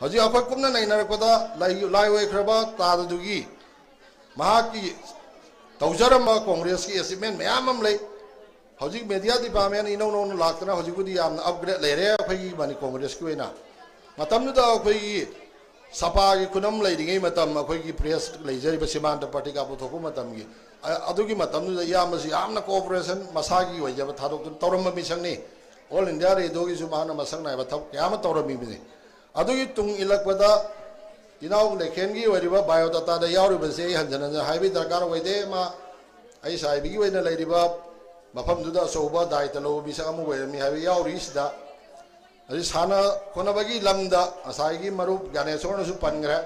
ꯍꯧꯖꯤꯛ ꯑꯩꯈꯣꯏ ꯀꯨꯞꯅ ꯅꯩꯅꯔꯛꯄꯗ ꯂꯥꯏ-, ꯂꯥꯏ ꯑꯣꯏꯈ꯭ꯔꯕ ꯇꯥꯗꯗꯨꯒꯤ ꯃꯍꯥꯛꯀꯤ ꯇꯧꯖꯔꯝꯕ ꯀꯣꯡꯒ꯭ꯔꯦꯁꯀꯤ achievement ꯃꯌꯥꯝ ꯑꯃ ꯂꯩ꯫ ꯍꯧꯖꯤꯛ media department ꯏꯅꯧ ꯅꯧꯅ ꯂꯥꯛꯇꯅ ꯍꯧꯖꯤꯛꯄꯨꯗꯤ ꯌꯥꯝꯅ upgrade ꯂꯩꯔꯦ ꯑꯩꯈꯣꯏꯒꯤ ꯃꯅꯤ-, ꯀꯣꯡꯒ꯭ꯔꯦꯁꯀꯤ ꯑꯣꯏꯅ꯫ ꯃꯇꯝꯗꯨꯗ ꯑꯩꯈꯣꯏꯒꯤ ꯁꯄꯥꯒꯤ ꯈꯨꯅꯝ ꯂꯩꯔꯤꯉꯩ ꯃꯇꯝ, ꯑꯩꯈꯣꯏꯒꯤ press ꯂꯩꯖꯔꯤꯕ ꯁꯤꯃꯥꯟꯇ ꯄꯇ꯭ꯔꯤꯀꯥ ꯄꯨꯊꯣꯛꯄ ꯃꯇꯝꯒꯤ, ꯑ-, ꯑꯗꯨꯒꯤ ꯃꯇꯝꯗꯨꯗ ꯏꯌꯥꯝꯕꯁꯤ ꯌꯥꯝꯅ cooperation ꯃꯁꯥꯒꯤ ꯑꯣꯏꯖꯕ ꯊꯥꯗꯣꯛꯇꯨꯅ ꯇꯧꯔꯝꯕ ꯃꯤꯁꯛꯅꯤ꯫ All India Radioꯒꯤꯁꯨ ꯃꯍꯥꯛꯅ ꯃꯁꯛ ꯅꯥꯏꯕ ꯊꯕꯛ ꯀꯌꯥ ꯑꯃ ꯇꯧꯔꯝꯃꯤꯕꯅꯤ꯫ ꯑꯗꯨꯒꯤ ꯇꯨꯡ ꯏꯜꯂꯛꯄꯗ ꯏꯅꯥꯎ ꯂꯦꯈꯦꯟꯒꯤ ꯑꯣꯏꯔꯤꯕ biodatꯥꯗ ꯌꯥꯎꯔꯤꯕꯁꯦ ꯑꯩ ꯍꯟꯖꯟ ꯍꯟꯖꯟ ꯍꯥꯏꯕꯒꯤ ꯗꯔꯀꯥꯔ ꯑꯣꯏꯗꯦ꯫ ꯃꯥ ꯑꯩ ꯁꯥꯏꯕꯤꯒꯤ ꯑꯣꯏꯅ ꯂꯩꯔꯤꯕ ꯃꯐꯝꯗꯨꯗ ꯑꯆꯧꯕ ꯗꯥꯏꯇ ꯂꯧꯕ ꯃꯤꯁꯛ ꯑꯃ ꯑꯣꯏꯔꯝꯃꯤ ꯍꯥꯏꯕ ꯌꯥꯎꯔꯤꯁꯤꯗ꯫ ꯑꯗꯩ ꯁꯥꯟꯅ ꯈꯣꯠꯅꯕꯒꯤ ꯂꯝꯗ ꯉꯁꯥꯏꯒꯤ ꯃꯔꯨꯞ ꯒ꯭ꯌꯥꯅꯦꯁꯣꯔꯅꯁꯨ ꯄꯟꯈ꯭ꯔꯦ,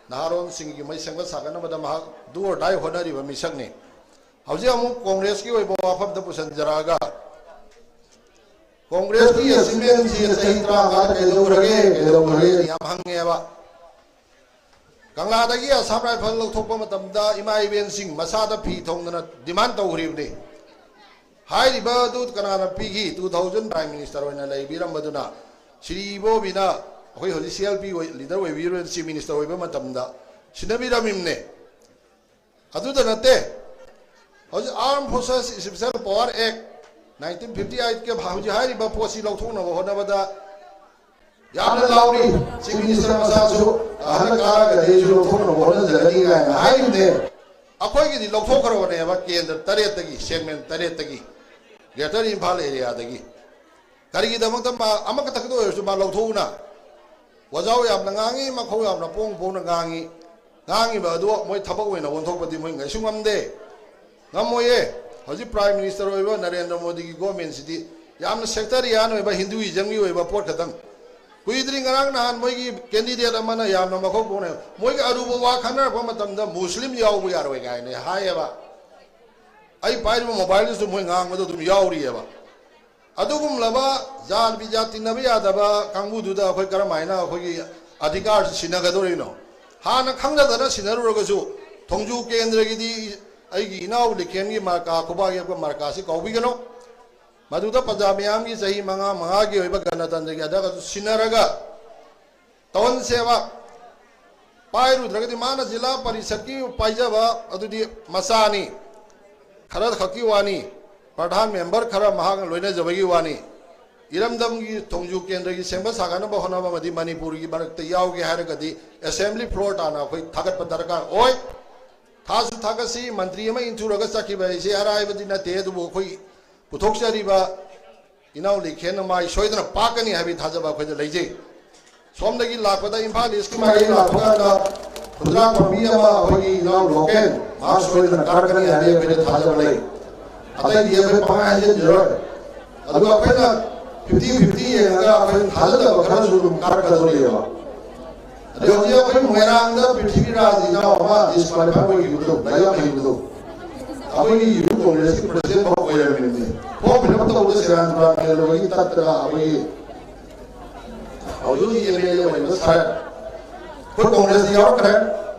ꯅꯍꯥꯔꯣꯜꯁꯤꯡꯒꯤ ꯃꯩ ꯁꯦꯝꯒꯠ ꯁꯥꯒꯠꯅꯕꯗ ꯃꯍꯥꯛ do or die ꯍꯣꯠꯅꯔꯤꯕ ꯃꯤꯁꯛꯅꯤ꯫ ꯍꯧꯖꯤꯛ ꯑꯃꯨꯛ ꯀꯣꯡꯒ꯭ꯔꯦꯁꯀꯤ ꯑꯣꯏꯕ ꯋꯥꯐꯝꯗ ꯄꯨꯁꯤꯟꯖꯔꯛꯑꯒ, ꯀꯣꯡꯒ꯭ꯔꯦꯁꯀꯤ achievementꯁꯤ ꯆꯍꯤ ꯇꯔꯥꯃꯉꯥꯗ ꯀꯩꯗꯧꯈ꯭ꯔꯒꯦ, ꯀꯩꯗꯧꯈ꯭ꯔꯒꯦ ꯌꯥꯝ ꯍꯪꯉꯦꯕ꯫ ꯀꯪꯂꯥꯗꯒꯤ ꯑꯁꯥꯝ ꯔꯥꯏꯐꯜ ꯂꯧꯊꯣꯛꯄ ꯃꯇꯝꯗ ꯏꯃꯥ ꯏꯕꯦꯟꯁꯤꯡ ꯃꯁꯥꯗ ꯐꯤ ꯊꯣꯡꯗꯅ demand ꯇꯧꯈ꯭ꯔꯤꯕꯅꯤ꯫ ꯍꯥꯏꯔꯤꯕ ꯑꯗꯨ ꯀꯅꯥꯅ ꯄꯤꯈꯤ? Two thousand Prime Minister ꯑꯣꯏꯅ ꯂꯩꯕꯤꯔꯝꯕꯗꯨꯅ ꯁ꯭ꯔꯤ ꯏꯕꯣꯕꯤꯅ, ꯑꯩꯈꯣꯏ ꯍꯧꯖꯤꯛ CLP ꯑꯣꯏ-, leader ꯑꯣꯏꯕꯤꯔꯤꯕ, Chief Minister ꯑꯣꯏꯕ ꯃꯇꯝꯗ ꯁꯤꯟꯅꯕꯤꯔꯝꯃꯤꯕꯅꯦ꯫ ꯑꯗꯨꯗ ꯅꯠꯇꯦ, ꯍꯧꯖꯤꯛ Armed Forces Special Power Act nineteen fifty eightꯀ ꯍꯧꯖꯤꯛ ꯍꯥꯏꯔꯤꯕ ꯄꯣꯠꯁꯤ ꯂꯧꯊꯣꯛꯅꯕ ꯍꯣꯠꯅꯕꯗ ꯌꯥꯝꯅ ꯂꯥꯎꯔꯤ꯫ Chief Minister ꯃꯁꯥꯁꯨ ꯑꯍꯜ ꯀꯥꯔꯒꯗꯤ ꯑꯩꯁꯨ ꯂꯧꯊꯣꯛꯅꯕ ꯍꯣꯠꯅꯖꯒꯅꯤ ꯀꯥꯏꯅ ꯍꯥꯏꯔꯤꯕꯅꯦ꯫ ꯑꯩꯈꯣꯏꯒꯤꯗꯤ ꯂꯧꯊꯣꯛꯈ꯭ꯔꯕꯅꯦꯕ, ꯀꯦꯟꯗ꯭ꯔ ꯇꯔꯦꯠꯇꯒꯤ, segment ꯇꯔꯦꯠꯇꯒꯤ, Greater Imphal areaꯗꯒꯤ꯫ ꯀꯔꯤꯒꯤꯗꯃꯛꯇ ꯃꯥ ꯑꯃꯈꯛꯇꯗ ꯑꯣꯏꯔꯁꯨ ꯃꯥ ꯂꯧꯊꯣꯛꯎꯅ? ꯋꯥꯖꯥꯎ ꯌꯥꯝꯅ ꯉꯥꯡꯉꯤ, ꯃꯈꯧ ꯌꯥꯝꯅ ꯄꯣꯡ ꯄꯣꯡꯅ ꯉꯥꯡꯉꯤ꯫ ꯉꯥꯡꯉꯤꯕ ꯑꯗꯨ ꯃꯣꯏ ꯊꯕꯛ ꯑꯣꯏꯅ ꯑꯣꯟꯊꯣꯛꯄꯗꯤ ꯃꯣꯏ ꯉꯩꯁꯨ ꯉꯝꯗꯦ, ꯉꯝꯃꯣꯏꯌꯦ꯫ ꯍꯧꯖꯤꯛ Prime Minister ꯑꯣꯏꯕ ꯅꯔꯦꯟꯗ꯭ꯔ ꯃꯣꯗꯤꯒꯤ governmentꯁꯤꯗꯤ ꯌꯥꯝꯅ sectarian ꯑꯣꯏꯕ, Hinduismꯒꯤ ꯑꯣꯏꯕ ꯄꯣꯠ ꯈꯛꯇꯪ꯫ ꯀꯨꯏꯗ꯭ꯔꯤ ꯉꯔꯥꯡ ꯅꯍꯥꯟ ꯃꯣꯏꯒꯤ candidate ꯑꯃꯅ ꯌꯥꯝꯅ ꯃꯈꯧ ꯄꯣꯡꯅ, ꯃꯣꯏꯒꯤ ꯑꯔꯨꯕ ꯋꯥ ꯈꯟꯅꯔꯛꯄ ꯃꯇꯝꯗ Muslim ꯌꯥꯎꯕ ꯌꯥꯔꯣꯏ ꯀꯥꯏꯅ ꯍꯥꯏꯌꯦꯕ꯫ ꯑꯩ ꯄꯥꯏꯔꯤꯕ mobileꯗꯨꯁꯨ ꯃꯣꯏ ꯉꯥꯡꯕꯗꯣ ꯑꯗꯨꯝ ꯌꯥꯎꯔꯤꯑꯕ꯫ ꯑꯗꯨꯒꯨꯝꯂꯕ ꯖꯥꯠ ꯕꯤꯖꯥꯠ ꯇꯤꯟꯅꯕ ꯌꯥꯗꯕ ꯀꯥꯡꯕꯨꯗꯨꯗ ꯑꯩꯈꯣꯏ ꯀꯔꯝ ꯍꯥꯏꯅ ꯑꯩꯈꯣꯏꯒꯤ ꯑꯙꯤꯀꯥꯔꯁꯤ ꯁꯤꯟꯅꯒꯗꯧꯔꯤꯅꯣ? ꯍꯥꯟꯅ ꯈꯪꯅꯗꯅ ꯁꯤꯟꯅꯔꯨꯔꯒꯁꯨ ꯊꯣꯡꯖꯨ ꯀꯦꯟꯗ꯭ꯔꯒꯤꯗꯤ ꯑꯩꯒꯤ ꯏꯅꯥꯎ ꯂꯤꯈꯦꯟꯒꯤ ꯃꯔꯀꯥ, ꯈꯨꯕꯥꯛ ꯌꯦꯛꯄ ꯃꯔꯀꯥꯁꯤ ꯀꯥꯎꯕꯤꯒꯅꯨ꯫ ꯃꯗꯨꯗ ꯄ꯭ꯔꯖꯥ ꯃꯤꯌꯥꯝꯒꯤ ꯆꯍꯤ ꯃꯉꯥ ꯃꯉꯥꯒꯤ ꯑꯣꯏꯕ ꯒꯅꯇꯟꯇ꯭ꯔꯒꯤ ꯑꯗꯥꯒ ꯑꯗꯨ ꯁꯤꯟꯅꯔꯒ ꯇꯧꯍꯟꯁꯦꯕ꯫ ꯄꯥꯏꯔꯨꯗ꯭ꯔꯒꯗꯤ ꯃꯥꯅ ꯖꯤꯂꯥ ꯄꯔꯤꯁꯠꯀꯤ ꯄꯥꯏꯖꯕ ꯑꯗꯨꯗꯤ ꯃꯆꯥꯅꯤ, ꯈꯔ ꯈꯛꯀꯤ ꯋꯥꯅꯤ, ꯄ꯭ꯔꯙꯥꯟ ꯃꯦꯝꯕꯔ ꯈꯔ ꯃꯍꯥꯛꯅ ꯂꯣꯏꯅꯖꯕꯒꯤ ꯋꯥꯅꯤ꯫ ꯏꯔꯝꯗꯝꯒꯤ ꯊꯣꯡꯖꯨ ꯀꯦꯟꯗ꯭ꯔꯒꯤ ꯁꯦꯝꯒꯠ ꯁꯥꯒꯠꯅꯕ ꯍꯣꯠꯅꯕ ꯑꯃꯗꯤ ꯃꯅꯤꯄꯨꯔꯒꯤ ꯃꯔꯛꯇ ꯌꯥꯎꯒꯦ ꯍꯥꯏꯔꯒꯗꯤ ꯑꯦꯁꯦꯝꯕ꯭ꯂꯤ ꯐ꯭ꯂꯣꯔ ꯇꯥꯟꯅ ꯑꯩꯈꯣꯏ ꯊꯥꯒꯠꯄ ꯗꯔꯀꯥꯔ ꯑꯣꯏ꯫ ꯊꯥꯁꯨ ꯊꯥꯒꯠꯁꯤ, ꯃꯟꯇ꯭ꯔꯤ ꯑꯃ ꯏꯟꯊꯨꯔꯒ ꯆꯠꯈꯤꯕ ꯍꯥꯏꯁꯦ ꯑꯔꯥꯏꯕꯗꯤ ꯅꯠꯇꯦ, ꯑꯗꯨꯕꯨ ꯑꯩꯈꯣꯏ ꯄꯨꯊꯣꯛꯆꯔꯤꯕ ꯏꯅꯥꯎ ꯂꯤꯈꯦꯟꯅ ꯃꯥꯏ ꯁꯣꯏꯗꯅ ꯄꯥꯛꯀꯅꯤ ꯍꯥꯏꯕꯒꯤ ꯊꯥꯖꯕ ꯑꯩꯈꯣꯏꯗ ꯂꯩꯖꯩ꯫ ꯁꯣꯝꯗꯒꯤ ꯂꯥꯛꯄꯗ ꯏꯝꯐꯥꯜ ꯏꯁꯀꯤ ꯃꯥꯏꯀꯩ ꯂꯥꯛꯄ ꯀꯥꯟꯗ ꯈꯨꯟꯗ꯭ꯔꯥꯛ ꯄꯥꯝꯕꯤ ꯑꯃ ꯑꯩꯈꯣꯏꯒꯤ ꯏꯅꯥꯎ ꯂꯣꯀꯦꯜ ꯃꯍꯥꯛ ꯁꯣꯏꯗꯅ ꯀꯥꯔꯛꯀꯅꯤ ꯍꯥꯏꯕꯒꯤ ꯑꯩꯈꯣꯏꯗ ꯊꯥꯖꯕ ꯂꯩ꯫ ꯑꯇꯩꯗꯤ ꯑꯩꯈꯣꯏ ꯄꯪꯍꯥꯏ ꯍꯥꯏꯖꯤꯟꯖꯔꯣꯏ꯫ ꯑꯗꯨꯒ ꯑꯩꯈꯣꯏꯅ ꯐꯤꯐꯇꯤ ꯐꯤꯐꯇꯤ ꯌꯦꯡꯉꯒ ꯑꯩꯈꯣꯏꯅ ꯊꯥꯖꯗꯕ ꯈꯔꯁꯨ ꯑꯗꯨꯝ ꯀꯥꯔꯛꯀꯗꯣꯔꯤꯑꯕ꯫ ꯑꯗꯩ ꯍꯧꯖꯤꯛ ꯑꯩꯈꯣꯏ ꯃꯣꯏꯔꯥꯡꯗ ꯄ꯭ꯔꯤꯊꯤꯕꯤꯔꯥꯖ ꯏꯅꯥꯎ ꯑꯃ ꯗꯤꯁꯀ꯭ꯋꯥꯂꯤꯐꯥꯏ ꯑꯣꯏꯈꯤꯕꯗꯣ, ꯂꯥꯏꯔꯤꯛ ꯌꯥꯝ ꯍꯩꯕꯗꯣ, ꯑꯩꯈꯣꯏꯒꯤ ꯌꯨꯠ ꯀꯣꯡꯒ꯭ꯔꯦꯁꯀꯤ ꯄ꯭ꯔꯁꯤꯗꯦꯟ ꯐꯥꯎ ꯑꯣꯏꯔꯝꯃꯤꯕꯅꯤ꯫ ꯐꯣꯔꯝ ꯐꯤꯜ ꯑꯞ ꯇꯧꯕꯗ ꯁꯦꯔꯥꯟ ꯇꯨꯔꯥꯟ ꯃꯦꯜꯂꯨꯕꯒꯤ ꯇꯠꯇꯅ ꯑꯩꯈꯣꯏꯒꯤ ꯍꯧꯖꯤꯛ ꯍꯧꯖꯤꯛ ꯑꯦꯝ ꯑꯦꯜ ꯑꯦ ꯑꯣꯏꯔꯤꯕ ꯁꯥꯔ, ꯑꯩꯈꯣꯏ ꯀꯣꯡꯒ꯭ꯔꯦꯁꯇ ꯌꯥꯎꯔꯛꯈ꯭ꯔꯦ꯫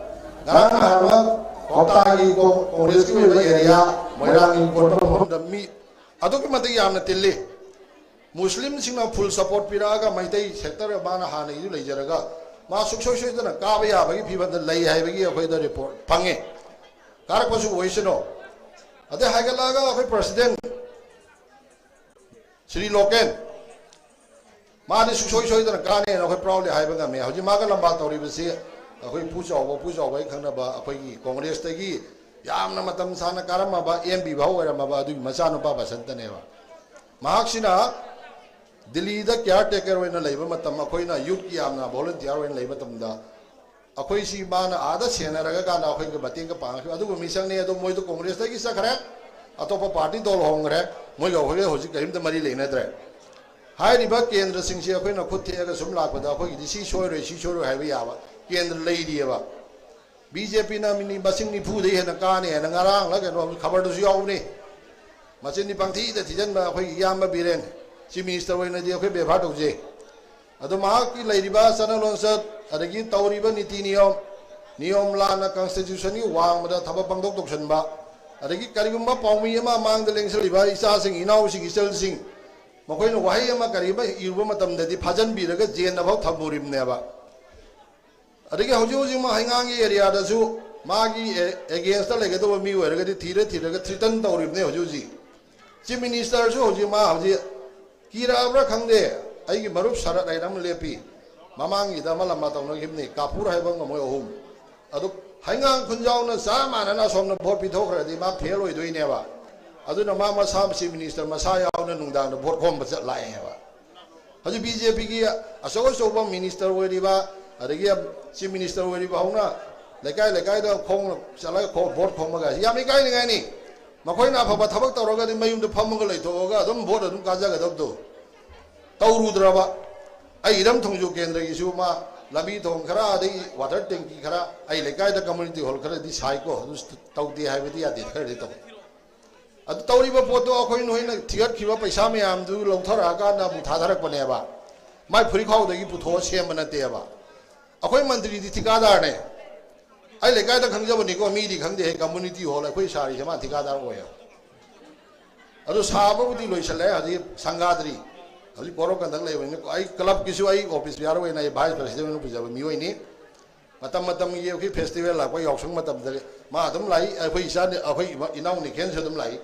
ꯉꯔꯥꯡ ꯅꯍꯥꯟꯃꯛ ꯀ꯭ꯋꯥꯛꯇꯥꯒꯤ ꯀꯣ-, ꯀꯣꯡꯒ꯭ꯔꯦꯁꯀꯤ ꯑꯣꯏꯕ ꯑꯦꯔꯤꯌꯥ, ꯃꯣꯏꯔꯥꯡꯒꯤ ꯀꯣꯟꯕ ꯃꯐꯝꯗ ꯃꯤ ꯑꯗꯨꯛꯀꯤ ꯃꯇꯤꯛ ꯌꯥꯝꯅ ꯇꯤꯜꯂꯤ꯫ ꯃꯨꯁꯂꯤꯝꯁꯤꯡꯅ ꯐꯨꯜ ꯁꯄꯣꯔꯠ ꯄꯤꯔꯛꯑꯒ ꯃꯩꯇꯩ ꯁꯦꯛꯇꯔ ꯃꯥꯅ ꯍꯥꯟꯅꯒꯤꯁꯨ ꯂꯩꯖꯔꯒ ꯃꯥ ꯁꯨꯡꯁꯣꯏ ꯁꯣꯏꯗꯅ ꯀꯥꯕ ꯌꯥꯕꯒꯤ ꯐꯤꯕꯝꯗ ꯂꯩ ꯍꯥꯏꯕꯒꯤ ꯑꯩꯈꯣꯏꯗ ꯔꯤꯄꯣꯔꯠ ꯐꯪꯉꯦ꯫ ꯀꯥꯔꯛꯄꯁꯨ ꯑꯣꯏꯁꯅꯨ꯫ ꯑꯗꯩ ꯍꯥꯏꯒꯠꯂꯛꯑꯒ ꯑꯩꯈꯣꯏ ꯄ꯭ꯔꯁꯤꯗꯦꯟ ꯁ꯭ꯔꯤ ꯂꯣꯀꯦꯟ, ꯃꯥꯗꯤ ꯁꯨꯡꯁꯣꯏ ꯁꯣꯏꯗꯅ ꯀꯥꯅꯦꯅ ꯑꯩꯈꯣꯏ ꯄ꯭ꯔꯥꯎꯗꯂꯤ ꯍꯥꯏꯕ ꯉꯝꯃꯤ꯫ ꯍꯧꯖꯤꯛ ꯃꯥꯒ ꯂꯝꯕꯥ ꯇꯧꯔꯤꯕꯁꯤ ꯑꯩꯈꯣꯏ ꯄꯨ ꯆꯥꯎꯕ, ꯄꯨ ꯆꯥꯎꯕ ꯑꯩ ꯈꯪꯅꯕ ꯑꯩꯈꯣꯏꯒꯤ ꯀꯣꯡꯒ꯭ꯔꯦꯁꯇꯒꯤ ꯌꯥꯝꯅ ꯃꯇꯝ ꯁꯥꯡꯅ ꯀꯥꯔꯝꯃꯕ ꯑꯦꯝ ꯄꯤ ꯐꯥꯎ ꯑꯣꯏꯔꯝꯃꯕ ꯑꯗꯨꯒꯤ ꯃꯆꯥꯅꯨꯄꯥ ꯕꯁꯟꯇꯅꯦꯕ꯫ ꯃꯍꯥꯛꯁꯤꯅ ꯗꯤꯜꯂꯤꯗ ꯀꯤꯌꯥꯔ ꯇꯦꯀꯔ ꯑꯣꯏꯅ ꯂꯩꯕ ꯃꯇꯝ, ꯑꯩꯈꯣꯏꯅ ꯌꯨꯠꯀꯤ ꯌꯥꯝꯅ ꯚꯣꯂꯨꯟꯇꯤꯌꯥꯔ ꯑꯣꯏꯅ ꯂꯩꯕ ꯃꯇꯝꯗ ꯑꯩꯈꯣꯏꯁꯤ ꯃꯥꯅ ꯑꯥꯗ ꯁꯦꯟꯅꯔꯒ ꯀꯥꯟꯗ ꯑꯩꯈꯣꯏꯒ ꯃꯇꯦꯡꯒ ꯄꯥꯡꯉꯛꯈꯤꯕ ꯑꯗꯨꯒꯨꯝꯕ ꯃꯤꯁꯛꯅꯤ꯫ ꯑꯗꯣ ꯃꯣꯏꯗꯣ ꯀꯣꯡꯒ꯭ꯔꯦꯁꯇꯒꯤ ꯆꯠꯈ꯭ꯔꯦ, ꯑꯇꯣꯞꯄ ꯄꯥꯔꯇꯤ ꯇꯣꯜ ꯍꯣꯡꯈ꯭ꯔꯦ, ꯃꯣꯏꯒ ꯑꯩꯈꯣꯏꯒ ꯍꯧꯖꯤꯛ ꯀꯔꯤꯝꯇ ꯃꯔꯤ ꯂꯩꯅꯗ꯭ꯔꯦ꯫ ꯍꯥꯏꯔꯤꯕ ꯀꯦꯟꯗ꯭ꯔꯁꯤꯡꯁꯤ ꯑꯩꯈꯣꯏꯅ ꯈꯨꯠ ꯊꯦꯛꯑꯒ ꯁꯨꯝ ꯂꯥꯛꯄꯗ ꯑꯩꯈꯣꯏꯒꯤꯗꯤ ꯁꯤ ꯁꯣꯏꯔꯣꯏ, ꯁꯤ ꯁꯣꯏꯔꯣꯏ ꯍꯥꯏꯕ ꯌꯥꯕ ꯀꯦꯟꯗ꯭ꯔ ꯂꯩꯔꯤꯑꯕ꯫ ꯕꯤ ꯖꯦ ꯄꯤꯅ ꯃꯤꯅꯤ-, ꯃꯁꯤꯡ ꯅꯤꯐꯨꯗꯩ ꯍꯦꯟꯅ ꯀꯥꯅꯤ ꯍꯥꯏꯅ ꯉꯔꯥꯡꯂ ꯀꯩꯅꯣ ꯈꯕꯔꯗꯁꯨ ꯌꯥꯎꯕꯅꯤ꯫ ꯃꯆꯤꯟꯗꯤ ꯄꯪꯊꯤꯗ ꯊꯤꯖꯤꯟꯕ ꯑꯩꯈꯣꯏꯒꯤ ꯏꯌꯥꯝꯕ ꯕꯤꯔꯦꯟ, ꯆꯤꯐ ꯃꯤꯅꯤꯁꯇꯔ ꯑꯣꯏꯅꯗꯤ ꯑꯩꯈꯣꯏ ꯕꯦꯕꯥꯔ ꯇꯧꯖꯩ꯫ ꯑꯗꯣ ꯃꯍꯥꯛꯀꯤ ꯂꯩꯔꯤꯕ ꯆꯠꯅ ꯂꯣꯟꯆꯠ, ꯑꯗꯒꯤ ꯇꯧꯔꯤꯕ ꯅꯤꯇꯤ ꯅꯤꯌꯣꯝ, ꯅꯤꯌꯣꯝ ꯂꯥꯟꯅ ꯀꯟꯁꯇꯤꯇ꯭ꯌꯨꯁꯟꯒꯤ ꯋꯥꯡꯃꯗ ꯊꯕꯛ ꯄꯪꯇꯧ ꯇꯧꯁꯟꯕ, ꯑꯗꯒꯤ ꯀꯔꯤꯒꯨꯝꯕ ꯄꯥꯎꯃꯤ ꯑꯃ ꯃꯥꯡꯗ ꯂꯦꯡꯁꯜꯂꯤꯕ ꯏꯆꯥꯁꯤꯡ, ꯏꯅꯥꯎꯁꯤꯡ, ꯏꯆꯜꯁꯤꯡ, ꯃꯈꯣꯏꯅ ꯋꯥꯍꯩ ꯑꯃ ꯀꯔꯤ ꯑꯃ ꯏꯔꯨꯕ ꯃꯇꯝꯗꯗꯤ ꯐꯥꯖꯤꯟꯕꯤꯔꯒ ꯖꯦꯟꯗ ꯐꯥꯎ ꯊꯝꯃꯨꯔꯤꯕꯅꯦꯕ꯫ ꯑꯗꯒꯤ ꯍꯧꯖꯤꯛ ꯍꯧꯖꯤꯛꯃꯛ ꯍꯩꯉꯥꯡꯒꯤ ꯑꯦꯔꯤꯌꯥꯗꯁꯨ ꯃꯥꯒꯤ ꯑꯦ-, ꯑꯦꯒꯦꯟꯁꯇ ꯂꯩꯒꯗꯧꯕ ꯃꯤ ꯑꯣꯏꯔꯒꯗꯤ ꯊꯤꯔ ꯊꯤꯔꯒ ꯊ꯭ꯔꯤꯇꯟ ꯇꯧꯔꯤꯕꯅꯦ ꯍꯧꯖꯤꯛ ꯍꯧꯖꯤꯛ꯫ ꯆꯤꯐ ꯃꯤꯅꯤꯁꯇꯔꯁꯨ ꯍꯧꯖꯤꯛ ꯃꯥ ꯍꯧꯖꯤꯛ ꯀꯤꯔꯛꯑꯕ꯭ꯔꯥ ꯈꯪꯗꯦ, ꯑꯩꯒꯤ ꯃꯔꯨꯞ ꯁꯔꯠ ꯍꯥꯏꯅ ꯑꯃ ꯂꯦꯞꯄꯤ, ꯃꯃꯥꯡꯒꯤꯗ ꯑꯃ ꯂꯝꯕꯥ ꯇꯧꯅꯈꯤꯕꯅꯤ, ꯀꯥꯄꯨꯔ ꯍꯥꯏꯕ ꯑꯃꯒ ꯃꯣꯏ ꯑꯍꯨꯝ꯫ ꯑꯗꯨ ꯍꯩꯉꯥꯡ ꯈꯨꯟꯖꯥꯎꯅ ꯆꯞ ꯃꯥꯟꯅꯅ ꯑꯁꯣꯝꯗ ꯚꯣꯠ ꯄꯤꯊꯣꯛꯈ꯭ꯔꯗꯤ ꯃꯥ ꯐꯦꯜ ꯑꯣꯏꯗꯣꯏꯅꯦꯕ꯫ ꯑꯗꯨꯅ ꯃꯥ ꯃꯁꯥ ꯆꯤꯐ ꯃꯤꯅꯤꯁꯇꯔ ꯃꯁꯥ ꯌꯥꯎꯅ ꯅꯨꯡꯗꯥꯡꯗ ꯚꯣꯠ ꯈꯣꯝꯕ ꯆꯠ ꯂꯥꯛꯑꯦꯕ꯫ ꯍꯧꯖꯤꯛ ꯕꯤ ꯖꯦ ꯄꯤꯒꯤ ꯑꯆꯧ ꯑꯆꯧꯕ ꯃꯤꯅꯤꯁꯇꯔ ꯑꯣꯏꯔꯤꯕ, ꯑꯗꯒꯤ ꯆꯤꯐ ꯃꯤꯅꯤꯁꯇꯔ ꯑꯣꯏꯔꯤꯕ ꯍꯧꯅ ꯂꯩꯀꯥꯏ ꯂꯩꯀꯥꯏꯗ ꯈꯣꯡꯅ ꯆꯠꯂꯒ ꯈꯣ-, ꯚꯣꯠ ꯈꯣꯝꯕꯒ ꯌꯥꯝ ꯏꯀꯥꯏꯅꯤꯡꯉꯥꯏꯅꯤ꯫ ꯃꯈꯣꯏꯅ ꯑꯐꯕ ꯊꯕꯛ ꯇꯧꯔꯒꯗꯤ ꯃꯌꯨꯝꯗ ꯐꯝꯃꯒ ꯂꯩꯊꯣꯛꯑꯒ ꯑꯗꯨꯝ ꯚꯣꯠ ꯑꯗꯨꯝ ꯀꯥꯖꯒꯗꯕꯗꯣ ꯇꯧꯔꯨꯗ꯭ꯔꯕ꯫ ꯑꯩ ꯏꯔꯝ ꯊꯣꯡꯖꯨ ꯀꯦꯟꯗ꯭ꯔꯒꯤꯁꯨ ꯃꯥ ꯂꯝꯕꯤ ꯊꯣꯡ ꯈꯔ, ꯑꯗꯒꯤ ꯋꯥꯇꯔ ꯇꯦꯡꯀꯤ ꯈꯔ, ꯑꯩ ꯂꯩꯀꯥꯏꯗ ꯀꯝꯃ꯭ꯌꯨꯅꯤꯇꯤ ꯍꯣꯜ ꯈꯔꯗꯤ ꯁꯥꯏꯀꯣ, ꯑꯗꯨ ꯇꯧꯗꯦ ꯍꯥꯏꯕꯗꯤ ꯌꯥꯗꯦ, ꯈꯔꯗꯤ ꯇꯧ꯫ ꯑꯗꯨ ꯇꯧꯔꯤꯕ ꯄꯣꯠꯇꯣ ꯑꯩꯈꯣꯏ ꯅꯣꯏꯅ ꯊꯤꯒꯠꯈꯤꯕ ꯄꯩꯁꯥ ꯃꯌꯥꯝꯗꯨ ꯂꯧꯊꯔꯛꯑꯀꯥꯟꯗ ꯑꯃꯨꯛ ꯊꯥꯗꯔꯛꯄꯅꯦꯕ꯫ ꯃꯥꯏ ꯐꯨꯔꯤꯈꯥꯎꯗꯒꯤ ꯄꯨꯊꯣꯛꯑ ꯁꯦꯝꯕ ꯅꯠꯇꯦꯕ꯫ ꯑꯩꯈꯣꯏ ꯃꯟꯇ꯭ꯔꯤꯗꯤ ꯊꯤꯀꯥꯗꯥꯔꯅꯦ꯫ ꯑꯩ ꯂꯩꯀꯥꯏꯗ ꯈꯪꯖꯕꯅꯤꯀꯣ, ꯃꯤꯗꯤ ꯈꯪꯗꯦ꯫ ꯀꯝꯃ꯭ꯌꯨꯅꯤꯇꯤ ꯍꯣꯜ ꯑꯩꯈꯣꯏ ꯁꯥꯔꯤꯁꯦ ꯃꯥ ꯊꯤꯀꯥꯗꯥꯔ ꯑꯣꯏꯌꯦꯕ꯫ ꯑꯗꯨ ꯁꯥꯕꯕꯨꯗꯤ ꯂꯣꯏꯁꯤꯜꯂꯦ, ꯍꯧꯖꯤꯛ ꯁꯪꯒꯥꯗ꯭ꯔꯤ꯫ ꯍꯧꯖꯤꯛ ꯕꯣꯔꯣ ꯀꯟꯗꯛ ꯂꯩꯕꯅꯤꯅ ꯑꯩ ꯀ꯭ꯂꯕꯀꯤꯁꯨ ꯑꯩ ꯑꯣꯐꯤꯁ ꯕꯤꯌꯥꯔ ꯑꯣꯏꯅ ꯑꯩ ꯚꯥꯏꯁ ꯄ꯭ꯔꯁꯤꯗꯦꯟ ꯑꯣꯏꯅ ꯄꯨꯖꯕ ꯃꯤꯑꯣꯏꯅꯤ꯫ ꯃꯇꯝ ꯃꯇꯝꯒꯤ ꯑꯩꯈꯣꯏ ꯐꯦꯁꯇꯤꯚꯦꯜ ꯂꯥꯛꯄ ꯌꯥꯎꯁꯪ ꯃꯇꯝꯗ ꯃꯥ ꯑꯗꯨꯝ ꯂꯥꯛꯏ꯫ ꯑꯩꯈꯣꯏ ꯏꯆꯥ, ꯑꯩꯈꯣꯏ ꯏꯃꯥ-, ꯏꯅꯥꯎ ꯅꯤꯈꯦꯟꯁꯨ ꯑꯗꯨꯝ ꯂꯥꯛꯏ꯫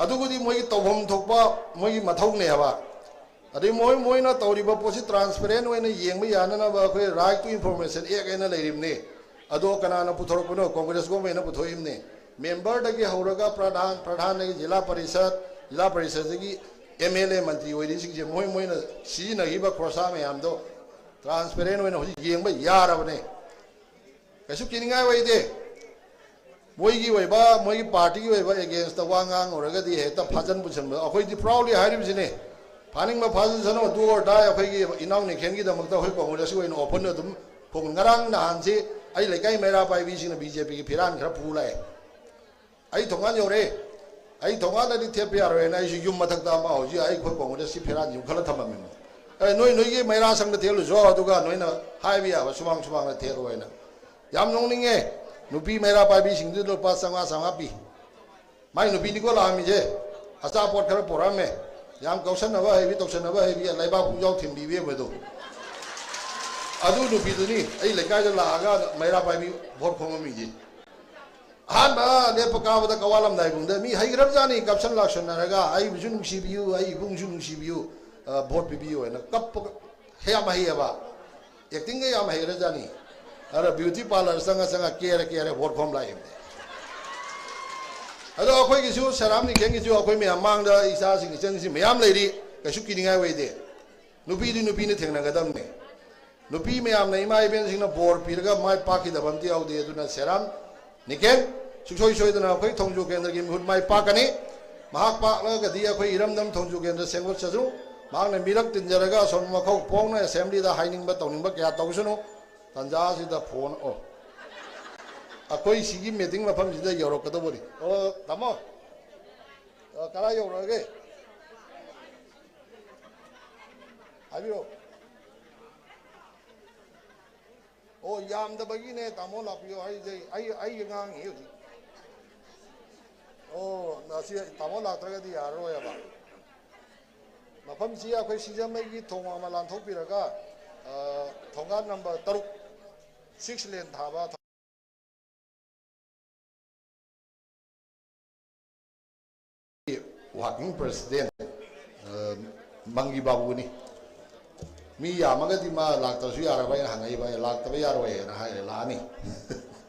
ꯑꯗꯨꯕꯨꯗꯤ ꯃꯣꯏꯒꯤ ꯇꯧꯐꯝ ꯊꯣꯛꯄ ꯃꯣꯏꯒꯤ ꯃꯊꯧꯅꯦ ꯍꯥꯏꯕ꯫ ꯑꯗꯩ ꯃꯣꯏ, ꯃꯣꯏꯅ ꯇꯧꯔꯤꯕ ꯄꯣꯠꯁꯤ ꯇ꯭ꯔꯥꯟꯁꯄꯦꯔꯦꯟ ꯑꯣꯏꯅ ꯌꯦꯡꯕ ꯌꯥꯅꯅꯕ ꯑꯩꯈꯣꯏ ꯔꯥꯏꯠ ꯇꯨ ꯏꯟꯐꯣꯔꯃꯦꯁꯟ ꯑꯦꯛ ꯍꯥꯏꯅ ꯂꯩꯔꯤꯕꯅꯤ꯫ ꯑꯗꯣ ꯀꯅꯥꯅ ꯄꯨꯊꯣꯔꯛꯄꯅꯣ? ꯀꯣꯡꯒ꯭ꯔꯦꯁ ꯒꯣꯔꯃꯦꯟꯅ ꯄꯨꯊꯣꯛꯏꯕꯅꯤ꯫ ꯃꯦꯝꯕꯔꯗꯒꯤ ꯍꯧꯔꯒ ꯄ꯭ꯔꯙꯥꯟ, ꯄ꯭ꯔꯙꯥꯟꯗꯒꯤ ꯖꯤꯂꯥ ꯄꯔꯤꯁꯠ, ꯖꯤꯂꯥ ꯄꯔꯤꯁꯠꯇꯒꯤ ꯑꯦꯝ ꯑꯦꯜ ꯑꯦ ꯃꯟꯇ꯭ꯔꯤ ꯑꯣꯏꯔꯤꯁꯤꯡꯁꯦ ꯃꯣꯏ, ꯃꯣꯏꯅ ꯁꯤꯖꯤꯟꯅꯈꯤꯕ ꯈꯣꯔꯁꯥ ꯃꯌꯥꯝꯗꯣ ꯇ꯭ꯔꯥꯟꯁꯄꯦꯔꯦꯟ ꯑꯣꯏꯅ ꯍꯧꯖꯤꯛ ꯌꯦꯡꯕ ꯌꯥꯔꯕꯅꯦ꯫ ꯀꯩꯁꯨ ꯀꯤꯅꯤꯡꯉꯥꯏ ꯑꯣꯏꯗꯦ꯫ ꯃꯣꯏꯒꯤ ꯑꯣꯏꯕ, ꯃꯣꯏꯒꯤ ꯄꯥꯔꯇꯤꯒꯤ ꯑꯣꯏꯕ ꯑꯦꯒꯦꯟꯁꯇ ꯋꯥ ꯉꯥꯡꯉꯨꯔꯒꯗꯤ ꯍꯦꯛꯇ ꯐꯥꯖꯟ ꯄꯨꯁꯟꯕ꯫ ꯑꯩꯈꯣꯏꯗꯤ ꯄ꯭ꯔꯥꯎꯗꯂꯤ ꯍꯥꯏꯔꯤꯕꯁꯤꯅꯦ, ꯐꯥꯅꯤꯡꯕ ꯐꯥꯖꯁꯅꯨ, ꯗꯨ ꯑꯣꯔ ꯗꯥꯏ꯫ ꯑꯩꯈꯣꯏꯒꯤ ꯏꯅꯥꯎ ꯅꯤꯈꯦꯟꯒꯤꯗꯃꯛꯇ ꯑꯩꯈꯣꯏ ꯀꯣꯡꯒ꯭ꯔꯦꯁꯀꯤ ꯑꯣꯏꯅ ꯑꯣꯄꯟ ꯑꯗꯨꯝ ꯐꯣꯡ-, ꯉꯔꯥꯡ ꯅꯍꯥꯟꯁꯤ ꯑꯩ ꯂꯩꯀꯥꯏ ꯃꯩꯔꯥ ꯄꯥꯏꯕꯤꯁꯤꯡꯅ ꯕꯤ ꯖꯦ ꯄꯤꯒꯤ ꯐꯤꯔꯥꯟ ꯈꯔ ꯄꯨ ꯂꯥꯛꯑꯦ꯫ ꯑꯩ ꯊꯣꯡꯒꯥꯟ ꯌꯧꯔꯦ꯫ ꯑꯩ ꯊꯣꯡꯒꯥꯟꯗꯗꯤ ꯊꯦꯠꯄ ꯌꯥꯔꯣꯏꯅ ꯑꯩꯁꯨ ꯌꯨꯝ ꯃꯊꯛꯇ ꯑꯃ ꯍꯧꯖꯤꯛ ꯑꯩꯈꯣꯏ ꯀꯣꯡꯒ꯭ꯔꯦꯁꯀꯤ ꯐꯤꯔꯥꯟ ꯌꯨꯝꯈꯠꯂ ꯊꯝꯃꯝꯃꯤꯅꯤ꯫ ꯑꯦ, ꯅꯣꯏ ꯅꯣꯏꯒꯤ ꯃꯩꯔꯥ ꯁꯪꯗ ꯊꯦꯠꯂꯨꯆꯣ, ꯑꯗꯨꯒ ꯅꯣꯏꯅ ꯍꯥꯏꯕ ꯌꯥꯕ ꯁꯨꯃꯥꯡ ꯁꯨꯃꯥꯡꯗ ꯊꯦꯠꯂꯣ ꯍꯥꯏꯅ꯫ ꯌꯥꯝ ꯅꯣꯛꯅꯤꯡꯉꯦ꯫ ꯅꯨꯄꯤ ꯃꯩꯔꯥ ꯄꯥꯏꯕꯤꯁꯤꯡꯗꯨꯗ ꯂꯨꯄꯥ ꯆꯥꯝꯃꯉꯥ, ꯆꯥꯝꯃꯉꯥ ꯄꯤ꯫ ꯃꯥꯏ ꯅꯨꯄꯤꯅꯤꯀꯣ ꯂꯥꯛꯑꯝꯃꯤꯁꯦ꯫ ꯑꯆꯥꯄꯣꯠ ꯈꯔ ꯄꯨꯔꯛꯑꯝꯃꯦ꯫ ꯌꯥꯝ ꯀꯧꯁꯟꯅꯕ ꯍꯩꯕꯤ, ꯇꯧꯁꯟꯅꯕ ꯍꯩꯕꯤ, ꯂꯩꯕꯥꯛ ꯄꯨꯡꯖꯥꯎ ꯊꯤꯟꯕꯤꯕꯤ ꯑꯃꯗꯣ꯫ ꯑꯗꯨ ꯅꯨꯄꯤꯗꯨꯅꯤ ꯑꯩ ꯂꯩꯀꯥꯏꯗ ꯂꯥꯛꯑꯒ ꯃꯩꯔꯥ ꯄꯥꯏꯕꯤ ꯚꯣꯠ ꯈꯣꯝꯃꯝꯃꯤꯁꯦ꯫ ꯑꯍꯥꯟꯕ ꯂꯦꯞꯄ ꯀꯥꯕꯗ ꯀꯋꯥ ꯂꯝꯗꯥꯏꯕꯨꯡꯗ ꯃꯤ ꯍꯩꯈ꯭ꯔꯕꯖꯥꯠꯅꯤ, ꯀꯥꯞꯁꯟ ꯂꯥꯛꯁꯟꯅꯔꯒ "ꯑꯩꯕꯨꯁꯨ ꯅꯨꯡꯁꯤꯕꯤꯌꯨ, ꯑꯩ ꯏꯕꯨꯡꯁꯨ ꯅꯨꯡꯁꯤꯕꯤꯌꯨ, ꯑ, ꯚꯣꯠ ꯄꯤꯕꯤꯌꯨ" ꯍꯥꯏꯅ ꯀꯞꯄꯒ꯫ ꯌꯥꯝ ꯍꯩꯌꯦꯕ꯫ ꯑꯦꯛꯇꯤꯡꯒ ꯌꯥꯝ ꯍꯩꯈ꯭ꯔꯖꯥꯠꯅꯤ꯫ ꯑꯗ ꯕ꯭ꯌꯨꯇꯤ ꯄꯥꯔꯂꯔ ꯆꯪꯉ ꯆꯪꯉ ꯀꯦꯔ ꯀꯦꯔ ꯚꯣꯠ ꯈꯣꯝ ꯂꯥꯛꯏꯕꯅꯦ꯫ ꯑꯗꯣ ꯑꯩꯈꯣꯏꯒꯤꯁꯨ ꯁꯦꯔꯥꯝ ꯅꯤꯀꯦꯟꯒꯤꯁꯨ ꯑꯩꯈꯣꯏ ꯃꯌꯥꯝ ꯃꯥꯡꯗ ꯏꯆꯥꯁꯤꯡ ꯏꯆꯟꯁꯤꯡ ꯃꯌꯥꯝ ꯂꯩꯔꯤ, ꯀꯩꯁꯨ ꯀꯤꯅꯤꯡꯉꯥꯏ ꯑꯣꯏꯗꯦ꯫ ꯅꯨꯄꯤꯗꯤ ꯅꯨꯄꯤꯅ ꯊꯦꯡꯅꯒꯗꯕꯅꯦ꯫ ꯅꯨꯄꯤ ꯃꯌꯥꯝꯅ ꯏꯃꯥ ꯏꯕꯦꯟꯁꯤꯡꯅ ꯕꯣꯔ ꯄꯤꯔꯒ ꯃꯥꯏ ꯄꯥꯛꯈꯤꯗꯕ ꯑꯝꯇ ꯌꯥꯎꯗꯦ꯫ ꯑꯗꯨꯅ ꯁꯦꯔꯥꯝ ꯅꯤꯀꯦꯟ ꯁꯨꯡꯁꯣꯏ ꯁꯣꯏꯗꯅ ꯑꯩꯈꯣꯏ ꯊꯣꯡꯖꯨ ꯀꯦꯟꯗ꯭ꯔꯒꯤ ꯃꯤꯍꯨꯠ ꯃꯥꯏ ꯄꯥꯛꯀꯅꯤ꯫ ꯃꯍꯥꯛ ꯄꯥꯛꯂꯒꯗꯤ ꯑꯩꯈꯣꯏ ꯏꯔꯝꯗꯝ ꯊꯣꯡꯖꯨ ꯀꯦꯟꯗ꯭ꯔ ꯁꯦꯝꯒꯠꯆꯁꯅꯨ꯫ ꯃꯍꯥꯛꯅ ꯃꯤꯔꯛ ꯇꯤꯟꯖꯔꯒ ꯑꯁꯣꯝ ꯃꯈꯧ ꯄꯣꯡꯅ ꯑꯦꯁꯦꯝꯕ꯭ꯂꯤꯗ ꯍꯥꯏꯅꯤꯡꯕ ꯇꯧꯅꯤꯡꯕ ꯀꯌꯥ ꯇꯧꯁꯅꯨ꯫ ꯇꯟꯖꯥꯁꯤꯗ ꯐꯣꯟ, ꯑꯣ, ꯑꯩꯈꯣꯏ ꯁꯤꯒꯤ ꯃꯤꯇꯤꯡ ꯃꯐꯝꯁꯤꯗ ꯌꯧꯔꯛꯀꯗꯧꯕꯅꯤ꯫ ꯑꯣ, ꯇꯥꯃꯣ, ꯑ, ꯀꯗꯥꯏ ꯌꯧꯔꯛꯑꯒꯦ? ꯍꯥꯏꯕꯤꯔꯛꯑꯣ꯫ ꯑꯣ, ꯌꯥꯝꯗꯕꯒꯤꯅꯦ ꯇꯥꯃꯣ ꯂꯥꯛꯄꯤꯌꯣ ꯍꯥꯏꯁꯦ꯫ ꯑꯩ, ꯑꯩ ꯉꯥꯡꯉꯤ ꯍꯧꯖꯤꯛ꯫ ꯑꯣ, ꯑꯁꯤ ꯇꯥꯃꯣ ꯂꯥꯛꯇ꯭ꯔꯒꯗꯤ ꯌꯥꯔꯔꯣꯏꯕ꯫ ꯃꯐꯝꯁꯤ ꯑꯩꯈꯣꯏ ꯁꯤꯡꯖꯃꯩꯒꯤ ꯊꯣꯡ ꯋꯥꯡꯃ ꯂꯥꯟꯊꯣꯛꯄꯤꯔꯒ, ꯑ, ꯊꯣꯡꯒꯥꯟ ꯅꯝꯕꯔ ꯇꯔꯨꯛ, ꯁꯤꯛꯁ ꯂꯦꯟ ꯊꯥꯕ꯫ ꯋꯥꯔꯀꯤꯡ ꯄ꯭ꯔꯦꯁꯤꯗꯦꯟ, ꯑ, ꯃꯪꯒꯤ ꯕꯥꯕꯨꯅꯤ꯫ ꯃꯤ ꯌꯥꯝꯃꯒꯗꯤ ꯃꯥ ꯂꯥꯛꯇ꯭ꯔꯁꯨ ꯌꯥꯔꯕ ꯍꯥꯏꯅ ꯍꯪꯉꯛꯏꯕ, ꯑꯩꯅ ꯂꯥꯛꯇꯕ ꯌꯥꯔꯣꯏ ꯍꯥꯏꯅ ꯍꯥꯏꯔꯦ, ꯂꯥꯛꯑꯅꯤ꯫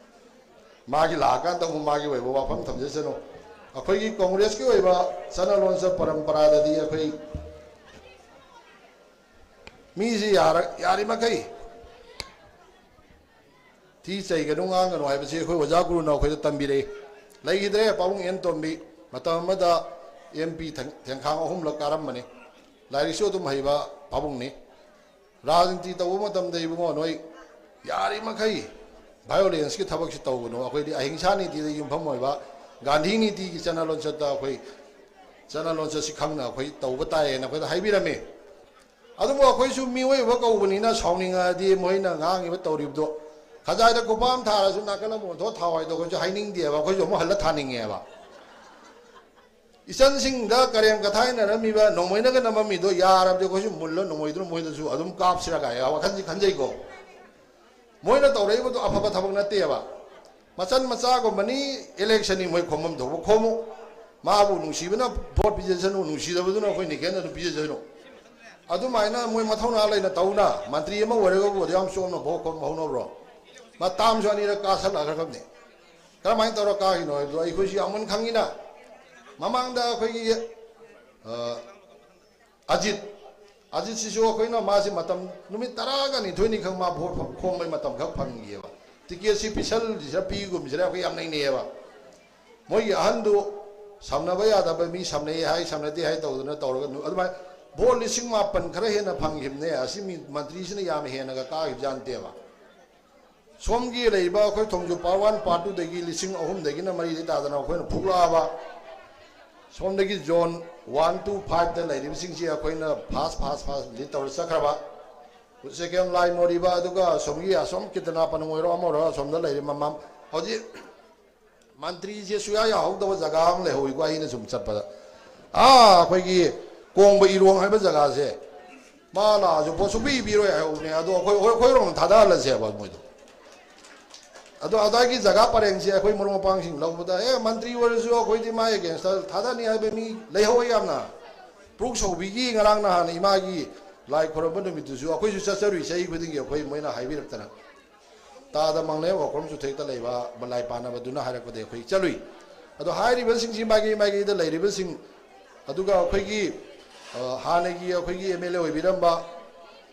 ꯃꯥꯒꯤ ꯂꯥꯛꯑꯀꯥꯟꯗ ꯑꯃꯨꯛ ꯃꯥꯒꯤ ꯑꯣꯏꯕ ꯋꯥꯐꯝ ꯊꯝꯖꯁꯅꯨ꯫ ꯑꯩꯈꯣꯏꯒꯤ ꯀꯣꯡꯒ꯭ꯔꯦꯁꯀꯤ ꯑꯣꯏꯕ ꯆꯠꯅ ꯂꯣꯟꯆꯠ ꯄꯔꯝꯄꯔꯥꯗꯗꯤ ꯑꯩꯈꯣꯏ ꯃꯤꯁꯤ ꯌꯥꯔ-, ꯌꯥꯔꯤꯃꯈꯩ ꯊꯤ ꯆꯩꯒꯅꯨ, ꯉꯥꯡꯒꯅꯨ ꯍꯥꯏꯕꯁꯤ ꯑꯩꯈꯣꯏ ꯑꯣꯖꯥ ꯒꯨꯔꯨꯅ ꯑꯩꯈꯣꯏꯗ ꯇꯝꯕꯤꯔꯛꯏ꯫ ꯂꯩꯈꯤꯗ꯭ꯔꯦ ꯄꯥꯕꯨꯡ ꯑꯦꯟ ꯇꯣꯝꯕꯤ, ꯃꯇꯝ ꯑꯃꯗ ꯑꯦꯝ ꯄꯤ ꯊꯦꯡ-, ꯊꯦꯡꯈꯥꯡ ꯑꯍꯨꯝꯂꯛ ꯀꯥꯔꯝꯕꯅꯤ꯫ ꯂꯥꯏꯔꯤꯛꯁꯨ ꯑꯗꯨꯝ ꯍꯩꯕ ꯄꯥꯕꯨꯡꯅꯤ꯫ ꯔꯥꯖꯅꯤꯇꯤ ꯇꯧꯕ ꯃꯇꯝꯗ ꯏꯕꯨꯡꯉꯣ ꯅꯣꯏ ꯌꯥꯔꯤꯃꯈꯩ ꯚꯥꯏꯑꯣꯂꯦꯟꯁꯀꯤ ꯊꯕꯛꯁꯤ ꯇꯧꯒꯅꯨ꯫ ꯑꯩꯈꯣꯏꯗꯤ ꯑꯍꯤꯡꯁꯥ ꯅꯤꯇꯤꯗ ꯌꯨꯝꯐꯝ ꯑꯣꯏꯕ ꯒꯥꯟꯙꯤ ꯅꯤꯇꯤꯒꯤ ꯆꯠꯅ ꯂꯣꯟꯆꯠꯇ ꯑꯩꯈꯣꯏ ꯆꯠꯅ ꯂꯣꯟꯆꯠꯁꯤ ꯈꯪꯅ ꯑꯩꯈꯣꯏ ꯇꯧꯕ ꯇꯥꯏꯌꯦꯅ ꯑꯩꯈꯣꯏꯗ ꯍꯥꯏꯕꯤꯔꯝꯃꯤ꯫ ꯑꯗꯨꯕꯨ ꯑꯩꯈꯣꯏꯁꯨ ꯃꯤꯑꯣꯏꯕ ꯀꯧꯕꯅꯤꯅ ꯁꯥꯎꯅꯤꯡꯉꯛꯑꯗꯤ ꯃꯣꯏꯅ ꯉꯥꯡꯉꯤꯕ ꯇꯧꯔꯤꯕꯗꯣ ꯈꯖꯥꯏꯗ ꯈꯨꯄꯥꯝ ꯊꯥꯔꯁꯨ ꯅꯥꯀꯜ ꯑꯃ ꯑꯣꯟꯊꯣꯛ ꯊꯥꯎ ꯍꯥꯏꯗꯣ ꯑꯩꯈꯣꯏꯁꯨ ꯍꯥꯏꯅꯤꯡꯗꯦꯕ, ꯑꯩꯈꯣꯏꯁꯨ ꯑꯃꯨꯛ ꯍꯜꯂ ꯊꯥꯅꯤꯡꯉꯦꯕ꯫ ꯏꯆꯟꯁꯤꯡꯗ ꯀꯔꯦꯝ ꯀꯊꯥꯏꯅꯔꯝꯃꯤꯕ ꯅꯣꯡꯃꯩꯅꯒ ꯅꯝꯃꯝꯃꯤꯗꯣ ꯌꯥꯔꯕꯗꯤ ꯑꯩꯈꯣꯏꯁꯨ ꯃꯨꯜꯂ ꯅꯣꯡꯃꯩꯗꯨꯅ ꯃꯣꯏꯗꯁꯨ ꯑꯗꯨꯝ ꯀꯥꯞꯁꯤꯔ ꯀꯥꯏ ꯋꯥꯈꯜꯁꯤ ꯈꯟꯖꯩꯀꯣ꯫ ꯃꯣꯏꯅ ꯇꯧꯔꯛꯏꯕꯗꯣ ꯑꯐꯕ ꯊꯕꯛ ꯅꯠꯇꯦꯕ꯫ ꯃꯆꯟ ꯃꯆꯥꯒꯨꯝꯕꯅꯤ, ꯏꯂꯦꯛꯁꯟꯅꯤ, ꯃꯣꯏ ꯈꯣꯝꯐꯝ ꯊꯣꯛꯄ ꯈꯣꯝꯃꯨ꯫ ꯃꯥꯕꯨ ꯅꯨꯡꯁꯤꯕꯅ ꯚꯣꯠ ꯄꯤꯖꯁꯅꯨ, ꯅꯨꯡꯁꯤꯗꯕꯗꯨꯅ ꯑꯩꯈꯣꯏ ꯅꯤꯀꯦꯟꯗ ꯑꯗꯨꯝ ꯄꯤꯖꯁꯅꯨ꯫ ꯑꯗꯨꯃꯥꯏꯅ ꯃꯣꯏ ꯃꯊꯧꯅꯥ ꯂꯩꯅ ꯇꯧꯅ ꯃꯟꯇ꯭ꯔꯤ ꯑꯃ ꯑꯣꯏꯔꯒꯕꯨ ꯑꯗꯨ ꯌꯥꯝ ꯆꯣꯝꯅ ꯚꯣꯠ ꯈꯣꯝꯕ ꯍꯧꯅꯕ꯭ꯔꯣ? ꯃꯇꯥꯝꯁꯨ ꯑꯅꯤꯔꯛ ꯀꯥꯁꯜꯂꯛꯈ꯭ꯔꯕꯅꯤ꯫ ꯀꯔꯝꯍꯥꯏꯅ ꯇꯧꯔ ꯀꯥꯈꯤꯅꯣ ꯍꯥꯏꯕꯗꯣ ꯑꯩꯈꯣꯏꯁꯨ ꯌꯥꯝ ꯃꯨꯟꯅ ꯈꯪꯉꯤꯅ꯫ ꯃꯃꯥꯡꯗ ꯑꯩꯈꯣꯏꯒꯤ, ꯑ, ꯑꯖꯤꯠ, ꯑꯖꯤꯠꯁꯤꯁꯨ ꯑꯩꯈꯣꯏꯅ ꯃꯥꯁꯤ ꯃꯇꯝ ꯅꯨꯃꯤꯠ ꯇꯔꯥꯒ ꯅꯤꯊꯣꯏꯅꯤꯈꯛ ꯃꯥ ꯚꯣꯠ ꯈꯣꯝꯕꯩ ꯃꯇꯝ ꯈꯛ ꯐꯪꯈꯤꯑꯕ꯫ ꯇꯤꯀꯦꯠꯁꯤ ꯄꯤꯁꯜꯂꯤꯁꯤꯔ ꯄꯤꯒꯨꯝꯁꯤꯔ ꯑꯩꯈꯣꯏ ꯌꯥꯝ ꯅꯩꯅꯩꯌꯦꯕ꯫ ꯃꯣꯏꯒꯤ ꯑꯍꯟꯗꯨ ꯁꯝꯅꯕ ꯌꯥꯗꯕ ꯃꯤ ꯁꯝꯅꯩ ꯍꯥꯏ, ꯁꯝꯅꯗꯦ ꯍꯥꯏ ꯇꯧꯗꯅ ꯇꯧꯔꯒ ꯅꯨ-, ꯑꯗꯨꯃꯥꯏꯅ ꯚꯣꯠ ꯂꯤꯁꯤꯡ ꯃꯥꯄꯟ ꯈꯔ ꯍꯦꯟꯅ ꯐꯪꯈꯤꯕꯅꯦ꯫ ꯑꯁꯤ ꯃꯤ ꯃꯟꯇ꯭ꯔꯤꯁꯤꯅ ꯌꯥꯝ ꯍꯦꯟꯅꯒ ꯀꯥꯈꯤꯕꯖꯥꯠ ꯅꯠꯇꯦꯕ꯫ ꯁꯣꯝꯒꯤ ꯂꯩꯔꯤꯕ ꯑꯩꯈꯣꯏ ꯊꯣꯡꯖꯨ ꯄꯥꯔꯠ ꯋꯥꯟ, ꯄꯥꯔꯠ ꯇꯨꯗꯒꯤ ꯂꯤꯁꯤꯡ ꯑꯍꯨꯝꯗꯒꯤꯅ ꯃꯔꯤꯗꯒꯤ ꯇꯥꯗꯅ ꯑꯩꯈꯣꯏꯅ ꯐꯨꯒꯠꯂꯛꯑꯕ꯫ ꯁꯣꯝꯗꯒꯤ ꯖꯣꯟ ꯋꯥꯟ ꯇꯨ ꯐꯥꯏꯚꯇ ꯂꯩꯔꯤꯕꯁꯤꯡꯁꯤ ꯑꯩꯈꯣꯏꯅ ꯐꯥꯁ ꯐꯥꯁ ꯐꯥꯁ ꯂꯤꯗ ꯇꯧꯔ ꯆꯠꯈ꯭ꯔꯕ꯫ ꯁꯦꯀꯦꯟ ꯂꯥꯏ ꯃꯣꯔꯤꯕ, ꯑꯗꯨꯒ ꯑꯁꯣꯝꯒꯤ ꯑꯁꯣꯝ ꯀꯤꯇꯅꯥꯄꯅ ꯑꯣꯏꯔꯣ ꯑꯃ ꯑꯣꯏꯔꯣ ꯑꯁꯣꯝꯗ ꯂꯩꯔꯤ ꯃꯃꯥ ꯍꯧꯖꯤꯛ ꯃꯟꯇ꯭ꯔꯤꯁꯦ ꯁꯨꯌꯥ ꯌꯥꯍꯧꯗꯕ ꯖꯒꯥ ꯑꯃ ꯂꯩꯍꯧꯋꯤꯀꯣ꯫ ꯑꯩꯅ ꯁꯨꯝ ꯆꯠꯄꯗ ꯑꯥ ꯑꯩꯈꯣꯏꯒꯤ ꯀꯣꯡꯕ ꯏꯔꯣꯡ ꯍꯥꯏꯕ ꯖꯒꯥꯁꯦ ꯃꯥ ꯂꯥꯛꯑꯁꯨ ꯄꯣꯠ ꯁꯨꯡꯄꯤ ꯄꯤꯔꯣꯏ ꯍꯥꯏꯍꯧꯕꯅꯦ꯫ ꯑꯗꯣ ꯑꯩꯈꯣꯏ ꯑꯩꯈꯣꯏ ꯑꯩꯈꯣꯏꯔꯣꯝꯗ ꯊꯥꯗꯍꯜꯂꯁꯦꯕ ꯃꯣꯏꯗꯣ꯫ ꯑꯗꯣ ꯑꯗꯥꯏꯒꯤ ꯖꯒꯥ ꯄꯔꯦꯡꯁꯦ ꯑꯩꯈꯣꯏ ꯃꯔꯨꯞ ꯃꯄꯥꯡꯁꯤꯡ ꯂꯧꯕꯗ, ꯑꯦ, ꯃꯟꯇ꯭ꯔꯤ ꯑꯣꯏꯔꯁꯨ ꯑꯩꯈꯣꯏꯗꯤ ꯃꯥꯒꯤ ꯑꯦꯒꯦꯟꯁꯇ ꯊꯥꯗꯅꯤ ꯍꯥꯏꯕ ꯃꯤ ꯂꯩꯍꯧꯋꯦ ꯌꯥꯝꯅ꯫ ꯄ꯭ꯔꯨꯛ ꯁꯧꯕꯤꯒꯤ ꯉꯔꯥꯡ ꯅꯍꯥꯟ ꯏꯃꯥꯒꯤ ꯂꯥꯏ ꯈꯣꯏꯔꯝꯕ ꯅꯨꯃꯤꯠꯇꯨꯁꯨ ꯑꯩꯈꯣꯏꯁꯨ ꯆꯠꯆꯔꯨꯏ꯫ ꯆꯍꯤ ꯈꯨꯗꯤꯡꯒꯤ ꯑꯩꯈꯣꯏ ꯃꯣꯏꯅ ꯍꯥꯏꯕꯤꯔꯛꯇꯅ ꯇꯥꯗ ꯃꯪꯂꯦ ꯋꯥꯈ꯭ꯔꯣꯝ ꯆꯨꯊꯦꯛꯇ ꯂꯩꯕ ꯂꯥꯏ ꯄꯥꯟꯅꯕꯗꯨꯅ ꯍꯥꯏꯔꯛꯄꯗꯒꯤ ꯑꯩꯈꯣꯏ ꯆꯠꯂꯨꯏ꯫ ꯑꯗꯣ ꯍꯥꯏꯔꯤꯕꯁꯤꯡꯁꯤ ꯃꯥꯏꯀꯩ ꯃꯥꯏꯀꯩꯗ ꯂꯩꯔꯤꯕꯁꯤꯡ, ꯑꯗꯨꯒ ꯑꯩꯈꯣꯏꯒꯤ, ꯑ, ꯍꯥꯟꯅꯒꯤ ꯑꯩꯈꯣꯏꯒꯤ ꯑꯦꯝ ꯑꯦꯜ ꯑꯦ ꯑꯣꯏꯕꯤꯔꯝꯕ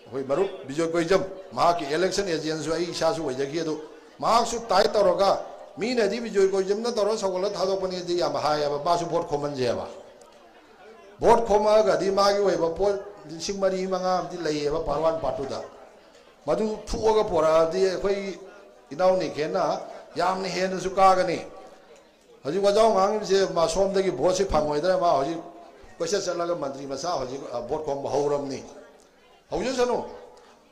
ꯑꯩꯈꯣꯏ ꯃꯔꯨꯞ ꯕꯤꯖꯣꯏ ꯀꯣꯏꯖꯝ, ꯃꯍꯥꯛꯀꯤ ꯏꯂꯦꯛꯁꯟ ꯑꯦꯖꯦꯟꯁꯨ ꯑꯩ ꯏꯁꯥꯁꯨ ꯑꯣꯏꯖꯈꯤ꯫ ꯑꯗꯨ ꯃꯍꯥꯛꯁꯨ ꯇꯥꯏꯠ ꯇꯧꯔꯒ, ꯃꯤꯅꯗꯤ ꯕꯤꯖꯣꯏ ꯀꯣꯏꯖꯝꯅ ꯇꯧꯔ ꯁꯧꯒꯠꯂ ꯊꯥꯗꯣꯛꯄꯅꯦꯗꯤ ꯌꯥꯝ ꯍꯥꯏꯌꯦꯕ, ꯃꯥꯁꯨ ꯚꯣꯠ ꯈꯣꯝꯍꯟꯁꯦꯕ꯫ ꯚꯣꯠ ꯈꯣꯝꯃꯛꯑꯒꯗꯤ ꯃꯥꯒꯤ ꯑꯣꯏꯕ ꯄꯣꯠ ꯂꯤꯁꯤꯡ ꯃꯔꯤ ꯃꯉꯥ ꯑꯃꯗꯤ ꯂꯩꯌꯦꯕ ꯄꯥꯔꯠ ꯋꯥꯟ ꯄꯥꯔꯠ ꯇꯨꯗ꯫ ꯃꯗꯨ ꯐꯨꯑꯒ ꯄꯣꯔꯛꯑꯗꯤ ꯑꯩꯈꯣꯏ ꯏꯅꯥꯎ ꯅꯤꯀꯦꯟꯅ ꯌꯥꯝꯅ ꯍꯦꯟꯅꯁꯨ ꯀꯥꯒꯅꯤ꯫ ꯍꯧꯖꯤꯛ ꯋꯥꯖꯥꯎ ꯉꯥꯡꯉꯤꯕꯁꯦ ꯃꯥ ꯁꯣꯝꯗꯒꯤ ꯚꯣꯠꯁꯤ ꯐꯪꯉꯣꯏꯗ꯭ꯔꯥ, ꯃꯥ ꯍꯧꯖꯤꯛ ꯀꯣꯏꯆꯠ ꯆꯠꯂꯒ ꯃꯟꯇ꯭ꯔꯤ ꯃꯆꯥ ꯍꯧꯖꯤꯛ, ꯑ, ꯚꯣꯠ ꯈꯣꯝꯕ ꯍꯧꯔꯝꯅꯤ꯫ ꯍꯧꯖꯁꯅꯨ꯫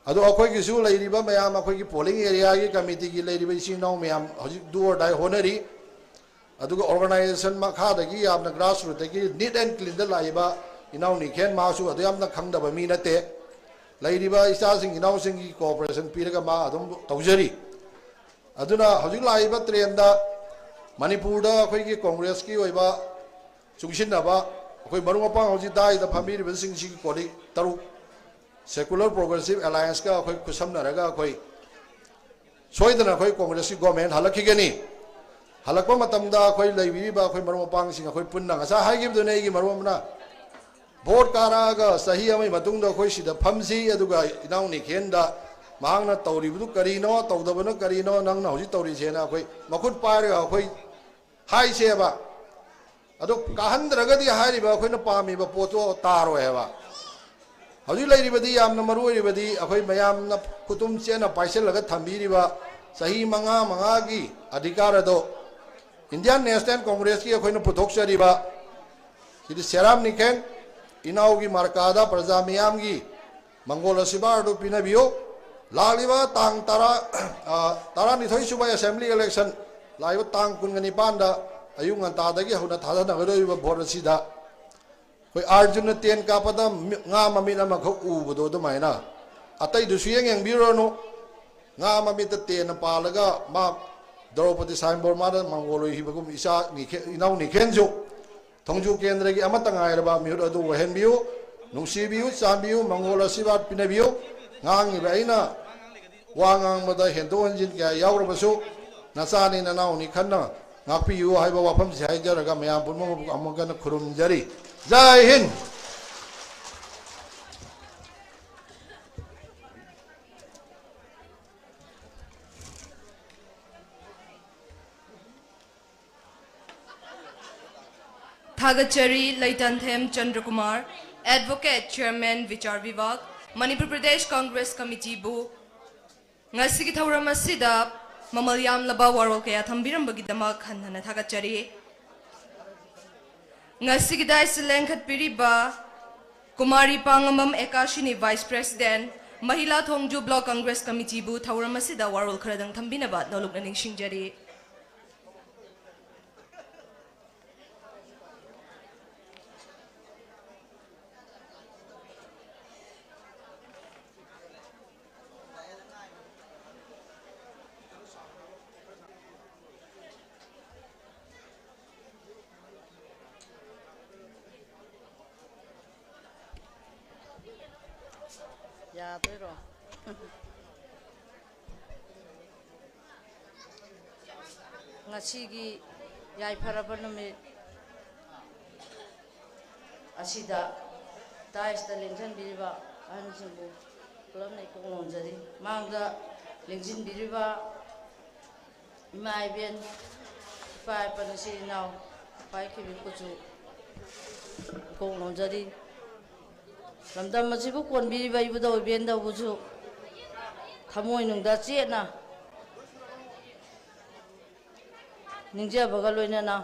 ꯑꯗꯣ ꯑꯩꯈꯣꯏꯒꯤꯁꯨ ꯂꯩꯔꯤꯕ ꯃꯌꯥꯝ, ꯑꯩꯈꯣꯏꯒꯤ polling areaꯒꯤ committeeꯒꯤ ꯂꯩꯔꯤꯕ ꯏꯆꯤꯟ ꯏꯅꯥꯎ ꯃꯌꯥꯝ ꯍꯧꯖꯤꯛ do or die ꯍꯣꯠꯅꯔꯤ꯫ ꯑꯗꯨꯒ organization ꯃꯈꯥꯗꯒꯤ ꯌꯥꯝꯅ grassrootꯇꯒꯤ neat and cleanꯗ ꯂꯥꯛꯏꯕ ꯏꯅꯥꯎ ꯅꯤꯈꯦꯟ, ꯃꯥꯁꯨ ꯑꯗꯨ ꯌꯥꯝꯅ ꯈꯪꯗꯕ ꯃꯤ ꯅꯠꯇꯦ꯫ ꯂꯩꯔꯤꯕ ꯏꯆꯥꯁꯤꯡ ꯏꯅꯥꯎꯁꯤꯡꯒꯤ cooperation ꯄꯤꯔꯒ ꯃꯥ ꯑꯗꯨꯝ ꯇꯧꯖꯔꯤ꯫ ꯑꯗꯨꯅ ꯍꯧꯖꯤꯛ ꯂꯥꯛꯏꯕ trendꯗ ꯃꯅꯤꯄꯨꯔꯗ ꯑꯩꯈꯣꯏꯒꯤ Congressꯀꯤ ꯑꯣꯏꯕ ꯆꯨꯡꯁꯤꯟꯅꯕ ꯑꯩꯈꯣꯏ ꯃꯔꯨꯞ ꯃꯄꯥꯡ ꯍꯧꯖꯤꯛ ꯗꯥꯏꯗ ꯐꯝꯕꯤꯔꯤꯕꯁꯤꯡꯁꯤꯒꯤ colleague ꯇꯔꯨꯛ Secular Progressive Allianceꯀ ꯑꯩꯈꯣꯏ ꯈꯨꯠꯁꯝꯅꯔꯒ ꯑꯩꯈꯣꯏ ꯁꯣꯏꯗꯅ ꯑꯩꯈꯣꯏ Congressꯀꯤ government ꯍꯜꯂꯛꯈꯤꯒꯅꯤ꯫ ꯍꯜꯂꯛꯄ ꯃꯇꯝꯗ ꯑꯩꯈꯣꯏ ꯂꯩꯕꯤꯔꯤꯕ ꯑꯩꯈꯣꯏ ꯃꯔꯨꯞ ꯃꯄꯥꯡꯁꯤꯡ ꯑꯩꯈꯣꯏ ꯄꯨꯟꯅ, ꯉꯁꯥꯏ ꯍꯥꯏꯈꯤꯕꯗꯨꯅꯦ ꯑꯩꯒꯤ ꯃꯔꯨꯞ ꯑꯃꯅ, vote ꯀꯥꯔꯛꯑꯒ ꯆꯍꯤ ꯑꯃꯒꯤ ꯃꯇꯨꯡꯗ ꯑꯩꯈꯣꯏ ꯁꯤꯗ ꯐꯝꯁꯤ, ꯑꯗꯨꯒ ꯏꯅꯥꯎ ꯅꯤꯈꯦꯟꯗ ꯃꯍꯥꯛꯅ ꯇꯧꯔꯤꯕꯗꯨ ꯀꯔꯤꯅꯣ, ꯇꯧꯗꯕꯅ ꯀꯔꯤꯅꯣ, ꯅꯪꯅ ꯍꯧꯖꯤꯛ ꯇꯧꯔꯤꯁꯦꯅ ꯑꯩꯈꯣꯏ ꯃꯈꯨꯠ ꯄꯥꯏꯔꯒ ꯑꯩꯈꯣꯏ ꯍꯥꯏꯁꯦꯕ꯫ ꯑꯗꯣ ꯀꯥꯍꯟꯗ꯭ꯔꯒꯗꯤ ꯍꯥꯏꯔꯤꯕ ꯑꯩꯈꯣꯏꯅ ꯄꯥꯝꯃꯤꯕ ꯄꯣꯠꯇꯣ ꯇꯥꯔꯣꯏ ꯍꯥꯏꯕ꯫ ꯍꯧꯖꯤꯛ ꯂꯩꯔꯤꯕꯗꯤ, ꯌꯥꯝꯅ ꯃꯔꯨ ꯑꯣꯏꯔꯤꯕꯗꯤ, ꯑꯩꯈꯣꯏ ꯃꯌꯥꯝꯅ ꯈꯨꯇꯨꯝ ꯆꯦꯠꯅ ꯄꯥꯏꯁꯤꯜꯂꯒ ꯊꯝꯕꯤꯔꯤꯕ ꯆꯍꯤ ꯃꯉꯥ ꯃꯉꯥꯒꯤ ꯑꯙꯤꯀꯥꯔ ꯑꯗꯣ Indian National Congressꯀꯤ ꯑꯩꯈꯣꯏꯅ ꯄꯨꯊꯣꯛꯆꯔꯤꯕ ꯁꯤꯗꯤ ꯁꯦꯔꯥꯝ ꯅꯤꯈꯦꯟ, ꯏꯅꯥꯎꯒꯤ ꯃꯥꯔꯀꯥꯗ ꯄ꯭ꯔꯖꯥ ꯃꯤꯌꯥꯝꯒꯤ ꯃꯪꯒꯣꯜ ꯑꯁꯤꯕꯥꯔꯗꯨ ꯄꯤꯅꯕꯤꯌꯨ꯫ ꯂꯥꯛꯂꯤꯕ ꯇꯥꯡ ꯇꯔꯥ, ꯑ, ꯇꯔꯥꯅꯤꯊꯣꯏ ꯁꯨꯕ assembly election, ꯂꯥꯛꯂꯤꯕ ꯇꯥꯡ ꯀꯨꯟꯒ ꯅꯤꯄꯥꯟꯗ ꯑꯌꯨꯛ ꯉꯟꯇꯥꯗꯒꯤ ꯍꯧꯅ ꯊꯥꯗꯅꯒꯗꯧꯔꯤꯕ vote ꯑꯁꯤꯗ ꯑꯩꯈꯣꯏ ꯑꯥꯔꯖꯨꯟꯅ ꯇꯦꯟ ꯀꯥꯞꯄꯗ ꯃꯤ-, ꯉꯥ ꯃꯃꯤꯠ ꯑꯃꯈꯛ ꯎꯕꯗꯣ ꯑꯗꯨꯃꯥꯏꯅ ꯑꯇꯩꯗꯨ ꯁꯨꯌꯦꯡ ꯌꯦꯡꯕꯤꯔꯨꯔꯅꯨ꯫ ꯉꯥ ꯃꯃꯤꯠꯇ ꯇꯦꯟꯅ ꯄꯥꯜꯂꯒ ꯃꯥ ꯗ꯭ꯔꯧꯄꯗꯤ ꯁ꯭ꯋꯥꯌꯝꯕꯔ ꯃꯥꯅ ꯃꯪꯒꯣꯜ ꯑꯣꯏꯈꯤꯕꯒꯨꯝ ꯏꯆꯥ ꯅꯤꯈꯦ-, ꯏꯅꯥꯎ ꯅꯤꯈꯦꯟꯁꯨ ꯊꯣꯡꯖꯨ ꯀꯦꯟꯗ꯭ꯔꯒꯤ ꯑꯃꯠꯇ ꯉꯥꯏꯔꯕ ꯃꯤꯍꯨꯠ ꯑꯗꯨ ꯑꯣꯏꯍꯟꯕꯤꯌꯨ, ꯅꯨꯡꯁꯤꯕꯤꯌꯨ, ꯆꯥꯟꯕꯤꯌꯨ, ꯃꯪꯒꯣꯜ ꯑꯁꯤꯔꯕꯥꯗ ꯄꯤꯅꯕꯤꯌꯨ꯫ ꯉꯥꯡꯉꯤꯕ ꯑꯩꯅ ꯋꯥ ꯉꯥꯡꯕꯗ ꯍꯦꯟꯗꯣꯛ ꯍꯦꯟꯖꯤꯟ ꯀꯌꯥ ꯌꯥꯎꯔꯕꯁꯨ, ꯅꯆꯥꯅꯤ ꯅꯅꯥꯎꯅꯤ ꯈꯟꯅ ꯉꯥꯛꯄꯤꯌꯨ ꯍꯥꯏꯕ ꯋꯥꯐꯝꯁꯤ ꯍꯥꯏꯖꯔꯒ, ꯃꯌꯥꯝ ꯄꯨꯝꯅꯃꯛꯄꯨ ꯑꯃꯨꯛ ꯍꯟꯅ ꯈꯨꯔꯨꯝꯖꯔꯤ꯫ ꯖꯥꯏ ꯍꯤꯟꯗ꯫ ꯊꯥꯒꯠꯆꯔꯤ ꯂꯩꯇꯟꯊꯦꯝ ꯆꯟꯗ꯭ꯔꯀꯨꯃꯥꯔ, Advocate, Chairman, ꯕꯤꯆꯥꯔ ꯕꯤꯚꯥꯒ, ꯃꯅꯤꯄꯨꯔ ꯄ꯭ꯔꯗꯦꯁ ꯀꯪꯒ꯭ꯔꯦꯁ ꯀꯃꯤꯇꯤꯕꯨ ꯉꯁꯤꯒꯤ ꯊꯧꯔꯝ ꯑꯁꯤꯗ ꯃꯃꯜ ꯌꯥꯝꯂꯕ ꯋꯥꯔꯣꯜ ꯀꯌꯥ ꯊꯝꯕꯤꯔꯝꯕꯒꯤꯗꯃꯛ ꯍꯟꯅ ꯍꯟꯅ ꯊꯥꯒꯠꯆꯔꯤ꯫ ꯉꯁꯤꯒꯤ ꯗꯥꯏꯁꯇ ꯂꯦꯡꯈꯠꯄꯤꯔꯤꯕ ꯀꯨꯃꯥꯔꯤ ꯄꯥꯡꯉꯝꯕꯝ ꯑꯦꯀꯥꯁꯤꯅꯤ, Vice President, ꯃꯍꯤꯂꯥ ꯊꯣꯡꯖꯨ ꯕ꯭ꯂꯣꯛ ꯀꯪꯒ꯭ꯔꯦꯁ ꯀꯃꯤꯇꯤꯕꯨ ꯊꯧꯔꯝ ꯑꯁꯤꯗ ꯋꯥꯔꯣꯜ ꯈꯔꯗꯪ ꯊꯝꯕꯤꯅꯕ ꯅꯣꯂꯨꯛꯅ ꯅꯤꯡꯁꯤꯡꯖꯔꯤ꯫ ꯌꯥꯗꯣꯏꯔꯣ? ꯉꯁꯤꯒꯤ ꯌꯥꯏꯐꯔꯕ ꯅꯨꯃꯤꯠ ꯑꯁꯤꯗ ꯗꯥꯏꯁꯇ ꯂꯦꯡꯁꯤꯟꯕꯤꯔꯤꯕ ꯑꯍꯟꯁꯤꯡꯕꯨ ꯄꯨꯂꯞꯅ ꯏꯀꯣꯛ ꯅꯣꯟꯖꯔꯤ꯫ ꯃꯥꯡꯗ ꯂꯦꯡꯁꯤꯟꯕꯤꯔꯤꯕ ꯏꯃꯥ ꯏꯕꯦꯟ, ꯏꯄꯥ ꯏꯄꯟ, ꯏꯆꯤꯜ ꯏꯅꯥꯎ, ꯄꯥꯏꯈꯤꯕꯤ ꯀꯨꯆꯨ, ꯏꯀꯣꯛ ꯅꯣꯟꯖꯔꯤ꯫ ꯂꯝꯗꯝ ꯑꯁꯤꯕꯨ ꯀꯣꯟꯕꯤꯔꯤꯕ ꯏꯕꯨꯙꯧ ꯏꯕꯦꯟꯗꯧꯕꯨꯁꯨ ꯊꯃꯣꯏꯅꯨꯡꯗ ꯆꯦꯠꯅ ꯅꯤꯡꯖꯕꯒ ꯂꯣꯏꯅꯅ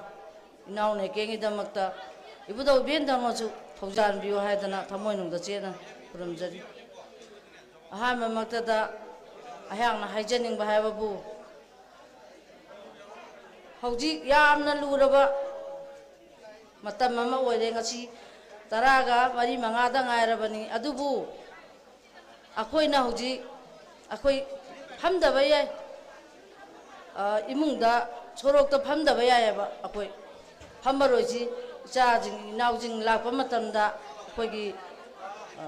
ꯏꯅꯥꯎ ꯅꯥꯏꯀꯦꯟꯒꯤꯗꯃꯛꯇ ꯏꯕꯨꯙꯧ ꯏꯕꯦꯟꯗꯧꯅꯁꯨ ꯊꯧꯖꯥꯟꯕꯤꯌꯨ ꯍꯥꯏꯗꯅ ꯊꯃꯣꯏꯅꯨꯡꯗ ꯆꯦꯠꯅ ꯈꯨꯔꯨꯝꯖꯔꯤ꯫ ꯑꯍꯥꯟꯕꯃꯛꯇꯗ ꯑꯩꯍꯥꯛꯅ ꯍꯥꯏꯖꯅꯤꯡꯕ ꯍꯥꯏꯕꯕꯨ, ꯍꯧꯖꯤꯛ ꯌꯥꯝꯅ ꯂꯨꯔꯕ ꯃꯇꯝ ꯑꯃ ꯑꯣꯏꯔꯦ꯫ ꯉꯁꯤ ꯇꯔꯥꯒ ꯃꯔꯤ ꯃꯉꯥꯗ ꯉꯥꯏꯔꯕꯅꯤ, ꯑꯗꯨꯕꯨ ꯑꯩꯈꯣꯏꯅ ꯍꯧꯖꯤꯛ, ꯑꯩꯈꯣꯏ ꯐꯝꯗꯕ ꯌꯥꯏ, ꯑ, ꯏꯃꯨꯡꯗ, ꯁꯣꯔꯣꯛꯇ ꯐꯝꯗꯕ ꯌꯥꯏꯑꯕ꯫ ꯑꯩꯈꯣꯏ ꯐꯝꯃꯔꯣꯏꯁꯤ, ꯏꯆꯥꯁꯤꯡ ꯏꯅꯥꯎꯁꯤꯡ ꯂꯥꯛꯄ ꯃꯇꯝꯗ ꯑꯩꯈꯣꯏꯒꯤ, ꯑ,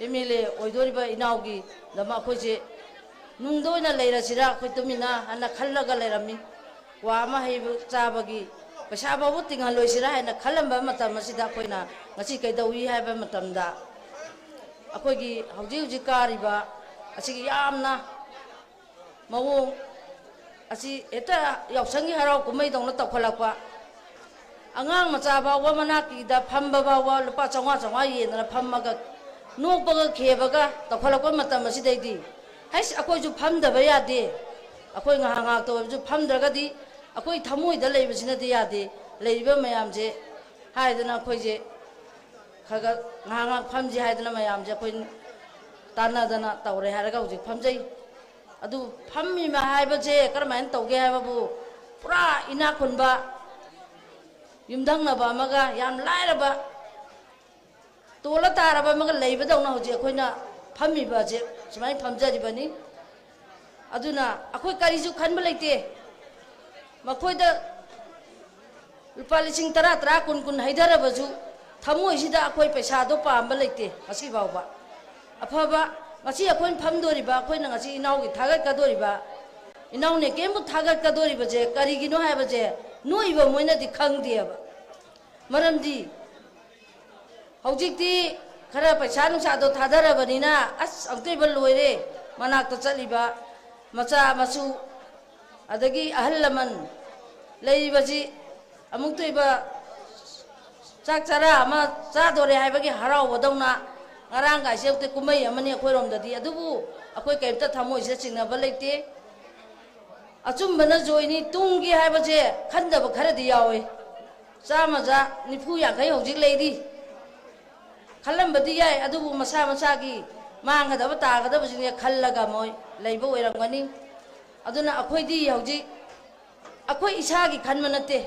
ꯑꯦꯝ ꯑꯦꯜ ꯑꯦ ꯑꯣꯏꯗꯣꯔꯤꯕ ꯏꯅꯥꯎꯒꯤꯗꯃꯛ ꯑꯩꯈꯣꯏꯁꯦ ꯅꯨꯡꯗ ꯑꯣꯏꯅ ꯂꯩꯔꯁꯤꯔꯥ ꯑꯩꯈꯣꯏ ꯇꯨꯃꯤꯟꯅ ꯍꯥꯏꯅ ꯈꯜꯂꯒ ꯂꯩꯔꯝꯃꯤ꯫ ꯀ꯭ꯋꯥ ꯑꯃ ꯍꯩꯕ ꯆꯥꯕꯒꯤ ꯄꯩꯁꯥ ꯐꯥꯎꯕ ꯇꯤꯡꯍꯜꯂꯣꯏꯁꯤꯔꯥ ꯍꯥꯏꯅ ꯈꯜꯂꯝꯕ ꯃꯇꯝ ꯑꯁꯤꯗ ꯑꯩꯈꯣꯏꯅ ꯉꯁꯤ ꯀꯩꯗꯧꯏ ꯍꯥꯏꯕ ꯃꯇꯝꯗ, ꯑꯩꯈꯣꯏꯒꯤ ꯍꯧꯖꯤꯛ ꯍꯧꯖꯤꯛ ꯀꯥꯔꯤꯕ ꯑꯁꯤꯒꯤ ꯌꯥꯝꯅ ꯃꯑꯣꯡ ꯑꯁꯤ ꯍꯦꯛꯇ ꯌꯥꯎꯁꯪꯒꯤ ꯍꯔꯥꯎ ꯀꯨꯝꯍꯩꯗꯧꯅ ꯇꯧꯈꯠꯂꯛꯄ, ꯑꯉꯥꯡ ꯃꯆꯥ ꯐꯥꯎꯕ ꯃꯅꯥꯛꯀꯤꯗ ꯐꯝꯕ ꯐꯥꯎꯕ ꯂꯨꯄꯥ ꯆꯥꯝꯃꯉꯥ ꯆꯥꯝꯃꯉꯥ ꯌꯦꯟꯗꯅ ꯐꯝꯃꯒ ꯅꯣꯛꯄꯒ ꯈꯦꯕꯒ ꯇꯧꯈꯠꯂꯛꯄ ꯃꯇꯝ ꯑꯁꯤꯗꯩꯗꯤ, ꯍꯩꯁ, ꯑꯩꯈꯣꯏꯁꯨ ꯐꯝꯗꯕ ꯌꯥꯗꯦ, ꯑꯩꯈꯣꯏ ꯉꯥꯏꯍꯥꯛ ꯉꯥꯏꯍꯥꯛꯇ ꯑꯣꯏꯔꯁꯨ ꯐꯝꯗ꯭ꯔꯒꯗꯤ ꯑꯩꯈꯣꯏ ꯊꯃꯣꯏꯗ ꯂꯩꯕꯁꯤꯅꯗꯤ ꯌꯥꯗꯦ꯫ ꯂꯩꯔꯤꯕ ꯃꯌꯥꯝꯁꯦ ꯍꯥꯏꯗꯅ ꯑꯩꯈꯣꯏꯁꯦ ꯈꯔ ꯈꯔ ꯉꯥꯏꯍꯥꯛ ꯉꯥꯏꯍꯥꯛ ꯐꯝꯁꯤ ꯍꯥꯏꯗꯅ ꯃꯌꯥꯝꯁꯦ ꯑꯩꯈꯣꯏ ꯇꯥꯟꯅꯗꯅ ꯇꯧꯔꯦ ꯍꯥꯏꯔꯒ ꯍꯧꯖꯤꯛ ꯐꯝꯖꯩ꯫ ꯑꯗꯨ ꯐꯝꯃꯤꯕ ꯍꯥꯏꯕꯁꯦ ꯀꯔꯝꯍꯥꯏꯅ ꯇꯧꯒꯦ ꯍꯥꯏꯕꯕꯨ, ꯄꯨꯔꯥ ꯏꯅꯥꯛ ꯈꯨꯟꯕ ꯌꯨꯝꯊꯪꯅꯕ ꯑꯃꯒ ꯌꯥꯝ ꯂꯥꯏꯔꯕ ꯇꯣꯜꯂ ꯇꯥꯔꯕ ꯑꯃꯒ ꯂꯩꯕꯗꯧꯅ ꯍꯧꯖꯤꯛ ꯑꯩꯈꯣꯏꯅ ꯐꯝꯃꯤꯕꯁꯦ ꯁꯨꯃꯥꯏꯅ ꯐꯝꯖꯔꯤꯕꯅꯤ꯫ ꯑꯗꯨꯅ ꯑꯩꯈꯣꯏ ꯀꯔꯤꯁꯨ ꯈꯟꯕ ꯂꯩꯇꯦ꯫ ꯃꯈꯣꯏꯗ ꯂꯨꯄꯥ ꯂꯤꯁꯤꯡ ꯇꯔꯥ, ꯇꯔꯥ, ꯀꯨꯟ, ꯀꯨꯟ ꯍꯩꯊꯔꯕꯁꯨ ꯊꯃꯣꯏꯁꯤꯗ ꯑꯩꯈꯣꯏ ꯄꯩꯁꯥꯗꯣ ꯄꯥꯝꯕ ꯂꯩꯇꯦ ꯉꯁꯤ ꯐꯥꯎꯕ꯫ ꯑꯐꯕ ꯉꯁꯤ ꯑꯩꯈꯣꯏꯅ ꯐꯝꯗꯣꯔꯤꯕ, ꯑꯩꯈꯣꯏꯅ ꯉꯁꯤ ꯏꯅꯥꯎꯒꯤ ꯊꯥꯒꯠꯀꯗꯣꯔꯤꯕ, ꯏꯅꯥꯎ ꯅꯦꯀꯦꯝꯕꯨ ꯊꯥꯒꯠꯀꯗꯣꯔꯤꯕꯁꯦ ꯀꯔꯤꯒꯤꯅꯣ ꯍꯥꯏꯕꯁꯦ ꯅꯣꯛꯏꯕ ꯃꯣꯏꯅꯗꯤ ꯈꯪꯗꯦꯕ꯫ ꯃꯔꯝꯗꯤ ꯍꯧꯖꯤꯛꯇꯤ ꯈꯔ ꯄꯩꯁꯥ ꯅꯨꯡꯁꯥꯗꯣ ꯊꯥꯗꯔꯕꯅꯤꯅ, ꯑꯁ, ꯑꯃꯨꯛꯇꯣꯏꯕ ꯂꯣꯏꯔꯦ꯫ ꯃꯅꯥꯛꯇ ꯆꯠꯂꯤꯕ ꯃꯆꯥ ꯃꯁꯨ, ꯑꯗꯒꯤ ꯑꯍꯜ ꯂꯃꯟ ꯂꯩꯔꯤꯕꯁꯤ ꯑꯃꯨꯛꯇꯣꯏꯕ ꯆꯥꯛ ꯆꯔꯥ ꯑꯃ ꯆꯥꯗꯣꯔꯦ ꯍꯥꯏꯕꯒꯤ ꯍꯔꯥꯎꯕꯗꯧꯅ, ꯉꯔꯥꯡꯒꯥꯏꯁꯦ ꯑꯃꯨꯛꯇ ꯀꯨꯝꯍꯩ ꯑꯃꯅꯤ ꯑꯩꯈꯣꯏꯔꯣꯝꯗꯗꯤ꯫ ꯑꯗꯨꯕꯨ ꯑꯩꯈꯣꯏ ꯀꯔꯤꯝꯇ ꯊꯃꯣꯏꯁꯤꯗ ꯆꯤꯡꯅꯕ ꯂꯩꯇꯦ꯫ ꯑꯆꯨꯝꯕꯅ ꯖꯣꯏꯅꯤ ꯇꯨꯡꯒꯤ ꯍꯥꯏꯕꯁꯦ ꯈꯟꯗꯕ ꯈꯔꯗꯤ ꯌꯥꯎꯋꯦ꯫ ꯆꯥꯝꯃꯗ ꯅꯤꯐꯨ ꯌꯥꯡꯈꯩ ꯍꯧꯖꯤꯛ ꯂꯩꯔꯤ꯫ ꯈꯜꯂꯝꯕꯗꯤ ꯌꯥꯏ, ꯑꯗꯨꯕꯨ ꯃꯁꯥ ꯃꯁꯥꯒꯤ ꯃꯥꯡꯒꯗꯕ ꯇꯥꯒꯗꯕꯁꯤꯡꯁꯦ ꯈꯜꯂꯒ ꯃꯣꯏ ꯂꯩꯕ ꯑꯣꯏꯔꯝꯒꯅꯤ꯫ ꯑꯗꯨꯅ ꯑꯩꯈꯣꯏꯗꯤ ꯍꯧꯖꯤꯛ ꯑꯩꯈꯣꯏ ꯏꯁꯥꯒꯤ ꯈꯟꯕ ꯅꯠꯇꯦ꯫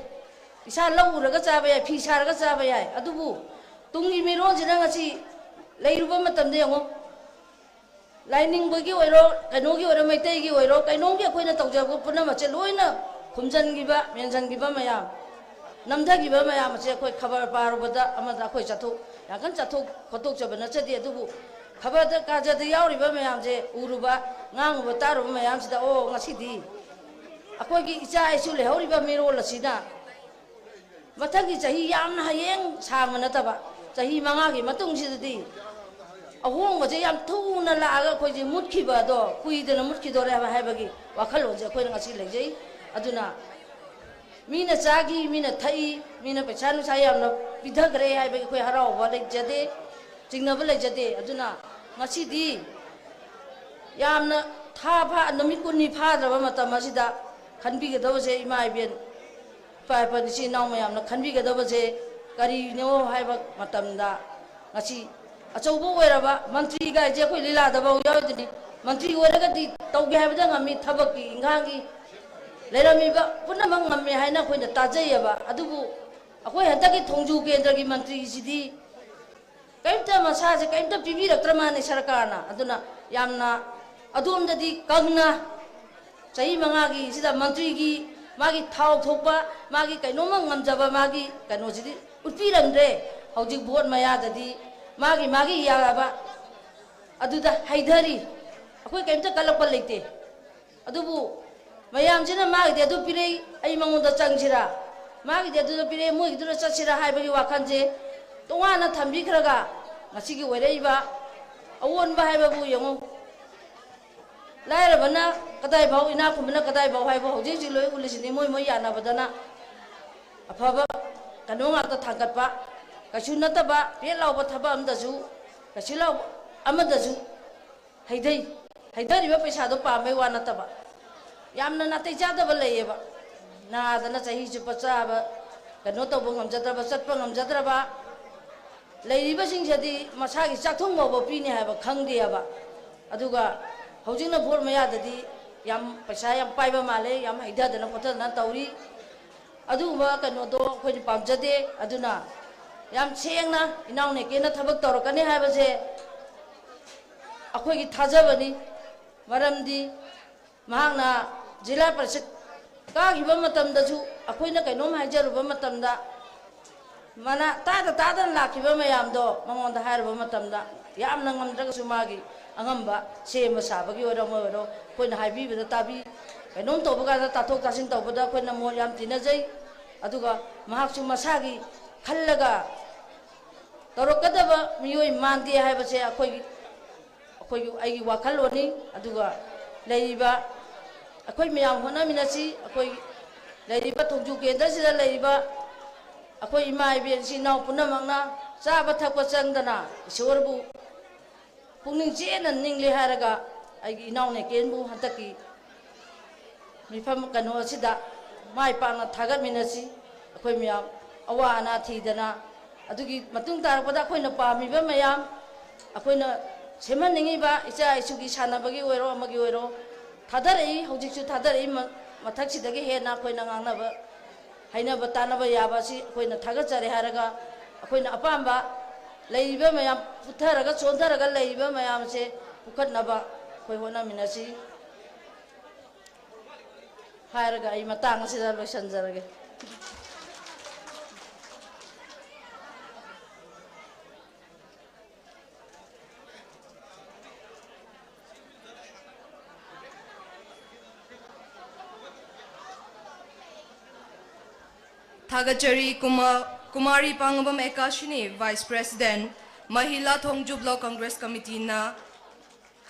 ꯏꯁꯥ ꯂꯧ ꯎꯔꯒ ꯆꯥꯕ ꯌꯥꯏ, ꯐꯤ ꯁꯥꯔꯒ ꯆꯥꯕ ꯌꯥꯏ, ꯑꯗꯨꯕꯨ ꯇꯨꯡꯒꯤ ꯃꯤꯔꯣꯟꯁꯤꯅ ꯉꯁꯤ ꯂꯩꯔꯨꯕ ꯃꯇꯝꯗ ꯌꯦꯡꯉꯣ, ꯂꯥꯏꯅꯤꯡꯕꯒꯤ ꯑꯣꯏꯔꯣ, ꯀꯩꯅꯣꯒꯤ ꯑꯣꯏꯔꯣ, ꯃꯩꯇꯩꯒꯤ ꯑꯣꯏꯔꯣ, ꯀꯩꯅꯣꯝꯒꯤ ꯑꯩꯈꯣꯏꯅ ꯇꯧꯖꯕ ꯄꯨꯝꯅꯃꯛꯁꯦ ꯂꯣꯏꯅ ꯈꯨꯝꯖꯤꯟꯈꯤꯕ, ꯃꯦꯟꯁꯤꯟꯈꯤꯕ ꯃꯌꯥꯝ, ꯅꯝꯊꯈꯤꯕ ꯃꯌꯥꯝ ꯑꯁꯦ ꯑꯩꯈꯣꯏ ꯈꯕꯔ ꯄꯥꯔꯨꯕꯗ ꯑꯃꯗ ꯑꯩꯈꯣꯏ ꯆꯠꯊꯣꯛ, ꯌꯥꯝ ꯀꯟꯅ ꯆꯠꯊꯣꯛ ꯈꯣꯠꯇꯣꯛꯆꯕ ꯅꯠꯆꯗꯦ꯫ ꯑꯗꯨꯕꯨ ꯈꯕꯔꯗ ꯀꯥꯖꯗ ꯌꯥꯎꯔꯤꯕ ꯃꯌꯥꯝꯁꯦ ꯎꯔꯨꯕ, ꯉꯥꯡꯉꯨꯕ ꯇꯥꯔꯨꯕ ꯃꯌꯥꯝꯁꯤꯗ, ꯑꯣ, ꯉꯁꯤꯗꯤ ꯑꯩꯈꯣꯏꯒꯤ ꯏꯆꯥ ꯏꯁꯨ ꯂꯩꯍꯧꯔꯤꯕ ꯃꯤꯔꯣꯜ ꯑꯁꯤꯅ ꯃꯊꯪꯒꯤ ꯆꯍꯤ, ꯌꯥꯝꯅ ꯍꯌꯦꯡ ꯁꯥꯡꯕ ꯅꯠꯇꯕ, ꯆꯍꯤ ꯃꯉꯥꯒꯤ ꯃꯇꯨꯡꯁꯤꯗꯗꯤ ꯑꯍꯣꯡꯕꯁꯦ ꯌꯥꯝ ꯊꯨꯅ ꯂꯥꯛꯑꯒ ꯑꯩꯈꯣꯏꯁꯦ ꯃꯨꯠꯈꯤꯕ ꯑꯗꯣ, ꯀꯨꯏꯗꯅ ꯃꯨꯠꯈꯤꯗꯣꯔꯦ ꯍꯥꯏꯕ ꯍꯥꯏꯕꯒꯤ ꯋꯥꯈꯜꯂꯣꯟꯁꯦ ꯑꯩꯈꯣꯏꯅ ꯉꯁꯤ ꯂꯩꯖꯩ꯫ ꯑꯗꯨꯅ ꯃꯤꯅ ꯆꯥꯈꯤ, ꯃꯤꯅ ꯊꯛꯏ, ꯃꯤꯅ ꯄꯩꯁꯥ ꯅꯨꯡꯁꯥ ꯌꯥꯝꯅ ꯄꯤꯊꯈ꯭ꯔꯦ ꯍꯥꯏꯕꯒꯤ ꯑꯩꯈꯣꯏ ꯍꯔꯥꯎꯕ ꯂꯩꯖꯗꯦ, ꯆꯤꯡꯅꯕ ꯂꯩꯖꯗꯦ꯫ ꯑꯗꯨꯅ ꯉꯁꯤꯗꯤ ꯌꯥꯝꯅ ꯊꯥ ꯐꯥ-, ꯅꯨꯃꯤꯠ ꯀꯨꯟꯅꯤ ꯐꯥꯗ꯭ꯔꯕ ꯃꯇꯝ ꯑꯁꯤꯗ ꯈꯟꯕꯤꯒꯗꯕꯁꯦ, ꯏꯃꯥ ꯏꯕꯦꯟ, ꯏꯄꯥ ꯏꯄꯥ, ꯏꯆꯤꯟ ꯏꯅꯥꯎ ꯃꯌꯥꯝꯅ ꯈꯟꯕꯤꯒꯗꯕꯁꯦ ꯀꯔꯤꯅꯣ ꯍꯥꯏꯕ ꯃꯇꯝꯗ, ꯉꯁꯤ ꯑꯆꯧꯕ ꯑꯣꯏꯔꯕ ꯃꯟꯇ꯭ꯔꯤ ꯀꯥꯏꯁꯦ ꯑꯩꯈꯣꯏ ꯂꯤꯂꯥꯗꯐꯥꯎ ꯌꯥꯎꯔꯤꯗꯨꯅꯤ꯫ ꯃꯟꯇ꯭ꯔꯤ ꯑꯣꯏꯔꯒꯗꯤ ꯇꯧꯒꯦ ꯍꯥꯏꯕꯗ ꯉꯝꯃꯤ, ꯊꯕꯛꯀꯤ ꯏꯟꯈꯥꯡꯒꯤ ꯂꯩꯔꯝꯃꯤꯕ ꯄꯨꯝꯅꯃꯛ ꯉꯝꯃꯦ ꯍꯥꯏꯅ ꯑꯩꯈꯣꯏꯅ ꯇꯥꯖꯩꯌꯦꯕ꯫ ꯑꯗꯨꯕꯨ ꯑꯩꯈꯣꯏ ꯍꯟꯗꯛꯀꯤ ꯊꯣꯡꯖꯨ ꯀꯦꯟꯗ꯭ꯔꯒꯤ ꯃꯟꯇ꯭ꯔꯤꯁꯤꯗꯤ ꯀꯔꯤꯝꯇ ꯃꯁꯥꯁꯦ ꯀꯔꯤꯝꯇ ꯄꯤꯕꯤꯔꯛꯇ꯭ꯔ ꯃꯥꯜꯂꯦ ꯁꯔꯀꯥꯔꯅ꯫ ꯑꯗꯨꯅ ꯌꯥꯝꯅ ꯑꯗꯣꯝꯗꯗꯤ ꯀꯪꯅ ꯆꯍꯤ ꯃꯉꯥꯒꯤꯁꯤꯗ ꯃꯟꯇ꯭ꯔꯤꯒꯤ ꯃꯥꯒꯤ ꯊꯥꯎ ꯊꯣꯛꯄ, ꯃꯥꯒꯤ ꯀꯩꯅꯣꯝꯃ ꯉꯝꯖꯕ, ꯃꯥꯒꯤ ꯀꯩꯅꯣꯁꯤꯗꯤ ꯎꯠꯄꯤꯔꯝꯗ꯭ꯔꯦ꯫ ꯍꯧꯖꯤꯛ ꯚꯣꯠ ꯃꯌꯥꯗꯗꯤ ꯃꯥꯒꯤ ꯃꯥꯒꯤ ꯌꯥꯔꯕ ꯑꯗꯨꯗ ꯍꯩꯊꯔꯤ꯫ ꯑꯩꯈꯣꯏ ꯀꯔꯤꯝꯇ ꯀꯜꯂꯛꯄ ꯂꯩꯇꯦ꯫ ꯑꯗꯨꯕꯨ ꯃꯌꯥꯝꯁꯤꯅ ꯃꯥꯒꯤꯗꯤ ꯑꯗꯨ ꯄꯤꯔꯛꯏ, ꯑꯩ ꯃꯉꯣꯟꯗ ꯆꯪꯁꯤꯔꯥ, ꯃꯥꯒꯤꯗꯤ ꯑꯗꯨꯗ ꯄꯤꯔꯛꯏ, ꯃꯣꯏꯒꯤꯗꯨꯗ ꯆꯠꯁꯤꯔꯥ ꯍꯥꯏꯕꯒꯤ ꯋꯥꯈꯜꯁꯦ ꯇꯣꯉꯥꯟꯅ ꯊꯝꯕꯤꯈ꯭ꯔꯒ ꯉꯁꯤꯒꯤ ꯑꯣꯏꯔꯛꯏꯕ ꯑꯑꯣꯟꯕ ꯍꯥꯏꯕꯕꯨ ꯌꯦꯡꯉꯨ꯫ ꯂꯥꯏꯔꯕꯅ ꯀꯗꯥꯏꯐꯥꯎ, ꯏꯅꯥꯛ ꯈꯨꯟꯕꯅ ꯀꯗꯥꯏꯐꯥꯎ ꯍꯥꯏꯕ ꯍꯧꯖꯤꯛ ꯍꯧꯖꯤꯛ ꯂꯣꯏ ꯎꯠꯂꯤꯁꯤꯅꯤ꯫ ꯃꯣꯏ ꯃꯣꯏ ꯌꯥꯅꯕꯗꯅ ꯑꯐꯕ ꯀꯩꯅꯣ ꯉꯥꯛꯇ ꯊꯥꯡꯒꯠꯄ, ꯀꯩꯁꯨ ꯅꯠꯇꯕ ꯄꯦꯠ ꯂꯥꯎꯕ ꯊꯕꯛ ꯑꯃꯗꯁꯨ, ꯀꯩꯁꯨ ꯂꯥꯎꯕ ꯑꯃꯗꯁꯨ ꯍꯩꯊꯩ꯫ ꯍꯩꯊꯔꯤꯕ ꯄꯩꯁꯥꯗꯣ ꯄꯥꯝꯕꯩ ꯋꯥ ꯅꯠꯇꯕ, ꯌꯥꯝꯅ ꯅꯥꯇꯩ ꯆꯥꯗꯕ ꯂꯩꯌꯦꯕ꯫ ꯅꯥꯗꯅ ꯆꯍꯤ ꯆꯨꯞꯄ ꯆꯥꯕ, ꯀꯩꯅꯣ ꯇꯧꯕ ꯉꯝꯖꯗ꯭ꯔꯕ, ꯆꯠꯄ ꯉꯝꯖꯗ꯭ꯔꯕ ꯂꯩꯔꯤꯕꯁꯤꯡꯁꯤꯗꯤ ꯃꯁꯥꯒꯤ ꯆꯥꯛꯊꯨꯡ ꯐꯥꯎꯕ ꯄꯤꯅꯤ ꯍꯥꯏꯕ ꯈꯪꯗꯦ ꯍꯥꯏꯕ꯫ ꯑꯗꯨꯒ ꯍꯧꯖꯤꯛꯅ ꯚꯣꯠ ꯃꯌꯥꯗꯗꯤ ꯌꯥꯝ ꯄꯩꯁꯥ ꯌꯥꯝ ꯄꯥꯏꯕ ꯃꯥꯜꯂꯦ, ꯌꯥꯝ ꯍꯩꯊꯗꯅ ꯈꯣꯠꯊꯗꯅ ꯇꯧꯔꯤ꯫ ꯑꯗꯨꯒꯨꯝꯕ ꯀꯩꯅꯣꯗꯣ ꯑꯩꯈꯣꯏꯗꯤ ꯄꯥꯝꯖꯗꯦ꯫ ꯑꯗꯨꯅ ꯌꯥꯝ ꯁꯦꯡꯅ ꯏꯅꯥꯎ ꯅꯦꯀꯦꯅ ꯊꯕꯛ ꯇꯧꯔꯛꯀꯅꯤ ꯍꯥꯏꯕꯁꯦ ꯑꯩꯈꯣꯏꯒꯤ ꯊꯥꯖꯕꯅꯤ꯫ ꯃꯔꯝꯗꯤ ꯃꯍꯥꯛꯅ ꯖꯤꯂꯥ ꯄꯔꯤꯁꯠ ꯀꯥꯈꯤꯕ ꯃꯇꯝꯗꯁꯨ, ꯑꯩꯈꯣꯏꯅ ꯀꯩꯅꯣꯝ ꯍꯥꯏꯖꯔꯨꯕ ꯃꯇꯝꯗ, ꯃꯅꯥ ꯇꯥꯗ ꯇꯥꯗꯅ ꯂꯥꯛꯈꯤꯕ ꯃꯌꯥꯝꯗꯣ ꯃꯉꯣꯟꯗ ꯍꯥꯏꯔꯨꯕ ꯃꯇꯝꯗ, ꯌꯥꯝꯅ ꯉꯝꯗ꯭ꯔꯒꯁꯨ ꯃꯥꯒꯤ ꯑꯉꯝꯕ ꯁꯦꯝꯕ ꯁꯥꯕꯒꯤ ꯑꯣꯏꯔꯣ, ꯑꯃ ꯑꯣꯏꯔꯣ, ꯑꯩꯈꯣꯏꯅ ꯍꯥꯏꯕꯤꯕꯗ ꯇꯥꯕꯤ꯫ ꯀꯩꯅꯣꯝ ꯇꯧꯕ ꯀꯥꯟꯗ ꯇꯥꯊꯣꯛ ꯇꯥꯁꯤꯟ ꯇꯧꯕꯗ ꯑꯩꯈꯣꯏꯅ ꯃꯣꯠ ꯌꯥꯝ ꯇꯤꯟꯅꯖꯩ꯫ ꯑꯗꯨꯒ ꯃꯍꯥꯛꯁꯨ ꯃꯁꯥꯒꯤ ꯈꯜꯂꯒ ꯇꯧꯔꯛꯀꯗꯕ ꯃꯤꯑꯣꯏ ꯃꯥꯟꯗꯦ ꯍꯥꯏꯕꯁꯦ ꯑꯩꯈꯣꯏꯒꯤ, ꯑꯩꯈꯣꯏꯒꯤ, ꯑꯩꯒꯤ ꯋꯥꯈꯜꯂꯣꯟꯅꯤ꯫ ꯑꯗꯨꯒ ꯂꯩꯔꯤꯕ ꯑꯩꯈꯣꯏ ꯃꯌꯥꯝ ꯍꯣꯠꯅꯃꯤꯟꯅꯁꯤ꯫ ꯑꯩꯈꯣꯏ ꯂꯩꯔꯤꯕ ꯊꯣꯡꯖꯨ ꯀꯦꯟꯗ꯭ꯔꯁꯤꯗ ꯂꯩꯔꯤꯕ ꯑꯩꯈꯣꯏ ꯏꯃꯥ ꯏꯕꯦꯟ ꯏꯆꯤꯟ ꯏꯅꯥꯎ ꯄꯨꯝꯅꯃꯛꯅ ꯆꯥꯕ ꯊꯛꯄ ꯆꯪꯗꯅ ꯏꯁꯣꯔꯕꯨ ꯄꯨꯛꯅꯤꯡ ꯆꯦꯠꯅ ꯅꯤꯡꯂꯦ ꯍꯥꯏꯔꯒ ꯑꯩꯒꯤ ꯏꯅꯥꯎ ꯅꯦꯀꯦꯟꯕꯨ ꯍꯟꯗꯛꯀꯤ ꯃꯤꯐꯝ ꯀꯩꯅꯣ ꯑꯁꯤꯗ ꯃꯥꯏ ꯄꯥꯛꯅ ꯊꯥꯒꯠꯃꯤꯟꯅꯁꯤ꯫ ꯑꯩꯈꯣꯏ ꯃꯌꯥꯝ ꯑꯋꯥ ꯑꯅꯥ ꯊꯤꯗꯅ ꯑꯗꯨꯒꯤ ꯃꯇꯨꯡ ꯇꯥꯔꯛꯄꯗ ꯑꯩꯈꯣꯏꯅ ꯄꯥꯝꯃꯤꯕ ꯃꯌꯥꯝ, ꯑꯩꯈꯣꯏꯅ ꯁꯦꯝꯍꯟꯅꯤꯡꯉꯤꯕ ꯏꯆꯥ ꯏꯁꯨꯒꯤ ꯁꯥꯟꯅꯕꯒꯤ ꯑꯣꯏꯔꯣ, ꯑꯃꯒꯤ ꯑꯣꯏꯔꯣ, ꯊꯥꯗꯔꯛꯏ, ꯍꯧꯖꯤꯛꯁꯨ ꯊꯥꯗꯔꯛꯏ꯫ ꯃ-, ꯃꯊꯛꯁꯤꯗꯒꯤ ꯍꯦꯟꯅ ꯑꯩꯈꯣꯏꯅ ꯉꯥꯡꯅꯕ, ꯍꯥꯏꯅꯕ ꯇꯥꯟꯅꯕ ꯌꯥꯕ ꯑꯁꯤ ꯑꯩꯈꯣꯏꯅ ꯊꯥꯒꯠꯆꯔꯤ ꯍꯥꯏꯔꯒ, ꯑꯩꯈꯣꯏꯅ ꯑꯄꯥꯝꯕ ꯂꯩꯔꯤꯕ ꯃꯌꯥꯝ ꯄꯨꯊꯔꯒ, ꯆꯣꯟꯊꯔꯒ ꯂꯩꯔꯤꯕ ꯃꯌꯥꯝꯁꯦ ꯄꯨꯈꯠꯅꯕ ꯑꯩꯈꯣꯏ ꯍꯣꯠꯅꯃꯤꯟꯅꯁꯤ ꯍꯥꯏꯔꯒ ꯑꯩ ꯃꯇꯥꯡ ꯑꯁꯤꯗ ꯂꯣꯏꯁꯤꯟꯖꯔꯒꯦ꯫ ꯊꯥꯒꯠꯆꯔꯤ꯫ ꯀꯨꯃꯥ-, ꯀꯨꯃꯥꯔꯤ ꯄꯥꯡꯉꯕꯝ ꯑꯦꯀꯥꯁꯤꯅꯤ, Vice President, ꯃꯍꯤꯂꯥ ꯊꯣꯡꯖꯨ Block Congress Committeeꯅ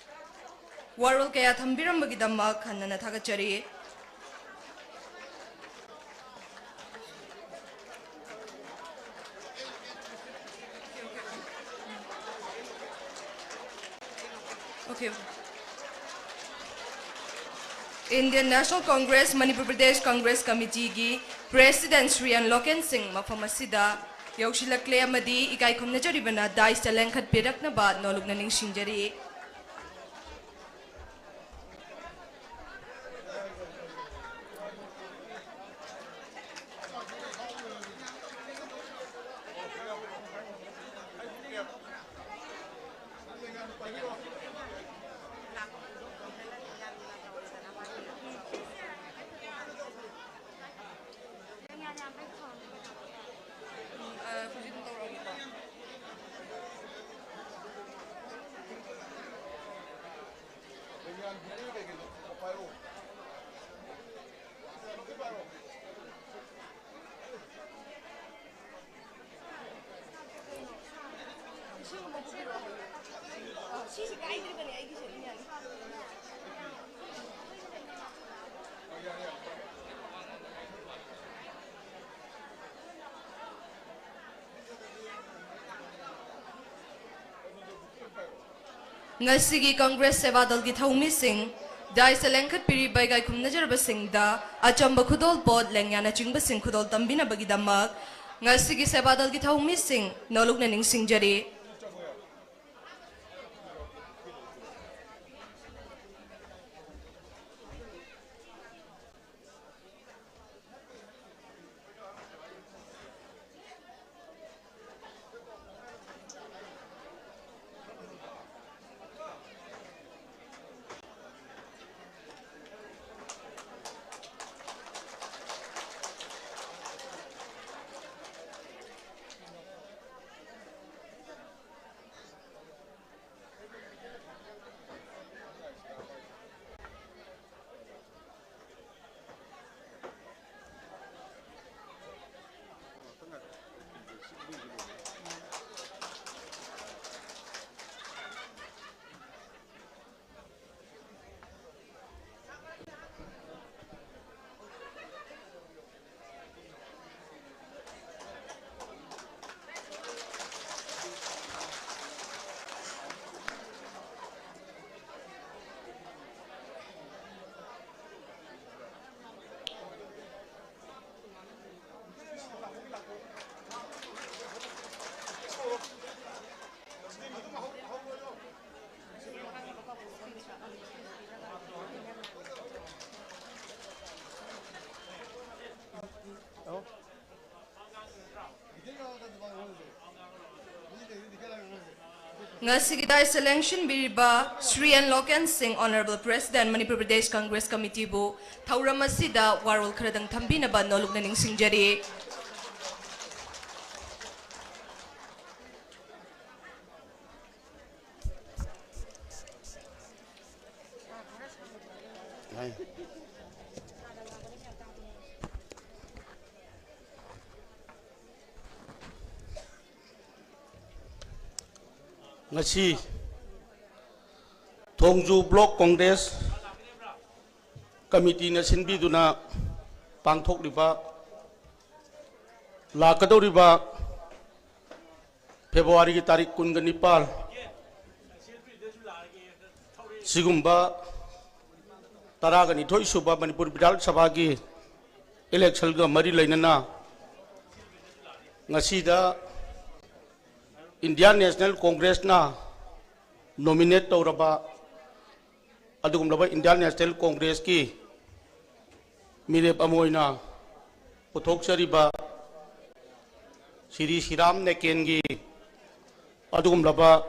ꯋꯥꯔꯣꯜ ꯀꯌꯥ ꯊꯝꯕꯤꯔꯝꯕꯒꯤꯗꯃꯛ ꯍꯟꯅ ꯊꯥꯒꯠꯆꯔꯤ꯫ Okay. Indian National Congress Manipur Pradesh Congress Committeeꯒꯤ President ꯁ꯭ꯔꯤ ꯑꯦꯟ ꯂꯣꯀꯦꯟ ꯁꯤꯡ ꯃꯐꯝ ꯑꯁꯤꯗ ꯌꯧꯁꯤꯜꯂꯛꯂꯦ ꯑꯃꯗꯤ ꯏꯀꯥꯏ ꯈꯨꯝꯅꯖꯔꯤꯕꯅ dais ꯇ ꯂꯦꯡꯈꯠꯄꯤꯔꯛꯅꯕ ꯅꯣꯂꯨꯛꯅ ꯅꯤꯡꯁꯤꯡꯖꯔꯤ꯫ ꯉꯁꯤꯒꯤ Congress ꯁꯦꯕꯥ ꯗꯜꯒꯤ ꯊꯧꯃꯤꯁꯤꯡ, dais ꯇ ꯂꯦꯡꯈꯠꯄꯤꯔꯤꯕ ꯏꯀꯥꯏ ꯈꯨꯝꯅꯖꯔꯕꯁꯤꯡꯗ ꯑꯆꯝꯕ ꯈꯨꯗꯣꯜ ꯄꯣꯠ, ꯂꯦꯡꯌꯥꯟꯅꯆꯤꯡꯕꯁꯤꯡ ꯈꯨꯗꯣꯜ ꯇꯝꯕꯤꯅꯕꯒꯤꯗꯃꯛ ꯉꯁꯤꯒꯤ ꯁꯦꯕꯥꯗꯜꯒꯤ ꯊꯧꯃꯤꯁꯤꯡ ꯅꯣꯂꯨꯛꯅ ꯅꯤꯡꯁꯤꯡꯖꯔꯤ꯫ ꯉꯁꯤꯒꯤ ꯗꯥꯏꯁꯇ ꯂꯦꯡꯁꯤꯟꯕꯤꯔꯤꯕ ꯁ꯭ꯔꯤ ꯑꯦꯟ ꯂꯣꯀꯦꯟ ꯁꯤꯡ, Honourable President, Manipur Pradesh Congress Committeeꯕꯨ ꯊꯧꯔꯝ ꯑꯁꯤꯗ ꯋꯥꯔꯣꯜ ꯈꯔꯗꯪ ꯊꯝꯕꯤꯅꯕ ꯅꯣꯂꯨꯛꯅ ꯅꯤꯡꯁꯤꯡꯖꯔꯤ꯫ ꯉꯁꯤ ꯊꯣꯡꯖꯨ Block Congress Committeeꯅ ꯁꯤꯟꯕꯤꯗꯨꯅ ꯄꯥꯡꯊꯣꯛꯂꯤꯕ, ꯂꯥꯛꯀꯗꯧꯔꯤꯕ Februaryꯒꯤ ꯇꯥꯔꯤꯛ ꯀꯨꯟꯒ ꯅꯤꯄꯥꯜ ꯁꯤꯒꯨꯝꯕ ꯇꯔꯥꯒ ꯅꯤꯊꯣꯏ ꯁꯨꯕ ꯃꯅꯤꯄꯨꯔ ꯕꯤꯙꯥꯟ ꯁꯚꯥꯒꯤ electionꯒ ꯃꯔꯤ ꯂꯩꯅꯅ ꯉꯁꯤꯗ Indian National Congressꯅ nominate ꯇꯧꯔꯕ ꯑꯗꯨꯒꯨꯝꯂꯕ Indian National Congressꯀꯤ ꯃꯤꯔꯦꯞ ꯑꯃ ꯑꯣꯏꯅ ꯄꯨꯊꯣꯛꯆꯔꯤꯕ ꯁꯤꯔꯤ ꯁꯤꯔꯥꯝ ꯅꯦꯀꯦꯟꯒꯤ ꯑꯗꯨꯒꯨꯝꯂꯕ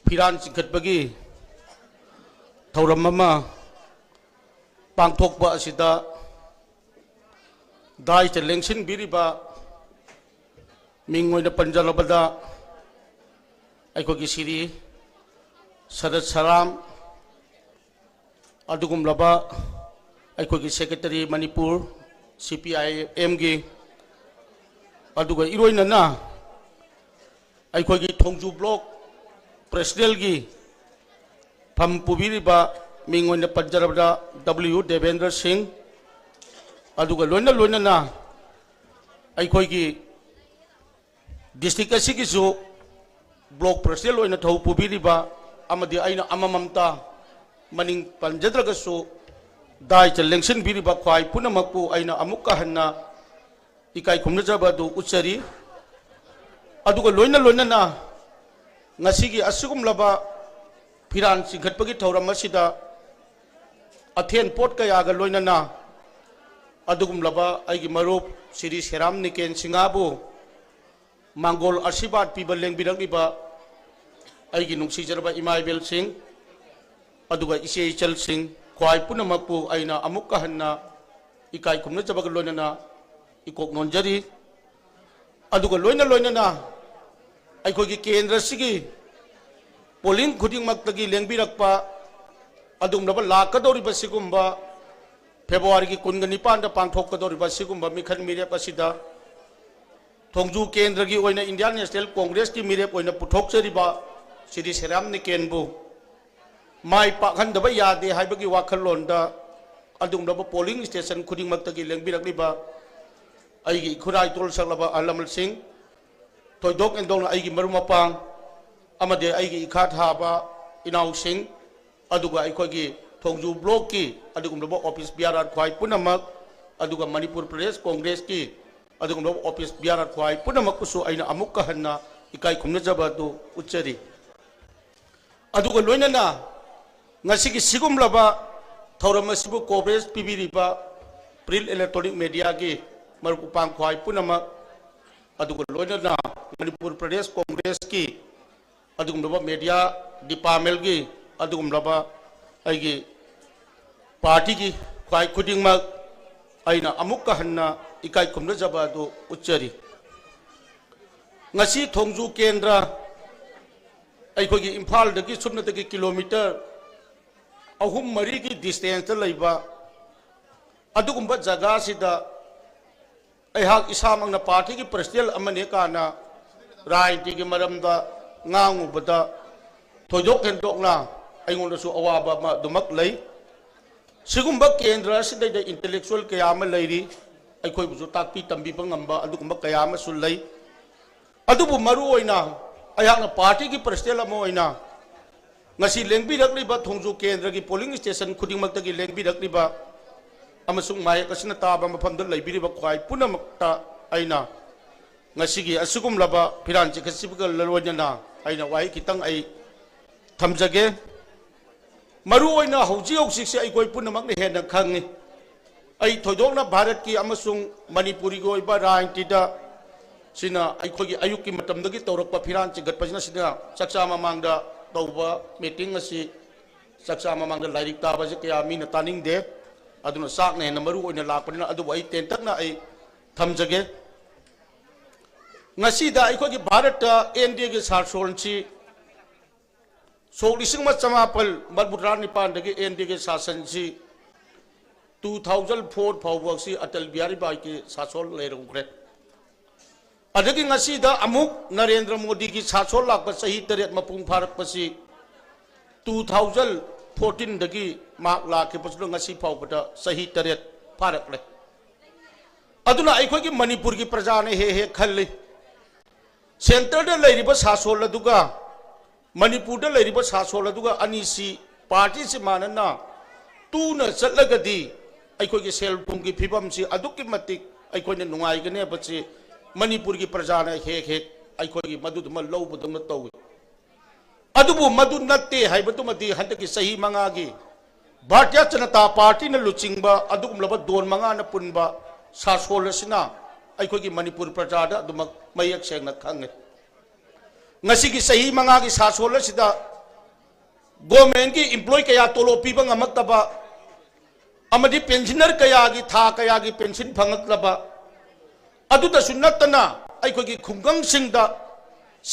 ꯐꯤꯔꯥꯟ ꯆꯤꯡꯈꯠꯄꯒꯤ ꯊꯧꯔꯝ ꯑꯃ ꯄꯥꯡꯊꯣꯛꯄ ꯑꯁꯤꯗ ꯗꯥꯏꯁꯇ ꯂꯦꯡꯁꯤꯟꯕꯤꯔꯤꯕ ꯃꯤꯡ ꯑꯣꯏꯅ ꯄꯟꯖꯔꯕꯗ ꯑꯩꯈꯣꯏꯒꯤ ꯁꯤꯔꯤ ꯁꯔꯠ ꯁꯔꯥꯝ, ꯑꯗꯨꯒꯨꯝꯂꯕ ꯑꯩꯈꯣꯏꯒꯤ Secretary Manipur C P I Mꯒꯤ, ꯑꯗꯨꯒ ꯏꯔꯣꯏꯅꯅ ꯑꯩꯈꯣꯏꯒꯤ ꯊꯣꯡꯖꯨ Block Presidentꯒꯤ ꯐꯝ ꯄꯨꯕꯤꯔꯤꯕ ꯃꯤꯡ ꯑꯣꯏꯅ ꯄꯟꯖꯔꯕꯗ W ꯗꯦꯕꯦꯟꯗ꯭ꯔ ꯁꯤꯡ, ꯑꯗꯨꯒ ꯂꯣꯏꯅ ꯂꯣꯏꯅꯅ ꯑꯩꯈꯣꯏꯒꯤ district ꯑꯁꯤꯒꯤꯁꯨ Block President ꯑꯣꯏꯅ ꯊꯧ ꯄꯨꯕꯤꯔꯤꯕ ꯑꯃꯗꯤ ꯑꯩꯅ ꯑꯃꯃꯝꯇ ꯃꯅꯤꯡ ꯄꯟꯖꯗ꯭ꯔꯒꯁꯨ ꯗꯥꯏꯁꯇ ꯂꯦꯡꯁꯤꯟꯕꯤꯔꯤꯕ ꯈ꯭ꯋꯥꯏ ꯄꯨꯝꯅꯃꯛꯄꯨ ꯑꯩꯅ ꯑꯃꯨꯛꯀ ꯍꯟꯅ ꯏꯀꯥꯏ ꯈꯨꯝꯅꯖꯕ ꯑꯗꯨ ꯎꯠꯆꯔꯤ꯫ ꯑꯗꯨꯒ ꯂꯣꯏꯅ ꯂꯣꯏꯅꯅ ꯉꯁꯤꯒꯤ ꯑꯁꯤꯒꯨꯝꯂꯕ ꯐꯤꯔꯥꯟ ꯆꯤꯡꯈꯠꯄꯒꯤ ꯊꯧꯔꯝ ꯑꯁꯤꯗ ꯑꯊꯦꯟ ꯄꯣꯠ ꯀꯌꯥꯒ ꯂꯣꯏꯅꯅ ꯑꯗꯨꯒꯨꯝꯂꯕ ꯑꯩꯒꯤ ꯃꯔꯨꯞ ꯁꯤꯔꯤ ꯁꯦꯔꯥꯝ ꯅꯤꯀꯦꯟ ꯁꯤꯡꯍꯥꯕꯨ ꯃꯥꯡꯒꯣꯜ ꯑꯁꯤꯔꯕꯥꯗ ꯄꯤꯕ ꯂꯦꯡꯕꯤꯔꯛꯂꯤꯕ ꯑꯩꯒꯤ ꯅꯨꯡꯁꯤꯖꯔꯕ ꯏꯃꯥ ꯏꯕꯦꯜꯁꯤꯡ, ꯑꯗꯨꯒ ꯏꯆꯦ ꯏꯆꯜꯁꯤꯡ, ꯈ꯭ꯋꯥꯏ ꯄꯨꯝꯅꯃꯛꯄꯨ ꯑꯩꯅ ꯑꯃꯨꯛꯀ ꯍꯟꯅ ꯏꯀꯥꯏ ꯈꯨꯝꯅꯖꯕꯒ ꯂꯣꯏꯅꯅ ꯏꯀꯣꯛ ꯅꯣꯟꯖꯔꯤ꯫ ꯑꯗꯨꯒ ꯂꯣꯏꯅ ꯂꯣꯏꯅꯅ ꯑꯩꯈꯣꯏꯒꯤ ꯀꯦꯟꯗ꯭ꯔꯁꯤꯒꯤ polling ꯈꯨꯗꯤꯡꯃꯛꯇꯒꯤ ꯂꯦꯡꯕꯤꯔꯛꯄ ꯑꯗꯨꯒꯨꯝꯂꯕ ꯂꯥꯛꯀꯗꯧꯔꯤꯕ ꯁꯤꯒꯨꯝꯕ Februaryꯒꯤ ꯀꯨꯟꯒ ꯅꯤꯄꯥꯟꯗ ꯄꯥꯡꯊꯣꯛꯀꯗꯧꯔꯤꯕ ꯁꯤꯒꯨꯝꯕ ꯃꯤꯈꯜ ꯃꯤꯔꯦꯞ ꯑꯁꯤꯗ ꯊꯣꯡꯖꯨ ꯀꯦꯟꯗ꯭ꯔꯒꯤ ꯑꯣꯏꯅ Indian National Congressꯀꯤ ꯃꯤꯔꯦꯞ ꯑꯣꯏꯅ ꯄꯨꯊꯣꯛꯆꯔꯤꯕ ꯁꯤꯔꯤ ꯁꯦꯔꯥꯝ ꯅꯤꯀꯦꯟꯕꯨ ꯃꯥꯏ ꯄꯥꯛꯍꯟꯗꯕ ꯌꯥꯗꯦ ꯍꯥꯏꯕꯒꯤ ꯋꯥꯈꯜꯂꯣꯟꯗ ꯑꯗꯨꯒꯨꯝꯂꯕ polling station ꯈꯨꯗꯤꯡꯃꯛꯇꯒꯤ ꯂꯦꯡꯕꯤꯔꯛꯂꯤꯕ ꯑꯩꯒꯤ ꯏꯈꯨꯔꯥ ꯏꯇꯣꯜ ꯁꯛꯂꯕ ꯑꯍꯜ ꯂꯃꯟꯁꯤꯡ, ꯊꯣꯏꯗꯣꯛ ꯍꯦꯟꯗꯣꯛꯅ ꯑꯩꯒꯤ ꯃꯔꯨꯞ ꯃꯄꯥꯡ ꯑꯃꯗꯤ ꯑꯩꯒꯤ ꯏꯈꯥ ꯊꯥꯕ ꯏꯅꯥꯎꯁꯤꯡ, ꯑꯗꯨꯒ ꯑꯩꯈꯣꯏꯒꯤ ꯊꯣꯡꯖꯨ Blockꯀꯤ ꯑꯗꯨꯒꯨꯝꯂꯕ office bearer ꯈ꯭ꯋꯥꯏ ꯄꯨꯝꯅꯃꯛ, ꯑꯗꯨꯒ ꯃꯅꯤꯄꯨꯔ ꯄ꯭ꯔꯗꯦꯁ ꯀꯣꯡꯒ꯭ꯔꯦꯁꯀꯤ ꯑꯗꯨꯒꯨꯝꯂꯕ ꯑꯣꯐꯤꯁ ꯕꯤꯌꯥꯔ ꯈ꯭ꯋꯥꯏ ꯄꯨꯝꯅꯃꯛꯄꯨꯁꯨ ꯑꯩꯅ ꯑꯃꯨꯛꯀ ꯍꯟꯅ ꯏꯀꯥꯏ ꯈꯨꯝꯅꯖꯕ ꯑꯗꯨ ꯎꯠꯆꯔꯤ꯫ ꯑꯗꯨꯒ ꯂꯣꯏꯅꯅ ꯉꯁꯤꯒꯤ ꯁꯤꯒꯨꯝꯂꯕ ꯊꯧꯔꯝ ꯑꯁꯤꯕꯨ coverage ꯄꯤꯕꯤꯔꯤꯕ print electronic mediaꯒꯤ ꯃꯔꯨꯞ ꯃꯄꯥꯡ ꯈ꯭ꯋꯥꯏ ꯄꯨꯝꯅꯃꯛ, ꯑꯗꯨꯒ ꯂꯣꯏꯅꯅ ꯃꯅꯤꯄꯨꯔ ꯄ꯭ꯔꯗꯦꯁ ꯀꯣꯡꯒ꯭ꯔꯦꯁꯀꯤ ꯑꯗꯨꯒꯨꯝꯂꯕ media departmentꯒꯤ ꯑꯗꯨꯒꯨꯝꯂꯕ ꯑꯩꯒꯤ partyꯒꯤ ꯈ꯭ꯋꯥꯏ ꯈꯨꯗꯤꯡꯃꯛ ꯑꯩꯅ ꯑꯃꯨꯛꯀ ꯍꯟꯅ ꯏꯀꯥꯏ ꯈꯨꯝꯅꯖꯕ ꯑꯗꯨ ꯎꯠꯆꯔꯤ꯫ ꯉꯁꯤ ꯊꯣꯡꯖꯨ ꯀꯦꯟꯗ꯭ꯔ, ꯑꯩꯈꯣꯏꯒꯤ ꯏꯝꯐꯥꯜꯗꯒꯤ ꯁꯨꯞꯅꯇꯒꯤ kilometre ꯑꯍꯨꯝ ꯃꯔꯤꯒꯤ distanceꯇ ꯂꯩꯕ ꯑꯗꯨꯒꯨꯝꯕ ꯖꯒꯥꯁꯤꯗ ꯑꯩꯍꯥꯛ ꯏꯁꯥꯃꯛꯅ partyꯒꯤ president ꯑꯃꯅꯤ ꯀꯥꯏꯅ ꯔꯥꯖꯅꯤꯇꯤꯒꯤ ꯃꯔꯝꯗ ꯉꯥꯡꯉꯨꯕꯗ ꯊꯣꯏꯗꯣꯛ ꯍꯦꯟꯗꯣꯛꯅ ꯑꯩꯉꯣꯟꯗꯁꯨ ꯑꯋꯥꯕ ꯑꯃ ꯑꯗꯨꯃꯛ ꯂꯩ꯫ ꯁꯤꯒꯨꯝꯕ ꯀꯦꯟꯗ꯭ꯔ ꯑꯁꯤꯗꯩꯗ intellectual ꯀꯌꯥ ꯑꯃ ꯂꯩꯔꯤ, ꯑꯩꯈꯣꯏꯕꯨꯁꯨ ꯇꯥꯛꯄꯤ ꯇꯝꯕꯤꯕ ꯉꯝꯕ ꯑꯗꯨꯒꯨꯝꯕ ꯀꯌꯥ ꯑꯃꯁꯨ ꯂꯩ꯫ ꯑꯗꯨꯕꯨ ꯃꯔꯨ ꯑꯣꯏꯅ ꯑꯩꯍꯥꯛꯅ partyꯒꯤ president ꯑꯃ ꯑꯣꯏꯅ ꯉꯁꯤ ꯂꯦꯡꯕꯤꯔꯛꯂꯤꯕ ꯊꯣꯡꯖꯨ ꯀꯦꯟꯗ꯭ꯔꯒꯤ polling station ꯈꯨꯗꯤꯡꯃꯛꯇꯒꯤ ꯂꯦꯡꯕꯤꯔꯛꯂꯤꯕ ꯑꯃꯁꯨꯡ ꯃꯥꯌꯦꯛ ꯑꯁꯤꯅ ꯇꯥꯕ ꯃꯐꯝꯗ ꯂꯩꯕꯤꯔꯤꯕ ꯈ꯭ꯋꯥꯏ ꯄꯨꯝꯅꯃꯛꯇ ꯑꯩꯅ ꯉꯁꯤꯒꯤ ꯑꯁꯤꯒꯨꯝꯂꯕ ꯐꯤꯔꯥꯟ ꯆꯤꯡꯈꯠꯁꯤꯕꯒ ꯂꯣꯏꯅꯅ ꯑꯩꯅ ꯋꯥꯍꯩ ꯈꯤꯇꯪ ꯑꯩ ꯊꯝꯖꯒꯦ꯫ ꯃꯔꯨ ꯑꯣꯏꯅ ꯍꯧꯖꯤꯛ ꯍꯧꯖꯤꯛꯁꯦ ꯑꯩꯈꯣꯏ ꯄꯨꯝꯅꯃꯛꯅ ꯍꯦꯟꯅ ꯈꯪꯉꯤ꯫ ꯑꯩ ꯊꯣꯏꯗꯣꯛꯅ ꯚꯥꯔꯠꯀꯤ ꯑꯃꯁꯨꯡ ꯃꯅꯤꯄꯨꯔꯤꯒꯤ ꯑꯣꯏꯕ ꯔꯥꯖꯅꯤꯇꯤꯗ ꯁꯤꯅ ꯑꯩꯈꯣꯏꯒꯤ ꯑꯌꯨꯛꯀꯤ ꯃꯇꯝꯗꯒꯤ ꯇꯧꯔꯛꯄ ꯐꯤꯔꯥꯟ ꯆꯤꯡꯈꯠꯄꯁꯤꯅ, ꯁꯤꯅ ꯆꯥꯛꯆꯥ ꯃꯃꯥꯡꯗ ꯇꯧꯕ meeting ꯑꯁꯤ, ꯆꯥꯛꯆꯥ ꯃꯃꯥꯡꯗ ꯂꯥꯏꯔꯤꯛ ꯇꯥꯕꯁꯦ ꯀꯌꯥ ꯃꯤꯅ ꯇꯥꯅꯤꯡꯗꯦ꯫ ꯑꯗꯨꯅ ꯆꯥꯛꯅ ꯍꯦꯟꯅ ꯃꯔꯨ ꯑꯣꯏꯅ ꯂꯥꯛꯄꯅꯤꯅ ꯑꯗꯨꯕꯨ ꯑꯩ ꯇꯦꯟꯇꯛꯅ ꯑꯩ ꯊꯝꯖꯒꯦ꯫ ꯉꯁꯤꯗ ꯑꯩꯈꯣꯏꯒꯤ ꯚꯥꯔꯠꯇ NDAꯒꯤ ꯁꯥꯁꯣꯟꯁꯤ ꯁꯣꯛ ꯂꯤꯁꯤꯡ ꯑꯃ ꯆꯃꯥꯄꯜ ꯃꯔꯤꯐꯨꯇꯔꯥ ꯅꯤꯄꯥꯟꯗꯒꯤ NDAꯒꯤ ꯁꯥꯁꯟꯁꯤ two thousand four ꯐꯥꯎꯕ ꯑꯁꯤ ꯑꯇꯜ ꯕꯤꯍꯥꯔꯤ ꯕꯥꯏꯒꯤ ꯁꯥꯁꯣꯟ ꯂꯩꯔꯝꯈ꯭ꯔꯦ꯫ ꯑꯗꯒꯤ ꯉꯁꯤꯗ ꯑꯃꯨꯛ ꯅꯔꯦꯟꯗ꯭ꯔ ꯃꯣꯗꯤꯒꯤ ꯁꯥꯁꯣꯟ ꯂꯥꯛꯄ ꯆꯍꯤ ꯇꯔꯦꯠ ꯃꯄꯨꯡ ꯐꯥꯔꯛꯄꯁꯤ two thousand fourteenꯗꯒꯤ ꯃꯍꯥꯛ ꯂꯥꯛꯈꯤꯕꯁꯤꯅ ꯉꯁꯤ ꯐꯥꯎꯕꯗ ꯆꯍꯤ ꯇꯔꯦꯠ ꯐꯥꯔꯛꯂꯦ꯫ ꯑꯗꯨꯅ ꯑꯩꯈꯣꯏꯒꯤ ꯃꯅꯤꯄꯨꯔꯒꯤ ꯄ꯭ꯔꯖꯥꯅ ꯍꯦꯛ ꯍꯦꯛ ꯈꯜꯂꯤ, centreꯗ ꯂꯩꯔꯤꯕ ꯁꯥꯁꯣꯟ ꯑꯗꯨꯒ ꯃꯅꯤꯄꯨꯔꯗ ꯂꯩꯔꯤꯕ ꯁꯥꯁꯣꯟ ꯑꯗꯨꯒ ꯑꯅꯤꯁꯤ partyꯁꯤ ꯃꯥꯟꯅꯅ ꯇꯨꯅ ꯆꯠꯂꯒꯗꯤ ꯑꯩꯈꯣꯏꯒꯤ ꯁꯦꯜ ꯊꯨꯝꯒꯤ ꯐꯤꯕꯝꯁꯤ ꯑꯗꯨꯛꯀꯤ ꯃꯇꯤꯛ ꯑꯩꯈꯣꯏꯅ ꯅꯨꯡꯉꯥꯏꯒꯅꯤ ꯍꯥꯏꯕꯁꯤ ꯃꯅꯤꯄꯨꯔꯒꯤ ꯄ꯭ꯔꯖꯥꯅ ꯍꯦꯛ ꯍꯦꯛ ꯑꯩꯈꯣꯏꯒꯤ ꯃꯗꯨꯗꯨꯃ ꯂꯧꯕꯗꯧꯅ ꯇꯧꯏ꯫ ꯑꯗꯨꯕꯨ ꯃꯗꯨ ꯅꯠꯇꯦ ꯍꯥꯏꯕꯗꯨꯃꯗꯤ ꯍꯟꯗꯛꯀꯤ ꯆꯍꯤ ꯃꯉꯥꯒꯤ ꯚꯥꯔꯇꯤꯌ ꯖꯅꯇꯥ ꯄꯥꯔꯇꯤꯅ ꯂꯨꯆꯤꯡꯕ ꯑꯗꯨꯒꯨꯝꯂꯕ ꯗꯣꯟ ꯃꯉꯥꯅ ꯄꯨꯟꯕ ꯁꯥꯁꯣꯜ ꯑꯁꯤꯅ ꯑꯩꯈꯣꯏꯒꯤ ꯃꯅꯤꯄꯨꯔ ꯄ꯭ꯔꯖꯥꯗ ꯑꯗꯨꯃꯛ ꯃꯌꯦꯛ ꯁꯦꯡꯅ ꯈꯪꯉꯦ꯫ ꯉꯁꯤꯒꯤ ꯆꯍꯤ ꯃꯉꯥꯒꯤ ꯁꯥꯁꯣꯜ ꯑꯁꯤꯗ ꯒꯣꯔꯃꯦꯟꯒꯤ ꯏꯝꯄ꯭ꯂꯣꯏ ꯀꯌꯥ ꯇꯣꯂꯣꯞ ꯄꯤꯕ ꯉꯝꯃꯛꯇꯕ ꯑꯃꯗꯤ ꯄꯦꯟꯁꯤꯅꯔ ꯀꯌꯥꯒꯤ ꯊꯥ ꯀꯌꯥꯒꯤ ꯄꯦꯟꯁꯤꯟ ꯐꯪꯉꯛꯇꯕ, ꯑꯗꯨꯗꯁꯨ ꯅꯠꯇꯅ ꯑꯩꯈꯣꯏꯒꯤ ꯈꯨꯡꯒꯪꯁꯤꯡꯗ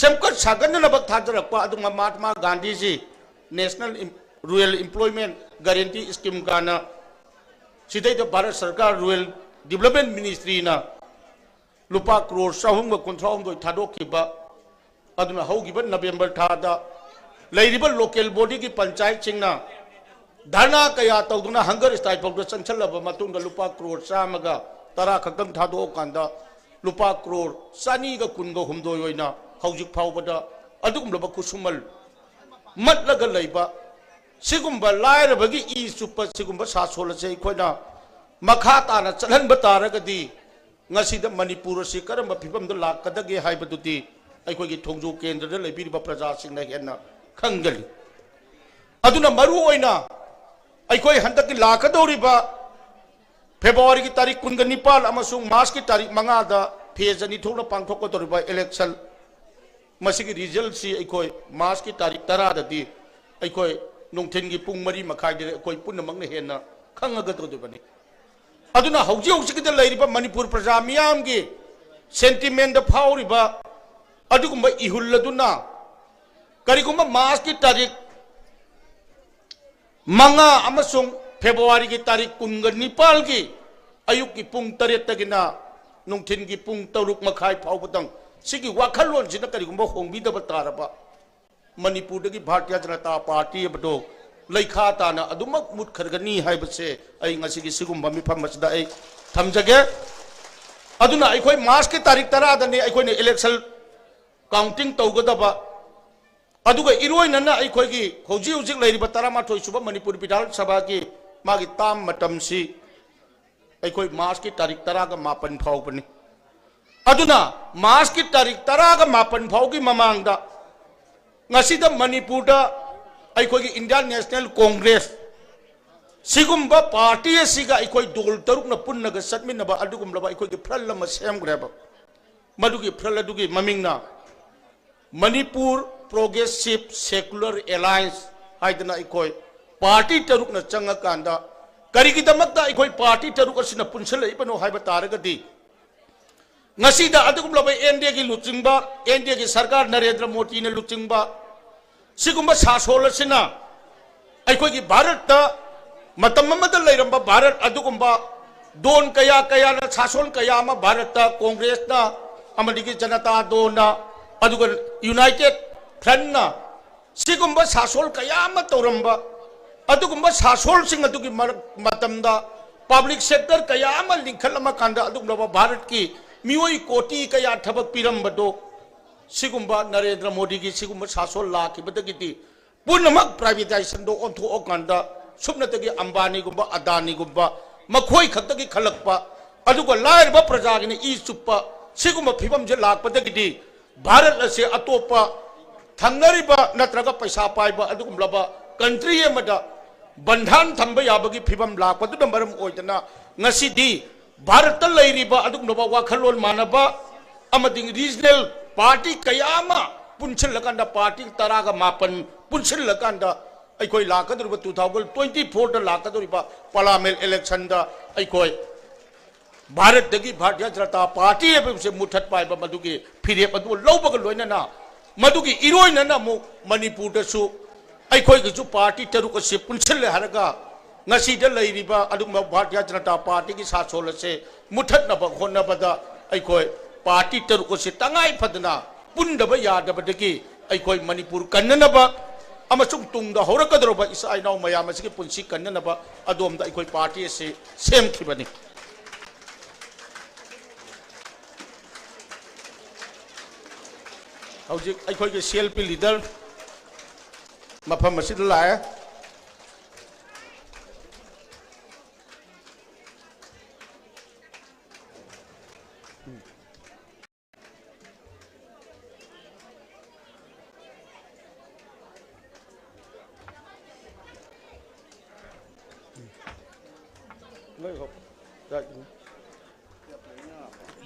ꯁꯦꯝꯒꯠ ꯁꯥꯒꯠꯅꯅꯕ ꯊꯥꯗꯔꯛꯄ ꯑꯗꯨꯒꯨꯝꯕ Mahatma ꯒꯥꯟꯙꯤꯖꯤ National Rural Employment Guarantee Scheme ꯀꯥꯏꯅ ꯁꯤꯗꯩꯗ ꯚꯥꯔꯠ ꯁꯔꯀꯥꯔ Rural Development Ministryꯅ ꯂꯨꯄꯥ ꯀ꯭ꯔꯣꯔ ꯆꯍꯨꯝꯒ ꯀꯨꯟꯊ꯭ꯔꯥ ꯍꯨꯝꯗꯣꯏ ꯊꯥꯗꯣꯛꯈꯤꯕ꯫ ꯑꯗꯨꯅ ꯍꯧꯈꯤꯕ ꯅꯕꯦꯝꯕꯔ ꯊꯥꯗ ꯂꯩꯔꯤꯕ ꯂꯣꯀꯦꯜ ꯕꯣꯗꯤꯒꯤ ꯄꯟꯆꯥꯌꯠꯁꯤꯡꯅ ꯙꯔꯅꯥ ꯀꯌꯥ ꯇꯧꯗꯨꯅ ꯍꯪꯒꯔ ꯁ꯭ꯇ꯭ꯔꯥꯏꯛ ꯐꯥꯎꯗ ꯆꯪꯁꯤꯜꯂꯕ ꯃꯇꯨꯡꯗ ꯂꯨꯄꯥ ꯀ꯭ꯔꯣꯔ ꯆꯥꯝꯃꯒ ꯇꯔꯥ ꯈꯛꯇꯪ ꯊꯥꯗꯣꯛꯑꯀꯥꯟꯗ ꯂꯨꯄꯥ ꯀ꯭ꯔꯣꯔ ꯆꯅꯤꯒ ꯀꯨꯟꯒ ꯍꯨꯝꯗꯣꯏ ꯑꯣꯏꯅ ꯍꯧꯖꯤꯛ ꯐꯥꯎꯕꯗ ꯑꯗꯨꯒꯨꯝꯂꯕ ꯈꯨꯠꯁꯨꯃꯜ ꯃꯠꯂꯒ ꯂꯩꯕ ꯁꯤꯒꯨꯝꯕ ꯂꯥꯏꯔꯕꯒꯤ ꯏ ꯆꯨꯞꯄ ꯁꯤꯒꯨꯝꯕ ꯁꯥꯁꯣꯜ ꯑꯁꯤ ꯑꯩꯈꯣꯏꯅ ꯃꯈꯥ ꯇꯥꯅ ꯆꯠꯍꯟꯕ ꯇꯥꯔꯒꯗꯤ ꯉꯁꯤꯗ ꯃꯅꯤꯄꯨꯔ ꯑꯁꯤ ꯀꯔꯝꯕ ꯐꯤꯕꯝꯗ ꯂꯥꯛꯀꯗꯒꯦ ꯍꯥꯏꯕꯗꯨꯗꯤ ꯑꯩꯈꯣꯏꯒꯤ ꯊꯣꯡꯖꯨ ꯀꯦꯟꯗ꯭ꯔꯗ ꯂꯩꯕꯤꯔꯤꯕ ꯄ꯭ꯔꯖꯥꯁꯤꯡꯅ ꯍꯦꯟꯅ ꯈꯪꯒꯅꯤ꯫ ꯑꯗꯨꯅ ꯃꯔꯨ ꯑꯣꯏꯅ ꯑꯩꯈꯣꯏ ꯍꯟꯗꯛꯀꯤ ꯂꯥꯛꯀꯗꯧꯔꯤꯕ ꯐꯦꯕ꯭ꯔꯨꯋꯥꯔꯤꯒꯤ ꯇꯥꯔꯤꯛ ꯀꯨꯟꯒ ꯅꯤꯄꯥꯜ ꯑꯃꯁꯨꯡ ꯃꯥꯔꯆꯀꯤ ꯇꯥꯔꯤꯛ ꯃꯉꯥꯗ ꯐꯦꯖ ꯑꯅꯤ ꯊꯣꯛꯅ ꯄꯥꯡꯊꯣꯛꯀꯗꯧꯔꯤꯕ ꯏꯂꯦꯛꯁꯟ, ꯃꯁꯤꯒꯤ ꯔꯤꯖꯜꯁꯤ ꯑꯩꯈꯣꯏ ꯃꯥꯔꯆꯀꯤ ꯇꯥꯔꯤꯛ ꯇꯔꯥꯗꯗꯤ ꯑꯩꯈꯣꯏ ꯅꯨꯡꯊꯤꯜꯒꯤ ꯄꯨꯡ ꯃꯔꯤ ꯃꯈꯥꯏꯗꯗꯤ ꯑꯩꯈꯣꯏ ꯄꯨꯝꯅꯃꯛꯅ ꯍꯦꯟꯅ ꯈꯪꯉꯒꯗꯧꯔꯤꯕꯅꯤ꯫ ꯑꯗꯨꯅ ꯍꯧꯖꯤꯛ ꯍꯧꯖꯤꯛꯀꯤꯗ ꯂꯩꯔꯤꯕ ꯃꯅꯤꯄꯨꯔ ꯄ꯭ꯔꯖꯥ ꯃꯤꯌꯥꯝꯒꯤ ꯁꯦꯟꯇꯤꯃꯦꯟꯗ ꯐꯥꯎꯔꯤꯕ ꯑꯗꯨꯒꯨꯝꯕ ꯏꯍꯨꯜ ꯑꯗꯨꯅ ꯀꯔꯤꯒꯨꯝꯕ ꯃꯥꯔꯆꯀꯤ ꯇꯥꯔꯤꯛ ꯃꯉꯥ ꯑꯃꯁꯨꯡ ꯐꯦꯕ꯭ꯔꯨꯋꯥꯔꯤꯒꯤ ꯇꯥꯔꯤꯛ ꯀꯨꯟꯒ ꯅꯤꯄꯥꯜꯒꯤ ꯑꯌꯨꯛꯀꯤ ꯄꯨꯡ ꯇꯔꯦꯠꯇꯒꯤꯅ ꯅꯨꯡꯊꯤꯜꯒꯤ ꯄꯨꯡ ꯇꯔꯨꯛ ꯃꯈꯥꯏ ꯐꯥꯎꯕꯗꯪ ꯁꯤꯒꯤ ꯋꯥꯈꯜꯂꯣꯟꯁꯤꯅ ꯀꯔꯤꯒꯨꯝꯕ ꯍꯣꯡꯕꯤꯗꯕ ꯇꯥꯔꯕ, ꯃꯅꯤꯄꯨꯔꯗꯒꯤ ꯚꯥꯔꯇꯤꯌ ꯖꯅꯇꯥ ꯄꯥꯔꯇꯤ ꯍꯥꯏꯕꯗꯣ ꯂꯩꯈꯥ ꯇꯥꯅ ꯑꯗꯨꯃꯛ ꯃꯨꯠꯈ꯭ꯔꯒꯅꯤ ꯍꯥꯏꯕꯁꯦ ꯑꯩ ꯉꯁꯤꯒꯤ ꯁꯤꯒꯨꯝꯕ ꯃꯤꯐꯝ ꯑꯁꯤꯗ ꯑꯩ ꯊꯝꯖꯒꯦ꯫ ꯑꯗꯨꯅ ꯑꯩꯈꯣꯏ ꯃꯥꯔꯆꯀꯤ ꯇꯥꯔꯤꯛ ꯇꯔꯥꯗꯅꯤ ꯑꯩꯈꯣꯏꯅ ꯏꯂꯦꯛꯁꯟ ꯀꯥꯎꯟꯇꯤꯡ ꯇꯧꯒꯗꯕ꯫ ꯑꯗꯨꯒ ꯏꯔꯣꯏꯅꯅ ꯑꯩꯈꯣꯏꯒꯤ ꯍꯧꯖꯤꯛ ꯍꯧꯖꯤꯛ ꯂꯩꯔꯤꯕ ꯇꯔꯥꯃꯥꯊꯣꯏ ꯁꯨꯕ ꯃꯅꯤꯄꯨꯔ ꯕꯤꯙꯥꯟ ꯁꯚꯥꯒꯤ ꯃꯥꯒꯤ ꯇꯥꯝ ꯃꯇꯝꯁꯤ ꯑꯩꯈꯣꯏ ꯃꯥꯔꯆꯀꯤ ꯇꯥꯔꯤꯛ ꯇꯔꯥꯒ ꯃꯥꯄꯟ ꯐꯥꯎꯕꯅꯤ꯫ ꯑꯗꯨꯅ ꯃꯥꯔꯆꯀꯤ ꯇꯥꯔꯤꯛ ꯇꯔꯥꯒ ꯃꯥꯄꯟ ꯐꯥꯎꯒꯤ ꯃꯃꯥꯡꯗ ꯉꯁꯤꯗ ꯃꯅꯤꯄꯨꯔꯗ ꯑꯩꯈꯣꯏꯒꯤ ꯏꯟꯗꯤꯌꯥꯟ ꯅꯦꯁꯅꯦꯜ ꯀꯣꯡꯒ꯭ꯔꯦꯁ ꯁꯤꯒꯨꯝꯕ ꯄꯥꯔꯇꯤ ꯑꯁꯤꯒ ꯑꯩꯈꯣꯏ ꯗꯣꯜ ꯇꯔꯨꯛꯅ ꯄꯨꯟꯅꯒ ꯆꯠꯃꯤꯟꯅꯕ ꯑꯗꯨꯒꯨꯝꯂꯕ ꯑꯩꯈꯣꯏꯒꯤ ꯐ꯭ꯔꯟ ꯑꯃ ꯁꯦꯝꯈ꯭ꯔꯦꯕ꯫ ꯃꯗꯨꯒꯤ ꯐ꯭ꯔꯟ ꯑꯗꯨꯒꯤ ꯃꯃꯤꯡꯅ ꯃꯅꯤꯄꯨꯔ ꯄ꯭ꯔꯣꯒ꯭ꯔꯦꯁꯤꯞ ꯁꯦꯀꯨꯂꯔ ꯑꯦꯂꯥꯏꯟꯁ ꯍꯥꯏꯗꯅ ꯑꯩꯈꯣꯏ ꯄꯥꯔꯇꯤ ꯇꯔꯨꯛꯅ ꯆꯪꯉꯀꯥꯟꯗ, ꯀꯔꯤꯒꯤꯗꯃꯛꯇ ꯑꯩꯈꯣꯏ ꯄꯥꯔꯇꯤ ꯇꯔꯨꯛ ꯑꯁꯤꯅ ꯄꯨꯟꯁꯤꯜꯂꯛꯏꯕꯅꯣ ꯍꯥꯏꯕ ꯇꯥꯔꯒꯗꯤ, ꯉꯁꯤꯗ ꯑꯗꯨꯒꯨꯝꯂꯕ ꯑꯦꯟ ꯗꯤ ꯑꯦꯒꯤ ꯂꯨꯆꯤꯡꯕ, ꯑꯦꯟ ꯗꯤ ꯑꯦꯒꯤ ꯁꯔꯀꯥꯔ ꯅꯔꯦꯟꯗ꯭ꯔ ꯃꯣꯗꯤꯅ ꯂꯨꯆꯤꯡꯕ ꯁꯤꯒꯨꯝꯕ ꯁꯥꯁꯣꯜ ꯑꯁꯤꯅ ꯑꯩꯈꯣꯏꯒꯤ ꯚꯥꯔꯠꯇ ꯃꯇꯝ ꯑꯃꯗ ꯂꯩꯔꯝꯕ ꯚꯥꯔꯠ ꯑꯗꯨꯒꯨꯝꯕ ꯗꯣꯟ ꯀꯌꯥ ꯀꯌꯥꯅ, ꯁꯥꯁꯣꯜ ꯀꯌꯥ ꯑꯃ ꯚꯥꯔꯠꯇ ꯀꯣꯡꯒ꯭ꯔꯦꯁꯅ ꯑꯃꯗꯤ ꯖꯅꯇꯥ ꯗꯣꯟꯅ ꯑꯗꯨꯒ ꯌꯨꯅꯥꯏꯇꯦꯠ ꯐ꯭ꯔꯟꯠꯅ ꯁꯤꯒꯨꯝꯕ ꯁꯥꯁꯣꯜ ꯀꯌꯥ ꯑꯃ ꯇꯧꯔꯝꯕ, ꯑꯗꯨꯒꯨꯝꯕ ꯁꯥꯁꯣꯜꯁꯤꯡ ꯑꯗꯨꯒꯤ ꯃꯔꯛ-, ꯃꯇꯝꯗ ꯄꯕ꯭ꯂꯤꯛ ꯁꯦꯛꯇꯔ ꯀꯌꯥ ꯑꯃ ꯂꯤꯡꯈꯠꯂꯝꯃ ꯀꯥꯟꯗ ꯑꯗꯨꯒꯨꯝꯂꯕ ꯚꯥꯔꯠꯀꯤ ꯃꯤꯑꯣꯏ ꯀꯣꯇꯤ ꯀꯌꯥ ꯊꯕꯛ ꯄꯤꯔꯝꯕꯗꯣ, ꯁꯤꯒꯨꯝꯕ ꯅꯔꯦꯟꯗ꯭ꯔ ꯃꯣꯗꯤꯒꯤ ꯁꯤꯒꯨꯝꯕ ꯁꯥꯁꯣꯜ ꯂꯥꯛꯈꯤꯕꯗꯒꯤꯗꯤ ꯄꯨꯝꯅꯃꯛ ꯄ꯭ꯔꯥꯏꯚꯦꯇꯥꯏꯖꯦꯁꯟꯗꯣ ꯑꯣꯟꯊꯣꯛꯑꯀꯥꯟꯗ ꯁꯨꯞꯅꯇꯒꯤ ꯑꯝꯕꯥꯅꯤꯒꯨꯝꯕ, ꯑꯗꯥꯅꯤꯒꯨꯝꯕ ꯃꯈꯣꯏ ꯈꯛꯇꯒꯤ ꯈꯜꯂꯛꯄ, ꯑꯗꯨꯒ ꯂꯥꯏꯔꯕ ꯄ꯭ꯔꯖꯥꯒꯤꯅ ꯏ ꯆꯨꯞꯄ ꯁꯤꯒꯨꯝꯕ ꯐꯤꯕꯝꯁꯦ ꯂꯥꯛꯄꯗꯒꯤꯗꯤ ꯚꯥꯔꯠ ꯑꯁꯤ ꯑꯇꯣꯞꯄ ꯊꯪꯅꯔꯤꯕ ꯅꯠꯇ꯭ꯔꯒ ꯄꯩꯁꯥ ꯄꯥꯏꯕ ꯑꯗꯨꯒꯨꯝꯂꯕ ꯀꯟꯇ꯭ꯔꯤ ꯑꯃꯗ ꯕꯟꯙꯥꯟ ꯊꯝꯕ ꯌꯥꯕꯒꯤ ꯐꯤꯕꯝ ꯂꯥꯛꯄꯗꯨꯅ ꯃꯔꯝ ꯑꯣꯏꯗꯅ ꯉꯁꯤꯗꯤ ꯚꯥꯔꯠꯇ ꯂꯩꯔꯤꯕ ꯑꯗꯨꯒꯨꯝꯂꯕ ꯋꯥꯈꯜꯂꯣꯟ ꯃꯥꯟꯅꯕ ꯑꯃꯗꯤ ꯔꯤꯖꯅꯦꯜ ꯄꯥꯔꯇꯤ ꯀꯌꯥ ꯑꯃ ꯄꯨꯟꯁꯤꯜꯂꯀꯥꯟꯗ, ꯄꯥꯔꯇꯤ ꯇꯔꯥꯒ ꯃꯥꯄꯟ ꯄꯨꯟꯁꯤꯜꯂꯀꯥꯟꯗ, ꯑꯩꯈꯣꯏ ꯂꯥꯛꯀꯗꯧꯔꯤꯕ two thousand twenty fourꯗ ꯂꯥꯛꯀꯗꯧꯔꯤꯕ ꯄꯥꯔꯂꯤꯌꯥꯃꯦꯟ ꯏꯂꯦꯛꯁꯟꯗ ꯑꯩꯈꯣꯏ ꯚꯥꯔꯠꯇꯒꯤ ꯚꯥꯔꯇꯤꯌ ꯖꯅꯇꯥ ꯄꯥꯔꯇꯤ ꯍꯥꯏꯕꯁꯦ ꯃꯨꯊꯠꯄ ꯍꯥꯏꯕ ꯃꯗꯨꯒꯤ ꯐꯤꯔꯦꯞ ꯑꯗꯨ ꯂꯧꯕꯒ ꯂꯣꯏꯅꯅ, ꯃꯗꯨꯒꯤ ꯏꯔꯣꯏꯅꯅ ꯑꯃꯨꯛ ꯃꯅꯤꯄꯨꯔꯗꯁꯨ ꯑꯩꯈꯣꯏꯒꯤꯁꯨ ꯄꯥꯔꯇꯤ ꯇꯔꯨꯛ ꯑꯁꯤ ꯄꯨꯟꯁꯤꯜꯂꯦ ꯍꯥꯏꯔꯒ, ꯉꯁꯤꯗ ꯂꯩꯔꯤꯕ ꯑꯗꯨꯒꯨꯝꯕ ꯚꯥꯔꯇꯤꯌ ꯖꯅꯇꯥ ꯄꯥꯔꯇꯤꯒꯤ ꯁꯥꯁꯣꯜ ꯑꯁꯦ ꯃꯨꯊꯠꯅꯕ ꯍꯣꯠꯅꯕꯗ ꯑꯩꯈꯣꯏ ꯄꯥꯔꯇꯤ ꯇꯔꯨꯛ ꯑꯁꯤ ꯇꯉꯥꯏ ꯐꯗꯅ ꯄꯨꯟꯗꯕ ꯌꯥꯗꯕꯗꯒꯤ ꯑꯩꯈꯣꯏ ꯃꯅꯤꯄꯨꯔ ꯀꯟꯅꯅꯕ ꯑꯃꯁꯨꯡ ꯇꯨꯡꯗ ꯍꯧꯔꯛꯀꯗꯧꯔꯕ ꯏꯆꯥ ꯏꯅꯥꯎ ꯃꯌꯥꯝ ꯑꯁꯤꯒꯤ ꯄꯨꯟꯁꯤ ꯀꯟꯅꯅꯕ ꯑꯗꯣꯝꯗ ꯑꯩꯈꯣꯏ ꯄꯥꯔꯇꯤ ꯑꯁꯤ ꯁꯦꯝꯈꯤꯕꯅꯤ꯫ ꯍꯧꯖꯤꯛ ꯑꯩꯈꯣꯏꯒꯤ ꯁꯤ ꯑꯦꯜ ꯄꯤ ꯂꯤꯗꯔ ꯃꯐꯝ ꯑꯁꯤꯗ ꯂꯥꯛꯑꯦ꯫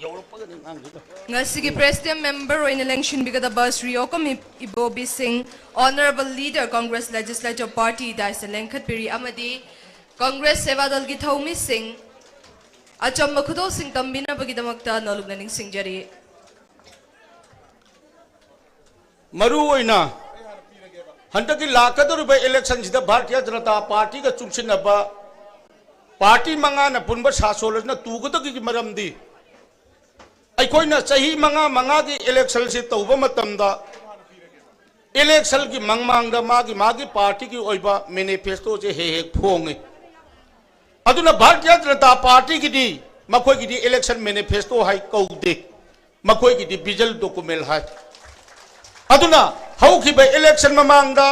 ꯌꯧꯔꯛꯄꯒꯅꯤ ꯑꯉꯥꯡꯁꯤꯗ꯫ ꯉꯁꯤꯒꯤ presiding member ꯑꯣꯏꯅ ꯂꯦꯡꯁꯤꯟꯕꯤꯒꯗꯕ ꯁ꯭ꯔꯤ ꯑꯣꯀꯝ ꯏꯕꯣꯕꯤ ꯁꯤꯡ, Honourable Leader, Congress Legislative Party, dais ꯇ ꯂꯦꯡꯈꯠꯄꯤꯔꯤ ꯑꯃꯗꯤ Congress ꯁꯦꯕꯥꯗꯜꯒꯤ ꯊꯧꯃꯤꯁꯤꯡ ꯑꯆꯝꯕ ꯈꯨꯗꯣꯜꯁꯤꯡ ꯇꯝꯕꯤꯅꯕꯒꯤꯗꯃꯛꯇ ꯅꯣꯂꯨꯛꯅ ꯅꯤꯡꯁꯤꯡꯖꯔꯤ꯫ ꯃꯔꯨ ꯑꯣꯏꯅ ꯍꯟꯗꯛꯀꯤ ꯂꯥꯛꯀꯗꯧꯔꯤꯕ election ꯁꯤꯗ ꯚꯥꯔꯇꯤꯌ ꯖꯅꯇꯥ ꯄꯥꯔꯇꯤꯒ ꯆꯨꯡꯁꯤꯟꯅꯕ ꯄꯥꯔꯇꯤ ꯃꯉꯥꯅ ꯄꯨꯟꯕ ꯁꯥꯁꯣꯟ ꯑꯁꯤꯅ ꯇꯨꯒꯗꯕꯒꯤ ꯃꯔꯝꯗꯤ, ꯑꯩꯈꯣꯏꯅ ꯆꯍꯤ ꯃꯉꯥ ꯃꯉꯥꯒꯤ election ꯁꯤ ꯇꯧꯕ ꯃꯇꯝꯗ election ꯒꯤ ꯃꯃꯥꯡꯗ ꯃꯥꯒꯤ ꯃꯥꯒꯤ ꯄꯥꯔꯇꯤꯒꯤ ꯑꯣꯏꯕ manifesto ꯁꯦ ꯍꯦꯛ ꯍꯦꯛ ꯐꯣꯡꯉꯤ꯫ ꯑꯗꯨꯅ ꯚꯥꯔꯇꯤꯌ ꯖꯅꯇꯥ ꯄꯥꯔꯇꯤꯒꯤꯗꯤ ꯃꯈꯣꯏꯒꯤꯗꯤ election manifesto ꯍꯥꯏ ꯀꯧꯗꯦ, ꯃꯈꯣꯏꯒꯤꯗꯤ vision document ꯍꯥꯏ꯫ ꯑꯗꯨꯅ ꯍꯧꯈꯤꯕ election ꯃꯃꯥꯡꯗ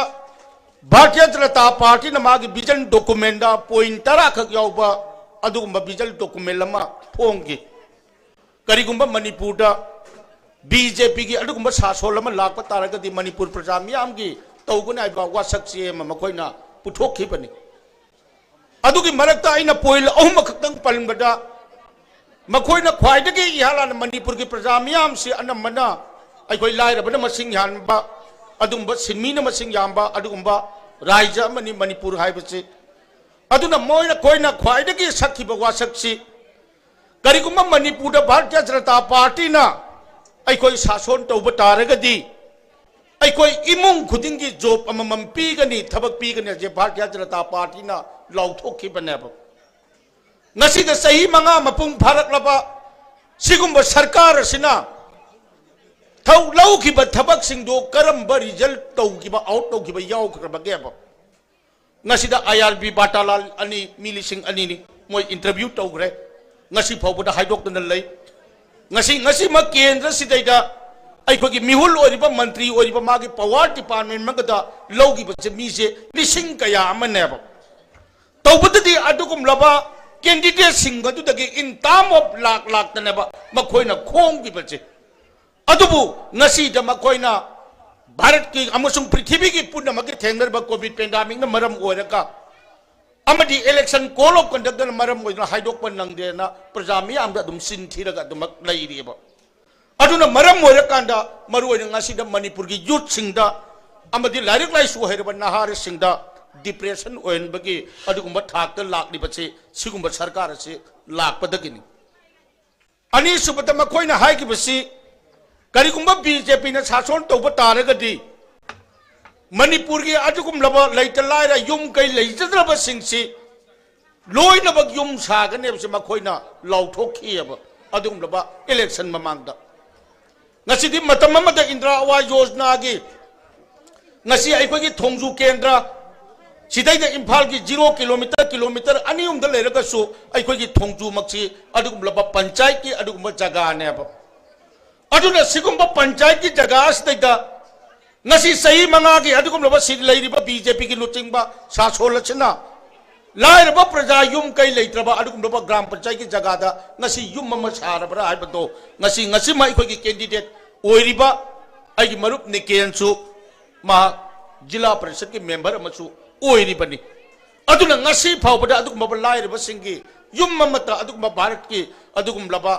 ꯚꯥꯔꯇꯤꯌ ꯖꯅꯇꯥ ꯄꯥꯔꯇꯤꯅ ꯃꯥꯒꯤ vision document ꯗ point ꯇꯔꯥ ꯈꯛ ꯌꯥꯎꯕ ꯑꯗꯨꯒꯨꯝꯕ vision document ꯑꯃ ꯐꯣꯡꯈꯤ꯫ ꯀꯔꯤꯒꯨꯝꯕ ꯃꯅꯤꯄꯨꯔꯗ BJP ꯒꯤ ꯑꯗꯨꯒꯨꯝꯕ ꯁꯥꯁꯣꯟ ꯑꯃ ꯂꯥꯛꯄ ꯇꯥꯔꯒꯗꯤ ꯃꯅꯤꯄꯨꯔ ꯄ꯭ꯔꯖꯥ ꯃꯤꯌꯥꯝꯒꯤ ꯇꯧꯒꯅꯤ ꯍꯥꯏꯕ ꯋꯥꯁꯛ ꯆꯦ ꯑꯃ ꯃꯈꯣꯏꯅ ꯄꯨꯊꯣꯛꯈꯤꯕꯅꯤ꯫ ꯑꯗꯨꯒꯤ ꯃꯔꯛꯇ ꯑꯩꯅ point ꯑꯍꯨꯝ ꯈꯛꯇꯪ ꯄꯟꯕꯗ, ꯃꯈꯣꯏꯅ ꯈ꯭ꯋꯥꯏꯗꯒꯤ ꯏꯍꯥꯟ ꯍꯥꯟꯅ ꯃꯅꯤꯄꯨꯔꯒꯤ ꯄ꯭ꯔꯖꯥ ꯃꯤꯌꯥꯝꯁꯤ ꯑꯅꯝꯕꯅ ꯑꯩꯈꯣꯏ ꯂꯥꯏꯔꯕꯅ ꯃꯁꯤꯡ ꯌꯥꯝꯕ, ꯑꯗꯨꯒꯨꯝꯕ ꯁꯤꯟꯃꯤꯅ ꯃꯁꯤꯡ ꯌꯥꯝꯕ ꯑꯗꯨꯒꯨꯝꯕ ꯔꯥꯖ꯭ꯌ ꯑꯃꯅꯤ ꯃꯅꯤꯄꯨꯔ ꯍꯥꯏꯕꯁꯤ꯫ ꯑꯗꯨꯅ ꯃꯣꯏꯅ, ꯑꯩꯈꯣꯏꯅ ꯈ꯭ꯋꯥꯏꯗꯒꯤ ꯁꯛꯈꯤꯕ ꯋꯥꯁꯛꯁꯤ, ꯀꯔꯤꯒꯨꯝꯕ ꯃꯅꯤꯄꯨꯔꯗ ꯚꯥꯔꯇꯤꯌ ꯖꯅꯇꯥ ꯄꯥꯔꯇꯤꯅ ꯑꯩꯈꯣꯏ ꯁꯥꯁꯣꯟ ꯇꯧꯕ ꯇꯥꯔꯒꯗꯤ, ꯑꯩꯈꯣꯏ ꯏꯃꯨꯡ ꯈꯨꯗꯤꯡꯒꯤ job ꯑꯃꯃꯝ ꯄꯤꯒꯅꯤ, ꯊꯕꯛ ꯄꯤꯒꯅꯤ ꯍꯥꯏꯁꯦ ꯚꯥꯔꯇꯤꯌ ꯖꯅꯇꯥ ꯄꯥꯔꯇꯤꯅ ꯂꯥꯎꯊꯣꯛꯈꯤꯕꯅꯦꯕ꯫ ꯉꯁꯤꯗ ꯆꯍꯤ ꯃꯉꯥ ꯃꯄꯨꯡ ꯐꯥꯔꯛꯂꯕ ꯁꯤꯒꯨꯝꯕ ꯁꯔꯀꯥꯔ ꯑꯁꯤꯅ ꯊꯧ-, ꯂꯧꯈꯤꯕ ꯊꯕꯛꯁꯤꯡꯗꯨ ꯀꯔꯝꯕ result ꯇꯧꯈꯤꯕ, out ꯇꯧꯈꯤꯕ ꯌꯥꯎꯈ꯭ꯔꯕꯒꯦꯕ? ꯉꯁꯤꯗ IRB ꯕꯥꯇꯥꯂꯥꯜ ꯑꯅꯤ, ꯃꯤ ꯂꯤꯁꯤꯡ ꯑꯅꯤꯅꯤ, ꯃꯣꯏ interview ꯇꯧꯈ꯭ꯔꯦ, ꯉꯁꯤ ꯐꯥꯎꯕꯗ ꯍꯥꯏꯗꯣꯛꯇꯅ ꯂꯩ꯫ ꯉꯁꯤ, ꯉꯁꯤꯃꯛ ꯀꯦꯟꯗ꯭ꯔꯁꯤꯗꯩꯗ ꯑꯩꯈꯣꯏꯒꯤ ꯃꯤꯍꯨꯜ ꯑꯣꯏꯔꯤꯕ ꯃꯟꯇ꯭ꯔꯤ ꯑꯣꯏꯔꯤꯕ ꯃꯥꯒꯤ power department ꯑꯃꯒꯗ ꯂꯧꯈꯤꯕꯁꯦ ꯃꯤꯁꯦ ꯂꯤꯁꯤꯡ ꯀꯌꯥ ꯑꯃꯅꯦꯕ꯫ ꯇꯧꯕꯗꯗꯤ ꯑꯗꯨꯒꯨꯝꯂꯕ candidate ꯁꯤꯡ ꯑꯗꯨꯗꯒꯤ in term of ꯂꯥꯛ ꯂꯥꯛꯇꯅꯦꯕ ꯃꯈꯣꯏꯅ ꯈꯣꯝꯈꯤꯕꯁꯦ꯫ ꯑꯗꯨꯕꯨ ꯉꯁꯤꯗ ꯃꯈꯣꯏꯅ ꯚꯥꯔꯠꯀꯤ ꯑꯃꯁꯨꯡ ꯄ꯭ꯔꯤꯊꯤꯕꯤꯒꯤ ꯄꯨꯝꯅꯃꯛꯀꯤ ꯊꯦꯡꯅꯔꯤꯕ COVID pandemic ꯅ ꯃꯔꯝ ꯑꯣꯏꯔꯒ ꯑꯃꯗꯤ election code of conductꯅ ꯃꯔꯝ ꯑꯣꯏꯗꯨꯅ ꯍꯥꯏꯗꯣꯛꯄ ꯅꯪꯗꯦꯅ ꯄ꯭ꯔꯖꯥ ꯃꯤꯌꯥꯝꯗ ꯑꯗꯨꯝ ꯆꯤꯟ ꯊꯤꯔꯒ ꯑꯗꯨꯃꯛ ꯂꯩꯔꯤꯑꯕ꯫ ꯑꯗꯨꯅ ꯃꯔꯝ ꯑꯣꯏꯔꯀꯥꯟꯗ ꯃꯔꯨꯑꯣꯏꯅ ꯉꯁꯤꯗ ꯃꯅꯤꯄꯨꯔꯒꯤ youthꯁꯤꯡꯗ ꯑꯃꯗꯤ ꯂꯥꯏꯔꯤꯛ ꯂꯥꯏꯁꯨ ꯍꯩꯔꯕ ꯅꯍꯥꯔꯁꯤꯡꯗ depression ꯑꯣꯏꯍꯟꯕꯒꯤ ꯑꯗꯨꯒꯨꯝꯕ ꯊꯥꯛꯇ ꯂꯥꯛꯂꯤꯕꯁꯤ ꯁꯤꯒꯨꯝꯕ ꯁꯔꯀꯥꯔ ꯑꯁꯤ ꯂꯥꯛꯄꯗꯒꯤꯅꯤ꯫ ꯑꯅꯤꯁꯨꯕꯗ ꯃꯈꯣꯏꯅ ꯍꯥꯏꯈꯤꯕꯁꯤ, ꯀꯔꯤꯒꯨꯝꯕ BJPꯅ ꯁꯥꯁꯣꯟ ꯇꯧꯕ ꯇꯥꯔꯒꯗꯤ ꯃꯅꯤꯄꯨꯔꯒꯤ ꯑꯗꯨꯒꯨꯝꯂꯕ ꯂꯩꯇ ꯂꯥꯏꯔ ꯌꯨꯝ ꯀꯩ ꯂꯩꯖꯗ꯭ꯔꯕꯁꯤꯡꯁꯤ ꯂꯣꯏꯅꯃꯛ ꯌꯨꯝ ꯁꯥꯒꯅꯤ ꯍꯥꯏꯕꯁꯤ ꯃꯈꯣꯏꯅ ꯂꯥꯎꯊꯣꯛꯈꯤꯑꯕ ꯑꯗꯨꯒꯨꯝꯂꯕ election ꯃꯃꯥꯡꯗ꯫ ꯉꯁꯤꯗꯤ ꯃꯇꯝ ꯑꯃꯗ ꯏꯟꯗ꯭ꯔꯥ ꯑꯋꯥꯁ ꯌꯣꯖꯅꯥꯒꯤ ꯉꯁꯤ ꯑꯩꯈꯣꯏꯒꯤ ꯊꯣꯡꯖꯨ ꯀꯦꯟꯗ꯭ꯔ ꯁꯤꯗꯩꯗ ꯏꯝꯐꯥꯜꯒꯤ zero kilometre, kilometre ꯑꯅꯤ ꯑꯍꯨꯝꯗ ꯂꯩꯔꯒꯁꯨ ꯑꯩꯈꯣꯏꯒꯤ ꯊꯣꯡꯖꯨꯃꯛꯁꯤ ꯑꯗꯨꯒꯨꯝꯂꯕ ꯄꯟꯆꯥꯌꯠꯀꯤ ꯑꯗꯨꯒꯨꯝꯕ ꯖꯒꯥꯅꯦꯕ꯫ ꯑꯗꯨꯅ ꯁꯤꯒꯨꯝꯕ ꯄꯟꯆꯥꯌꯠꯀꯤ ꯖꯒꯥ ꯑꯁꯤꯗꯩꯗ ꯉꯁꯤ ꯆꯍꯤ ꯃꯉꯥꯒꯤ ꯑꯗꯨꯒꯨꯝꯂꯕ ꯁꯤ ꯂꯩꯔꯤꯕ BJPꯒꯤ ꯂꯨꯆꯤꯡꯕ ꯁꯥꯁꯣꯜ ꯑꯁꯤꯅ ꯂꯥꯏꯔꯕ ꯄ꯭ꯔꯖꯥ ꯌꯨꯝ ꯀꯩ ꯂꯩꯇ꯭ꯔꯕ ꯑꯗꯨꯒꯨꯝꯂꯕ ꯒ꯭ꯔꯥꯝ ꯄꯟꯆꯥꯌꯠꯀꯤ ꯖꯒꯥꯗ ꯉꯁꯤ ꯌꯨꯝ ꯑꯃ ꯁꯥꯔꯕ꯭ꯔꯥ ꯍꯥꯏꯕꯗꯣ ꯉꯁꯤ, ꯉꯁꯤꯃ ꯑꯩꯈꯣꯏꯒꯤ candidate ꯑꯣꯏꯔꯤꯕ ꯑꯩꯒꯤ ꯃꯔꯨꯞ ꯅꯤꯀꯦꯟꯁꯨ ꯃꯍꯥꯛ ꯖꯤꯂꯥ ꯄꯔꯤꯁꯠꯀꯤ member ꯑꯃꯁꯨ ꯑꯣꯏꯔꯤꯕꯅꯤ꯫ ꯑꯗꯨꯅ ꯉꯁꯤ ꯐꯥꯎꯕꯗ ꯑꯗꯨꯒꯨꯝꯂꯕ ꯂꯥꯏꯔꯕꯁꯤꯡꯒꯤ ꯌꯨꯝ ꯑꯃꯠꯇ ꯑꯗꯨꯒꯨꯝꯕ ꯚꯥꯔꯠꯀꯤ ꯑꯗꯨꯒꯨꯝꯂꯕ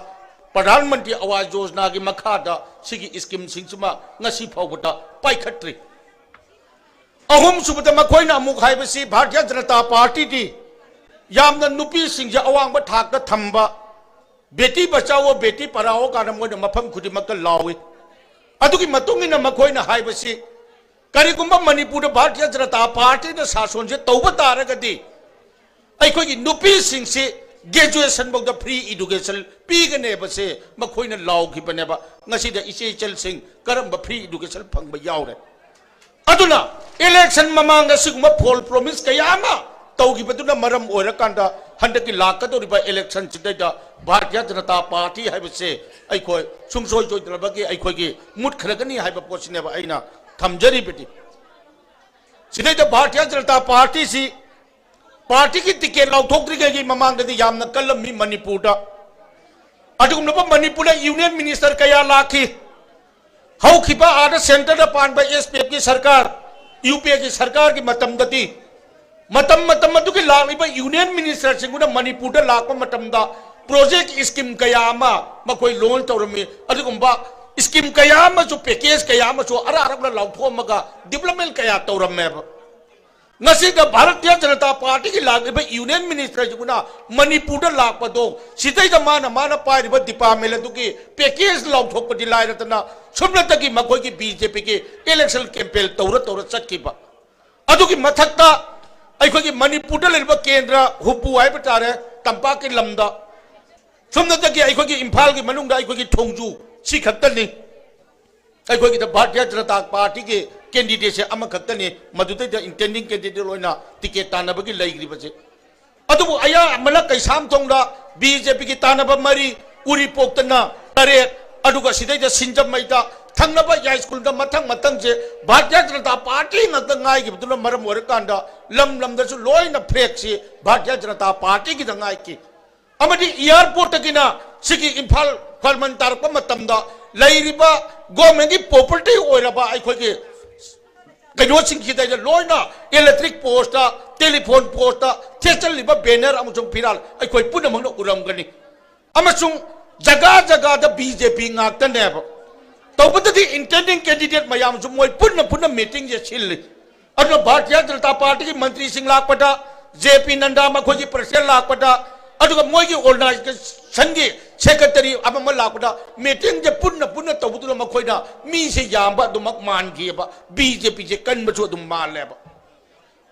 ꯄ꯭ꯔꯙꯥꯟ ꯃꯟꯇ꯭ꯔꯤ ꯑꯋꯥꯁ ꯌꯣꯖꯅꯥꯒꯤ ꯃꯈꯥꯗ ꯁꯤꯒꯤ schemeꯁꯤꯡꯁꯤꯃ ꯉꯁꯤ ꯐꯥꯎꯕꯗ ꯄꯥꯏꯈꯠꯇ꯭ꯔꯤ꯫ ꯑꯍꯨꯝꯁꯨꯕꯗ ꯃꯈꯣꯏꯅ ꯑꯃꯨꯛ ꯍꯥꯏꯕꯁꯤ ꯚꯥꯔꯇꯤꯌ ꯖꯅꯇꯥ ꯄꯥꯔꯇꯤꯗꯤ ꯌꯥꯝꯅ ꯅꯨꯄꯤꯁꯤꯡꯁꯦ ꯑꯋꯥꯡꯕ ꯊꯥꯛꯇ ꯊꯝꯕ, ꯕꯦꯇꯤ ꯕꯆꯥꯑꯣ, ꯕꯦꯇꯤ ꯄꯔꯥꯑꯣ ꯀꯥꯏꯅ ꯃꯣꯏꯅ ꯃꯐꯝ ꯈꯨꯗꯤꯡꯃꯛꯇ ꯂꯥꯎꯏ꯫ ꯑꯗꯨꯒꯤ ꯃꯇꯨꯡ ꯏꯟꯅ ꯃꯈꯣꯏꯅ ꯍꯥꯏꯕꯁꯤ, ꯀꯔꯤꯒꯨꯝꯕ ꯃꯅꯤꯄꯨꯔꯗ ꯚꯥꯔꯇꯤꯌ ꯖꯅꯇꯥ ꯄꯥꯔꯇꯤꯅ ꯁꯥꯁꯣꯟꯁꯦ ꯇꯧꯕ ꯇꯥꯔꯒꯗꯤ ꯑꯩꯈꯣꯏꯒꯤ ꯅꯨꯄꯤꯁꯤꯡꯁꯤ graduation ꯐꯥꯎꯗ free education ꯄꯤꯒꯅꯦꯕꯁꯦ ꯃꯈꯣꯏꯅ ꯂꯥꯎꯈꯤꯕꯅꯦꯕ꯫ ꯉꯁꯤꯗ ꯏꯆꯦ ꯏꯆꯜꯁꯤꯡ ꯀꯔꯝꯕ free education ꯐꯪꯕ ꯌꯥꯎꯔꯦ? ꯑꯗꯨꯅ election ꯃꯃꯥꯡꯗ ꯁꯤꯒꯨꯝꯕ false promise ꯀꯌꯥ ꯑꯃ ꯇꯧꯈꯤꯕꯗꯨꯅ ꯃꯔꯝ ꯑꯣꯏꯔꯀꯥꯟꯗ ꯍꯟꯗꯛꯀꯤ ꯂꯥꯛꯀꯗꯧꯔꯤꯕ electionꯁꯤꯗꯩꯗ ꯚꯥꯔꯇꯤꯌ ꯖꯅꯇꯥ ꯄꯥꯔꯇꯤ ꯍꯥꯏꯕꯁꯦ ꯑꯩꯈꯣꯏ ꯁꯨꯡꯁꯣꯏ ꯁꯣꯏꯗꯅꯕꯒꯤ ꯑꯩꯈꯣꯏꯒꯤ ꯃꯨꯠꯈ꯭ꯔꯒꯅꯤ ꯍꯥꯏꯕ ꯄꯣꯠꯁꯤꯅꯦꯕ ꯑꯩꯅ ꯊꯝꯖꯔꯤꯕꯗꯤ꯫ ꯁꯤꯗꯩꯗ ꯚꯥꯔꯇꯤꯌ ꯖꯅꯇꯥ ꯄꯥꯔꯇꯤꯁꯤ ꯄꯥꯔꯇꯤꯒꯤ ticket ꯂꯥꯎꯊꯣꯛꯇ꯭ꯔꯤꯉꯩꯒꯤ ꯃꯃꯥꯡꯗꯗꯤ ꯌꯥꯝꯅ ꯀꯜꯂꯝꯃꯤ ꯃꯅꯤꯄꯨꯔꯗ꯫ ꯑꯗꯨꯒꯨꯝꯂꯕ ꯃꯅꯤꯄꯨꯔꯗ union minister ꯀꯌꯥ ꯂꯥꯛꯈꯤ꯫ ꯍꯧꯈꯤꯕ ꯑꯥꯗ centreꯗ ꯄꯥꯟꯕ SPFꯀꯤ ꯁꯔꯀꯥꯔ, UPAꯒꯤ ꯁꯔꯀꯥꯔꯒꯤ ꯃꯇꯝꯗꯗꯤ ꯃꯇꯝ ꯃꯇꯝ ꯑꯗꯨꯒꯤ ꯂꯥꯛꯂꯤꯕ ꯌꯨꯅꯤꯌꯟ ꯃꯤꯅꯤꯁꯇꯔꯁꯤꯡꯗꯨꯅ ꯃꯅꯤꯄꯨꯔꯗ ꯂꯥꯛꯄ ꯃꯇꯝꯗ ꯄ꯭ꯔꯣꯖꯦꯛ ꯁ꯭ꯀꯤꯝ ꯀꯌꯥ ꯑꯃ ꯃꯈꯣꯏ ꯂꯣꯟꯁ ꯇꯧꯔꯝꯃꯤ꯫ ꯑꯗꯨꯒꯨꯝꯕ ꯁ꯭ꯀꯤꯝ ꯀꯌꯥ ꯑꯃꯁꯨ, ꯄꯦꯀꯦꯖ ꯀꯌꯥ ꯑꯃꯁꯨ ꯑꯔꯥꯛ ꯑꯔꯛꯅ ꯂꯥꯎꯊꯣꯛꯑꯝꯃꯒ ꯗꯤꯕ꯭ꯂꯞꯃꯦꯟ ꯀꯌꯥ ꯇꯧꯔꯝꯃꯦꯕ꯫ ꯉꯁꯤꯗ ꯚꯥꯔꯇꯤꯌ ꯖꯅꯇꯥ ꯄꯥꯔꯇꯤꯒꯤ ꯂꯥꯛꯂꯤꯕ ꯌꯨꯅꯤꯌꯟ ꯃꯤꯅꯤꯁꯇꯔꯁꯤꯡꯗꯨꯅ ꯃꯅꯤꯄꯨꯔꯗ ꯂꯥꯛꯄꯗꯣ, ꯁꯤꯗꯩꯗ ꯃꯥꯅ ꯃꯥꯅ ꯄꯥꯏꯔꯤꯕ ꯗꯤꯄꯥꯔꯠꯃꯦꯟ ꯑꯗꯨꯒꯤ ꯄꯦꯀꯦꯖ ꯂꯥꯎꯊꯣꯛꯄꯗꯤ ꯂꯥꯏꯔꯗꯅ, ꯁꯨꯞꯅꯇꯒꯤ ꯃꯈꯣꯏꯒꯤ ꯕꯤ ꯖꯦ ꯄꯤꯒꯤ ꯏꯂꯦꯛꯁꯟ ꯀꯦꯝꯄꯦꯟ ꯇꯧꯔ ꯇꯧꯔ ꯆꯠꯈꯤꯕ꯫ ꯑꯗꯨꯒꯤ ꯃꯊꯛꯇ ꯑꯩꯈꯣꯏꯒꯤ ꯃꯅꯤꯄꯨꯔꯗ ꯂꯩꯔꯤꯕ ꯀꯦꯟꯗ꯭ꯔ ꯍꯨꯝꯐꯨ ꯍꯥꯏꯕ ꯇꯥꯔꯦ, ꯇꯝꯄꯥꯛꯀꯤ ꯂꯝꯗ, ꯁꯨꯞꯅꯇꯒꯤ ꯑꯩꯈꯣꯏꯒꯤ ꯏꯝꯐꯥꯜꯒꯤ ꯃꯅꯨꯡꯗ ꯑꯩꯈꯣꯏꯒꯤ ꯊꯣꯡꯖꯨ ꯁꯤ ꯈꯛꯇꯅꯤ꯫ ꯑꯩꯈꯣꯏꯒꯤꯗ ꯚꯥꯔꯇꯤꯌ ꯖꯅꯇꯥ ꯄꯥꯔꯇꯤꯒꯤ ꯀꯦꯟꯗꯤꯗꯦꯠꯁꯦ ꯑꯃꯈꯛꯇꯅꯤ, ꯃꯗꯨꯗꯩꯗ ꯏꯟꯇꯦꯟꯗꯤꯡ ꯀꯦꯟꯗꯤꯗꯦꯠ ꯑꯣꯏꯅ ꯇꯤꯀꯦꯠ ꯇꯥꯟꯅꯕꯒꯤ ꯂꯩꯈ꯭ꯔꯤꯕꯁꯦ꯫ ꯑꯗꯨꯕꯨ ꯑꯌꯥꯝꯕꯅ ꯀꯩꯁꯥꯝꯊꯣꯡꯗ ꯕꯤ ꯖꯦ ꯄꯤꯒꯤ ꯇꯥꯟꯅꯕ ꯃꯔꯤ, ꯎꯔꯤꯄꯣꯛꯇꯅ ꯇꯔꯦꯠ, ꯑꯗꯨꯒ ꯁꯤꯗꯩꯗ ꯁꯤꯡꯖꯃꯩꯗ, ꯊꯪꯅꯕ ꯌꯥꯏꯁ꯭ꯀꯨꯜꯗ ꯃꯊꯪ ꯃꯊꯪꯁꯦ ꯚꯥꯔꯇꯤꯌ ꯖꯅꯇꯥ ꯄꯥꯔꯇꯤ ꯉꯥꯛꯇ ꯉꯥꯏꯈꯤꯕꯗꯨꯅ ꯃꯔꯝ ꯑꯣꯏꯔꯀꯥꯟꯗ ꯂꯝ ꯂꯝꯗꯁꯨ ꯂꯣꯏꯅ ꯐ꯭ꯂꯦꯛꯁꯤ ꯚꯥꯔꯇꯤꯌ ꯖꯅꯇꯥ ꯄꯥꯔꯇꯤꯒꯤꯗ ꯉꯥꯏꯈꯤ꯫ ꯑꯃꯗꯤ ꯑꯦꯌꯥꯔꯄꯣꯔꯠꯇꯒꯤꯅ ꯁꯤꯒꯤ ꯏꯝꯐꯥꯜ ꯈ꯭ꯋꯥꯏꯔꯝꯕꯟ ꯇꯥꯔꯛꯄ ꯃꯇꯝꯗ ꯂꯩꯔꯤꯕ ꯒꯣꯔꯃꯦꯟꯒꯤ ꯄ꯭ꯔꯣꯄꯔꯇꯤ ꯑꯣꯏꯔꯕ ꯑꯩꯈꯣꯏꯒꯤ ꯀꯩꯅꯣꯁꯤꯡꯁꯤꯗꯩꯗ ꯂꯣꯏꯅ ꯏꯂꯦꯛꯇ꯭ꯔꯤꯛ ꯄꯣꯁꯇ, ꯇꯦꯂꯤꯐꯣꯟ ꯄꯣꯁꯇ ꯊꯦꯠꯆꯜꯂꯤꯕ ꯕꯦꯅꯔ ꯑꯃꯁꯨꯡ ꯐꯤꯔꯥꯜ ꯑꯩꯈꯣꯏ ꯄꯨꯝꯅꯃꯛꯅ ꯎꯔꯝꯒꯅꯤ꯫ ꯑꯃꯁꯨꯡ ꯖꯒꯥ ꯖꯒꯥꯗ ꯕꯤ ꯖꯦ ꯄꯤ ꯉꯥꯛꯇꯅꯦꯕ꯫ ꯇꯧꯕꯗꯗꯤ ꯏꯟꯇꯦꯟꯗꯤꯡ ꯀꯦꯟꯗꯤꯗꯦꯠ ꯃꯌꯥꯝꯁꯨ ꯃꯣꯏ ꯄꯨꯟꯅ ꯄꯨꯟꯅ ꯃꯤꯇꯤꯡꯁꯦ ꯁꯤꯜꯂꯤ꯫ ꯑꯗꯨꯅ ꯚꯥꯔꯇꯤꯌ ꯖꯅꯇꯥ ꯄꯥꯔꯇꯤꯒꯤ ꯃꯟꯇ꯭ꯔꯤꯁꯤꯡ ꯂꯥꯛꯄꯗ, ꯖꯦ ꯄꯤ ꯅꯟꯗꯥ ꯃꯈꯣꯏꯒꯤ ꯄ꯭ꯔꯁꯤꯗꯦꯟ ꯂꯥꯛꯄꯗ, ꯑꯗꯨꯒ ꯃꯣꯏꯒꯤ ꯑꯣꯔꯒꯅꯥꯏꯖꯦꯁꯟꯒꯤ ꯁꯦꯀ꯭ꯔꯦꯇꯔꯤ ꯑꯃ ꯑꯃ ꯂꯥꯛꯄꯗ, ꯃꯤꯇꯤꯡꯁꯦ ꯄꯨꯟꯅ ꯄꯨꯟꯅ ꯇꯧꯕꯗꯨꯗ ꯃꯈꯣꯏꯅ ꯃꯤꯁꯦ ꯌꯥꯝꯕ ꯑꯗꯨꯃꯛ ꯃꯥꯟꯈꯤꯑꯕ, ꯕꯤ ꯖꯦ ꯄꯤꯁꯦ ꯀꯟꯕꯁꯨ ꯑꯗꯨꯝ ꯃꯥꯜꯂꯦꯕ꯫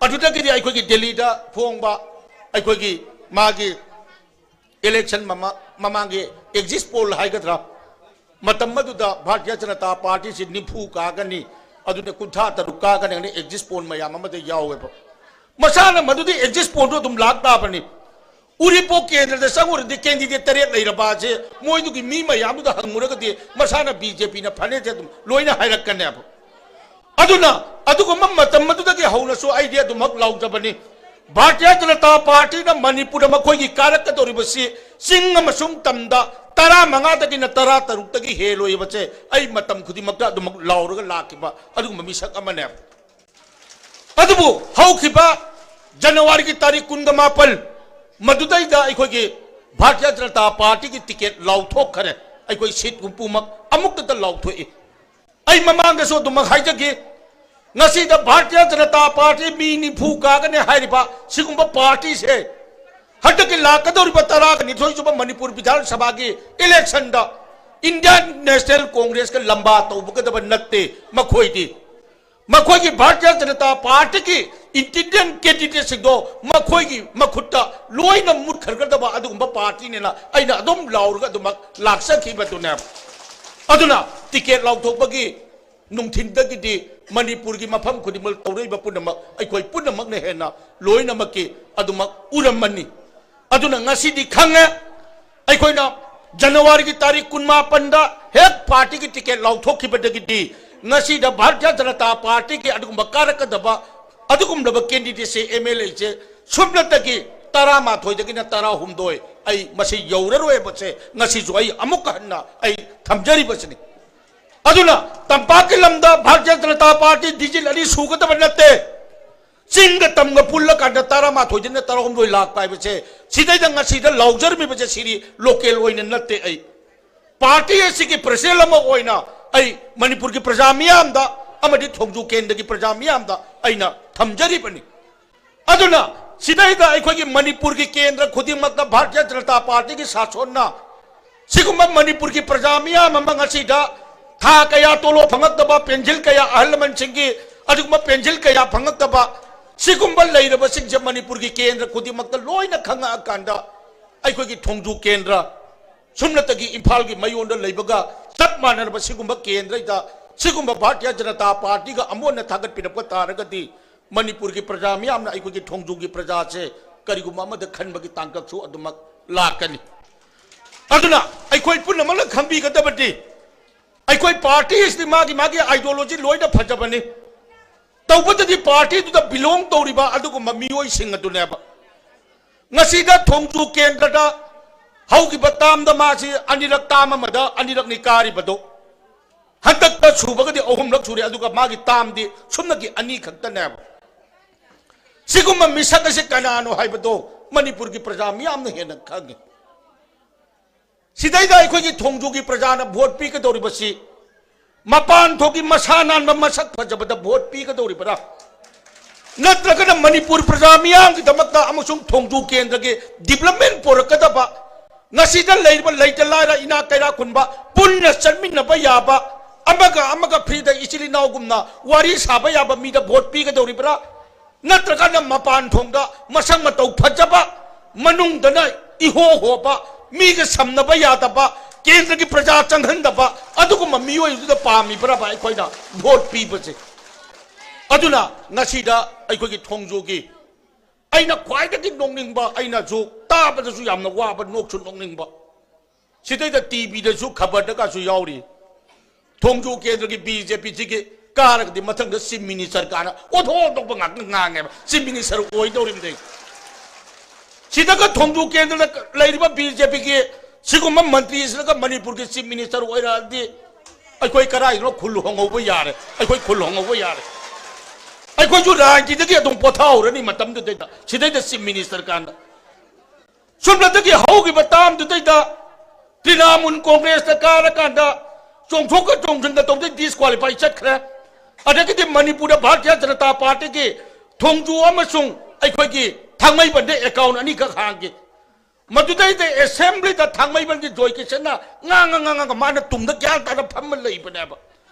ꯑꯗꯨꯗꯒꯤꯗꯤ ꯑꯩꯈꯣꯏꯒꯤ ꯗꯦꯜꯂꯤꯗ ꯐꯣꯡꯕ ꯑꯩꯈꯣꯏꯒꯤ ꯃꯥꯒꯤ ꯏꯂꯦꯛꯁꯟ ꯃꯃꯥ-, ꯃꯃꯥꯡꯒꯤ ꯑꯦꯛꯖꯤꯠ ꯄꯣꯜ ꯍꯥꯏꯒꯗ꯭ꯔꯥ, ꯃꯇꯝ ꯑꯗꯨꯗ ꯚꯥꯔꯇꯤꯌ ꯖꯅꯇꯥ ꯄꯥꯔꯇꯤꯁꯤ ꯅꯤꯐꯨ ꯀꯥꯒꯅꯤ, ꯑꯗꯨꯅ ꯀꯨꯟꯊ꯭ꯔꯥ ꯇꯔꯨꯛ ꯀꯥꯒꯅꯤ ꯍꯥꯏꯅ ꯑꯦꯛꯖꯤꯠ ꯄꯣꯜ ꯃꯌꯥꯝ ꯑꯃꯗ ꯌꯥꯎꯋꯦꯕ꯫ ꯃꯁꯥꯅ ꯃꯗꯨꯗꯤ ꯑꯦꯛꯖꯤꯠ ꯄꯣꯜꯗꯨ ꯑꯗꯨꯝ ꯂꯥꯛ ꯇꯥꯕꯅꯤ꯫ ꯎꯔꯤꯄꯣꯛ ꯀꯦꯟꯗ꯭ꯔꯗ ꯆꯪꯉꯨꯔꯗꯤ ꯀꯦꯟꯗꯤꯗꯦꯠ ꯇꯔꯦꯠ ꯂꯩꯔꯕ ꯑꯁꯦ ꯃꯣꯏꯗꯨꯒꯤ ꯃꯤ ꯃꯌꯥꯝꯗꯨꯗ ꯍꯪꯉꯨꯔꯒꯗꯤ ꯃꯁꯥꯅ ꯕꯤ ꯖꯦ ꯄꯤꯅ ꯐꯅꯦꯁꯦ ꯑꯗꯨꯝ ꯂꯣꯏꯅ ꯍꯥꯏꯔꯛꯀꯅꯦꯕ꯫ ꯑꯗꯨꯅ ꯑꯗꯨꯒꯨꯝꯕ ꯃꯇꯝ ꯑꯗꯨꯗꯒꯤ ꯍꯧꯅꯁꯨ ꯑꯩꯗꯤ ꯑꯗꯨꯃꯛ ꯂꯥꯎꯖꯕꯅꯤ꯫ ꯚꯥꯔꯇꯤꯌ ꯖꯅꯇꯥ ꯄꯥꯔꯇꯤꯅ ꯃꯅꯤꯄꯨꯔꯗ ꯃꯈꯣꯏꯒꯤ ꯀꯥꯔꯛꯀꯗꯧꯔꯤꯕꯁꯤ ꯆꯤꯡ ꯑꯃꯁꯨꯡ ꯇꯝꯗ ꯇꯔꯥꯃꯉꯥꯗꯒꯤꯅ ꯇꯔꯥꯇꯔꯨꯛꯇꯒꯤ ꯍꯦꯜꯂꯣꯏꯕꯁꯦ ꯑꯩ ꯃꯇꯝ ꯈꯨꯗꯤꯡꯃꯛꯇ ꯑꯗꯨꯃꯛ ꯂꯥꯎꯔꯒ ꯂꯥꯛꯈꯤꯕ ꯑꯗꯨꯒꯨꯝꯕ ꯃꯤꯁꯛ ꯑꯃꯅꯦꯕ꯫ ꯑꯗꯨꯕꯨ ꯍꯧꯈꯤꯕ ꯖꯅꯋꯥꯔꯤꯒꯤ ꯇꯥꯔꯤꯛ ꯀꯨꯟꯒ ꯃꯥꯄꯟ, ꯃꯗꯨꯗꯩꯗ ꯑꯩꯈꯣꯏꯒꯤ ꯚꯥꯔꯇꯤꯌ ꯖꯅꯇꯥ ꯄꯥꯔꯇꯤꯒꯤ ꯇꯤꯀꯦꯠ ꯂꯥꯎꯊꯣꯛꯈꯔꯦ꯫ ꯑꯩꯈꯣꯏ ꯁꯤꯠ ꯍꯨꯝꯐꯨꯃꯛ ꯑꯃꯨꯛꯇꯗ ꯂꯥꯎꯊꯣꯛꯏ꯫ ꯑꯩ ꯃꯃꯥꯡꯗꯁꯨ ꯑꯗꯨꯃꯛ ꯍꯥꯏꯖꯈꯤ, ꯉꯁꯤꯗ ꯚꯥꯔꯇꯤꯌ ꯖꯅꯇꯥ ꯄꯥꯔꯇꯤ ꯃꯤ ꯅꯤꯐꯨ ꯀꯥꯒꯅꯤ ꯍꯥꯏꯔꯤꯕ ꯁꯤꯒꯨꯝꯕ ꯄꯥꯔꯇꯤꯁꯦ ꯍꯟꯗꯛꯀꯤ ꯂꯥꯛꯀꯗꯧꯔꯤꯕ ꯇꯔꯥꯒ ꯅꯤꯊꯣꯏ ꯁꯨꯕ ꯃꯅꯤꯄꯨꯔ ꯕꯤꯙꯥꯟ ꯁꯚꯥꯒꯤ ꯏꯂꯦꯛꯁꯟꯗ ꯏꯟꯗꯤꯌꯥꯟ ꯅꯦꯁꯅꯦꯜ ꯀꯣꯡꯒ꯭ꯔꯦꯁꯀ ꯂꯝꯕꯥ ꯇꯧꯕꯒꯗꯕ ꯅꯠꯇꯦ꯫ ꯃꯈꯣꯏꯗꯤ ꯃꯈꯣꯏꯒꯤ ꯚꯥꯔꯇꯤꯌ ꯖꯅꯇꯥ ꯄꯥꯔꯇꯤꯒꯤ ꯏꯟꯗꯤꯄꯦꯟꯗꯦꯟ ꯀꯦꯟꯗꯤꯗꯦꯠꯁꯤꯡꯗꯣ ꯃꯈꯣꯏꯒꯤ ꯃꯈꯨꯠꯇ ꯂꯣꯏꯅ ꯃꯨꯠꯈ꯭ꯔꯒꯗꯕ ꯑꯗꯨꯒꯨꯝꯕ ꯄꯥꯔꯇꯤꯅꯦꯅ ꯑꯩꯅ ꯑꯗꯨꯝ ꯂꯥꯎꯔꯒ ꯑꯗꯨꯃꯛ ꯂꯥꯛꯆꯈꯤꯕꯗꯨꯅꯦꯕ꯫ ꯑꯗꯨꯅ ꯇꯤꯀꯦꯠ ꯂꯥꯎꯊꯣꯛꯄꯒꯤ ꯅꯨꯡꯊꯤꯟꯗꯒꯤꯗꯤ ꯃꯅꯤꯄꯨꯔꯒꯤ ꯃꯐꯝ ꯈꯨꯗꯤꯡꯃꯛ ꯇꯧꯔꯛꯏꯕ ꯄꯨꯝꯅꯃꯛ ꯑꯩꯈꯣꯏ ꯄꯨꯝꯅꯃꯛꯅ ꯍꯦꯟꯅ ꯂꯣꯏꯅꯃꯛꯀꯤ ꯑꯗꯨꯃꯛ ꯎꯔꯝꯃꯅꯤ꯫ ꯑꯗꯨꯅ ꯉꯁꯤꯗꯤ ꯈꯪꯉꯦ, ꯑꯩꯈꯣꯏꯅ ꯖꯅꯋꯥꯔꯤꯒꯤ ꯇꯥꯔꯤꯛ ꯀꯨꯟꯃꯥꯄꯟꯗ ꯍꯦꯛ ꯄꯥꯔꯇꯤꯒꯤ ꯇꯤꯀꯦꯠ ꯂꯥꯎꯊꯣꯛꯈꯤꯕꯗꯒꯤꯗꯤ ꯉꯁꯤꯗ ꯚꯥꯔꯇꯤꯌ ꯖꯅꯇꯥ ꯄꯥꯔꯇꯤꯒꯤ ꯑꯗꯨꯒꯨꯝꯕ ꯀꯥꯔꯛꯀꯗꯕ ꯑꯗꯨꯒꯨꯝꯂꯕ ꯀꯦꯟꯗꯤꯗꯦꯠꯁꯦ ꯑꯦꯝ ꯑꯦꯜ ꯑꯦꯁꯦ ꯁꯨꯞꯅꯇꯒꯤ ꯇꯔꯥꯃꯥꯊꯣꯏꯗꯒꯤꯅ ꯇꯔꯥꯍꯨꯝꯗꯣꯏ, ꯑꯩ ꯃꯁꯤ ꯌꯧꯔꯔꯣꯏꯕꯁꯦ ꯉꯁꯤꯁꯨ ꯑꯩ ꯑꯃꯨꯛꯀ ꯍꯟꯅ ꯑꯩ ꯊꯝꯖꯔꯤꯕꯁꯤꯅꯤ꯫ ꯑꯗꯨꯅ ꯇꯝꯄꯥꯛꯀꯤ ꯂꯝꯗ ꯚꯥꯔꯇꯤꯌ ꯖꯅꯇꯥ ꯄꯥꯔꯇꯤ ꯗꯤꯖꯤꯠ ꯑꯅꯤ ꯁꯨꯒꯗꯕ ꯅꯠꯇꯦ꯫ ꯆꯤꯡꯒ ꯇꯝꯒ ꯄꯨꯜꯂꯀꯥꯟꯗ ꯇꯔꯥꯃꯥꯊꯣꯏꯗꯩꯅ ꯇꯔꯥꯍꯨꯝꯗꯣꯏ ꯂꯥꯛꯄ ꯍꯥꯏꯕꯁꯦ, ꯁꯤꯗꯩꯗ ꯉꯁꯤꯗ ꯂꯥꯎꯖꯔꯝꯃꯤꯕꯁꯦ ꯁꯤꯗꯤ ꯂꯣꯀꯦꯜ ꯑꯣꯏꯅ ꯅꯠꯇꯦ꯫ ꯑꯩ ꯄꯥꯔꯇꯤ ꯑꯁꯤꯒꯤ ꯄ꯭ꯔꯁꯤꯗꯦꯟ ꯑꯃ ꯑꯣꯏꯅ ꯑꯩ ꯃꯅꯤꯄꯨꯔꯒꯤ ꯄ꯭ꯔꯖꯥ ꯃꯤꯌꯥꯝꯗ ꯑꯃꯗꯤ ꯊꯣꯡꯖꯨ ꯀꯦꯟꯗ꯭ꯔꯒꯤ ꯄ꯭ꯔꯖꯥ ꯃꯤꯌꯥꯝꯗ ꯑꯩꯅ ꯊꯝꯖꯔꯤꯕꯅꯤ꯫ ꯑꯗꯨꯅ ꯁꯤꯗꯩꯗ ꯑꯩꯈꯣꯏꯒꯤ ꯃꯅꯤꯄꯨꯔꯒꯤ ꯀꯦꯟꯗ꯭ꯔ ꯈꯨꯗꯤꯡꯃꯛꯇ ꯚꯥꯔꯇꯤꯌ ꯖꯅꯇꯥ ꯄꯥꯔꯇꯤꯒꯤ ꯁꯥꯁꯣꯟꯅ ꯁꯤꯒꯨꯝꯕ ꯃꯅꯤꯄꯨꯔꯒꯤ ꯄ꯭ꯔꯖꯥ ꯃꯤꯌꯥꯝ ꯑꯃ ꯉꯁꯤꯗ ꯊꯥ ꯀꯌꯥ ꯇꯣꯂꯣꯞ ꯐꯪꯉꯛꯇꯕ, ꯄꯦꯟꯁꯤꯜ ꯀꯌꯥ, ꯑꯍꯜ ꯂꯃꯟꯁꯤꯡꯒꯤ ꯑꯗꯨꯒꯨꯝꯕ ꯄꯦꯟꯁꯤꯜ ꯀꯌꯥ ꯐꯪꯉꯛꯇꯕ, ꯁꯤꯒꯨꯝꯕ ꯂꯩꯔꯕꯁꯤꯡꯁꯦ ꯃꯅꯤꯄꯨꯔꯒꯤ ꯀꯦꯟꯗ꯭ꯔ ꯈꯨꯗꯤꯡꯃꯛꯇ ꯂꯣꯏꯅ ꯈꯪꯉꯛꯑꯀꯥꯟꯗ ꯑꯩꯈꯣꯏꯒꯤ ꯊꯣꯡꯖꯨ ꯀꯦꯟꯗ꯭ꯔ ꯁꯨꯝꯅꯇꯒꯤ ꯏꯝꯐꯥꯜꯒꯤ ꯃꯌꯣꯟꯗ ꯂꯩꯕꯒ ꯆꯞ ꯃꯥꯟꯅꯔꯕ ꯁꯤꯒꯨꯝꯕ ꯀꯦꯟꯗ꯭ꯔꯗ ꯁꯤꯒꯨꯝꯕ ꯚꯥꯔꯇꯤꯌ ꯖꯅꯇꯥ ꯄꯥꯔꯇꯤꯒ ꯑꯃꯣꯟꯅ ꯊꯥꯒꯠꯄꯤꯔꯛꯄ ꯇꯥꯔꯒꯗꯤ ꯃꯅꯤꯄꯨꯔꯒꯤ ꯄ꯭ꯔꯖꯥ ꯃꯤꯌꯥꯝꯅ ꯑꯩꯈꯣꯏꯒꯤ ꯊꯣꯡꯖꯨꯒꯤ ꯄ꯭ꯔꯖꯥꯁꯦ ꯀꯔꯤꯒꯨꯝꯕ ꯑꯃꯗ ꯈꯟꯕꯒꯤ ꯇꯥꯡꯀꯛꯁꯨ ꯑꯗꯨꯃꯛ ꯂꯥꯛꯀꯅꯤ꯫ ꯑꯗꯨꯅ ꯑꯩꯈꯣꯏ ꯄꯨꯝꯅꯃꯛꯅ ꯈꯪꯕꯤꯒꯗꯕꯗꯤ ꯑꯩꯈꯣꯏ ꯄꯥꯔꯇꯤ ꯑꯁꯤꯗꯤ ꯃꯥꯒꯤ ꯃꯥꯒꯤ ꯑꯥꯏꯗꯤꯌꯣꯂꯣꯖꯤ ꯂꯣꯏꯅ ꯐꯖꯕꯅꯤ꯫ ꯇꯧꯕꯇꯗꯤ ꯄꯥꯔꯇꯤꯗꯨꯗ ꯕꯤꯂꯣꯡ ꯇꯧꯔꯤꯕ ꯑꯗꯨꯒꯨꯝꯕ ꯃꯤꯑꯣꯏꯁꯤꯡ ꯑꯗꯨꯅꯦꯕ꯫ ꯉꯁꯤꯗ ꯊꯣꯡꯖꯨ ꯀꯦꯟꯗ꯭ꯔꯗ ꯍꯧꯈꯤꯕ ꯇꯥꯝꯗ ꯃꯥꯁꯤ ꯑꯅꯤꯔꯛ, ꯇꯥꯝ ꯑꯃꯗ ꯑꯅꯤꯔꯛꯅꯤ ꯀꯥꯔꯤꯕꯗꯣ꯫ ꯍꯟꯗꯛꯇ ꯁꯨꯕꯒꯗꯤ ꯑꯍꯨꯝꯂꯛ ꯁꯨꯔꯦ, ꯑꯗꯨꯒ ꯃꯥꯒꯤ ꯇꯥꯝꯗꯤ ꯁꯨꯞꯅꯒꯤ ꯑꯅꯤ ꯈꯛꯇꯅꯦꯕ꯫ ꯁꯤꯒꯨꯝꯕ ꯃꯤꯁꯛ ꯑꯁꯤ ꯀꯅꯥꯅꯣ ꯍꯥꯏꯕꯗꯣ ꯃꯅꯤꯄꯨꯔꯒꯤ ꯄ꯭ꯔꯖꯥ ꯃꯤꯌꯥꯝꯅ ꯍꯦꯟꯅ ꯈꯪꯉꯤ꯫ ꯁꯤꯗꯩꯗ ꯑꯩꯈꯣꯏꯒꯤ ꯊꯣꯡꯖꯨꯒꯤ ꯄ꯭ꯔꯖꯥꯅ ꯚꯣꯠ ꯄꯤꯒꯗꯧꯔꯤꯕꯁꯤ ꯃꯄꯥꯟ ꯊꯣꯛꯀꯤ ꯃꯁꯥ ꯅꯥꯟꯕ ꯃꯁꯛ ꯐꯖꯕꯗ ꯚꯣꯠ ꯄꯤꯒꯗꯧꯔꯤꯕ꯭ꯔꯥ? ꯅꯠꯇ꯭ꯔꯒꯅ ꯃꯅꯤꯄꯨꯔ ꯄ꯭ꯔꯖꯥ ꯃꯤꯌꯥꯝꯒꯤꯗꯃꯛꯇ ꯑꯃꯁꯨꯡ ꯊꯣꯡꯖꯨ ꯀꯦꯟꯗ꯭ꯔꯒꯤ development ꯄꯨꯔꯛꯀꯗꯕ, ꯉꯁꯤꯗ ꯂꯩꯔꯤꯕ ꯂꯩꯇ ꯂꯥꯏꯔ ꯏꯅꯥꯛ ꯀꯩꯔꯥꯛ ꯈꯨꯟꯕ ꯄꯨꯟꯅ ꯆꯠꯃꯤꯟꯅꯕ ꯌꯥꯕ, ꯑꯃꯒ ꯑꯃꯒ freeꯗ ꯏꯆꯤꯜ ꯏꯅꯥꯎꯒꯨꯝꯅ ꯋꯥꯔꯤ ꯁꯥꯕ ꯌꯥꯕ ꯃꯤꯗ ꯚꯣꯠ ꯄꯤꯒꯗꯧꯔꯤꯕ꯭ꯔꯥ? ꯅꯠꯇ꯭ꯔꯒꯅ ꯃꯄꯥꯟ ꯊꯣꯡꯗ ꯃꯁꯛ ꯃꯇꯧ ꯐꯖꯕ, ꯃꯅꯨꯡꯗꯅ ꯏꯍꯣ ꯍꯣꯕ, ꯃꯤꯒ ꯁꯝꯅꯕ ꯌꯥꯗꯕ, ꯀꯦꯟꯗ꯭ꯔꯒꯤ ꯄ꯭ꯔꯖꯥ ꯆꯪꯍꯟꯗꯕ ꯑꯗꯨꯒꯨꯝꯕ ꯃꯤꯑꯣꯏꯗꯨꯗ ꯄꯥꯝꯃꯤꯕ꯭ꯔꯕ ꯑꯩꯈꯣꯏꯅ ꯚꯣꯠ ꯄꯤꯕꯁꯦ? ꯑꯗꯨꯅ ꯉꯁꯤꯗ ꯑꯩꯈꯣꯏꯒꯤ ꯊꯣꯡꯖꯨꯒꯤ ꯑꯩꯅ ꯈ꯭ꯋꯥꯏꯗꯒꯤ ꯅꯣꯛꯅꯤꯡꯕ, ꯑꯩꯅꯁꯨ ꯇꯥꯕꯗꯁꯨ ꯌꯥꯝꯅ ꯋꯥꯕ, ꯅꯣꯛꯁꯨ ꯅꯣꯛꯅꯤꯡꯕ, ꯁꯤꯗꯩꯗ TVꯗꯁꯨ ꯈꯕꯔꯗꯒꯁꯨ ꯌꯥꯎꯔꯤ꯫ ꯊꯣꯡꯖꯨ ꯀꯦꯟꯗ꯭ꯔꯒꯤ BJPꯁꯤꯒꯤ ꯀꯥꯔꯒꯗꯤ ꯃꯊꯪꯗ Chief Minister ꯀꯥꯅ ꯑꯣꯟꯊꯣꯛ ꯑꯣꯟꯊꯣꯛꯄ ꯉꯥꯛꯇ ꯉꯥꯡꯉꯦꯕ꯫ Chief Minister ꯑꯣꯏꯗꯧꯔꯤꯕꯗꯩ ꯁꯤꯗꯒ ꯊꯣꯡꯖꯨ ꯀꯦꯟꯗ꯭ꯔꯗ ꯂꯩꯔꯤꯕ BJPꯒꯤ ꯁꯤꯒꯨꯝꯕ ꯃꯟꯇ꯭ꯔꯤꯁꯤꯅꯒ ꯃꯅꯤꯄꯨꯔꯒꯤ Chief Minister ꯑꯣꯏꯔꯛꯑꯗꯤ ꯑꯩꯈꯣꯏ ꯀꯗꯥꯏꯗꯅꯣ ꯈꯨꯜ ꯍꯣꯡꯍꯧꯕ ꯌꯥꯔꯦ, ꯑꯩꯈꯣꯏ ꯈꯨꯜ ꯍꯣꯡꯍꯧꯕ ꯌꯥꯔꯦ꯫ ꯑꯩꯈꯣꯏꯁꯨ ꯔꯥꯖꯅꯤꯇꯤꯗꯒꯤ ꯑꯗꯨꯝ ꯄꯣꯊꯥꯍꯧꯔꯅꯤ ꯃꯇꯝꯗꯨꯗꯩꯗ, ꯁꯤꯗꯩꯗ Chief Minister ꯀꯥꯟꯗ꯫ ꯁꯨꯞꯅꯇꯒꯤ ꯍꯧꯈꯤꯕ termꯗꯨꯗꯩꯗ ꯇ꯭ꯔꯤꯅꯥꯃꯨꯜ ꯀꯣꯡꯒ꯭ꯔꯦꯁꯇ ꯀꯥꯔꯀꯥꯟꯗ ꯆꯣꯡꯊꯣꯛꯀ ꯆꯣꯡꯁꯤꯟꯒ ꯇꯧꯗꯩ disqualify ꯆꯠꯈ꯭ꯔꯦ꯫ ꯑꯗꯒꯤꯗꯤ ꯃꯅꯤꯄꯨꯔꯗ ꯚꯥꯔꯇꯤꯌ ꯖꯅꯇꯥ ꯄꯥꯔꯇꯤꯒꯤ ꯊꯣꯡꯖꯨ ꯑꯃꯁꯨꯡ ꯑꯩꯈꯣꯏꯒꯤ ꯊꯥꯡꯃꯩꯕꯟꯗ account ꯑꯅꯤꯈꯛ ꯍꯥꯡꯈꯤ꯫ ꯃꯗꯨꯗꯩꯗ assemblyꯗ ꯊꯥꯡꯃꯩꯕꯟꯒꯤ ꯖꯣꯏ ꯀꯤꯁꯟꯅ ꯉꯥꯡꯉ ꯉꯥꯡꯉꯒ ꯃꯥꯅ ꯇꯨꯡꯗ ꯒ꯭ꯌꯥꯟ ꯇꯥꯅ ꯐꯝꯃ ꯂꯩꯕꯅꯦꯕ꯫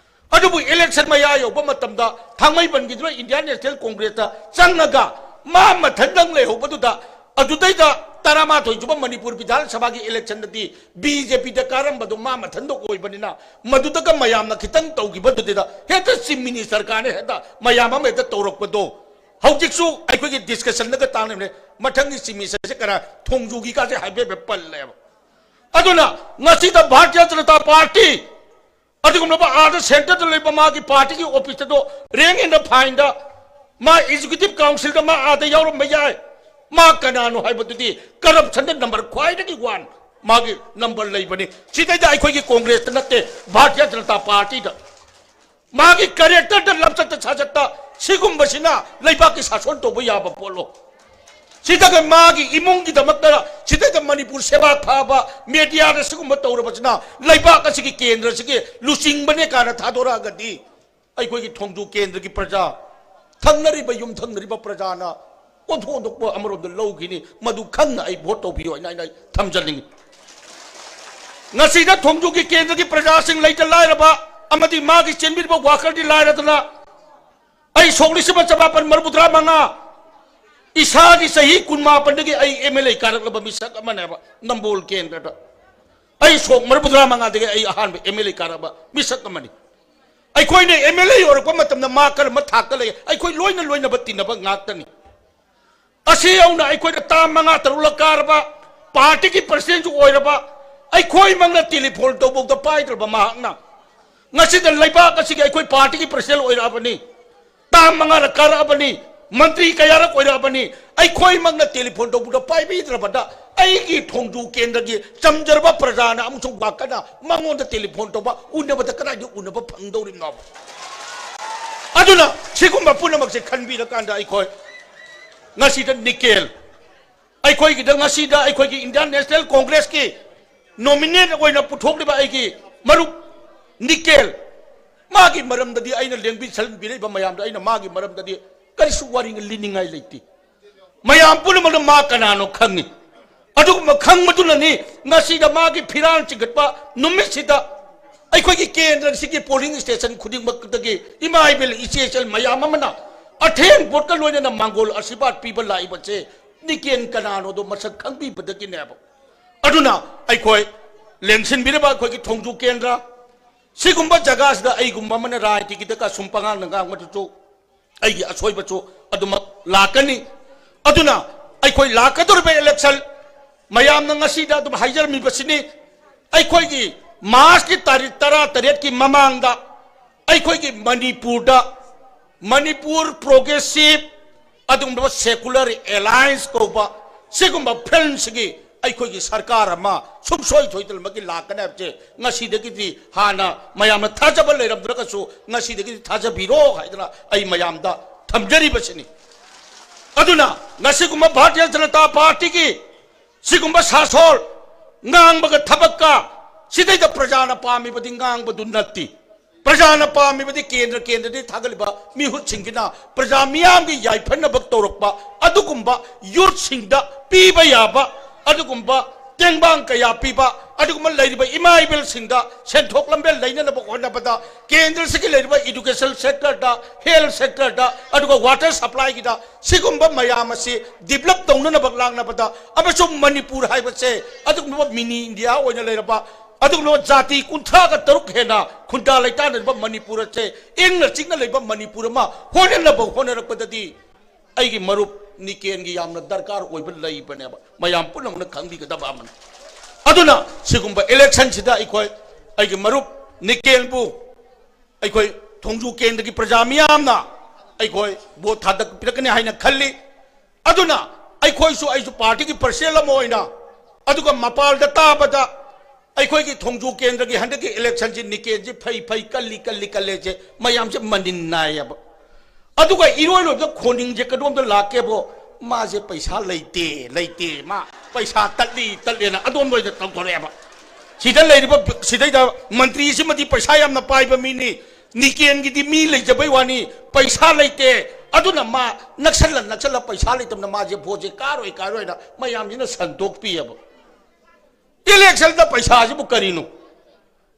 ꯑꯗꯨꯕꯨ election ꯃꯌꯥ ꯌꯧꯕ ꯃꯇꯝꯗ ꯊꯥꯡꯃꯩꯕꯟꯒꯤꯗꯨꯅ Indian National Congressꯇ ꯆꯪꯉꯒ ꯃꯥ ꯃꯊꯟꯗꯪ ꯂꯩꯍꯧꯕꯗꯨꯗ, ꯑꯗꯨꯗꯩꯗ ꯇꯔꯥꯃꯥꯊꯣꯏ ꯁꯨꯕ ꯃꯅꯤꯄꯨꯔ ꯕꯤꯙꯥꯟ ꯁꯚꯥꯒꯤ electionꯗꯗꯤ BJPꯗ ꯀꯥꯔꯝꯕꯗꯣ ꯃꯥ ꯃꯊꯟꯗ ꯑꯣꯏꯕꯅꯤꯅ, ꯃꯗꯨꯗꯒ ꯃꯌꯥꯝꯅ ꯈꯤꯇꯪ ꯇꯧꯈꯤꯕꯗꯨꯗ ꯍꯦꯛꯇ Chief Minister ꯀꯥꯅ ꯍꯦꯛꯇ ꯃꯌꯥꯝ ꯑꯃ ꯍꯦꯛꯇ ꯇꯧꯔꯛꯄꯗꯣ, ꯍꯧꯖꯤꯛꯁꯨ ꯑꯩꯈꯣꯏꯒꯤ discussionꯗꯒ ꯇꯥꯡꯂꯤꯕꯅꯦ꯫ ꯃꯊꯪꯒꯤ Chief Ministerꯁꯦ ꯀꯅꯥ? ꯊꯣꯡꯖꯨꯒꯤ ꯀꯥꯁꯦ ꯍꯥꯏꯐꯦꯠ ꯍꯥꯏꯐꯦꯠ ꯄꯜꯂꯦꯕ꯫ ꯑꯗꯨꯅ ꯉꯁꯤꯗ ꯚꯥꯔꯇꯤꯌ ꯖꯅꯇꯥ ꯄꯥꯔꯇꯤ, ꯑꯗꯨꯒꯨꯝꯂꯕ ꯑꯥꯗ centreꯗ ꯂꯩꯕ ꯃꯥꯒꯤ ꯄꯥꯔꯇꯤꯒꯤ officeꯇꯗꯣ rank and fileꯗ ꯃꯥ executive councilꯗ ꯃꯥ ꯑꯥꯗ ꯌꯥꯎꯔꯝꯕ ꯌꯥꯏ꯫ ꯃꯥ ꯀꯅꯥꯅꯣ ꯍꯥꯏꯕꯗꯨꯗꯤ corruptionꯗ number ꯈ꯭ꯋꯥꯏꯗꯒꯤ one ꯃꯥꯒꯤ number ꯂꯩꯕꯅꯤ꯫ ꯁꯤꯗꯩꯗ ꯑꯩꯈꯣꯏꯒꯤ ꯀꯣꯡꯒ꯭ꯔꯦꯁꯇ ꯅꯠꯇꯦ, ꯚꯥꯔꯇꯤꯌ ꯖꯅꯇꯥ ꯄꯥꯔꯇꯤꯗ꯫ ꯃꯥꯒꯤ ꯀꯦꯔꯦꯛꯇꯔꯗ, ꯂꯝꯆꯠꯇ ꯁꯥꯖꯠꯇ ꯁꯤꯒꯨꯝꯕꯁꯤꯅ ꯂꯩꯕꯥꯛꯀꯤ ꯁꯥꯁꯣꯟ ꯇꯧꯕ ꯌꯥꯕ ꯄꯣꯠꯂꯣ? ꯁꯤꯗꯒ ꯃꯥꯒꯤ ꯏꯃꯨꯡꯒꯤꯗꯃꯛꯇ ꯁꯤꯗꯩꯗ ꯃꯅꯤꯄꯨꯔ ꯁꯦꯕꯥ ꯐꯕ ꯃꯦꯗꯤꯌꯥꯗ ꯁꯤꯒꯨꯝꯕ ꯇꯧꯔꯕꯁꯤꯅ ꯂꯩꯕꯥꯛ ꯑꯁꯤꯒꯤ ꯀꯦꯟꯗ꯭ꯔꯁꯤꯒꯤ ꯂꯨꯆꯤꯡꯕꯅꯦ ꯀꯥꯏꯅ ꯊꯥꯗꯣꯔꯛꯑꯒꯗꯤ ꯑꯩꯈꯣꯏꯒꯤ ꯊꯣꯡꯖꯨ ꯀꯦꯟꯗ꯭ꯔꯒꯤ ꯄ꯭ꯔꯖꯥ, ꯊꯪꯅꯔꯤꯕ ꯌꯨꯝꯊꯪꯅꯔꯤꯕ ꯄ꯭ꯔꯖꯥꯅ ꯑꯣꯟꯊꯣꯛ ꯑꯣꯟꯊꯣꯛꯄ ꯑꯃꯔꯣꯝꯗ ꯂꯧꯈꯤꯅꯤ꯫ ꯃꯗꯨ ꯈꯪꯅ ꯑꯩ ꯚꯣꯠ ꯇꯧꯕꯤꯌꯨ ꯍꯥꯏꯅ ꯑꯩꯅ ꯊꯝꯖꯅꯤꯡꯉꯤ꯫ ꯉꯁꯤꯗ ꯊꯣꯡꯖꯨꯒꯤ ꯀꯦꯟꯗ꯭ꯔꯒꯤ ꯄ꯭ꯔꯖꯥꯁꯤꯡ, ꯂꯩꯇ ꯂꯥꯏꯔꯕ ꯑꯃꯗꯤ ꯃꯥꯒꯤ ꯆꯦꯟꯕꯤꯔꯤꯕ ꯋꯥꯀꯔꯗꯤ ꯂꯥꯏꯔꯗꯅ, ꯑꯩ ꯁꯣꯛ ꯂꯤꯁꯤꯡ ꯑꯃ ꯆꯃꯥꯄꯟ ꯃꯔꯤꯐꯨꯇꯔꯥ ꯃꯉꯥ, ꯏꯁꯥꯒꯤ ꯆꯍꯤ ꯀꯨꯟꯃꯥꯄꯟꯗꯒꯤ ꯑꯩ ꯑꯦꯝ ꯑꯦꯜ ꯑꯦ ꯀꯥꯔꯛꯂꯕ ꯃꯤꯁꯛ ꯑꯃꯅꯦꯕ ꯅꯝꯕꯣꯜ ꯀꯦꯟꯗ꯭ꯔꯗ꯫ ꯑꯩ ꯁꯣꯛ ꯃꯔꯤꯐꯨꯇꯔꯥ ꯃꯉꯥꯗꯒꯤ ꯑꯩ ꯑꯍꯥꯟꯕ ꯑꯦꯝ ꯑꯦꯜ ꯑꯦ ꯀꯥꯔꯛꯄ ꯃꯤꯁꯛ ꯑꯃꯅꯤ꯫ ꯑꯩꯈꯣꯏꯅ ꯑꯦꯝ ꯑꯦꯜ ꯑꯦ ꯑꯣꯏꯔꯛꯄ ꯃꯇꯝꯗ ꯃꯥ ꯀꯔꯝꯕ ꯊꯥꯛꯇ ꯂꯩ? ꯑꯩꯈꯣꯏ ꯂꯣꯏꯅ ꯂꯣꯏꯅꯕ ꯇꯤꯟꯅꯕ ꯉꯥꯛꯇꯅꯤ꯫ ꯑꯁꯤ ꯌꯧꯅ ꯑꯩꯈꯣꯏꯅ ꯇꯥꯝ ꯃꯉꯥ ꯇꯔꯨꯛꯂꯛ ꯀꯥꯔꯕ, ꯄꯥꯔꯇꯤꯒꯤ ꯄ꯭ꯔꯁꯤꯗꯦꯟꯁꯨ ꯑꯣꯏꯔꯕ, ꯑꯩꯈꯣꯏꯃꯛꯅ ꯇꯦꯂꯤꯐꯣꯟ ꯇꯧꯕꯗ ꯄꯥꯏꯗ꯭ꯔꯕ ꯃꯍꯥꯛꯅ ꯉꯁꯤꯗ ꯂꯩꯕꯥꯛ ꯑꯁꯤꯒꯤ ꯑꯩꯈꯣꯏ ꯄꯥꯔꯇꯤꯒꯤ ꯄ꯭ꯔꯁꯤꯗꯦꯟ ꯑꯣꯏꯔꯛꯑꯕꯅꯤ, ꯇꯥꯝ ꯃꯉꯥꯔꯛ ꯀꯥꯔꯛꯑꯕꯅꯤ, ꯃꯟꯇ꯭ꯔꯤ ꯀꯌꯥꯔꯛ ꯑꯣꯏꯔꯛꯑꯕꯅꯤ, ꯑꯩꯈꯣꯏꯃꯛꯅ ꯇꯦꯂꯤꯐꯣꯟ ꯇꯧꯕꯗ ꯄꯥꯏꯕꯤꯗ꯭ꯔꯕꯗ ꯑꯩꯒꯤ ꯊꯣꯡꯖꯨ ꯀꯦꯟꯗ꯭ꯔꯒꯤ ꯆꯝꯖꯔꯕ ꯄ꯭ꯔꯖꯥꯅ ꯑꯃꯁꯨꯡ ꯋꯥꯀꯠꯅ ꯃꯉꯣꯟꯗ ꯇꯦꯂꯤꯐꯣꯟ ꯇꯧꯕ, ꯎꯅꯕꯗ ꯀꯗꯥꯏꯗ ꯎꯅꯕ ꯐꯪꯗꯧꯔꯤꯕꯅꯣꯕ? ꯑꯗꯨꯅ ꯁꯤꯒꯨꯝꯕ ꯄꯨꯝꯅꯃꯛꯁꯦ ꯈꯟꯕꯤꯔꯀꯥꯟꯗ ꯑꯩꯈꯣꯏ ꯉꯁꯤꯗ ꯅꯤꯀꯦꯜ, ꯑꯩꯈꯣꯏꯒꯤꯗ ꯉꯁꯤꯗ ꯑꯩꯈꯣꯏꯒꯤ ꯏꯟꯗꯤꯌꯥꯟ ꯅꯦꯁꯅꯦꯜ ꯀꯣꯡꯒ꯭ꯔꯦꯁꯀꯤ ꯅꯣꯃꯤꯅꯦꯠ ꯑꯣꯏꯅ ꯄꯨꯊꯣꯛꯂꯤꯕ ꯑꯩꯒꯤ ꯃꯔꯨꯞ ꯅꯤꯀꯦꯜ, ꯃꯥꯒꯤ ꯃꯔꯝꯗꯗꯤ ꯑꯩꯅ ꯂꯦꯡꯕꯤ ꯁꯂꯦꯡꯕꯤꯔꯛꯏꯕ ꯃꯌꯥꯝꯗ ꯑꯩꯅ ꯃꯥꯒꯤ ꯃꯔꯝꯗꯗꯤ ꯀꯔꯤꯁꯨ ꯋꯥꯔꯤ ꯂꯤꯅꯤꯡꯉꯥꯏ ꯂꯩꯇꯦ꯫ ꯃꯌꯥꯝ ꯄꯨꯝꯅꯃꯛꯅ ꯃꯥ ꯀꯅꯥꯅꯣ ꯈꯪꯉꯤ꯫ ꯑꯗꯨꯒꯨꯝꯕ ꯈꯪꯕꯗꯨꯅꯅꯤ ꯉꯁꯤꯗ ꯃꯥꯒꯤ ꯐꯤꯔꯥꯜ ꯆꯤꯡꯈꯠꯄ ꯅꯨꯃꯤꯠꯁꯤꯗ ꯑꯩꯈꯣꯏꯒꯤ ꯀꯦꯟꯗ꯭ꯔꯁꯤꯒꯤ ꯄꯣꯂꯤꯡ ꯁ꯭ꯇꯦꯁꯟ ꯈꯨꯗꯤꯡꯃꯛꯇꯒꯤ ꯏꯃꯥ ꯏꯕꯦꯜ ꯏꯆꯦ ꯏꯆꯜ ꯃꯌꯥꯝ ꯑꯃꯅ ꯑꯊꯦꯡ ꯄꯣꯠꯀ ꯂꯣꯏꯅꯅ ꯃꯥꯡꯒꯣꯜ ꯑꯁꯤꯔꯕꯥꯗ ꯄꯤꯕ ꯂꯥꯛꯏꯕꯁꯦ ꯅꯤꯀꯦꯜ ꯀꯅꯥꯅꯣꯗꯣ ꯃꯁꯛ ꯈꯪꯕꯤꯕꯗꯒꯤꯅꯦꯕ꯫ ꯑꯗꯨꯅ ꯑꯩꯈꯣꯏ ꯂꯦꯡꯁꯤꯟꯕꯤꯔꯤꯕ ꯑꯩꯈꯣꯏꯒꯤ ꯊꯣꯡꯖꯨ ꯀꯦꯟꯗ꯭ꯔ, ꯁꯤꯒꯨꯝꯕ ꯖꯒꯥꯁꯤꯗ ꯑꯩꯒꯨꯝꯕ ꯑꯃꯅ ꯔꯥꯖꯅꯤꯇꯤꯒꯤꯗꯒ ꯁꯨꯝ ꯄꯉꯥꯡꯗ ꯉꯥꯡꯕꯗꯨꯁꯨ ꯑꯩꯒꯤ ꯑꯁꯣꯏꯕꯁꯨ ꯑꯗꯨꯃꯛ ꯂꯥꯛꯀꯅꯤ꯫ ꯑꯗꯨꯅ ꯑꯩꯈꯣꯏ ꯂꯥꯛꯀꯗꯧꯔꯤꯕ ꯏꯂꯦꯛꯁꯟ ꯃꯌꯥꯝꯅ ꯉꯁꯤꯗ ꯑꯗꯨꯝ ꯍꯥꯏꯖꯔꯝꯃꯤꯕꯁꯤꯅꯤ, ꯑꯩꯈꯣꯏꯒꯤ ꯃꯥꯔꯆꯀꯤ ꯇꯥꯔꯤꯛ ꯇꯔꯥ ꯇꯔꯦꯠꯀꯤ ꯃꯃꯥꯡꯗ ꯑꯩꯈꯣꯏꯒꯤ ꯃꯅꯤꯄꯨꯔꯗ ꯃꯅꯤꯄꯨꯔ ꯄ꯭ꯔꯣꯒ꯭ꯔꯦꯁꯤꯞ ꯑꯗꯨꯒꯨꯝꯂꯕ ꯁꯦꯀꯨꯂꯔ ꯑꯦꯂꯥꯏꯟꯁ ꯀꯧꯕ ꯁꯤꯒꯨꯝꯕ ꯐꯤꯜꯝꯁꯤꯒꯤ ꯑꯩꯈꯣꯏꯒꯤ ꯁꯔꯀꯥꯔ ꯑꯃ ꯁꯨꯡꯁꯣꯏ ꯁꯣꯏꯗꯅꯃꯛꯀꯤ ꯂꯥꯛꯀꯅꯤ ꯍꯥꯏꯕꯁꯦ ꯉꯁꯤꯗꯒꯤꯗꯤ, ꯍꯥꯟꯅ ꯃꯌꯥꯝꯅ ꯊꯥꯖꯕ ꯂꯩꯔꯝꯗ꯭ꯔꯒꯁꯨ, ꯉꯁꯤꯗꯒꯤꯗꯤ ꯊꯥꯖꯕꯤꯔꯣ ꯍꯥꯏꯗꯅ ꯑꯩ ꯃꯌꯥꯝꯗ ꯊꯝꯖꯔꯤꯕꯁꯤꯅꯤ꯫ ꯑꯗꯨꯅ ꯉꯁꯤꯒꯨꯝꯕ ꯚꯥꯔꯇꯤꯌ ꯖꯅꯇꯥ ꯄꯥꯔꯇꯤꯒꯤ ꯁꯤꯒꯨꯝꯕ ꯁꯥꯁꯣꯜ, ꯉꯥꯡꯕꯒ ꯊꯕꯛꯀ, ꯁꯤꯗꯩꯗ ꯄ꯭ꯔꯖꯥꯅ ꯄꯥꯝꯃꯤꯕꯗꯤ ꯉꯥꯡꯕꯗꯨ ꯅꯠꯇꯦ꯫ ꯄ꯭ꯔꯖꯥꯅ ꯄꯥꯝꯃꯤꯕꯗꯤ ꯀꯦꯟꯗ꯭ꯔ ꯀꯦꯟꯗ꯭ꯔꯗꯒꯤ ꯊꯥꯒꯠꯂꯤꯕ ꯃꯤꯍꯨꯠꯁꯤꯡꯁꯤꯅ ꯄ꯭ꯔꯖꯥ ꯃꯤꯌꯥꯝꯒꯤ ꯌꯥꯏꯐꯅꯕ ꯇꯧꯔꯛꯄ ꯑꯗꯨꯒꯨꯝꯕ ꯌꯨꯠꯁꯤꯡꯗ ꯄꯤꯕ ꯌꯥꯕ ꯑꯗꯨꯒꯨꯝꯕ ꯇꯦꯡꯕꯥꯡ ꯀꯌꯥ ꯄꯤꯕ, ꯑꯗꯨꯒꯨꯝꯕ ꯂꯩꯔꯤꯕ ꯏꯃꯥ ꯏꯕꯦꯜꯁꯤꯡꯗ ꯁꯦꯟꯊꯣꯛ ꯂꯝꯕꯦꯜ ꯂꯩꯅꯅꯕ ꯍꯣꯠꯅꯕꯗ ꯀꯦꯟꯗ꯭ꯔꯁꯤꯒꯤ ꯂꯩꯔꯤꯕ education sector ꯗ, health sector ꯗ, ꯑꯗꯨꯒ water supply ꯒꯤꯗ, ꯁꯤꯒꯨꯝꯕ ꯃꯌꯥꯝ ꯑꯁꯤ develop ꯇꯧꯅꯅꯕ ꯂꯥꯛꯅꯕꯗ, ꯑꯃꯁꯨꯡ ꯃꯅꯤꯄꯨꯔ ꯍꯥꯏꯕꯁꯦ ꯑꯗꯨꯒꯨꯝꯂꯕ mini India ꯑꯣꯏꯅ ꯂꯩꯔꯕ, ꯑꯗꯨꯒꯨꯝꯂꯕ ꯖꯥꯇꯤ ꯀꯨꯟꯊ꯭ꯔꯥꯒ ꯇꯔꯨꯛ ꯍꯦꯟꯅ ꯈꯨꯟꯗꯥ ꯂꯩꯇꯥꯅꯔꯤꯕ ꯃꯅꯤꯄꯨꯔ ꯑꯁꯦ, ꯏꯪꯅ ꯆꯤꯛꯅ ꯂꯩꯕ ꯃꯅꯤꯄꯨꯔ ꯑꯃ ꯍꯣꯠꯅꯅꯕ ꯍꯣꯠꯅꯔꯛꯄꯗꯗꯤ, ꯑꯩꯒꯤ ꯃꯔꯨꯞ ꯅꯤꯀꯦꯟꯒꯤ ꯌꯥꯝꯅ ꯗꯔꯀꯥꯔ ꯑꯣꯏꯕ ꯂꯩꯕꯅꯦꯕ, ꯃꯌꯥꯝ ꯄꯨꯝꯅꯃꯛꯅ ꯈꯪꯕꯤꯒꯗꯕ ꯑꯃꯅꯤ꯫ ꯑꯗꯨꯅ ꯁꯤꯒꯨꯝꯕ election ꯁꯤꯗ ꯑꯩꯈꯣꯏ, ꯑꯩꯒꯤ ꯃꯔꯨꯞ ꯅꯤꯀꯦꯟꯕꯨ ꯑꯩꯈꯣꯏ ꯊꯣꯡꯖꯨ ꯀꯦꯟꯗ꯭ꯔꯒꯤ ꯄ꯭ꯔꯖꯥ ꯃꯤꯌꯥꯝꯅ ꯑꯩꯈꯣꯏ vote ꯊꯥꯗ ꯄꯤꯔꯛꯀꯅꯤ ꯍꯥꯏꯅ ꯈꯜꯂꯤ꯫ ꯑꯗꯨꯅ ꯑꯩꯈꯣꯏꯁꯨ, ꯑꯩꯁꯨ party ꯒꯤ president ꯑꯃ ꯑꯣꯏꯅ, ꯑꯗꯨꯒ ꯃꯄꯥꯜꯗ ꯇꯥꯕꯗ ꯑꯩꯈꯣꯏꯒꯤ ꯊꯣꯡꯖꯨ ꯀꯦꯟꯗ꯭ꯔꯒꯤ ꯍꯟꯗꯛꯀꯤ election ꯁꯤ ꯅꯤꯀꯦꯟꯁꯤ ꯐꯩ ꯐꯩ, ꯀꯜꯂꯤ ꯀꯜꯂꯤ ꯀꯜꯂꯦꯁꯦ ꯃꯌꯥꯝꯁꯦ ꯃꯅꯤꯟ ꯅꯥꯏꯌꯦꯕ꯫ ꯑꯗꯨꯒ ꯏꯔꯣꯏ ꯂꯣꯏꯕꯗ ꯈꯣꯟꯅꯤꯡꯁꯦ ꯀꯗꯣꯝꯗ ꯂꯥꯛꯀꯦꯕꯣ? ꯃꯥꯁꯦ ꯄꯩꯁꯥ ꯂꯩꯇꯦ, ꯂꯩꯇꯦ, ꯃꯥ ꯄꯩꯁꯥ ꯇꯠꯂꯤ ꯇꯠꯂꯦꯅ ꯑꯗꯣꯝ ꯂꯣꯏꯗ ꯇꯧꯊꯣꯔꯛꯑꯦꯕ꯫ ꯁꯤꯗ ꯂꯩꯔꯤꯕ, ꯁꯤꯗꯩꯗ ꯃꯟꯇ꯭ꯔꯤꯁꯤꯃꯗꯤ ꯄꯩꯁꯥ ꯌꯥꯝꯅ ꯄꯥꯏꯕ ꯃꯤꯅꯤ, ꯅꯤꯀꯦꯟꯒꯤꯗꯤ ꯃꯤ ꯂꯩꯖꯕꯩ ꯋꯥꯅꯤ, ꯄꯩꯁꯥ ꯂꯩꯇꯦ꯫ ꯑꯗꯨꯅ ꯃꯥ ꯅꯛꯁꯜꯂ ꯅꯛꯁꯜꯂ ꯄꯩꯁꯥ ꯂꯩꯇꯕꯅ ꯃꯥꯁꯦ vote ꯁꯦ ꯀꯥꯔꯣꯏ ꯀꯥꯔꯣꯏꯅ ꯃꯌꯥꯝꯁꯤꯅ ꯁꯟꯗꯣꯛꯄꯤꯑꯕ꯫ Election ꯗ ꯄꯩꯁꯥꯁꯤꯕꯨ ꯀꯔꯤꯅꯣ?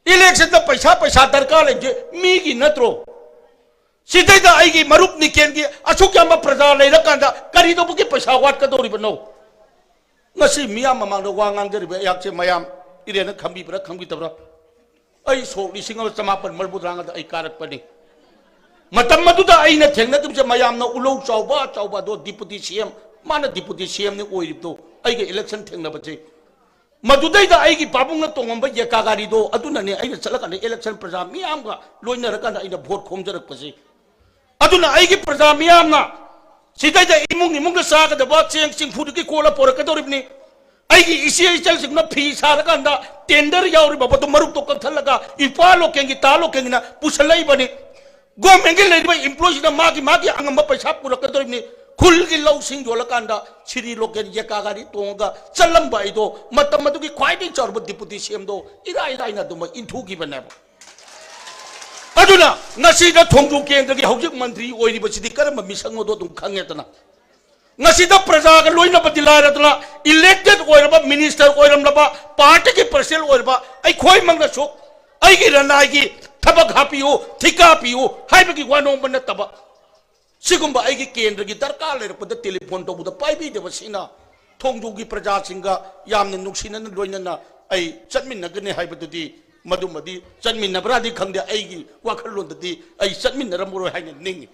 Election ꯗ ꯄꯩꯁꯥ, ꯄꯩꯁꯥ ꯗꯔꯀꯥꯔ ꯂꯩꯕꯁꯦ ꯃꯤꯒꯤ ꯅꯠꯇ꯭ꯔꯣ? ꯁꯤꯗꯩꯗ ꯑꯩꯒꯤ ꯃꯔꯨꯞ ꯅꯤꯀꯦꯟꯒꯤ ꯑꯁꯨꯛ ꯌꯥꯝꯕ ꯄ꯭ꯔꯖꯥ ꯂꯩꯔꯀꯥꯟꯗ ꯀꯔꯤꯗꯧꯕꯒꯤ ꯄꯩꯁꯥ ꯋꯥꯠꯀꯗꯧꯔꯤꯕꯅꯣ? ꯉꯁꯤ ꯃꯤꯌꯥꯝ ꯃꯃꯥꯡꯗ ꯋꯥ ꯉꯥꯡꯖꯔꯤꯕ ꯑꯩꯍꯥꯛꯁꯦ ꯃꯌꯥꯝ ꯏꯔꯦꯟꯅ ꯈꯪꯕꯤꯕ꯭ꯔꯥ ꯈꯪꯕꯤꯗꯕ꯭ꯔꯥ? ꯑꯩ ꯁꯣꯛ ꯂꯤꯁꯤꯡ ꯑꯃ ꯆꯃꯥꯄꯟ ꯃꯔꯤꯐꯨ ꯇꯔꯥꯃꯉꯥꯗ ꯑꯩ ꯀꯥꯔꯛꯄꯅꯤ꯫ ꯃꯇꯝ ꯑꯗꯨꯗ ꯑꯩꯅ ꯊꯦꯡꯅꯈꯤꯕꯁꯦ ꯃꯌꯥꯝꯅ ꯎꯂꯧ ꯆꯥꯎꯕ ꯆꯥꯎꯕ ꯑꯗꯣ deputy C M, ꯃꯥꯅ deputy C M ꯅꯤ ꯑꯣꯏꯔꯤꯕꯗꯣ, ꯑꯩꯒ election ꯊꯦꯡꯅꯕꯁꯦ꯫ ꯃꯗꯨꯗꯩꯗ ꯑꯩꯒꯤ ꯄꯥꯕꯨꯡꯅ ꯇꯣꯡꯉꯝꯕ ꯌꯦꯀꯥ ꯒꯥꯔꯤꯗꯣ ꯑꯗꯨꯅꯅꯦ ꯑꯩꯅ ꯆꯠꯂꯀꯥꯟꯗ election ꯄ꯭ꯔꯖꯥ ꯃꯤꯌꯥꯝꯒ ꯂꯣꯏꯅꯔꯀꯥꯟꯗ ꯑꯩꯅ vote ꯈꯣꯝꯖꯔꯛꯄꯁꯦ꯫ ꯑꯗꯨꯅ ꯑꯩꯒꯤ ꯄ꯭ꯔꯖꯥ ꯃꯤꯌꯥꯝꯅ ꯁꯤꯗꯩꯗ ꯏꯃꯨꯡ ꯏꯃꯨꯡꯗ ꯆꯥꯒꯗꯕ ꯆꯦꯡ ꯆꯤꯡꯐꯨꯗꯒꯤ ꯀꯣꯜꯂ ꯄꯣꯔꯛꯀꯗꯧꯔꯤꯕꯅꯤ꯫ ꯑꯩꯒꯤ ꯏꯆꯦ ꯏꯆꯜꯁꯤꯡꯅ ꯐꯤ ꯁꯥꯔꯀꯥꯟꯗ ꯇꯦꯟꯗꯔ ꯌꯥꯎꯔꯤꯕ ꯄꯣꯠꯇꯣ ꯃꯔꯨꯞꯇꯣ ꯀꯛꯊꯠꯂꯒ ꯏꯄꯥ ꯂꯣꯀꯦꯜꯒꯤ ꯇꯥ ꯂꯣꯀꯦꯜꯒꯤꯅ ꯄꯨꯁꯜꯂꯛꯏꯕꯅꯤ꯫ ꯒꯣꯔꯃꯦꯟꯒꯤ ꯂꯩꯔꯤꯕ ꯏꯝꯄ꯭ꯂꯣꯏꯁꯤꯅ ꯃꯥꯒꯤ ꯃꯥꯒꯤ ꯑꯉꯝꯕ ꯄꯩꯁꯥ ꯄꯨꯔꯛꯀꯗꯧꯔꯤꯕꯅꯤ꯫ ꯈꯨꯜꯒꯤ ꯂꯧꯁꯤꯡ ꯌꯣꯜꯂꯀꯥꯟꯗ ꯁꯤꯔꯤ ꯂꯣꯀꯦꯜ ꯌꯦꯀꯥ ꯒꯥꯔꯤ ꯇꯣꯡꯉꯒ ꯆꯠꯂꯝꯕ ꯑꯩꯗꯣ ꯃꯇꯝ ꯑꯗꯨꯒꯤ ꯈ꯭ꯋꯥꯏꯗꯒꯤ ꯆꯥꯎꯔꯕ ꯗꯤꯄꯨꯇꯤ ꯁꯤ ꯑꯦꯝꯗꯣ ꯏꯔꯥꯏ ꯂꯥꯏꯅ ꯑꯗꯨꯃꯛ ꯏꯟꯊꯨꯈꯤꯕꯅꯦꯕ꯫ ꯑꯗꯨꯅ ꯉꯁꯤꯗ ꯊꯣꯡꯖꯨ ꯀꯦꯟꯗ꯭ꯔꯒꯤ ꯍꯧꯖꯤꯛ ꯃꯟꯇ꯭ꯔꯤ ꯑꯣꯏꯔꯤꯕꯁꯤꯗꯤ ꯀꯔꯝꯕ ꯃꯤꯁꯛꯅꯣꯗꯣ ꯑꯗꯨꯝ ꯈꯪꯉꯦꯗꯅ꯫ ꯉꯁꯤꯗ ꯄ꯭ꯔꯖꯥꯒ ꯂꯣꯏꯅꯕꯗꯤ ꯂꯥꯏꯔꯗꯅ, ꯏꯂꯦꯛꯇꯦꯗ ꯑꯣꯏꯔꯕ ꯃꯤꯅꯤꯁꯇꯔ ꯑꯣꯏꯔꯝꯂꯕ, ꯄꯥꯔꯇꯤꯒꯤ ꯄ꯭ꯔꯁꯤꯗꯦꯟ ꯑꯣꯏꯔꯕ ꯑꯩꯈꯣꯏꯃꯛꯅꯁꯨ ꯑꯩꯒꯤ ꯔꯅꯥꯏꯒꯤ ꯊꯕꯛ ꯍꯥꯞꯄꯤꯌꯨ, ꯊꯤꯀꯥ ꯄꯤꯌꯨ ꯍꯥꯏꯕꯒꯤ ꯋꯥ ꯅꯣꯝꯕ ꯅꯠꯇꯕ, ꯁꯤꯒꯨꯝꯕ ꯑꯩꯒꯤ ꯀꯦꯟꯗ꯭ꯔꯒꯤ ꯗꯔꯀꯥꯔ ꯂꯩꯔꯛꯄꯗ ꯇꯦꯂꯤꯐꯣꯟ ꯇꯧꯕꯗ ꯄꯥꯏꯕꯤꯗꯕꯁꯤꯅ ꯊꯣꯡꯖꯨꯒꯤ ꯄ꯭ꯔꯖꯥꯁꯤꯡꯒ ꯌꯥꯝꯅ ꯅꯨꯡꯁꯤꯅꯅ ꯂꯣꯏꯅꯅ ꯑꯩ ꯆꯠꯃꯤꯟꯅꯒꯅꯤ ꯍꯥꯏꯕꯗꯨꯗꯤ, ꯃꯗꯨꯃꯗꯤ ꯆꯠꯃꯤꯟꯅꯕ꯭ꯔꯥꯗꯤ ꯈꯪꯗꯦ, ꯑꯩꯒꯤ ꯋꯥꯈꯜꯂꯣꯟꯗꯗꯤ ꯑꯩ ꯆꯠꯃꯤꯟꯅꯔꯝꯃꯔꯣꯏ ꯍꯥꯏꯅ ꯅꯤꯡꯏ꯫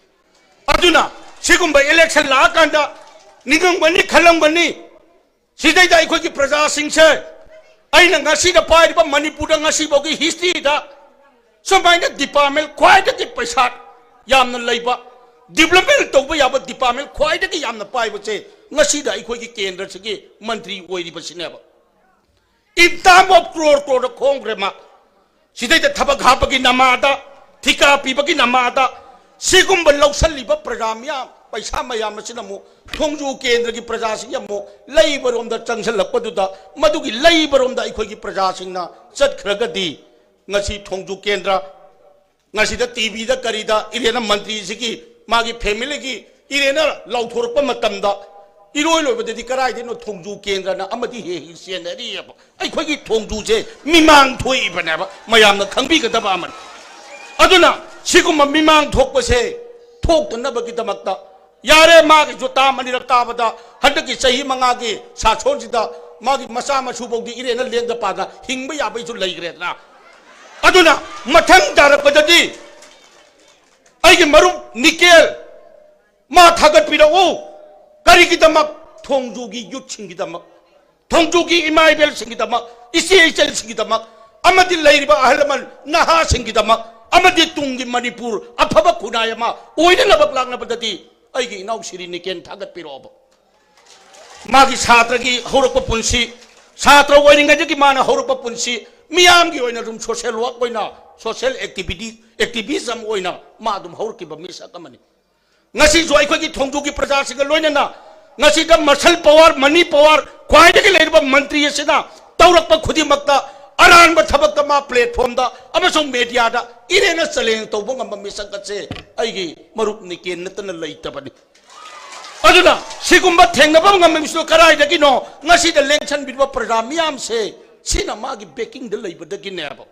ꯑꯗꯨꯅ ꯁꯤꯒꯨꯝꯕ ꯏꯂꯦꯛꯁꯟ ꯂꯥꯛꯑꯀꯥꯟꯗ ꯅꯤꯡꯉꯝꯒꯅꯤ, ꯈꯜꯂꯝꯒꯅꯤ, ꯁꯤꯗꯩꯗ ꯑꯩꯈꯣꯏꯒꯤ ꯄ꯭ꯔꯖꯥꯁꯤꯡꯁꯦ, ꯑꯩꯅ ꯉꯁꯤꯗ ꯄꯥꯏꯔꯤꯕ ꯃꯅꯤꯄꯨꯔꯗ ꯉꯁꯤꯐꯥꯎꯒꯤ ꯍꯤꯁꯇ꯭ꯔꯤꯗ ꯁꯨꯃꯥꯏꯅ ꯗꯤꯄꯥꯔꯠꯃꯦꯟ ꯈ꯭ꯋꯥꯏꯗꯒꯤ ꯄꯩꯁꯥ ꯌꯥꯝꯅ ꯂꯩꯕ, ꯗꯤꯕ꯭ꯂꯞꯃꯦꯟ ꯇꯧꯕ ꯌꯥꯕ ꯗꯤꯄꯥꯔꯠꯃꯦꯟ ꯈ꯭ꯋꯥꯏꯗꯒꯤ ꯌꯥꯝꯅ ꯄꯥꯏꯕꯁꯦ ꯉꯁꯤꯗ ꯑꯩꯈꯣꯏꯒꯤ ꯀꯦꯟꯗ꯭ꯔꯁꯤꯒꯤ ꯃꯟꯇ꯭ꯔꯤ ꯑꯣꯏꯔꯤꯕꯁꯤꯅꯦꯕ꯫ In term of ꯀ꯭ꯔꯣꯔ ꯀ꯭ꯔꯣꯔꯗ ꯈꯣꯝꯈ꯭ꯔꯦ ꯃꯥ꯫ ꯁꯤꯗꯩꯗ ꯊꯕꯛ ꯍꯥꯞꯄꯒꯤ ꯅꯃꯥꯗ, ꯊꯤꯀꯥ ꯄꯤꯕꯒꯤ ꯅꯃꯥꯗ, ꯁꯤꯒꯨꯝꯕ ꯂꯧꯁꯜꯂꯤꯕ ꯄ꯭ꯔꯖꯥ ꯃꯤꯌꯥꯝ, ꯄꯩꯁꯥ ꯃꯌꯥꯝ ꯑꯁꯤꯅ ꯑꯃꯨꯛ ꯊꯣꯡꯖꯨ ꯀꯦꯟꯗ꯭ꯔꯒꯤ ꯄ꯭ꯔꯖꯥꯁꯤꯡ ꯑꯃꯨꯛ ꯂꯩꯕꯔꯣꯝꯗ ꯆꯪꯁꯤꯜꯂꯛꯄꯗꯨꯗ, ꯃꯗꯨꯒꯤ ꯂꯩꯕꯔꯣꯝꯗ ꯑꯩꯈꯣꯏꯒꯤ ꯄ꯭ꯔꯖꯥꯁꯤꯡꯅ ꯆꯠꯈ꯭ꯔꯒꯗꯤ, ꯉꯁꯤ ꯊꯣꯡꯖꯨ ꯀꯦꯟꯗ꯭ꯔ, ꯉꯁꯤꯗ ꯇꯤꯚꯤꯗ ꯀꯔꯤꯗ ꯏꯔꯦꯟꯅ ꯃꯟꯇ꯭ꯔꯤꯁꯤꯒꯤ, ꯃꯥꯒꯤ ꯐꯦꯃꯤꯂꯤꯒꯤ ꯏꯔꯦꯟꯅ ꯂꯥꯎꯊꯣꯔꯛꯄ ꯃꯇꯝꯗ, ꯏꯔꯣꯏ ꯂꯣꯏꯕꯗꯗꯤ ꯀꯗꯥꯏꯗꯩꯅꯣ ꯊꯣꯡꯖꯨ ꯀꯦꯟꯗ꯭ꯔꯅ ꯑꯃꯗꯤ ꯍꯦꯛ ꯍꯦꯛ ꯆꯦꯟꯅꯔꯤꯑꯕ꯫ ꯑꯩꯈꯣꯏꯒꯤ ꯊꯣꯡꯖꯨꯁꯦ ꯃꯤꯃꯥꯡ ꯊꯣꯛꯏꯕꯅꯦꯕ, ꯃꯌꯥꯝꯅ ꯈꯪꯕꯤꯒꯗꯕ ꯑꯃꯅꯤ꯫ ꯑꯗꯨꯅ ꯁꯤꯒꯨꯝꯕ ꯃꯤꯃꯥꯡ ꯊꯣꯛꯄꯁꯦ ꯊꯣꯛꯇꯅꯕꯒꯤꯗꯃꯛꯇ, ꯌꯥꯔꯦ, ꯃꯥꯒꯤꯁꯨ ꯇꯥꯝ ꯑꯅꯤꯔꯛ ꯇꯥꯕꯗ ꯍꯟꯗꯛꯀꯤ ꯆꯍꯤ ꯃꯉꯥꯒꯤ ꯁꯥꯁꯣꯟꯁꯤꯗ ꯃꯥꯒꯤ ꯃꯆꯥ ꯃꯁꯨ ꯐꯥꯎꯗꯤ ꯏꯔꯦꯟꯅ ꯂꯦꯡꯗ ꯄꯥꯗ ꯍꯤꯡꯕ ꯌꯥꯕꯩꯁꯨ ꯂꯩꯈ꯭ꯔꯦꯗꯅ꯫ ꯑꯗꯨꯅ ꯃꯊꯪ ꯇꯥꯔꯛꯄꯗꯗꯤ ꯑꯩꯒꯤ ꯃꯔꯨꯞ ꯅꯤꯀꯦꯜ, ꯃꯥ ꯊꯥꯒꯠꯄꯤꯔꯛꯎ꯫ ꯀꯔꯤꯒꯤꯗꯃꯛ? ꯊꯣꯡꯖꯨꯒꯤ ꯌꯨꯠꯁꯤꯡꯒꯤꯗꯃꯛ, ꯊꯣꯡꯖꯨꯒꯤ ꯏꯃꯥ ꯏꯕꯦꯜꯁꯤꯡꯒꯤꯗꯃꯛ, ꯏꯆꯦ ꯏꯆꯜꯁꯤꯡꯒꯤꯗꯃꯛ, ꯑꯃꯗꯤ ꯂꯩꯔꯤꯕ ꯑꯍꯜ ꯂꯃꯟ ꯅꯍꯥꯁꯤꯡꯒꯤꯗꯃꯛ, ꯑꯃꯗꯤ ꯇꯨꯡꯒꯤ ꯃꯅꯤꯄꯨꯔ ꯑꯐꯕ ꯈꯨꯟꯅꯥꯏ ꯑꯃ ꯑꯣꯏꯅꯅꯕ ꯂꯥꯛꯅꯕꯗꯗꯤ ꯑꯩꯒꯤ ꯏꯅꯥꯎ ꯁꯤꯔꯤ ꯅꯤꯀꯦꯟ ꯊꯥꯒꯠꯄꯤꯔꯛꯑꯣꯕ꯫ ꯃꯥꯒꯤ ꯁꯥꯇ꯭ꯔꯒꯤ ꯍꯧꯔꯛꯄ ꯄꯨꯟꯁꯤ, ꯁꯥꯇ꯭ꯔ ꯑꯣꯏꯔꯤꯉꯩꯗꯒꯤ ꯃꯥꯅ ꯍꯧꯔꯛꯄ ꯄꯨꯟꯁꯤ, ꯃꯤꯌꯥꯝꯒꯤ ꯑꯣꯏꯅ ꯑꯗꯨꯝ social work ꯑꯣꯏꯅ, social activity, activism ꯑꯣꯏꯅ ꯃꯥ ꯑꯗꯨꯝ ꯍꯧꯔꯛꯈꯤꯕ ꯃꯤꯁꯛ ꯑꯃꯅꯤ꯫ ꯉꯁꯤꯁꯨ ꯑꯩꯈꯣꯏꯒꯤ ꯊꯣꯡꯖꯨꯒꯤ ꯄ꯭ꯔꯖꯥꯁꯤꯡꯒ ꯂꯣꯏꯅꯅ ꯉꯁꯤꯗ muscle power, money power ꯈ꯭ꯋꯥꯏꯗꯒꯤ ꯂꯩꯔꯕ ꯃꯟꯇ꯭ꯔꯤ ꯑꯁꯤꯅ ꯇꯧꯔꯛꯄ ꯈꯨꯗꯤꯡꯃꯛꯇ ꯑꯔꯥꯟꯕ ꯊꯕꯛꯇ ꯃꯥ platformꯗ ꯑꯃꯁꯨꯡ mediaꯗ ꯏꯔꯦꯅ challenge ꯇꯧꯕ ꯉꯝꯕ ꯃꯤꯁꯛ ꯑꯁꯦ ꯑꯩꯒꯤ ꯃꯔꯨꯞ ꯅꯤꯀꯦꯟ ꯅꯠꯇꯅ ꯂꯩꯇꯕꯅꯤ꯫ ꯑꯗꯨꯅ ꯁꯤꯒꯨꯝꯕ ꯊꯦꯡꯅꯕ ꯉꯝꯃꯤꯕꯁꯤꯅ ꯀꯗꯥꯏꯗꯒꯤꯅꯣ? ꯉꯁꯤꯗ ꯂꯦꯡꯁꯟꯕꯤꯔꯤꯕ ꯄ꯭ꯔꯖꯥ ꯃꯤꯌꯥꯝꯁꯦ ꯁꯤꯅ ꯃꯥꯒꯤ backingꯗ ꯂꯩꯕꯗꯒꯤꯅꯦꯕ꯫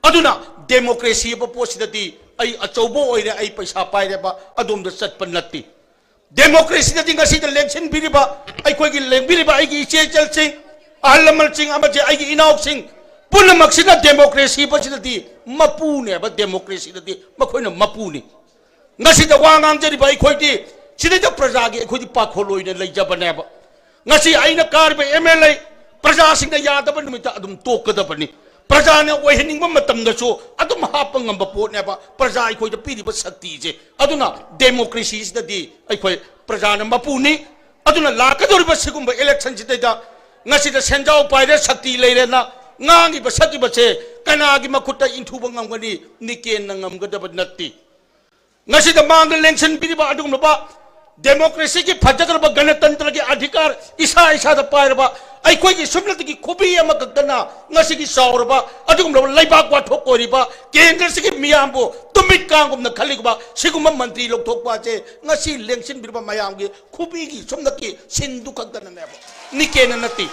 ꯑꯗꯨꯅ democracy ꯍꯥꯏꯕ ꯄꯣꯠꯁꯤꯗꯗꯤ ꯑꯩ ꯑꯆꯧꯕ ꯑꯣꯏꯔꯦ, ꯑꯩ ꯄꯩꯁꯥ ꯄꯥꯏꯔꯦꯕ ꯑꯗꯣꯝꯗ ꯆꯠꯄ ꯅꯠꯇꯦ꯫ Democracyꯗꯗꯤ ꯉꯁꯤꯗ ꯂꯦꯡꯁꯤꯟꯕꯤꯔꯤꯕ, ꯑꯩꯈꯣꯏꯒꯤ ꯂꯦꯡꯕꯤꯔꯤꯕ ꯑꯩꯒꯤ ꯏꯆꯦ ꯏꯆꯜꯁꯤꯡ, ꯑꯍꯜ ꯂꯃꯟꯁꯤꯡ ꯑꯃꯗꯤ ꯑꯩꯒꯤ ꯏꯅꯥꯎꯁꯤꯡ ꯄꯨꯝꯅꯃꯛꯁꯤꯅ democracy ꯍꯥꯏꯕꯁꯤꯗꯗꯤ ꯃꯄꯨꯅꯦꯕ꯫ Democracyꯗꯗꯤ ꯃꯈꯣꯏꯅ ꯃꯄꯨꯅꯤ꯫ ꯉꯁꯤꯗ ꯋꯥ ꯉꯥꯡꯖꯔꯤꯕ ꯑꯩꯈꯣꯏꯗꯤ ꯁꯤꯗꯩꯗ ꯄ꯭ꯔꯖꯥꯒꯤ ꯑꯩꯈꯣꯏꯗꯤ ꯄꯥꯈꯣꯜ ꯑꯣꯏꯅ ꯂꯩꯖꯕꯅꯦꯕ꯫ ꯉꯁꯤ ꯑꯩꯅ ꯀꯥꯔꯤꯕ MLA ꯄ꯭ꯔꯖꯥꯁꯤꯡꯅ ꯌꯥꯗꯕ ꯅꯨꯃꯤꯠꯇ ꯑꯗꯨꯝ ꯇꯣꯛꯀꯗꯕꯅꯤ꯫ ꯄ꯭ꯔꯖꯥꯅ ꯑꯣꯏꯍꯟꯅꯤꯡꯕ ꯃꯇꯝꯗꯁꯨ ꯑꯗꯨꯝ ꯍꯥꯞꯄ ꯉꯝꯕ ꯄꯣꯠꯅꯦꯕ ꯄ꯭ꯔꯖꯥ ꯑꯩꯈꯣꯏꯗ ꯄꯤꯔꯤꯕ ꯁꯛꯇꯤꯁꯦ꯫ ꯑꯗꯨꯅ democracyꯁꯤꯗꯗꯤ ꯑꯩꯈꯣꯏ ꯄ꯭ꯔꯖꯥꯅ ꯃꯄꯨꯅꯤ꯫ ꯑꯗꯨꯅ ꯂꯥꯛꯀꯗꯧꯔꯤꯕ ꯁꯤꯒꯨꯝꯕ electionꯁꯤꯗꯩꯗ ꯉꯁꯤꯗ ꯁꯦꯟꯖꯥꯎ ꯄꯥꯏꯔꯦ, ꯁꯛꯇꯤ ꯂꯩꯔꯦꯅ ꯉꯥꯡꯉꯤꯕ ꯁꯛꯏꯕꯁꯦ ꯀꯅꯥꯒꯤ ꯃꯈꯨꯠꯇ ꯏꯟꯊꯨꯕ ꯉꯝꯒꯅꯤ? ꯅꯤꯀꯦꯟꯅ ꯉꯝꯒꯗꯕ ꯅꯠꯇꯦ꯫ ꯉꯁꯤꯗ ꯃꯥꯡꯗ ꯂꯦꯡꯁꯤꯟꯕꯤꯔꯤꯕ ꯑꯗꯨꯒꯨꯝꯂꯕ democracyꯒꯤ ꯐꯖꯈ꯭ꯔꯕ ꯒꯅꯇꯟꯇ꯭ꯔꯒꯤ ꯑꯙꯤꯀꯥꯔ ꯏꯁꯥ ꯏꯁꯥꯗ ꯄꯥꯏꯔꯕ ꯑꯩꯈꯣꯏꯒꯤ ꯁꯨꯞꯅꯇꯒꯤ ꯈꯨꯕꯤ ꯑꯃꯈꯛꯇꯅ ꯉꯁꯤꯒꯤ ꯆꯥꯎꯔꯕ ꯑꯗꯨꯒꯨꯝꯂꯕ ꯂꯩꯕꯥꯛ ꯋꯥꯊꯣꯛ ꯑꯣꯏꯔꯤꯕ ꯀꯦꯟꯗ꯭ꯔꯁꯤꯒꯤ ꯃꯤꯌꯥꯝꯕꯨ ꯇꯨꯃꯤꯠ ꯀꯥꯡꯒꯨꯝꯅ ꯈꯜꯂꯤꯕ ꯁꯤꯒꯨꯝꯕ ꯃꯟꯇ꯭ꯔꯤ ꯂꯧꯊꯣꯛꯄ ꯑꯁꯦ ꯉꯁꯤ ꯂꯦꯡꯁꯤꯟꯕꯤꯔꯤꯕ ꯃꯌꯥꯝꯒꯤ ꯈꯨꯕꯤꯒꯤ ꯁꯨꯞꯅꯀꯤ ꯁꯤꯟꯗꯨ ꯈꯛꯇꯅꯅꯦꯕ, ꯅꯤꯀꯦꯟꯅ ꯅꯠꯇꯦ꯫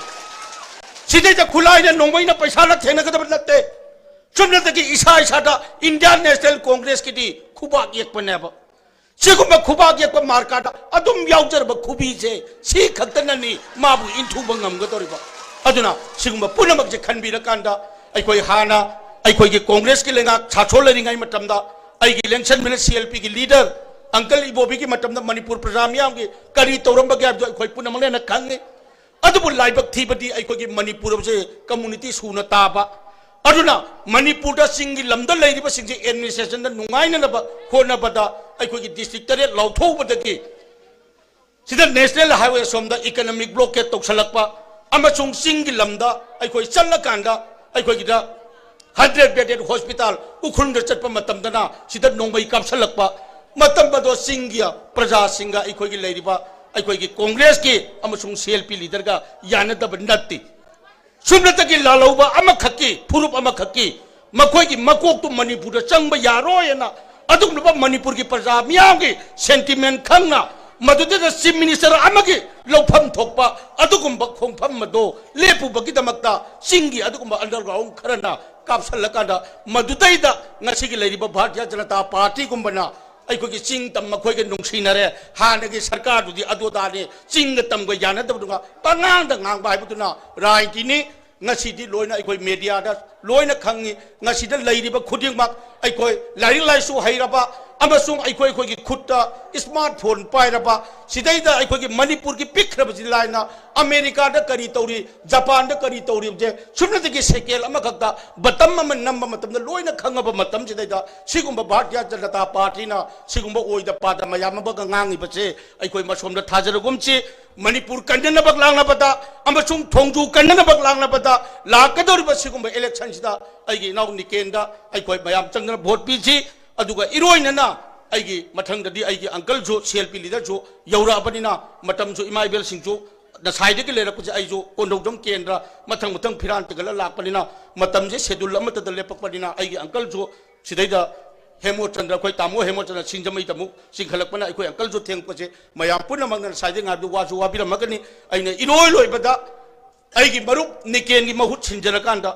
ꯁꯤꯗꯩꯗ ꯈꯨꯠꯂꯥꯏꯅ ꯅꯣꯡꯃꯩꯅ ꯄꯩꯁꯥꯅ ꯊꯦꯡꯅꯒꯗꯕ ꯅꯠꯇꯦ꯫ ꯁꯨꯞꯅꯇꯒꯤ ꯏꯁꯥ ꯏꯁꯥꯗ Indian National Congressꯀꯤꯗꯤ ꯈꯨꯕꯥꯛ ꯌꯦꯛꯄꯅꯦꯕ꯫ ꯁꯤꯒꯨꯝꯕ ꯈꯨꯕꯥꯛ ꯌꯦꯛꯄ ꯃꯥꯔꯀꯥꯗ ꯑꯗꯨꯝ ꯌꯥꯎꯖꯔꯕ ꯈꯨꯕꯤꯁꯦ ꯁꯤ ꯈꯛꯇꯅꯅꯤ ꯃꯥꯕꯨ ꯏꯟꯊꯨꯕ ꯉꯝꯒꯗꯧꯔꯤꯕ꯫ ꯑꯗꯨꯅ ꯁꯤꯒꯨꯝꯕ ꯄꯨꯝꯅꯃꯛꯁꯦ ꯈꯟꯕꯤꯔꯀꯥꯟꯗ ꯑꯩꯈꯣꯏ ꯍꯥꯟꯅ ꯑꯩꯈꯣꯏꯒꯤ ꯀꯣꯡꯒ꯭ꯔꯦꯁꯀꯤ ꯂꯩꯉꯥꯛ ꯁꯥꯁꯣꯟ ꯂꯩꯔꯤꯉꯩ ꯃꯇꯝꯗ ꯑꯩꯒꯤ ꯂꯦꯡꯁꯟꯕꯤꯅ CLPꯒꯤ leader uncle ꯏꯕꯣꯕꯤꯒꯤ ꯃꯇꯝꯗ ꯃꯅꯤꯄꯨꯔ ꯄ꯭ꯔꯖꯥ ꯃꯤꯌꯥꯝꯒꯤ ꯀꯔꯤ ꯇꯧꯔꯝꯕꯒꯦ ꯍꯥꯏꯕꯗꯨ ꯑꯩꯈꯣꯏ ꯄꯨꯝꯅꯃꯛꯅ ꯍꯦꯟꯅ ꯈꯪꯉꯤ꯫ ꯑꯗꯨꯕꯨ ꯂꯥꯏꯕꯛ ꯊꯤꯕꯗꯤ ꯑꯩꯈꯣꯏꯒꯤ ꯃꯅꯤꯄꯨꯔ ꯍꯥꯏꯕꯁꯦ community ꯁꯨꯅ ꯇꯥꯕ, ꯑꯗꯨꯅ ꯃꯅꯤꯄꯨꯔꯗ ꯆꯤꯡꯒꯤ ꯂꯝꯗ ꯂꯩꯔꯤꯕꯁꯤꯡꯁꯦ administrationꯗ ꯅꯨꯡꯉꯥꯏꯅꯅꯕ ꯍꯣꯠꯅꯕꯗ ꯑꯩꯈꯣꯏꯒꯤ district ꯇꯔꯦꯠ ꯂꯥꯎꯊꯣꯛꯎꯕꯗꯒꯤ ꯁꯤꯗ ꯅꯦꯁꯅꯦꯜ ꯍꯥꯏꯋꯦ ꯑꯁꯣꯝꯗ ꯏꯀꯅꯣꯃꯤꯛ ꯕ꯭ꯂꯣꯀꯦꯠ ꯇꯧꯁꯜꯂꯛꯄ ꯑꯃꯁꯨꯡ ꯆꯤꯡꯒꯤ ꯂꯝꯗ ꯑꯩꯈꯣꯏ ꯆꯠꯂꯀꯥꯟꯗ ꯑꯩꯈꯣꯏꯒꯤꯗ ꯍꯟꯗ꯭ꯔꯦꯠ ꯕꯦꯗꯦꯠ ꯍꯣꯁꯄꯤꯇꯥꯜ ꯎꯈ꯭ꯔꯨꯜꯗ ꯆꯠꯄ ꯃꯇꯝꯗꯅ ꯁꯤꯗ ꯅꯣꯡꯃꯩ ꯀꯥꯞꯁꯜꯂꯛꯄ ꯃꯇꯝ ꯑꯗꯣ ꯆꯤꯡꯒꯤ ꯄ꯭ꯔꯖꯥꯁꯤꯡꯒ ꯑꯩꯈꯣꯏꯒꯤ ꯂꯩꯔꯤꯕ ꯑꯩꯈꯣꯏꯒꯤ ꯀꯣꯡꯒ꯭ꯔꯦꯁꯀꯤ ꯑꯃꯁꯨꯡ ꯁꯤ ꯑꯦꯜ ꯄꯤ ꯂꯤꯗꯔꯒ ꯌꯥꯅꯗꯕ ꯅꯠꯇꯦ꯫ ꯁꯨꯞꯅꯇꯒꯤ ꯂꯥꯜꯍꯧꯕ ꯑꯃꯈꯛꯀꯤ, ꯐꯨꯔꯨꯞ ꯑꯃꯈꯛꯀꯤ, ꯃꯈꯣꯏꯒꯤ ꯃꯀꯣꯛꯇꯨ ꯃꯅꯤꯄꯨꯔꯗ ꯆꯪꯕ ꯌꯥꯔꯣꯏꯅ ꯑꯗꯨꯒꯨꯝꯂꯕ ꯃꯅꯤꯄꯨꯔꯒꯤ ꯄ꯭ꯔꯖꯥ ꯃꯤꯌꯥꯝꯒꯤ ꯁꯦꯟꯇꯤꯃꯦꯟ ꯈꯪꯅ ꯃꯗꯨꯗꯩꯗ ꯆꯤꯐ ꯃꯤꯅꯤꯁꯇꯔ ꯑꯃꯒꯤ ꯂꯧꯐꯝ ꯊꯣꯛꯄ ꯑꯗꯨꯒꯨꯝꯕ ꯈꯣꯡꯐꯝ ꯑꯗꯣ ꯂꯦꯞꯄꯨꯕꯒꯤꯗꯃꯛꯇ ꯆꯤꯡꯒꯤ ꯑꯗꯨꯒꯨꯝꯕ ꯑꯟꯗꯔꯒ꯭ꯔꯥꯎꯟ ꯈꯔꯅ ꯀꯥꯞꯁꯜꯂꯀꯥꯟꯗ ꯃꯗꯨꯗꯩꯗ ꯉꯁꯤꯒꯤ ꯂꯩꯔꯤꯕ ꯚꯥꯔꯇꯤꯌ ꯖꯅꯇꯥ ꯄꯥꯔꯇꯤꯒꯨꯝꯕꯅ ꯑꯩꯈꯣꯏꯒꯤ ꯆꯤꯡ ꯇꯝ ꯃꯈꯣꯏꯒ ꯅꯨꯡꯁꯤꯅꯔꯦ, ꯍꯥꯟꯅꯒꯤ ꯁꯔꯀꯥꯔꯗꯨꯗꯤ ꯑꯗꯨ ꯑꯗꯥꯅꯤ, ꯆꯤꯡꯒ ꯇꯝꯒ ꯌꯥꯅꯗꯕꯗꯨꯒ ꯄꯉꯥꯡꯗ ꯉꯥꯡꯕ ꯍꯥꯏꯕꯗꯨꯅ ꯔꯥꯖꯅꯤꯇꯤꯅꯤ꯫ ꯉꯁꯤꯗꯤ ꯂꯣꯏꯅ ꯑꯩꯈꯣꯏ ꯃꯦꯗꯤꯌꯥꯗ ꯂꯣꯏꯅ ꯈꯪꯉꯤ꯫ ꯉꯁꯤꯗ ꯂꯩꯔꯤꯕ ꯈꯨꯗꯤꯡꯃꯛ ꯑꯩꯈꯣꯏ ꯂꯥꯏꯔꯤꯛ ꯂꯥꯏꯁꯨ ꯍꯩꯔꯕ ꯑꯃꯁꯨꯡ ꯑꯩꯈꯣꯏ ꯑꯩꯈꯣꯏꯒꯤ ꯈꯨꯠꯇ ꯁ꯭ꯃꯥꯔꯠ ꯐꯣꯟ ꯄꯥꯏꯔꯕ, ꯁꯤꯗꯩꯗ ꯑꯩꯈꯣꯏꯒꯤ ꯃꯅꯤꯄꯨꯔꯒꯤ ꯄꯤꯛꯈ꯭ꯔꯕꯁꯤ ꯂꯥꯏꯅ ꯑꯃꯦꯔꯤꯀꯥꯗ ꯀꯔꯤ ꯇꯧꯔꯤ, ꯖꯄꯥꯟꯗ ꯀꯔꯤ ꯇꯧꯔꯤꯕꯁꯦ ꯁꯨꯞꯅꯇꯒꯤ ꯁꯦꯀꯦꯟ ꯑꯃꯈꯛꯇ ꯕꯇꯝ ꯑꯃ ꯅꯝꯕ ꯃꯇꯝꯗ ꯂꯣꯏꯅ ꯈꯪꯉꯕ ꯃꯇꯝꯁꯤꯗꯩꯗ ꯁꯤꯒꯨꯝꯕ ꯚꯥꯔꯇꯤꯌ ꯖꯅꯇꯥ ꯄꯥꯔꯇꯤꯅ ꯁꯤꯒꯨꯝꯕ ꯑꯣꯏꯗ ꯄꯥꯗ ꯃꯌꯥꯝ ꯑꯃꯒ ꯉꯥꯡꯉꯤꯕꯁꯦ ꯑꯩꯈꯣꯏ ꯃꯁꯣꯝꯗ ꯊꯥꯖꯔꯒꯨꯝꯁꯤ꯫ ꯃꯅꯤꯄꯨꯔ ꯀꯟꯅꯅꯕ ꯂꯥꯡꯅꯕꯗ ꯑꯃꯁꯨꯡ ꯊꯣꯡꯖꯨ ꯀꯟꯅꯅꯕ ꯂꯥꯡꯅꯕꯗ ꯂꯥꯛꯀꯗꯧꯔꯤꯕ ꯁꯤꯒꯨꯝꯕ ꯏꯂꯦꯛꯁꯟꯁꯤꯗ ꯑꯩꯒꯤ ꯏꯅꯥꯎ ꯅꯤꯀꯦꯟꯗ ꯑꯩꯈꯣꯏ ꯃꯌꯥꯝ ꯆꯪꯗꯅ ꯚꯣꯠ ꯄꯤꯁꯤ꯫ ꯑꯗꯨꯒ ꯏꯔꯣꯏꯅꯅ ꯑꯩꯒꯤ ꯃꯊꯪꯗꯗꯤ ꯑꯩꯒꯤ ꯑꯪꯀꯜꯁꯨ ꯁꯤ ꯑꯦꯜ ꯄꯤ ꯂꯤꯗꯔꯁꯨ ꯌꯧꯔꯛꯑꯕꯅꯤꯅ ꯃꯇꯝꯁꯨ ꯏꯃꯥ ꯏꯕꯦꯜꯁꯤꯡꯁꯨ ꯉꯁꯥꯏꯗꯒꯤ ꯂꯩꯔꯛꯄꯁꯦ ꯑꯩꯁꯨ ꯀꯣꯟꯊꯧꯖꯝ ꯀꯦꯟꯗ꯭ꯔ ꯃꯊꯪ ꯃꯊꯪ ꯐꯤꯔꯥꯟ ꯇꯤꯡꯈꯠꯂ ꯂꯥꯛꯄꯅꯤꯅ ꯃꯇꯝꯁꯦ ꯁꯦꯗꯨꯜ ꯑꯃꯠꯇꯗ ꯂꯦꯞꯄꯛꯄꯅꯤꯅ ꯑꯩꯒꯤ ꯑꯪꯀꯜꯁꯨ ꯁꯤꯗꯩꯗ ꯍꯦꯃꯣꯆꯟꯗ꯭ꯔ, ꯑꯩꯈꯣꯏ ꯇꯥꯃꯣ ꯍꯦꯃꯣꯆꯟꯗ꯭ꯔ ꯁꯤꯡꯖꯃꯩꯗ ꯑꯃꯨꯛ ꯆꯤꯡꯈꯠꯂꯛꯄꯅ ꯑꯩꯈꯣꯏ ꯑꯪꯀꯜꯁꯨ ꯊꯦꯡꯉꯛꯄꯁꯦ ꯃꯌꯥꯝ ꯄꯨꯝꯅꯃꯛꯅ ꯉꯁꯥꯏꯗꯒꯤ ꯉꯥꯏꯕꯗꯨ ꯋꯥꯁꯨ ꯋꯥꯕꯤꯔꯝꯃꯒꯅꯤ꯫ ꯑꯩꯅ ꯏꯔꯣꯏ ꯂꯣꯏꯕꯗ ꯑꯩꯒꯤ ꯃꯔꯨꯞ ꯅꯤꯀꯦꯟꯒꯤ ꯃꯍꯨꯠ ꯁꯤꯟꯖꯔꯀꯥꯟꯗ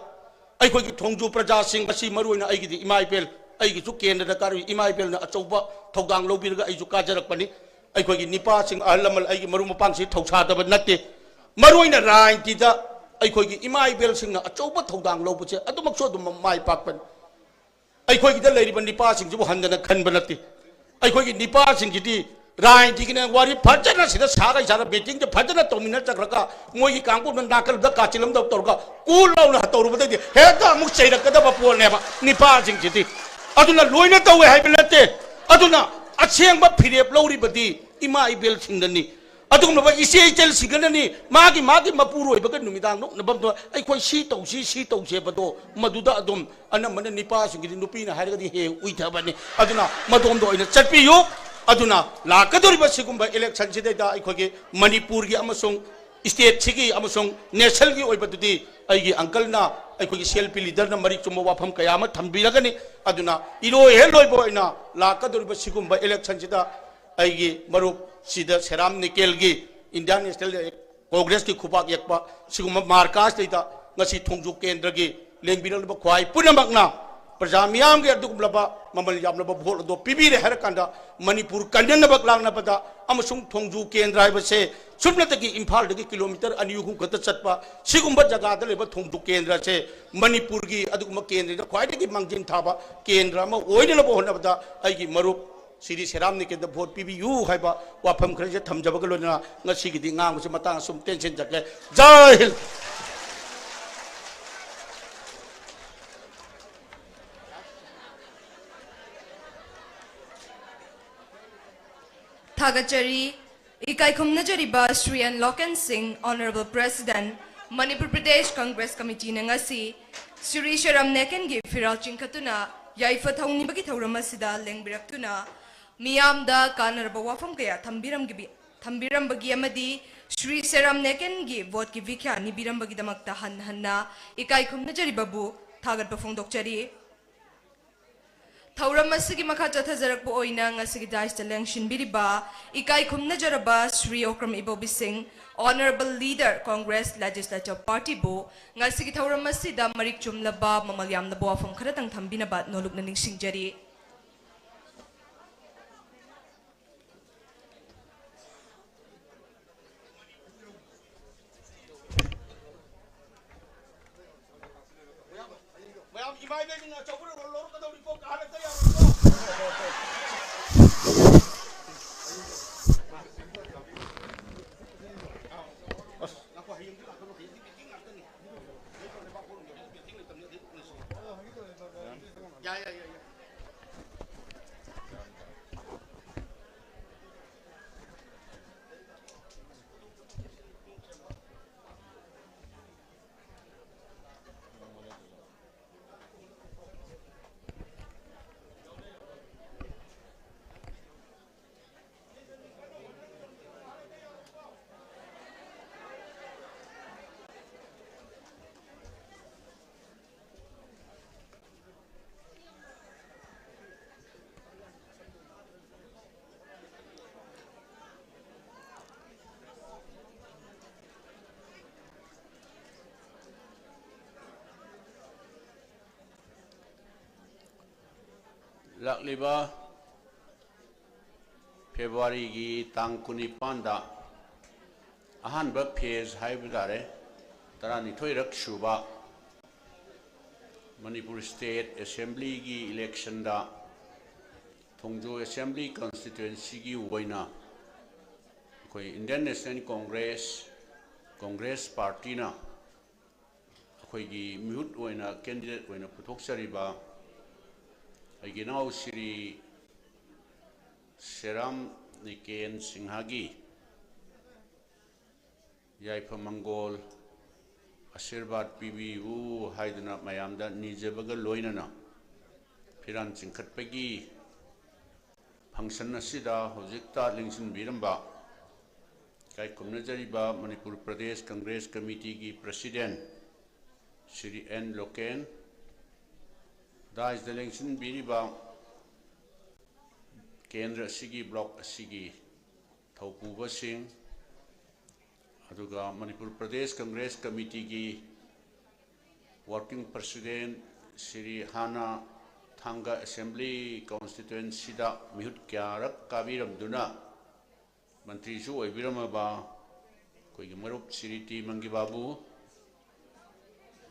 ꯑꯩꯈꯣꯏꯒꯤ ꯊꯣꯡꯖꯨ ꯄ꯭ꯔꯖꯥꯁꯤꯡ, ꯃꯁꯤ ꯃꯔꯨꯑꯣꯏꯅ ꯑꯩꯒꯤꯗꯤ ꯏꯃꯥ ꯏꯕꯦꯜ, ꯑꯩꯒꯤꯁꯨ ꯀꯦꯟꯗ꯭ꯔꯗ ꯀꯥꯔꯨꯏ ꯏꯃꯥ ꯏꯕꯦꯜꯅ ꯑꯆꯧꯕ ꯊꯧꯗꯥꯡ ꯂꯧꯕꯤꯔꯒ ꯑꯩꯁꯨ ꯀꯥꯖꯔꯛꯄꯅꯤ꯫ ꯑꯩꯈꯣꯏꯒꯤ ꯅꯤꯄꯥꯁꯤꯡ, ꯑꯍꯜ ꯂꯃꯟ, ꯑꯩꯒꯤ ꯃꯔꯨꯞ ꯃꯄꯥꯡꯁꯤ ꯊꯧꯁꯥꯗꯕ ꯅꯠꯇꯦ꯫ ꯃꯔꯨꯑꯣꯏꯅ ꯔꯥꯖꯅꯤꯇꯤꯗ ꯑꯩꯈꯣꯏꯒꯤ ꯏꯃꯥ ꯏꯕꯦꯜꯁꯤꯡꯅ ꯑꯆꯧꯕ ꯊꯧꯗꯥꯡ ꯂꯧꯕꯁꯦ ꯑꯗꯨꯃꯛꯁꯨ ꯑꯗꯨꯝ ꯃꯥꯏ ꯄꯥꯛꯄꯅꯤ꯫ ꯑꯩꯈꯣꯏꯒꯤꯗ ꯂꯩꯔꯤꯕ ꯅꯤꯄꯥꯁꯤꯡꯁꯤꯕꯨ ꯍꯟꯗꯅ ꯈꯟꯕ ꯅꯠꯇꯦ꯫ ꯑꯩꯈꯣꯏꯒꯤ ꯅꯤꯄꯥꯁꯤꯡꯁꯤꯗꯤ ꯔꯥꯖꯅꯤꯇꯤꯒꯤꯅꯦ ꯋꯥꯔꯤ ꯐꯖꯅ ꯁꯤꯗ ꯁꯥꯒꯩ ꯁꯥꯔ ꯃꯤꯇꯤꯡꯁꯦ ꯐꯖꯅ ꯇꯧꯃꯤꯟꯅ ꯆꯠꯈ꯭ꯔꯒ ꯃꯣꯏꯒꯤ ꯀꯥꯡꯕꯨꯅ ꯅꯥꯀꯜꯗ ꯀꯥꯆꯤꯜ ꯑꯃꯗ ꯇꯧꯔꯒ ꯀꯨ ꯂꯥꯎꯅ ꯇꯧꯔꯨꯕꯗꯩꯗꯤ ꯍꯦꯛꯇ ꯑꯃꯨꯛ ꯆꯩꯔꯛꯀꯗꯕ ꯄꯣꯠꯅꯦꯕ ꯅꯤꯄꯥꯁꯤꯡꯁꯤꯗꯤ꯫ ꯑꯗꯨꯅ ꯂꯣꯏꯅ ꯇꯧꯋꯦ ꯍꯥꯏꯕ ꯅꯠꯇꯦ꯫ ꯑꯗꯨꯅ ꯑꯁꯦꯡꯕ ꯐꯤꯔꯦꯞ ꯂꯧꯔꯤꯕꯗꯤ ꯏꯃꯥ ꯏꯕꯦꯜꯁꯤꯡꯗꯅꯤ꯫ ꯑꯗꯨꯒꯨꯝꯂꯕ ꯏꯆꯦ ꯏꯆꯜꯁꯤꯡꯒꯅꯅꯤ ꯃꯥꯒꯤ, ꯃꯥꯒꯤ ꯃꯄꯨꯔꯣꯏꯕꯒ ꯅꯨꯃꯤꯗꯥꯡ ꯅꯣꯛꯅꯐꯝꯗꯣ, "ꯑꯩꯈꯣꯏ ꯁꯤ ꯇꯧꯁꯤ, ꯁꯤ ꯇꯧꯁꯤ" ꯍꯥꯏꯕꯗꯣ, ꯃꯗꯨꯗ ꯑꯗꯨꯝ ꯑꯅꯝꯕꯅ ꯅꯤꯄꯥꯁꯤꯡꯒꯤꯗꯤ, ꯅꯨꯄꯤꯅ ꯍꯥꯏꯔꯒꯗꯤ ꯍꯦꯛ ꯎꯏꯊꯕꯅꯤ꯫ ꯑꯗꯨꯅ ꯃꯗꯣꯝꯗ ꯑꯣꯏꯅ ꯆꯠꯄꯤꯌꯨ꯫ ꯑꯗꯨꯅ ꯂꯥꯛꯀꯗꯧꯔꯤꯕ ꯁꯤꯒꯨꯝꯕ election ꯁꯤꯗꯩꯗ ꯑꯩꯈꯣꯏꯒꯤ ꯃꯅꯤꯄꯨꯔꯒꯤ ꯑꯃꯁꯨꯡ state ꯁꯤꯒꯤ ꯑꯃꯁꯨꯡ national ꯒꯤ ꯑꯣꯏꯕꯗꯨꯗꯤ ꯑꯩꯒꯤ uncle ꯅ, ꯑꯩꯈꯣꯏꯒꯤ C L P leader ꯅ ꯃꯔꯤꯛ ꯆꯨꯝꯕ ꯋꯥꯐꯝ ꯀꯌꯥ ꯑꯃ ꯊꯝꯕꯤꯔꯒꯅꯤ꯫ ꯑꯗꯨꯅ ꯏꯂꯣꯏ ꯍꯦꯛ ꯂꯣꯏꯕ ꯑꯣꯏꯅ ꯂꯥꯛꯀꯗꯧꯔꯤꯕ ꯁꯤꯒꯨꯝꯕ election ꯁꯤꯗ ꯑꯩꯒꯤ ꯃꯔꯨꯞ ꯁꯤꯗ ꯁꯦꯔꯥꯝ ꯅꯤꯀꯦꯜꯒꯤ Indian National Congress ꯀꯤ ꯈꯨꯕꯥꯛ ꯌꯦꯛꯄ ꯁꯤꯒꯨꯝꯕ marker ꯁꯤꯗꯩꯗ ꯉꯁꯤ ꯊꯣꯡꯖꯨ ꯀꯦꯟꯗ꯭ꯔꯒꯤ ꯂꯦꯡꯕꯤꯔꯛꯂꯤꯕ ꯈ꯭ꯋꯥꯏ ꯄꯨꯝꯅꯃꯛꯅ ꯄ꯭ꯔꯖꯥ ꯃꯤꯌꯥꯝꯒꯤ ꯑꯗꯨꯒꯨꯝꯂꯕ ꯃꯃꯜ ꯌꯥꯝꯂꯕ vote ꯑꯗꯣ ꯄꯤꯕꯤꯔꯦ ꯍꯥꯏꯔꯀꯥꯟꯗ ꯃꯅꯤꯄꯨꯔ ꯀꯟꯅꯅꯕ ꯂꯥꯛꯅꯕꯗ ꯑꯃꯁꯨꯡ ꯊꯣꯡꯖꯨ ꯀꯦꯟꯗ꯭ꯔ ꯍꯥꯏꯕꯁꯦ ꯁꯨꯞꯅꯇꯒꯤ ꯏꯝꯐꯥꯜꯗꯒꯤ kilometre ꯑꯅꯤ ꯑꯍꯨꯝ ꯈꯛꯇ ꯆꯠꯄ ꯁꯤꯒꯨꯝꯕ ꯖꯒꯥꯗ ꯂꯩꯕ ꯊꯣꯡꯖꯨ ꯀꯦꯟꯗ꯭ꯔꯁꯦ ꯃꯅꯤꯄꯨꯔꯒꯤ ꯑꯗꯨꯒꯨꯝꯕ ꯀꯦꯟꯗ꯭ꯔꯗ ꯈ꯭ꯋꯥꯏꯗꯒꯤ ꯃꯥꯡꯖꯤꯟ ꯊꯥꯕ ꯀꯦꯟꯗ꯭ꯔ ꯑꯃ ꯑꯣꯏꯅꯅꯕ ꯍꯣꯠꯅꯕꯗ ꯑꯩꯒꯤ ꯃꯔꯨꯞ ꯁꯤꯔꯤ ꯁꯦꯔꯥꯝ ꯅꯤꯀꯦꯟꯗ vote ꯄꯤꯕꯤꯌꯨ ꯍꯥꯏꯕ ꯋꯥꯐꯝ ꯈꯔꯁꯦ ꯊꯝꯖꯕꯒ ꯂꯣꯏꯅꯅ ꯉꯁꯤꯒꯤꯗꯤ ꯉꯥꯡꯕꯁꯤ ꯃꯇꯥꯡ ꯑꯁꯨꯝ ꯇꯦꯟꯁꯤꯟꯖꯒꯦ꯫ ꯖꯥꯏ ꯍꯤꯟꯗ꯫ ꯊꯥꯒꯠꯆꯔꯤ꯫ ꯏꯀꯥꯏ ꯈꯨꯝꯅꯖꯔꯤꯕ ꯁ꯭ꯔꯤ ꯑꯦꯟ ꯂꯣꯀꯦꯟ ꯁꯤꯡ, Honourable President, ꯃꯅꯤꯄꯨꯔ ꯄ꯭ꯔꯗꯦꯁ ꯀꯪꯒ꯭ꯔꯦꯁ ꯀꯃꯤꯇꯤꯅ ꯉꯁꯤ ꯁ꯭ꯔꯤ ꯁꯦꯔꯥꯝ ꯅꯦꯀꯦꯟꯒꯤ ꯐꯤꯔꯥꯜ ꯆꯤꯡꯈꯠꯇꯨꯅ ꯌꯥꯏꯐ ꯊꯧꯅꯤꯕꯒꯤ ꯊꯧꯔꯝ ꯑꯁꯤꯗ ꯂꯦꯡꯕꯤꯔꯛꯇꯨꯅ ꯃꯤꯌꯥꯝꯗ ꯀꯥꯟꯅꯔꯕ ꯋꯥꯐꯝ ꯀꯌꯥ ꯊꯝꯕꯤꯔꯝꯒꯕꯤ-, ꯊꯝꯕꯤꯔꯝꯕꯒꯤ ꯑꯃꯗꯤ ꯁ꯭ꯔꯤ ꯁꯦꯔꯥꯝ ꯅꯦꯀꯦꯟꯒꯤ vote ꯀꯤ ꯚꯤꯈ꯭ꯌꯥ ꯅꯤꯕꯤꯔꯝꯕꯒꯤꯗꯃꯛꯇ ꯍꯟꯅ ꯍꯟꯅ ꯏꯀꯥꯏ ꯈꯨꯝꯅꯖꯔꯤꯕꯕꯨ ꯊꯥꯒꯠꯄ ꯐꯣꯡꯗꯣꯛꯆꯔꯤ꯫ ꯊꯧꯔꯝ ꯑꯁꯤꯒꯤ ꯃꯈꯥ ꯆꯠꯊꯖꯔꯛꯄ ꯑꯣꯏꯅ ꯉꯁꯤꯒꯤ dais ꯇ ꯂꯦꯡꯁꯤꯟꯕꯤꯔꯤꯕ ꯏꯀꯥꯏ ꯈꯨꯝꯅꯖꯔꯕ ꯁ꯭ꯔꯤ ꯑꯣꯀ꯭ꯔꯝ ꯏꯕꯣꯕꯤ ꯁꯤꯡ, Honourable Leader, Congress Legislature Party ꯕꯨ ꯉꯁꯤꯒꯤ ꯊꯧꯔꯝ ꯑꯁꯤꯗ ꯃꯔꯤꯛ ꯆꯨꯝꯂꯕ, ꯃꯃꯜ ꯌꯥꯝꯂꯕ ꯋꯥꯐꯝ ꯈꯔꯇꯪ ꯊꯝꯕꯤꯅꯕ ꯅꯣꯂꯨꯛꯅ ꯅꯤꯡꯁꯤꯡꯖꯔꯤ꯫ ꯃꯌꯥꯝ ꯏꯃꯥ ꯏꯕꯦꯟꯁꯤꯡꯅ ꯑꯆꯧꯕ ꯂꯧꯔꯛꯀꯗꯧꯔꯤꯀꯣ, ꯀꯥꯍꯜꯂꯛꯇ ꯌꯥꯔꯣꯏꯀꯣ꯫ ꯑꯁ, ꯉꯥꯏꯈꯣ, ꯍꯌꯦꯡꯗꯤ ꯂꯥꯛꯀꯅꯨ, ꯍꯌꯦꯡꯗꯤ meeting ꯉꯥꯛꯇꯅꯤ꯫ ꯌꯥꯏ, ꯌꯥꯏ, ꯌꯥꯏ, ꯌꯥꯏ꯫ ꯂꯥꯛꯂꯤꯕ ꯐꯦꯕ꯭ꯔꯨꯋꯥꯔꯤꯒꯤ ꯇꯥꯡ ꯀꯨꯟꯅꯤꯄꯥꯟꯗ ꯑꯍꯥꯟꯕ ꯐꯦꯖ ꯍꯥꯏꯕ ꯇꯥꯔꯦ, ꯇꯔꯥꯅꯤꯊꯣꯏꯔꯛ ꯁꯨꯕ ꯃꯅꯤꯄꯨꯔ ꯁ꯭ꯇꯦꯠ ꯑꯦꯁꯦꯝꯕ꯭ꯂꯤꯒꯤ ꯏꯂꯦꯛꯁꯟꯗ ꯊꯣꯡꯖꯨ ꯑꯦꯁꯦꯝꯕ꯭ꯂꯤ ꯀꯟꯁꯇꯤꯇ꯭ꯋꯦꯟꯁꯤꯒꯤ ꯑꯣꯏꯅ ꯑꯩꯈꯣꯏ ꯏꯟꯗꯤꯌꯟ ꯅꯦꯁꯅꯦꯜ ꯀꯣꯡꯒ꯭ꯔꯦꯁ, ꯀꯣꯡꯒ꯭ꯔꯦꯁ ꯄꯥꯔꯇꯤꯅ ꯑꯩꯈꯣꯏꯒꯤ ꯃꯤꯍꯨꯠ ꯑꯣꯏꯅ, ꯀꯦꯟꯗꯤꯗꯦꯠ ꯑꯣꯏꯅ ꯄꯨꯊꯣꯛꯆꯔꯤꯕ ꯑꯩꯒꯤ ꯏꯅꯥꯎ ꯁ꯭ꯔꯤ ꯁꯦꯔꯥꯝ ꯅꯤꯀꯦꯟ ꯁꯤꯡꯍꯒꯤ ꯌꯥꯏꯐ ꯃꯪꯒꯣꯜ ꯑꯥꯁꯤꯔꯕꯥꯗ ꯄꯤꯕꯤꯌꯨ ꯍꯥꯏꯗꯨꯅ ꯃꯌꯥꯝꯗ ꯅꯤꯖꯕꯒ ꯂꯣꯏꯅꯅ ꯐꯤꯔꯥꯟ ꯆꯤꯡꯈꯠꯄꯒꯤ ꯐꯪꯁꯟ ꯑꯁꯤꯗ ꯍꯧꯖꯤꯛꯇ ꯂꯦꯡꯁꯤꯟꯕꯤꯔꯝꯕ ꯏꯀꯥꯏ ꯈꯨꯝꯅꯖꯔꯤꯕ ꯃꯅꯤꯄꯨꯔ ꯄ꯭ꯔꯗꯦꯁ ꯀꯪꯒ꯭ꯔꯦꯁ ꯀꯃꯤꯇꯤꯒꯤ ꯄ꯭ꯔꯁꯤꯗꯦꯟ ꯁ꯭ꯔꯤ ꯑꯦꯟ ꯂꯣꯀꯦꯟ, ꯗꯥꯏꯁꯇ ꯂꯦꯡꯁꯤꯟꯕꯤꯔꯤꯕ ꯀꯦꯟꯗ꯭ꯔ ꯑꯁꯤꯒꯤ, ꯕ꯭ꯂꯣꯛ ꯑꯁꯤꯒꯤ ꯊꯧꯄꯨꯕꯁꯤꯡ, ꯑꯗꯨꯒ ꯃꯅꯤꯄꯨꯔ ꯄ꯭ꯔꯗꯦꯁ ꯀꯪꯒ꯭ꯔꯦꯁ ꯀꯃꯤꯇꯤꯒꯤ ꯋꯥꯔꯀꯤꯡ ꯄ꯭ꯔꯁꯤꯗꯦꯟ ꯁ꯭ꯔꯤ ꯍꯥꯟꯅ ꯊꯥꯡꯒ ꯑꯦꯁꯦꯝꯕ꯭ꯂꯤ ꯀꯣꯟꯁꯇꯤꯇ꯭ꯋꯦꯟꯁꯤꯗ ꯃꯤꯍꯨꯠ ꯀꯌꯥꯔꯛ ꯀꯥꯕꯤꯔꯝꯗꯨꯅ ꯃꯟꯇ꯭ꯔꯤꯁꯨ ꯑꯣꯏꯕꯤꯔꯝꯃꯕ ꯑꯩꯈꯣꯏꯒꯤ ꯃꯔꯨꯞ ꯁ꯭ꯔꯤ ꯇꯤ ꯃꯪꯒꯤ ꯕꯥꯕꯨ,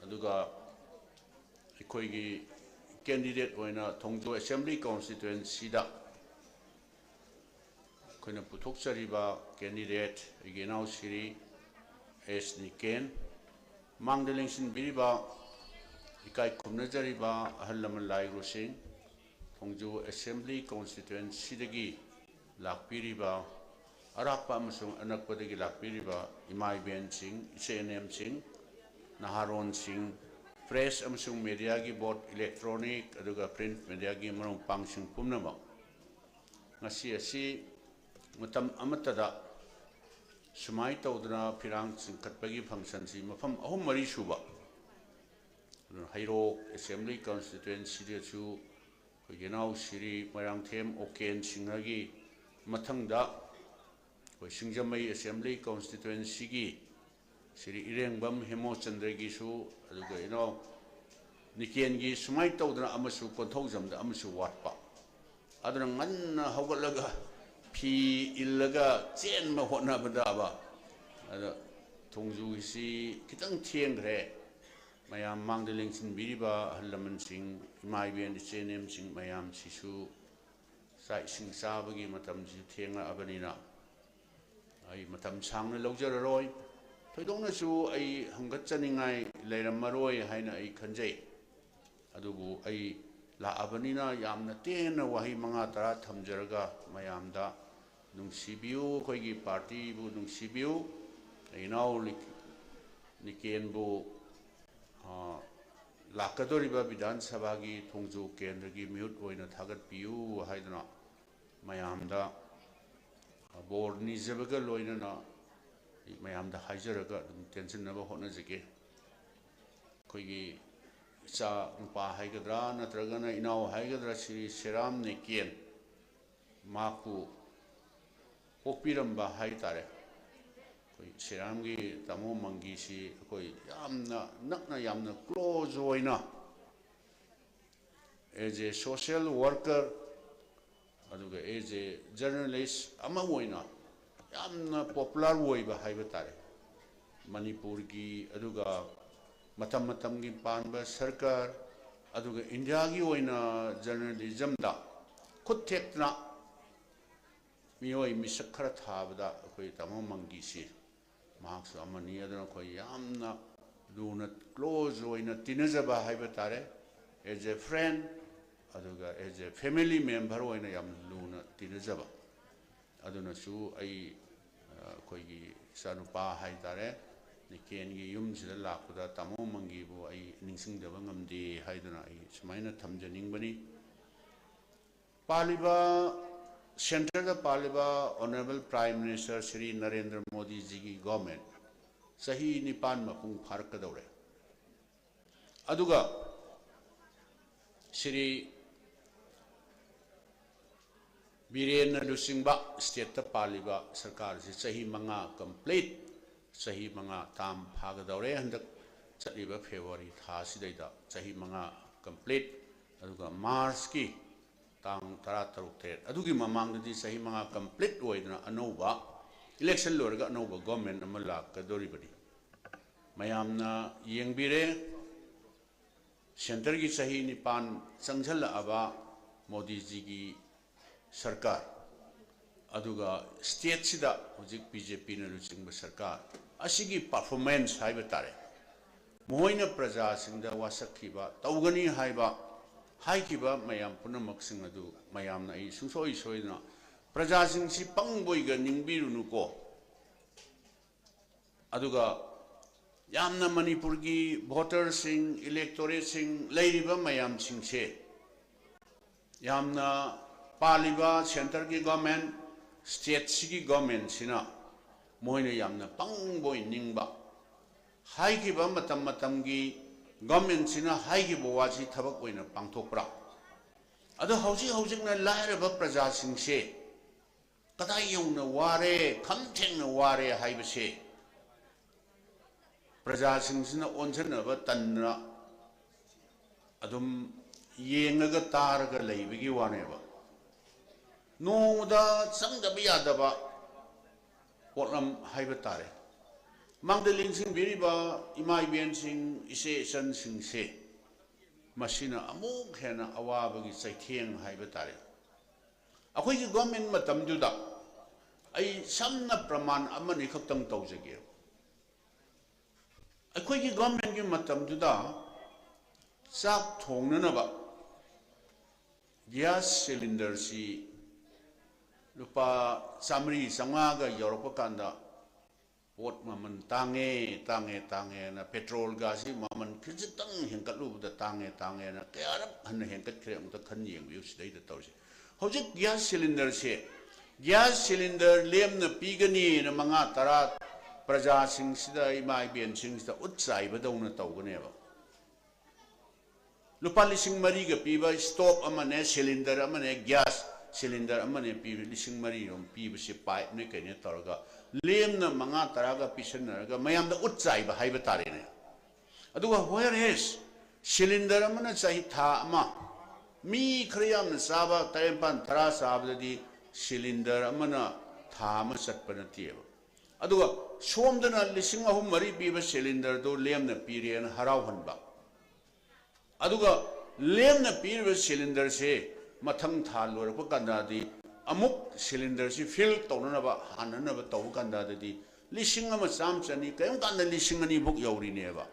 ꯑꯗꯨꯒ ꯑꯩꯈꯣꯏꯒꯤ ꯀꯦꯟꯗꯤꯗꯦꯠ ꯑꯣꯏꯅ ꯊꯣꯡꯖꯨ ꯑꯦꯁꯦꯝꯕ꯭ꯂꯤ ꯀꯣꯟꯁꯇꯤꯇ꯭ꯋꯦꯟꯁꯤꯗ ꯑꯩꯈꯣꯏꯅ ꯄꯨꯊꯣꯛꯆꯔꯤꯕ ꯀꯦꯟꯗꯤꯗꯦꯠ ꯑꯩꯒꯤ ꯏꯅꯥꯎ ꯁ꯭ꯔꯤ ꯑꯦꯁ ꯅꯤꯀꯦꯟ, ꯃꯥꯡꯗ ꯂꯦꯡꯁꯤꯟꯕꯤꯔꯤꯕ ꯏꯀꯥꯏ ꯈꯨꯝꯅꯖꯔꯤꯕ ꯑꯍꯜ ꯂꯃꯟ ꯂꯥꯏꯒꯨꯔꯨꯁꯤꯡ, ꯊꯣꯡꯖꯨ ꯑꯦꯁꯦꯝꯕ꯭ꯂꯤ ꯀꯣꯟꯁꯇꯤꯇ꯭ꯋꯦꯟꯁꯤꯗꯒꯤ ꯂꯥꯛꯄꯤꯔꯤꯕ ꯑꯔꯥꯞꯄ ꯑꯃꯁꯨꯡ ꯑꯅꯛꯄꯗꯒꯤ ꯂꯥꯛꯄꯤꯔꯤꯕ ꯏꯃꯥ ꯏꯕꯦꯟꯁꯤꯡ, ꯏꯆꯦ ꯏꯅꯦꯝꯁꯤꯡ, ꯅꯍꯥꯔꯣꯟꯁꯤꯡ, ꯄ꯭ꯔꯦꯁ ꯑꯃꯁꯨꯡ ꯃꯦꯗꯤꯌꯥꯒꯤ ꯕꯣꯠ, ꯏꯂꯦꯛꯇ꯭ꯔꯣꯅꯤꯛ ꯑꯗꯨꯒ ꯄ꯭ꯔꯤꯟꯠ ꯃꯦꯗꯤꯌꯥꯒꯤ ꯃꯔꯨꯞ ꯃꯄꯥꯡꯁꯤꯡ ꯄꯨꯝꯅꯃꯛ, ꯉꯁꯤ ꯑꯁꯤ ꯃꯇꯝ ꯑꯃꯠꯇꯗ ꯁꯨꯃꯥꯏꯅ ꯇꯧꯗꯅ ꯐꯤꯔꯥꯡ ꯆꯤꯡꯈꯠꯄꯒꯤ ꯐꯪꯁꯟꯁꯤ ꯃꯐꯝ ꯑꯍꯨꯝ ꯃꯔꯤ ꯁꯨꯕ, ꯑꯗꯨꯅ ꯍꯩꯔꯣꯛ ꯑꯦꯁꯦꯝꯕ꯭ꯂꯤ ꯀꯟꯁꯇꯤꯇ꯭ꯋꯦꯟꯁꯤꯗꯁꯨ ꯑꯩꯈꯣꯏꯒꯤ ꯏꯅꯥꯎ ꯁ꯭ꯔꯤ ꯃꯣꯏꯔꯥꯡꯊꯦꯝ ꯑꯣꯀꯦꯟ ꯁꯤꯡꯍꯒꯤ, ꯃꯊꯪꯗ ꯑꯩꯈꯣꯏ ꯁꯤꯡꯖꯃꯩ ꯑꯦꯁꯦꯝꯕ꯭ꯂꯤ ꯀꯣꯟꯁꯇꯤꯇ꯭ꯋꯦꯟꯁꯤꯒꯤ ꯁ꯭ꯔꯤ ꯏꯔꯦꯡꯕꯝ ꯍꯦꯃꯣꯆꯟꯗ꯭ꯔꯒꯤꯁꯨ, ꯑꯗꯨꯒ ꯏꯅꯥꯎ ꯅꯤꯀꯦꯟꯒꯤ, ꯁꯨꯃꯥꯏꯅ ꯇꯧꯗꯅ ꯑꯃꯁꯨ ꯀꯣꯟꯊꯧꯖꯝꯗ ꯑꯃꯁꯨ ꯋꯥꯠꯄ꯫ ꯑꯗꯨꯅ ꯉꯟꯅ ꯍꯧꯒꯠꯂꯒ ꯐꯤ ꯏꯜꯂꯒ ꯆꯦꯟꯕ ꯍꯣꯠꯅꯕꯗꯕ꯫ ꯑꯗꯣ ꯊꯣꯡꯖꯨꯒꯤꯁꯤ ꯈꯤꯇꯪ ꯊꯦꯡꯈ꯭ꯔꯦ꯫ ꯃꯌꯥꯝ ꯃꯥꯡꯗ ꯂꯦꯡꯁꯤꯟꯕꯤꯔꯤꯕ ꯑꯍꯜ ꯂꯃꯟꯁꯤꯡ, ꯏꯃꯥ ꯏꯕꯦꯟ, ꯏꯆꯦ ꯏꯅꯦꯝꯁꯤꯡ ꯃꯌꯥꯝꯁꯤꯁꯨ ꯆꯥꯛ ꯏꯁꯤꯡ ꯆꯥꯕꯒꯤ ꯃꯇꯝꯁꯤꯁꯨ ꯊꯦꯡꯂꯛꯑꯕꯅꯤꯅ ꯑꯩ ꯃꯇꯝ ꯁꯥꯡꯅ ꯂꯧꯖꯔꯔꯣꯏ꯫ ꯊꯣꯏꯗꯣꯛꯅꯁꯨ ꯑꯩ ꯍꯪꯒꯠꯆꯅꯤꯡꯉꯥꯏ ꯂꯩꯔꯝꯃꯔꯣꯏ ꯍꯥꯏꯅ ꯑꯩ ꯈꯟꯖꯩ꯫ ꯑꯗꯨꯕꯨ ꯑꯩ ꯂꯥꯛꯑꯕꯅꯤꯅ ꯌꯥꯝꯅ ꯇꯦꯟꯅ ꯋꯥꯍꯩ ꯃꯉꯥ ꯇꯔꯥ ꯊꯝꯖꯔꯒ ꯃꯌꯥꯝꯗ ꯅꯨꯡꯁꯤꯕꯤꯌꯨ, ꯑꯩꯈꯣꯏꯒꯤ ꯄꯥꯔꯇꯤꯕꯨ ꯅꯨꯡꯁꯤꯕꯤꯌꯨ, ꯏꯅꯥꯎ ꯂꯤ-, ꯅꯤꯀꯦꯟꯕꯨ, ꯑ, ꯂꯥꯛꯀꯗꯧꯔꯤꯕ ꯕꯤꯙꯥꯟ ꯁꯚꯥꯒꯤ ꯊꯣꯡꯖꯨ ꯀꯦꯟꯗ꯭ꯔꯒꯤ ꯃꯤꯍꯨꯠ ꯑꯣꯏꯅ ꯊꯥꯒꯠꯄꯤꯌꯨ ꯍꯥꯏꯗꯨꯅ ꯃꯌꯥꯝꯗ ꯕꯣꯔ ꯅꯤꯖꯕꯒ ꯂꯣꯏꯅꯅ ꯑꯩ ꯃꯌꯥꯝꯗ ꯍꯥꯏꯖꯔꯒ ꯑꯗꯨꯝ ꯇꯦꯟꯁꯤꯟꯅꯕ ꯍꯣꯠꯅꯖꯒꯦ꯫ ꯑꯩꯈꯣꯏꯒꯤ ꯏꯆꯥ ꯅꯨꯄꯥ ꯍꯥꯏꯒꯗ꯭ꯔꯥ ꯅꯠꯇ꯭ꯔꯒꯅ ꯏꯅꯥꯎ ꯍꯥꯏꯒꯗ꯭ꯔꯥ, ꯁ꯭ꯔꯤ ꯁꯦꯔꯥꯝ ꯅꯦꯀꯦꯟ, ꯃꯍꯥꯛꯄꯨ ꯄꯣꯛꯄꯤꯔꯝꯕ ꯍꯥꯏ ꯇꯥꯔꯦ꯫ ꯑꯩꯈꯣꯏ ꯁꯦꯔꯥꯝꯒꯤ ꯇꯥꯃꯣ ꯃꯪꯒꯤꯁꯤ ꯑꯩꯈꯣꯏ ꯌꯥꯝꯅ ꯅꯛꯅ, ꯌꯥꯝꯅ ꯀ꯭ꯂꯣꯖ ꯑꯣꯏꯅ, as a social worker, ꯑꯗꯨꯒ as a journalist ꯑꯃ ꯑꯣꯏꯅ ꯌꯥꯝꯅ ꯄꯣꯄꯨꯂꯔ ꯑꯣꯏꯕ ꯍꯥꯏꯕ ꯇꯥꯔꯦ꯫ ꯃꯅꯤꯄꯨꯔꯒꯤ, ꯑꯗꯨꯒ ꯃꯇꯝ ꯃꯇꯝꯒꯤ ꯄꯥꯟꯕ ꯁꯔꯀꯥꯔ, ꯑꯗꯨꯒ ꯏꯟꯗꯤꯌꯥꯒꯤ ꯑꯣꯏꯅ ꯖꯔꯅꯦꯂꯤꯖꯝꯗ ꯈꯨꯠ ꯊꯦꯛꯇꯅ ꯃꯤꯑꯣꯏ ꯃꯤꯁꯛ ꯈꯔ ꯊꯥꯕꯗ ꯑꯩꯈꯣꯏ ꯇꯥꯃꯣ ꯃꯪꯒꯤꯁꯤ ꯃꯍꯥꯛꯁꯨ ꯑꯃꯅꯤ꯫ ꯑꯗꯨꯅ ꯑꯩꯈꯣꯏ ꯌꯥꯝꯅ ꯂꯨꯅ, ꯀ꯭ꯂꯣꯖ ꯑꯣꯏꯅ ꯇꯤꯟꯅꯖꯕ ꯍꯥꯏꯕ ꯇꯥꯔꯦ, as a friend, ꯑꯗꯨꯒ as a family member ꯑꯣꯏꯅ ꯌꯥꯝ ꯂꯨꯅ ꯇꯤꯟꯅꯖꯕ꯫ ꯑꯗꯨꯅꯁꯨ ꯑꯩ, ꯑ, ꯑꯩꯈꯣꯏꯒꯤ ꯏꯆꯥꯅꯨꯄꯥ ꯍꯥꯏ ꯇꯥꯔꯦ, ꯅꯤꯀꯦꯟꯒꯤ ꯌꯨꯝꯁꯤꯗ ꯂꯥꯛꯄꯗ ꯇꯥꯃꯣ ꯃꯪꯒꯤꯕꯨ ꯑꯩ ꯅꯤꯡꯁꯤꯡꯗꯕ ꯉꯝꯗꯦ ꯍꯥꯏꯗꯨꯅ ꯑꯩ ꯁꯨꯃꯥꯏꯅ ꯊꯝꯖꯅꯤꯡꯕꯅꯤ꯫ ꯄꯥꯜꯂꯤꯕ, ꯁꯦꯟꯇꯔꯗ ꯄꯥꯜꯂꯤꯕ honourable prime minister Shri Narendra ꯃꯣꯗꯤꯖꯤꯒꯤ ꯒꯣꯔꯃꯦꯟ ꯆꯍꯤ ꯅꯤꯄꯥꯟ ꯃꯄꯨꯡ ꯐꯥꯔꯛꯀꯗꯧꯔꯦ꯫ ꯑꯗꯨꯒ ꯁ꯭ꯔꯤ ꯕꯤꯔꯦꯟꯅ ꯂꯨꯆꯤꯡꯕ ꯁ꯭ꯇꯦꯠꯇ ꯄꯥꯜꯂꯤꯕ ꯁꯔꯀꯥꯔꯁꯤ ꯆꯍꯤ ꯃꯉꯥ ꯀꯝꯄ꯭ꯂꯤꯠ, ꯆꯍꯤ ꯃꯉꯥ ꯇꯥꯝ ꯐꯥꯒꯗꯧꯔꯦ꯫ ꯍꯟꯗꯛ ꯆꯠꯂꯤꯕ ꯐꯦꯕ꯭ꯔꯨꯋꯥꯔꯤ ꯊꯥꯁꯤꯗꯩꯗ ꯆꯍꯤ ꯃꯉꯥ ꯀꯝꯄ꯭ꯂꯤꯠ꯫ ꯑꯗꯨꯒ ꯃꯥꯔꯆꯀꯤ ꯇꯥꯡ ꯇꯔꯥ ꯇꯔꯨꯛ ꯇꯔꯦꯠ ꯑꯗꯨꯒꯤ ꯃꯃꯥꯡꯗꯗꯤ ꯆꯍꯤ ꯃꯉꯥ complete ꯑꯣꯏꯗꯅ ꯑꯅꯧꯕ election ꯂꯣꯏꯔꯒ ꯑꯅꯧꯕ government ꯑꯃ ꯂꯥꯛꯀꯗꯧꯔꯤꯕꯅꯤ꯫ ꯃꯌꯥꯝꯅ ꯌꯦꯡꯕꯤꯔꯦ, centreꯒꯤ ꯆꯍꯤ ꯅꯤꯄꯥꯟ ꯆꯪꯁꯤꯜꯂꯛꯑꯕ ꯃꯣꯗꯤꯖꯤꯒꯤ ꯁꯔꯀꯥꯔ, ꯑꯗꯨꯒ stateꯁꯤꯗ ꯍꯧꯖꯤꯛ BJPꯅ ꯂꯨꯆꯤꯡꯕ ꯁꯔꯀꯥꯔ ꯑꯁꯤꯒꯤ performance ꯍꯥꯏꯕ ꯇꯥꯔꯦ, ꯃꯈꯣꯏꯅ ꯄ꯭ꯔꯖꯥꯁꯤꯡꯗ ꯋꯥꯁꯛꯈꯤꯕ, ꯇꯧꯒꯅꯤ ꯍꯥꯏꯕ, ꯍꯥꯏꯈꯤꯕ ꯃꯌꯥꯝ ꯄꯨꯝꯅꯃꯛꯁꯤꯡ ꯑꯗꯨ ꯃꯌꯥꯝꯅ ꯑꯩ ꯁꯨꯡꯁꯣꯏ ꯁꯣꯏꯗꯅ, ꯄ꯭ꯔꯖꯥꯁꯤꯡꯁꯤ ꯄꯪꯕꯣꯏꯒ ꯅꯤꯡꯕꯤꯔꯨꯅꯨꯀꯣ꯫ ꯑꯗꯨꯒ ꯌꯥꯝꯅ ꯃꯅꯤꯄꯨꯔꯒꯤ voterꯁꯤꯡ, electorateꯁꯤꯡ, ꯂꯩꯔꯤꯕ ꯃꯌꯥꯝꯁꯤꯡꯁꯦ, ꯌꯥꯝꯅ ꯄꯥꯜꯂꯤꯕ centreꯒꯤ government, stateꯁꯤꯒꯤ governmentꯁꯤꯅ ꯃꯣꯏꯅ ꯌꯥꯝꯅ ꯄꯪꯕꯣꯏ ꯅꯤꯡꯕ, ꯍꯥꯏꯈꯤꯕ ꯃꯇꯝ ꯃꯇꯝꯒꯤ governmentꯁꯤꯅ ꯍꯥꯏꯈꯤꯕ ꯋꯥꯁꯤ ꯊꯕꯛ ꯑꯣꯏꯅ ꯄꯥꯡꯊꯣꯛꯄ꯭ꯔꯥ? ꯑꯗꯣ ꯍꯧꯖꯤꯛ ꯍꯧꯖꯤꯛꯅ ꯂꯥꯏꯔꯕ ꯄ꯭ꯔꯖꯥꯁꯤꯡꯁꯦ ꯀꯗꯥꯏ ꯌꯧꯅ ꯋꯥꯔꯦ, ꯈꯝ ꯊꯦꯡꯅ ꯋꯥꯔꯦ ꯍꯥꯏꯕꯁꯦ ꯄ꯭ꯔꯖꯥꯁꯤꯡꯁꯤꯅ ꯑꯣꯟꯁꯤꯟꯅꯕ ꯇꯟꯅ ꯑꯗꯨꯝ ꯌꯦꯡꯉꯒ ꯇꯥꯔꯒ ꯂꯩꯕꯒꯤ ꯋꯥꯅꯦꯕ꯫ ꯅꯣꯡꯃꯗ ꯆꯪꯗꯕ ꯌꯥꯗꯕ ꯄꯣꯠꯂꯝ ꯍꯥꯏꯕ ꯇꯥꯔꯦ꯫ ꯃꯥꯡꯗ ꯂꯦꯡꯁꯤꯟꯕꯤꯔꯤꯕ ꯏꯃꯥ ꯏꯕꯦꯟꯁꯤꯡ, ꯏꯆꯦ ꯏꯆꯟꯁꯤꯡꯁꯦ, ꯃꯁꯤꯅ ꯑꯃꯨꯛ ꯍꯦꯟꯅ ꯑꯋꯥꯕꯒꯤ ꯆꯩꯊꯦꯡ ꯍꯥꯏꯕ ꯇꯥꯔꯦ꯫ ꯑꯩꯈꯣꯏꯒꯤ government ꯃꯇꯝꯗꯨꯗ ꯑꯩ ꯁꯝꯅ ꯄ꯭ꯔꯃꯥꯟ ꯑꯃꯅꯤ ꯈꯛꯇꯪ ꯇꯧꯖꯒꯦ꯫ ꯑꯩꯈꯣꯏꯒꯤ governmentꯀꯤ ꯃꯇꯝꯗꯨꯗ ꯆꯥꯛ ꯊꯣꯡꯅꯅꯕ gas cylinderꯁꯤ ꯂꯨꯄꯥ ꯆꯥꯃꯔꯤ ꯆꯥꯝꯃꯉꯥꯒ ꯌꯧꯔꯛꯄ ꯀꯥꯟꯗ ꯄꯣꯠ ꯃꯃꯜ ꯇꯥꯡꯉꯦ, ꯇꯥꯡꯉꯦ, ꯇꯥꯡꯉꯦꯅ, petrolꯒꯁꯤ ꯃꯃꯜ ꯈꯤꯖꯤꯛꯇꯪ ꯍꯦꯟꯒꯠꯂꯨꯕꯗ ꯇꯥꯡꯉꯦ, ꯇꯥꯡꯉꯦꯅ ꯀꯌꯥꯔꯛ ꯍꯟꯅ ꯍꯦꯟꯒꯠꯈ꯭ꯔꯦ, ꯑꯃꯨꯛꯇ ꯈꯟ ꯌꯦꯡꯕꯤꯌꯨ ꯁꯤꯗꯩꯗ ꯇꯧꯔꯤꯁꯦ꯫ ꯍꯧꯖꯤꯛ gas cylinderꯁꯦ, gas cylinder ꯂꯦꯝꯅ ꯄꯤꯒꯅꯤꯅ ꯃꯉꯥ ꯇꯔꯥ ꯄ꯭ꯔꯖꯥꯁꯤꯡꯁꯤꯗ, ꯏꯃꯥ ꯏꯕꯦꯟꯁꯤꯡꯁꯤꯗ ꯎꯠ ꯆꯥꯏꯕꯗꯧꯅ ꯇꯧꯒꯅꯦꯕ꯫ ꯂꯨꯄꯥ ꯂꯤꯁꯤꯡ ꯃꯔꯤꯒ ꯄꯤꯕ stove ꯑꯃꯅꯦ, cylinder ꯑꯃꯅꯦ, gas cylinder ꯑꯃꯅꯦ ꯄꯤꯕ, ꯂꯤꯁꯤꯡ ꯃꯔꯤ ꯔꯣꯝ ꯄꯤꯕꯁꯦ pipeꯅꯦ ꯀꯩꯅꯦ ꯇꯧꯔꯒ ꯂꯦꯝꯅ ꯃꯉꯥ ꯇꯔꯥꯒ ꯄꯤꯁꯟꯅꯔꯒ ꯃꯌꯥꯝꯗ ꯎꯠ ꯆꯥꯏꯕ ꯍꯥꯏꯕ ꯇꯥꯔꯦꯅꯦ꯫ ꯑꯗꯨꯒ whereas cylinder ꯑꯃꯅ ꯆꯍꯤ ꯊꯥ ꯑꯃ, ꯃꯤ ꯈꯔ ꯌꯥꯝꯅ ꯆꯥꯕ, ꯇꯔꯦꯠ ꯅꯤꯄꯥꯜ ꯇꯔꯥ ꯆꯥꯕꯗꯗꯤ ꯁꯤꯂꯤꯟꯗꯔ ꯑꯃꯅ ꯊꯥ ꯑꯃ ꯆꯠꯄ ꯅꯠꯇꯦꯕ꯫ ꯑꯗꯨꯒ ꯁꯣꯝꯗꯅ ꯂꯤꯁꯤꯡ ꯑꯍꯨꯝ ꯃꯔꯤ ꯄꯤꯕ ꯁꯤꯂꯤꯟꯗꯔꯗꯨ ꯂꯦꯝꯅ ꯄꯤꯔꯦꯅ ꯍꯔꯥꯎꯍꯟꯕ꯫ ꯑꯗꯨꯒ ꯂꯦꯝꯅ ꯄꯤꯔꯤꯕ ꯁꯤꯂꯤꯟꯗꯔꯁꯦ ꯃꯊꯪ ꯊꯥ ꯂꯣꯏꯔꯛꯄ ꯀꯥꯟꯗꯗꯤ ꯑꯃꯨꯛ ꯁꯤꯂꯤꯟꯗꯔꯁꯤ ꯐꯤꯜ ꯇꯧꯅꯅꯕ, ꯍꯥꯟꯅꯅꯕ ꯇꯧꯕ ꯀꯥꯟꯗꯗꯤ ꯂꯤꯁꯤꯡ ꯑꯃ ꯆꯥꯝꯃ ꯆꯅꯤ, ꯀꯔꯤꯒꯨꯝꯕ ꯀꯥꯟꯗ ꯂꯤꯁꯤꯡ ꯑꯅꯤ ꯐꯥꯎ ꯌꯧꯔꯤꯅꯦꯕ,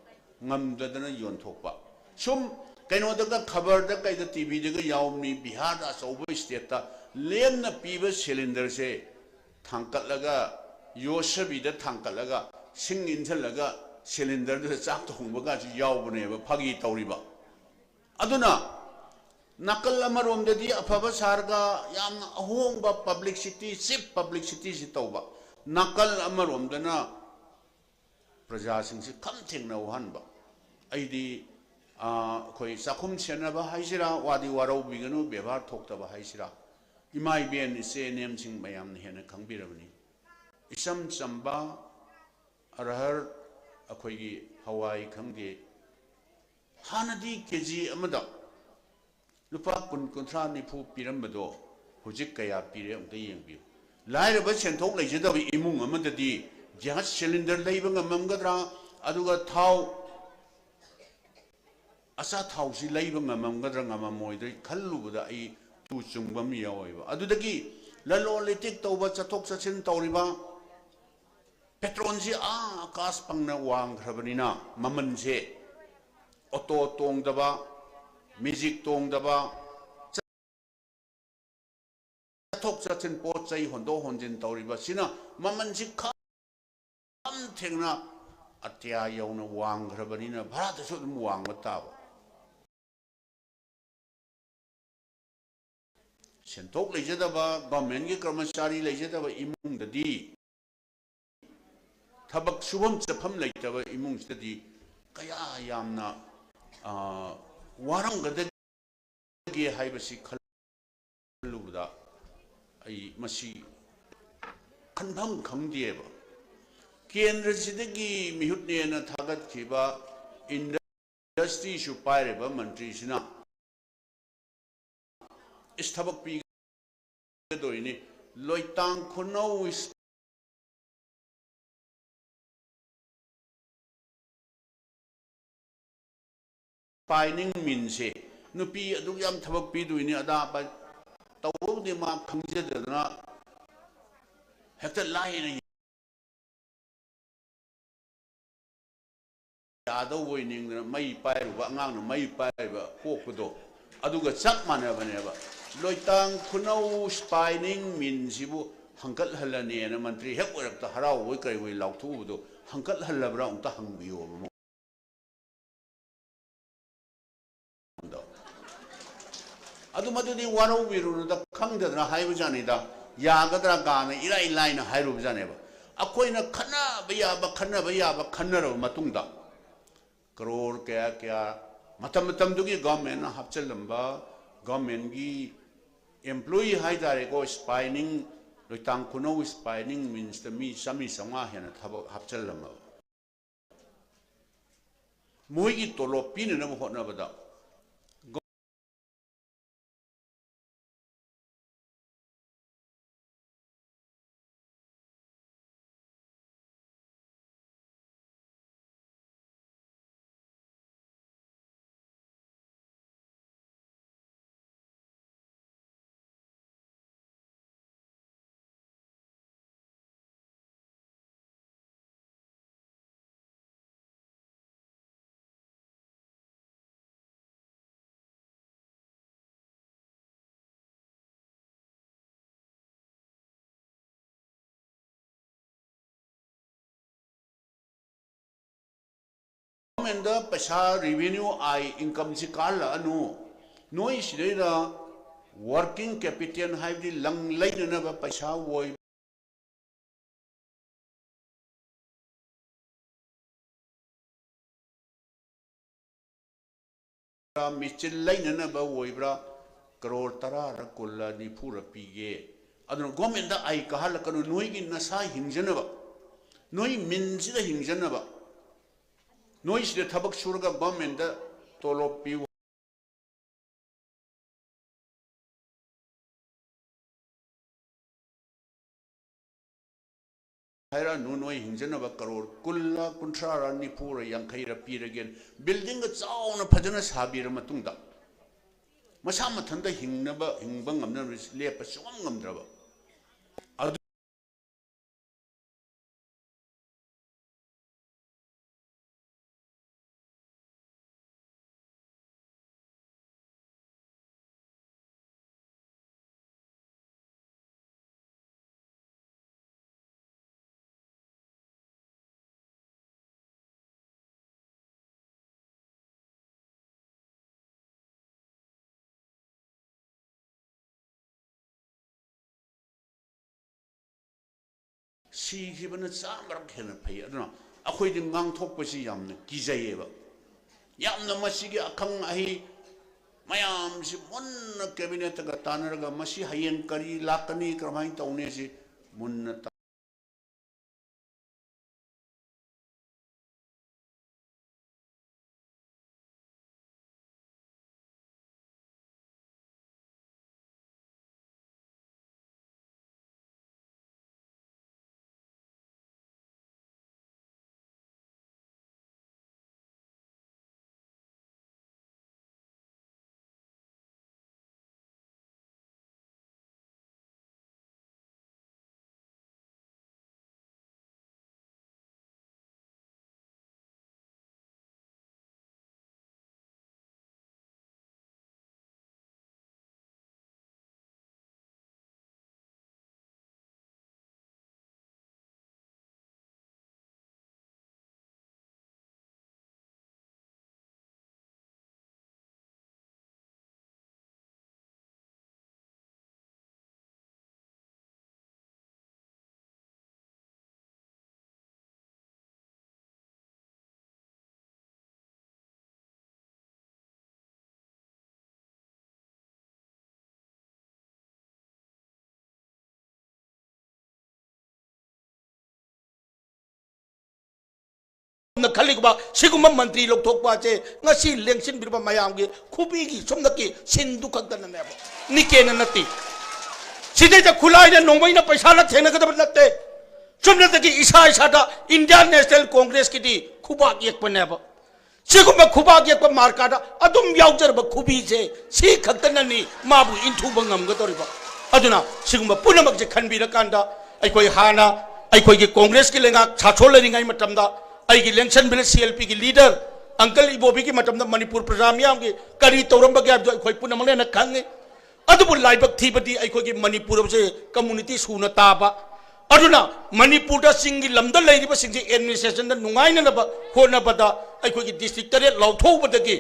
ꯉꯝꯗꯗꯅ ꯌꯣꯟꯊꯣꯛꯄ꯫ ꯁꯨꯝ ꯀꯩꯅꯣꯗꯒ, ꯈꯕꯔꯗ ꯀꯩꯗ, ꯇꯤ ꯚꯤꯗꯒ ꯌꯥꯎꯕꯅꯤ, ꯕꯤꯍꯥꯔꯗ ꯑꯆꯧꯕ ꯁ꯭ꯇꯦꯠꯇ ꯂꯦꯝꯅ ꯄꯤꯕ ꯁꯤꯂꯤꯟꯗꯔꯁꯦ ꯊꯥꯡꯀꯠꯂꯒ, ꯌꯣꯠꯁꯕꯤꯗ ꯊꯥꯡꯀꯠꯂꯒ, ꯁꯤꯡ ꯏꯟꯁꯤꯜꯂꯒ ꯁꯤꯂꯤꯟꯗꯔꯗꯨꯗ ꯆꯥꯛ ꯊꯣꯡꯕꯒꯁꯨ ꯌꯥꯎꯕꯅꯦꯕ, ꯐꯥꯒꯤ ꯇꯧꯔꯤꯕ꯫ ꯑꯗꯨꯅ ꯅꯥꯀꯜ ꯑꯃꯔꯣꯝꯗꯗꯤ ꯑꯐꯕ ꯁꯥꯔꯒ ꯌꯥꯝꯅ ꯑꯍꯣꯡꯕ ꯄꯕ꯭ꯂꯤꯁꯤꯇꯤ, ꯆꯤꯞ ꯄꯕ꯭ꯂꯤꯁꯤꯇꯤꯁꯤ ꯇꯧꯕ, ꯅꯥꯀꯜ ꯑꯃꯔꯣꯝꯗꯅ ꯄ꯭ꯔꯖꯥꯁꯤꯡꯁꯤ ꯈꯝ ꯊꯦꯡꯅ ꯋꯥꯍꯟꯕ꯫ ꯑꯩꯗꯤ, ꯑꯥ, ꯑꯩꯈꯣꯏ ꯆꯥꯛꯈꯨꯝ ꯁꯦꯟꯅꯕ ꯍꯥꯏꯁꯤꯔꯥ, ꯋꯥꯗꯤ ꯋꯥꯔꯧꯕꯤꯒꯅꯨ, ꯕꯦꯕꯥꯔ ꯊꯣꯛꯇꯕ ꯍꯥꯏꯁꯤꯔꯥ, ꯏꯃꯥ ꯏꯕꯦꯟ ꯏꯆꯦ ꯏꯅꯦꯝꯁꯤꯡ ꯃꯌꯥꯝꯅ ꯍꯦꯟꯅ ꯈꯪꯕꯤꯔꯕꯅꯤ꯫ ꯏꯆꯝ ꯆꯝꯕ ꯑꯔꯍꯔ, ꯑꯩꯈꯣꯏꯒꯤ ꯍꯋꯥꯏ ꯈꯪꯗꯦ, ꯍꯥꯟꯅꯗꯤ ꯀꯦ ꯖꯤ ꯑꯃꯗ ꯂꯨꯄꯥ ꯀꯨꯟ, ꯀꯨꯟꯊ꯭ꯔꯥ, ꯅꯤꯐꯨ ꯄꯤꯔꯝꯕꯗꯣ ꯍꯧꯖꯤꯛ ꯀꯌꯥ ꯄꯤꯔꯦ ꯑꯃꯨꯛꯇ ꯌꯦꯡꯕꯤꯌꯨ꯫ ꯂꯥꯏꯔꯕ, ꯁꯦꯟꯊꯣꯛ ꯂꯩꯖꯗꯕ ꯏꯃꯨꯡ ꯑꯃꯗꯗꯤ ꯒ꯭ꯌꯥꯁ ꯁꯤꯂꯤꯟꯗꯔ ꯂꯩꯕ ꯉꯝꯃꯝꯒꯗ꯭ꯔꯥ? ꯑꯗꯨꯒ ꯊꯥꯎ, ꯑꯆꯥꯊꯥꯎꯁꯤ ꯂꯩꯕ ꯉꯝꯃꯝꯒꯗ꯭ꯔꯥ, ꯉꯝꯃꯝꯃꯣꯏꯗ꯭ꯔꯥ ꯈꯜꯂꯨꯕꯗ ꯑꯩ ꯇꯨ ꯆꯨꯡꯕ ꯑꯃ ꯌꯥꯎꯋꯦꯕ꯫ ꯑꯗꯨꯗꯒꯤ ꯂꯂꯣꯟ ꯏꯇꯤꯛ ꯇꯧꯕ, ꯆꯠꯊꯣꯛ ꯆꯠꯁꯤꯟ ꯇꯧꯔꯤꯕ, ꯄꯦꯇ꯭ꯔꯣꯜꯁꯤ ꯑꯥ ꯑꯀꯥꯁ ꯄꯪꯅ ꯋꯥꯡꯈ꯭ꯔꯕꯅꯤꯅ, ꯃꯃꯜꯁꯦ ꯑꯣꯇꯣ ꯇꯣꯡꯗꯕ, ꯃꯦꯖꯤꯛ ꯇꯣꯡꯗꯕ, ꯆꯠꯊꯣꯛ ꯆꯠꯁꯤꯟ, ꯄꯣꯠ ꯆꯩ ꯍꯣꯟꯗꯣꯛ ꯍꯣꯟꯖꯤꯟ ꯇꯧꯔꯤꯕꯁꯤꯅ ꯃꯃꯜꯁꯤ ꯈꯝ ꯊꯦꯡꯅ ꯑꯇꯤꯌꯥ ꯌꯧꯅ ꯋꯥꯡꯈ꯭ꯔꯕꯅꯤꯅ, ꯚꯥꯔꯠꯇꯁꯨ ꯑꯗꯨꯝ ꯋꯥꯡꯕ ꯇꯥꯕ꯫ ꯁꯦꯟꯊꯣꯛ ꯂꯩꯖꯗꯕ, ꯒꯚꯔꯟꯃꯦꯟꯠꯀꯤ ꯀꯔꯃꯆꯥꯔꯤ ꯂꯩꯖꯗꯕ ꯏꯃꯨꯡꯗꯗꯤ, ꯊꯕꯛ ꯁꯨꯐꯝ ꯆꯠꯐꯝ ꯂꯩꯇꯕ ꯏꯃꯨꯡꯁꯤꯗꯗꯤ ꯀꯌꯥ ꯌꯥꯝꯅ, ꯑ, ꯋꯥꯔꯝꯒꯗꯒꯦ ꯍꯥꯏꯕꯁꯤ ꯈꯜꯂꯨꯕꯗ ꯑꯩ ꯃꯁꯤ ꯈꯟꯐꯝ ꯈꯪꯗꯦꯕ꯫ ꯀꯦꯟꯗ꯭ꯔꯁꯤꯗꯒꯤ ꯃꯤꯍꯨꯠꯅꯦꯅ ꯊꯥꯒꯠꯈꯤꯕ ꯏꯟꯗꯁꯇ꯭ꯔꯤꯁꯨ ꯄꯥꯏꯔꯤꯕ ꯃꯟꯇ꯭ꯔꯤꯁꯤꯅ ꯊꯕꯛ ꯄꯤꯒꯗꯣꯏꯅꯤ꯫ ꯂꯣꯏꯇꯥꯡ ꯈꯨꯅꯧ ꯄꯥꯏꯅꯤꯡ ꯃꯤꯟꯁꯦ ꯅꯨꯄꯤ ꯑꯗꯨꯛ ꯌꯥꯝ ꯊꯕꯛ ꯄꯤꯗꯣꯏꯅꯤ ꯑꯗꯥ ꯄꯥꯏ-, ꯇꯧꯕꯕꯨꯗꯤ ꯃꯥ ꯈꯪꯖꯗꯗꯅ ꯍꯦꯛꯇ ꯂꯥꯏꯅ ꯌꯥꯗꯧꯕ ꯑꯣꯏꯅꯤꯡꯗꯅ ꯃꯩ ꯄꯥꯏꯔꯨꯕ ꯑꯉꯥꯡꯅ ꯃꯩ ꯄꯥꯏꯔꯤꯕ ꯄꯣꯛꯄꯗꯣ ꯑꯗꯨꯒ ꯆꯞ ꯃꯥꯟꯅꯕꯅꯦꯕ꯫ ꯂꯣꯏꯇꯥꯡ ꯈꯨꯅꯧ ꯁ꯭ꯄꯥꯏꯅꯤꯡ ꯃꯤꯟꯁꯤꯕꯨ ꯍꯪꯀꯠꯍꯜꯂꯅꯦꯅ ꯃꯟꯇ꯭ꯔꯤ ꯍꯦꯛ ꯑꯣꯏꯔꯛꯇ ꯍꯔꯥꯎꯕꯣꯏ ꯀꯔꯤꯕꯣꯏ ꯂꯥꯎꯊꯣꯛꯎꯕꯗꯣ ꯍꯪꯀꯠꯍꯜꯂꯕ꯭ꯔꯥ ꯑꯃꯨꯛꯇ ꯍꯪꯕꯤꯌꯣꯕ꯫ ꯑꯗꯨ ꯃꯗꯨꯗꯤ ꯋꯥꯔꯧꯕꯤꯔꯨꯅꯨꯗ, ꯈꯪꯗꯗꯅ ꯍꯥꯏꯕꯖꯥꯠꯅꯤꯗ꯫ ꯌꯥꯒꯗ꯭ꯔꯥ ꯀꯥꯅ ꯏꯔꯥꯏ ꯂꯥꯏꯅ ꯍꯥꯏꯔꯨꯕꯖꯥꯠꯅꯦꯕ꯫ ꯑꯩꯈꯣꯏꯅ ꯈꯟꯅꯕ ꯌꯥꯕ, ꯈꯟꯅꯕ ꯌꯥꯕ ꯈꯟꯅꯔꯕ ꯃꯇꯨꯡꯗ ꯀꯔꯣꯔ ꯀꯌꯥ ꯀꯌꯥ ꯃꯇꯝ ꯃꯇꯝꯗꯨꯒꯤ ꯒꯚꯔꯟꯃꯦꯟꯠꯅ ꯍꯥꯞꯆꯤꯜꯂꯝꯕ, ꯒꯚꯔꯟꯃꯦꯟꯠꯀꯤ ꯑꯦꯝꯄ꯭ꯂꯣꯌꯤ ꯍꯥꯏꯇꯥꯔꯦꯀꯣ, ꯁ꯭ꯄꯥꯏꯅꯤꯡ, ꯂꯣꯏꯇꯥꯡ ꯈꯨꯅꯧ ꯁ꯭ꯄꯥꯏꯅꯤꯡ ꯃꯤꯟꯁꯇ ꯃꯤ ꯆꯥꯝꯃꯔꯤ ꯆꯥꯝꯃꯉꯥ ꯍꯦꯟꯅ ꯊꯕꯛ ꯍꯥꯞꯆꯤꯜꯂꯝꯃꯕ꯫ ꯃꯣꯏꯒꯤ ꯇꯣꯂꯣꯞ ꯄꯤꯅꯅꯕ ꯍꯣꯠꯅꯕꯗ ꯒꯣꯔꯃꯦꯟꯗ ꯄꯩꯁꯥ, ꯔꯤꯚꯤꯅ꯭ꯌꯨ ꯑꯥꯏ, ꯏꯟꯀꯝꯁꯤ ꯀꯥꯍꯜꯂꯛꯑꯅꯨ꯫ ꯅꯣꯏ ꯁꯤꯗꯩꯗ ꯋꯥꯔꯀꯤꯡ ꯀꯦꯄꯤꯇꯦꯜ ꯍꯥꯏꯕꯗꯤ ꯂꯪ ꯂꯩꯅꯅꯕ ꯄꯩꯁꯥ ꯑꯣꯏ ꯃꯦꯆꯤꯟ ꯂꯩꯅꯅꯕ ꯑꯣꯏꯕ꯭ꯔꯥ, ꯀꯔꯣꯔ ꯇꯔꯥꯔ ꯀꯨꯜꯂ ꯅꯤꯐꯨꯔ ꯄꯤꯒꯦ꯫ ꯑꯗꯨꯅ ꯒꯣꯔꯃꯦꯟꯗ ꯑꯥꯏ ꯀꯥꯍꯜꯂꯛꯀꯅꯨ, ꯅꯣꯏꯒꯤ ꯅꯁꯥ ꯍꯤꯡꯖꯅꯕ, ꯅꯣꯏ ꯃꯤꯟꯁꯤꯗ ꯍꯤꯡꯖꯅꯕ, ꯅꯣꯏ ꯁꯤꯗ ꯊꯕꯛ ꯁꯨꯔꯒ ꯒꯣꯔꯃꯦꯟꯗ ꯇꯣꯂꯣꯞ ꯄꯤꯌꯨ꯫ ꯍꯥꯏꯔꯛꯑꯅꯨ, ꯅꯣꯏ ꯍꯤꯡꯖꯅꯕ ꯀꯔꯣꯔ ꯀꯨꯟꯂ, ꯀꯨꯟꯊ꯭ꯔꯥꯔ, ꯅꯤꯐꯨꯔ, ꯌꯥꯡꯈꯩꯔ ꯄꯤꯔꯒꯦ, ꯕꯤꯜꯗꯤꯡꯒ ꯆꯥꯎꯅ ꯐꯖꯅ ꯁꯥꯕꯤꯔ ꯃꯇꯨꯡꯗ ꯃꯁꯥ ꯃꯊꯟꯇ ꯍꯤꯡꯅꯕ, ꯍꯤꯡꯕ ꯉꯝꯅꯕ ꯂꯦꯞꯄ ꯁꯨꯡꯉꯝ ꯉꯝꯗ꯭ꯔꯕ꯫ ꯑꯗꯨ ꯁꯤꯈꯤꯕꯅ ꯆꯥꯝꯃꯔꯛ ꯍꯦꯟꯅ ꯐꯩ꯫ ꯑꯗꯨꯅ ꯑꯩꯈꯣꯏꯗꯤ ꯉꯥꯡꯊꯣꯛꯄꯁꯤ ꯌꯥꯝꯅ ꯀꯤꯖꯩꯌꯦꯕ꯫ ꯌꯥꯝꯅ ꯃꯁꯤꯒꯤ ꯑꯈꯪ ꯑꯍꯩ ꯃꯌꯥꯝꯁꯤ ꯃꯨꯟꯅ ꯀꯦꯕꯤꯅꯦꯠꯇꯒ ꯇꯥꯟꯅꯔꯒ ꯃꯁꯤ ꯍꯌꯦꯡ ꯀꯔꯤ ꯂꯥꯛꯀꯅꯤ, ꯀꯔꯝꯍꯥꯏꯅ ꯇꯧꯅꯤ ꯁꯤ ꯃꯨꯟꯅ ꯇꯥ-, ꯅ ꯈꯜꯂꯤꯕ ꯁꯤꯒꯨꯝꯕ ꯃꯟꯇ꯭ꯔꯤ ꯂꯧꯊꯣꯛꯄ ꯑꯁꯦ ꯉꯁꯤ ꯂꯦꯡꯁꯤꯟꯕꯤꯔꯤꯕ ꯃꯌꯥꯝꯒꯤ ꯈꯨꯕꯤꯒꯤ ꯁꯨꯝꯅꯀꯤ ꯁꯤꯟꯗꯨ ꯈꯛꯇꯅꯅꯦꯕ, ꯅꯤꯀꯦꯅ ꯅꯠꯇꯦ꯫ ꯁꯤꯗꯩꯗ ꯈꯨꯠꯂꯥꯏꯅ ꯅꯣꯡꯃꯩꯅ ꯄꯩꯁꯥꯅ ꯊꯦꯡꯅꯒꯗꯕ ꯅꯠꯇꯦ꯫ ꯁꯣꯝꯗꯒꯤ ꯏꯁꯥ ꯏꯁꯥꯗ ꯏꯟꯗꯤꯌꯥꯟ ꯅꯦꯁꯅꯦꯜ ꯀꯣꯡꯒ꯭ꯔꯦꯁꯀꯤꯗꯤ ꯈꯨꯕꯥꯛ ꯌꯦꯛꯄꯅꯦꯕ꯫ ꯁꯤꯒꯨꯝꯕ ꯈꯨꯕꯥꯛ ꯌꯦꯛꯄ ꯃꯥꯔꯀꯥꯗ ꯑꯗꯨꯝ ꯌꯥꯎꯖꯔꯕ ꯈꯨꯕꯤꯁꯦ ꯁꯤ ꯈꯛꯇꯅꯅꯤ ꯃꯥꯕꯨ ꯏꯟꯊꯨꯕ ꯉꯝꯒꯗꯧꯔꯤꯕ꯫ ꯑꯗꯨꯅ ꯁꯤꯒꯨꯝꯕ ꯄꯨꯝꯅꯃꯛꯁꯦ ꯈꯟꯕꯤꯔꯀꯥꯟꯗ ꯑꯩꯈꯣꯏ ꯍꯥꯟꯅ ꯑꯩꯈꯣꯏꯒꯤ ꯀꯣꯡꯒ꯭ꯔꯦꯁꯀꯤ ꯂꯩꯉꯥꯛ ꯁꯥꯁꯣꯟ ꯂꯩꯔꯤꯉꯩ ꯃꯇꯝꯗ ꯑꯩꯒꯤ ꯂꯦꯡꯁꯟꯕꯤꯅ ꯁꯤ ꯑꯦꯜ ꯄꯤꯒꯤ ꯂꯤꯗꯔ ꯑꯪꯀꯜ ꯏꯕꯣꯕꯤꯒꯤ ꯃꯇꯝꯗ ꯃꯅꯤꯄꯨꯔ ꯄ꯭ꯔꯖꯥ ꯃꯤꯌꯥꯝꯒꯤ ꯀꯔꯤ ꯇꯧꯔꯝꯕꯒꯦ ꯍꯥꯏꯕꯗꯨ ꯑꯩꯈꯣꯏ ꯄꯨꯝꯅꯃꯛꯅ ꯍꯦꯟꯅ ꯈꯪꯉꯤ꯫ ꯑꯗꯨꯕꯨ ꯂꯥꯏꯕꯛ ꯊꯤꯕꯗꯤ ꯑꯩꯈꯣꯏꯒꯤ ꯃꯅꯤꯄꯨꯔ ꯑꯁꯦ ꯀꯝꯃꯨꯅꯤꯇꯤ ꯁꯨꯅ ꯇꯥꯕ, ꯑꯗꯨꯅ ꯃꯅꯤꯄꯨꯔꯗ ꯆꯤꯡꯒꯤ ꯂꯝꯗ ꯂꯩꯔꯤꯕꯁꯤꯡꯁꯤ ꯑꯦꯗꯃꯤꯅꯤꯁꯇ꯭ꯔꯦꯁꯟꯗ ꯅꯨꯡꯉꯥꯏꯅꯅꯕ ꯍꯣꯠꯅꯕꯗ ꯑꯩꯈꯣꯏꯒꯤ ꯗꯤꯁꯇ꯭ꯔꯤꯛ ꯇꯔꯦꯠ ꯂꯥꯎꯊꯣꯛꯎꯕꯗꯒꯤ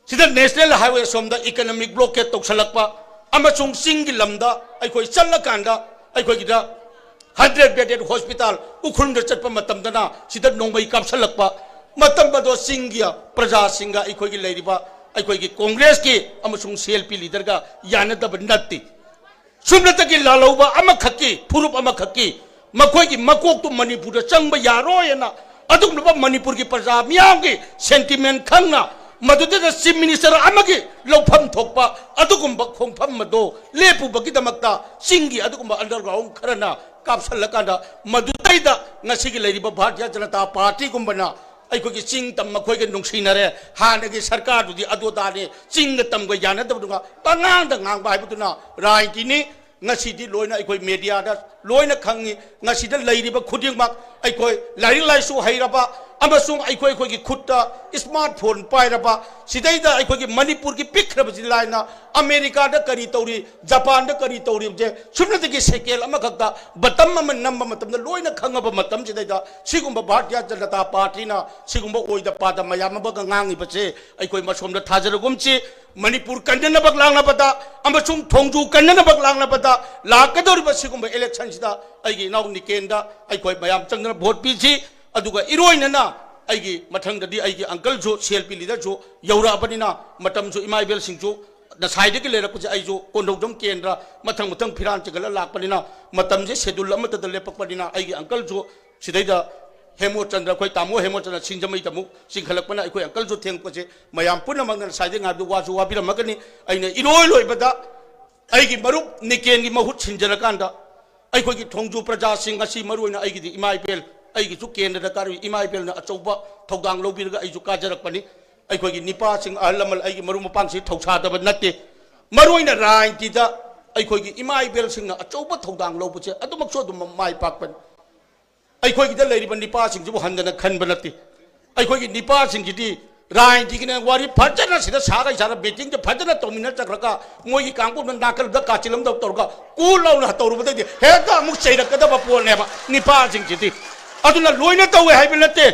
ꯁꯤꯗ ꯅꯦꯁꯅꯦꯜ ꯍꯥꯏꯋꯦ ꯑꯁꯣꯝꯗ ꯏꯀꯅꯣꯃꯤꯛ ꯕ꯭ꯂꯣꯀꯦꯠ ꯇꯧꯁꯜꯂꯛꯄ ꯑꯃꯁꯨꯡ ꯆꯤꯡꯒꯤ ꯂꯝꯗ ꯑꯩꯈꯣꯏ ꯆꯠꯂꯀꯥꯟꯗ ꯑꯩꯈꯣꯏꯒꯤꯗ ꯍꯟꯗ꯭ꯔꯦꯠ ꯕꯦꯗꯦꯠ ꯍꯣꯁꯄꯤꯇꯥꯜ ꯎꯈ꯭ꯔꯨꯜꯗ ꯆꯠꯄ ꯃꯇꯝꯗꯅ ꯁꯤꯗ ꯅꯣꯡꯃꯩ ꯀꯥꯞꯁꯜꯂꯛꯄ ꯃꯇꯝ ꯑꯗꯣ ꯆꯤꯡꯒꯤ ꯄ꯭ꯔꯖꯥꯁꯤꯡꯒ ꯑꯩꯈꯣꯏꯒꯤ ꯂꯩꯔꯤꯕ ꯑꯩꯈꯣꯏꯒꯤ ꯀꯣꯡꯒ꯭ꯔꯦꯁꯀꯤ ꯑꯃꯁꯨꯡ ꯁꯤ ꯑꯦꯜ ꯄꯤ ꯂꯤꯗꯔꯒ ꯌꯥꯅꯗꯕ ꯅꯠꯇꯦ꯫ ꯁꯨꯞꯅꯇꯒꯤ ꯂꯥꯜꯍꯧꯕ ꯑꯃꯈꯛꯀꯤ, ꯐꯨꯔꯨꯞ ꯑꯃꯈꯛꯀꯤ, ꯃꯈꯣꯏꯒꯤ ꯃꯀꯣꯛꯇꯨ ꯃꯅꯤꯄꯨꯔꯗ ꯆꯪꯕ ꯌꯥꯔꯣꯏꯅ ꯑꯗꯨꯒꯨꯝꯂꯕ ꯃꯅꯤꯄꯨꯔꯒꯤ ꯄ꯭ꯔꯖꯥ ꯃꯤꯌꯥꯝꯒꯤ ꯁꯦꯟꯇꯤꯃꯦꯟ ꯈꯪꯅ ꯃꯗꯨꯗ ꯆꯤꯐ ꯃꯤꯅꯤꯁꯇꯔ ꯑꯃꯒꯤ ꯂꯧꯐꯝ ꯊꯣꯛꯄ ꯑꯗꯨꯒꯨꯝꯕ ꯈꯣꯡꯐꯝ ꯑꯗꯣ ꯂꯦꯞꯄꯨꯕꯒꯤꯗꯃꯛꯇ ꯆꯤꯡꯒꯤ ꯑꯗꯨꯒꯨꯝꯕ ꯑꯟꯗꯔꯒ꯭ꯔꯥꯎꯟ ꯈꯔꯅ ꯀꯥꯞꯁꯜꯂꯀꯥꯟꯗ ꯃꯗꯨꯗꯩꯗ ꯉꯁꯤꯒꯤ ꯂꯩꯔꯤꯕ ꯚꯥꯔꯇꯤꯌ ꯖꯅꯇꯥ ꯄꯥꯔꯇꯤꯒꯨꯝꯕꯅ ꯑꯩꯈꯣꯏꯒꯤ ꯆꯤꯡ ꯇꯝ ꯃꯈꯣꯏꯒ ꯅꯨꯡꯁꯤꯅꯔꯦ, ꯍꯥꯟꯅꯒꯤ ꯁꯔꯀꯥꯔꯗꯨꯗꯤ ꯑꯗꯨ ꯑꯗꯥꯅꯤ, ꯆꯤꯡꯒ ꯇꯝꯒ ꯌꯥꯅꯗꯕꯗꯨꯒ ꯄꯉꯥꯡꯗ ꯉꯥꯡꯕ ꯍꯥꯏꯕꯗꯨꯅ ꯔꯥꯖꯅꯤꯇꯤꯅꯤ꯫ ꯉꯁꯤꯗꯤ ꯂꯣꯏꯅ ꯑꯩꯈꯣꯏ ꯃꯦꯗꯤꯌꯥꯗ ꯂꯣꯏꯅ ꯈꯪꯉꯤ꯫ ꯉꯁꯤꯗ ꯂꯩꯔꯤꯕ ꯈꯨꯗꯤꯡꯃꯛ ꯑꯩꯈꯣꯏ ꯂꯥꯏꯔꯤꯛ ꯂꯥꯏꯁꯨ ꯍꯩꯔꯕ ꯑꯃꯁꯨꯡ ꯑꯩꯈꯣꯏ ꯑꯩꯈꯣꯏꯒꯤ ꯈꯨꯠꯇ ꯏꯁꯃꯥꯔꯠ ꯐꯣꯟ ꯄꯥꯏꯔꯕ, ꯁꯤꯗꯩꯗ ꯑꯩꯈꯣꯏꯒꯤ ꯃꯅꯤꯄꯨꯔꯒꯤ ꯄꯤꯛꯈ꯭ꯔꯕꯁꯤ ꯂꯥꯏꯅ ꯑꯃꯦꯔꯤꯀꯥꯗ ꯀꯔꯤ ꯇꯧꯔꯤ, ꯖꯄꯥꯟꯗ ꯀꯔꯤ ꯇꯧꯔꯤꯕꯁꯦ ꯁꯨꯞꯅꯇꯒꯤ ꯁꯦꯀꯦꯟ ꯑꯃꯈꯛꯇ ꯕꯇꯝ ꯑꯃ ꯅꯝꯕ ꯃꯇꯝꯗ ꯂꯣꯏꯅ ꯈꯪꯉꯕ ꯃꯇꯝꯁꯤꯗꯩꯗ ꯁꯤꯒꯨꯝꯕ ꯚꯥꯔꯇꯤꯌ ꯖꯅꯇꯥ ꯄꯥꯔꯇꯤꯅ ꯁꯤꯒꯨꯝꯕ ꯑꯣꯏꯗ ꯄꯥꯗ ꯃꯌꯥꯝ ꯑꯃꯒ ꯉꯥꯡꯉꯤꯕꯁꯦ ꯑꯩꯈꯣꯏ ꯃꯁꯣꯝꯗ ꯊꯥꯖꯔꯒꯨꯝꯁꯤ꯫ ꯃꯅꯤꯄꯨꯔ ꯀꯟꯅꯅꯕ ꯂꯥꯡꯅꯕꯗ ꯑꯃꯁꯨꯡ ꯊꯣꯡꯖꯨ ꯀꯟꯅꯅꯕ ꯂꯥꯡꯅꯕꯗ ꯂꯥꯛꯀꯗꯧꯔꯤꯕ ꯁꯤꯒꯨꯝꯕ ꯏꯂꯦꯛꯁꯟꯁꯤꯗ ꯑꯩꯒꯤ ꯏꯅꯥꯎ ꯅꯤꯀꯦꯟꯗ ꯑꯩꯈꯣꯏ ꯃꯌꯥꯝ ꯆꯪꯗꯅ ꯚꯣꯠ ꯄꯤꯁꯤ꯫ ꯑꯗꯨꯒ ꯏꯔꯣꯏꯅꯅ ꯑꯩꯒꯤ ꯃꯊꯪꯗꯗꯤ ꯑꯩꯒꯤ ꯑꯪꯀꯜꯁꯨ, ꯁꯤ ꯑꯦꯜ ꯄꯤ ꯂꯤꯗꯔꯁꯨ ꯌꯧꯔꯛꯑꯕꯅꯤꯅ ꯃꯇꯝꯁꯨ ꯏꯃꯥ ꯏꯕꯦꯜꯁꯤꯡꯁꯨ ꯉꯁꯥꯏꯗꯒꯤ ꯂꯩꯔꯛꯄꯁꯦ ꯑꯩꯁꯨ ꯀꯣꯟꯊꯧꯖꯝ ꯀꯦꯟꯗ꯭ꯔ ꯃꯊꯪ ꯃꯊꯪ ꯐꯤꯔꯥꯟ ꯆꯤꯡꯈꯠꯂ ꯂꯥꯛꯄꯅꯤꯅ ꯃꯇꯝꯁꯦ ꯁꯦꯗꯨꯜ ꯑꯃꯠꯇꯗ ꯂꯦꯞꯄꯛꯄꯅꯤꯅ ꯑꯩꯒꯤ ꯑꯪꯀꯜꯁꯨ ꯁꯤꯗꯩꯗ ꯍꯦꯃꯣꯆꯟꯗ꯭ꯔ, ꯑꯩꯈꯣꯏ ꯇꯥꯃꯣ ꯍꯦꯃꯣꯆꯟꯗ꯭ꯔ ꯁꯤꯡꯖꯃꯩꯗ ꯑꯃꯨꯛ ꯆꯤꯡꯈꯠꯂꯛꯄꯅ ꯑꯩꯈꯣꯏ ꯑꯪꯀꯜꯁꯨ ꯊꯦꯡꯉꯛꯄꯁꯦ ꯃꯌꯥꯝ ꯄꯨꯝꯅꯃꯛꯅ ꯉꯁꯥꯏꯗꯒꯤ ꯉꯥꯏꯕꯗ ꯋꯥꯁꯨ ꯋꯥꯕꯤꯔꯝꯃꯒꯅꯤ꯫ ꯑꯩꯅ ꯏꯔꯣꯏ ꯂꯣꯏꯕꯗ ꯑꯩꯒꯤ ꯃꯔꯨꯞ ꯅꯤꯀꯦꯟꯒꯤ ꯃꯍꯨꯠ ꯁꯤꯟꯖꯔꯀꯥꯟꯗ ꯑꯩꯈꯣꯏꯒꯤ ꯊꯣꯡꯖꯨ ꯄ꯭ꯔꯖꯥꯁꯤꯡ, ꯉꯁꯤ ꯃꯔꯨꯑꯣꯏꯅ ꯑꯩꯒꯤꯗꯤ ꯏꯃꯥ ꯏꯕꯦꯜ, ꯑꯩꯒꯤꯁꯨ ꯀꯦꯟꯗ꯭ꯔꯗ ꯀꯥꯔꯨꯏ ꯏꯃꯥ ꯏꯕꯦꯜꯅ ꯑꯆꯧꯕ ꯊꯧꯗꯥꯡ ꯂꯧꯕꯤꯔꯒ ꯑꯩꯁꯨ ꯀꯥꯖꯔꯛꯄꯅꯤ꯫ ꯑꯩꯈꯣꯏꯒꯤ ꯅꯤꯄꯥꯁꯤꯡ, ꯑꯍꯜ ꯂꯃꯟ, ꯑꯩꯒꯤ ꯃꯔꯨꯞ ꯃꯄꯥꯡꯁꯤ ꯊꯧꯁꯥꯗꯕ ꯅꯠꯇꯦ꯫ ꯃꯔꯨꯑꯣꯏꯅ ꯔꯥꯖꯅꯤꯇꯤꯗ ꯑꯩꯈꯣꯏꯒꯤ ꯏꯃꯥ ꯏꯕꯦꯜꯁꯤꯡꯅ ꯑꯆꯧꯕ ꯊꯧꯗꯥꯡ ꯂꯧꯕꯁꯦ ꯑꯗꯨꯃꯛꯁꯨ ꯑꯗꯨꯝ ꯃꯥꯏ ꯄꯥꯛꯄꯅꯤ꯫ ꯑꯩꯈꯣꯏꯒꯤꯗ ꯂꯩꯔꯤꯕ ꯅꯤꯄꯥꯁꯤꯡꯁꯤꯕꯨ ꯍꯟꯊꯅ ꯈꯟꯕ ꯅꯠꯇꯦ꯫ ꯑꯩꯈꯣꯏꯒꯤ ꯅꯤꯄꯥꯁꯤꯡꯁꯤꯗꯤ ꯔꯥꯖꯅꯤꯇꯤꯒꯤꯅ ꯋꯥꯔꯤ ꯐꯖꯅ ꯁꯤꯗ ꯁꯥꯒꯩ ꯁꯥꯔ ꯃꯤꯇꯤꯡꯗ ꯐꯖꯅ ꯇꯧꯃꯤꯟꯅ ꯆꯠꯈ꯭ꯔꯒ ꯃꯣꯏꯒꯤ ꯀꯥꯡꯕꯨꯅ ꯅꯥꯀꯜꯗ ꯀꯥꯆꯤꯜ ꯑꯃꯗ ꯇꯧꯔꯒ ꯀꯨ ꯂꯥꯎꯅ ꯇꯧꯔꯨꯕꯗꯩꯗꯤ ꯍꯦꯛꯇ ꯑꯃꯨꯛ ꯆꯩꯔꯛꯀꯗꯕ ꯄꯣꯠꯅꯦꯕ ꯅꯤꯄꯥꯁꯤꯡꯁꯤꯗꯤ꯫ ꯑꯗꯨꯅ ꯂꯣꯏꯅ ꯇꯧꯋꯦ ꯍꯥꯏꯕ ꯅꯠꯇꯦ꯫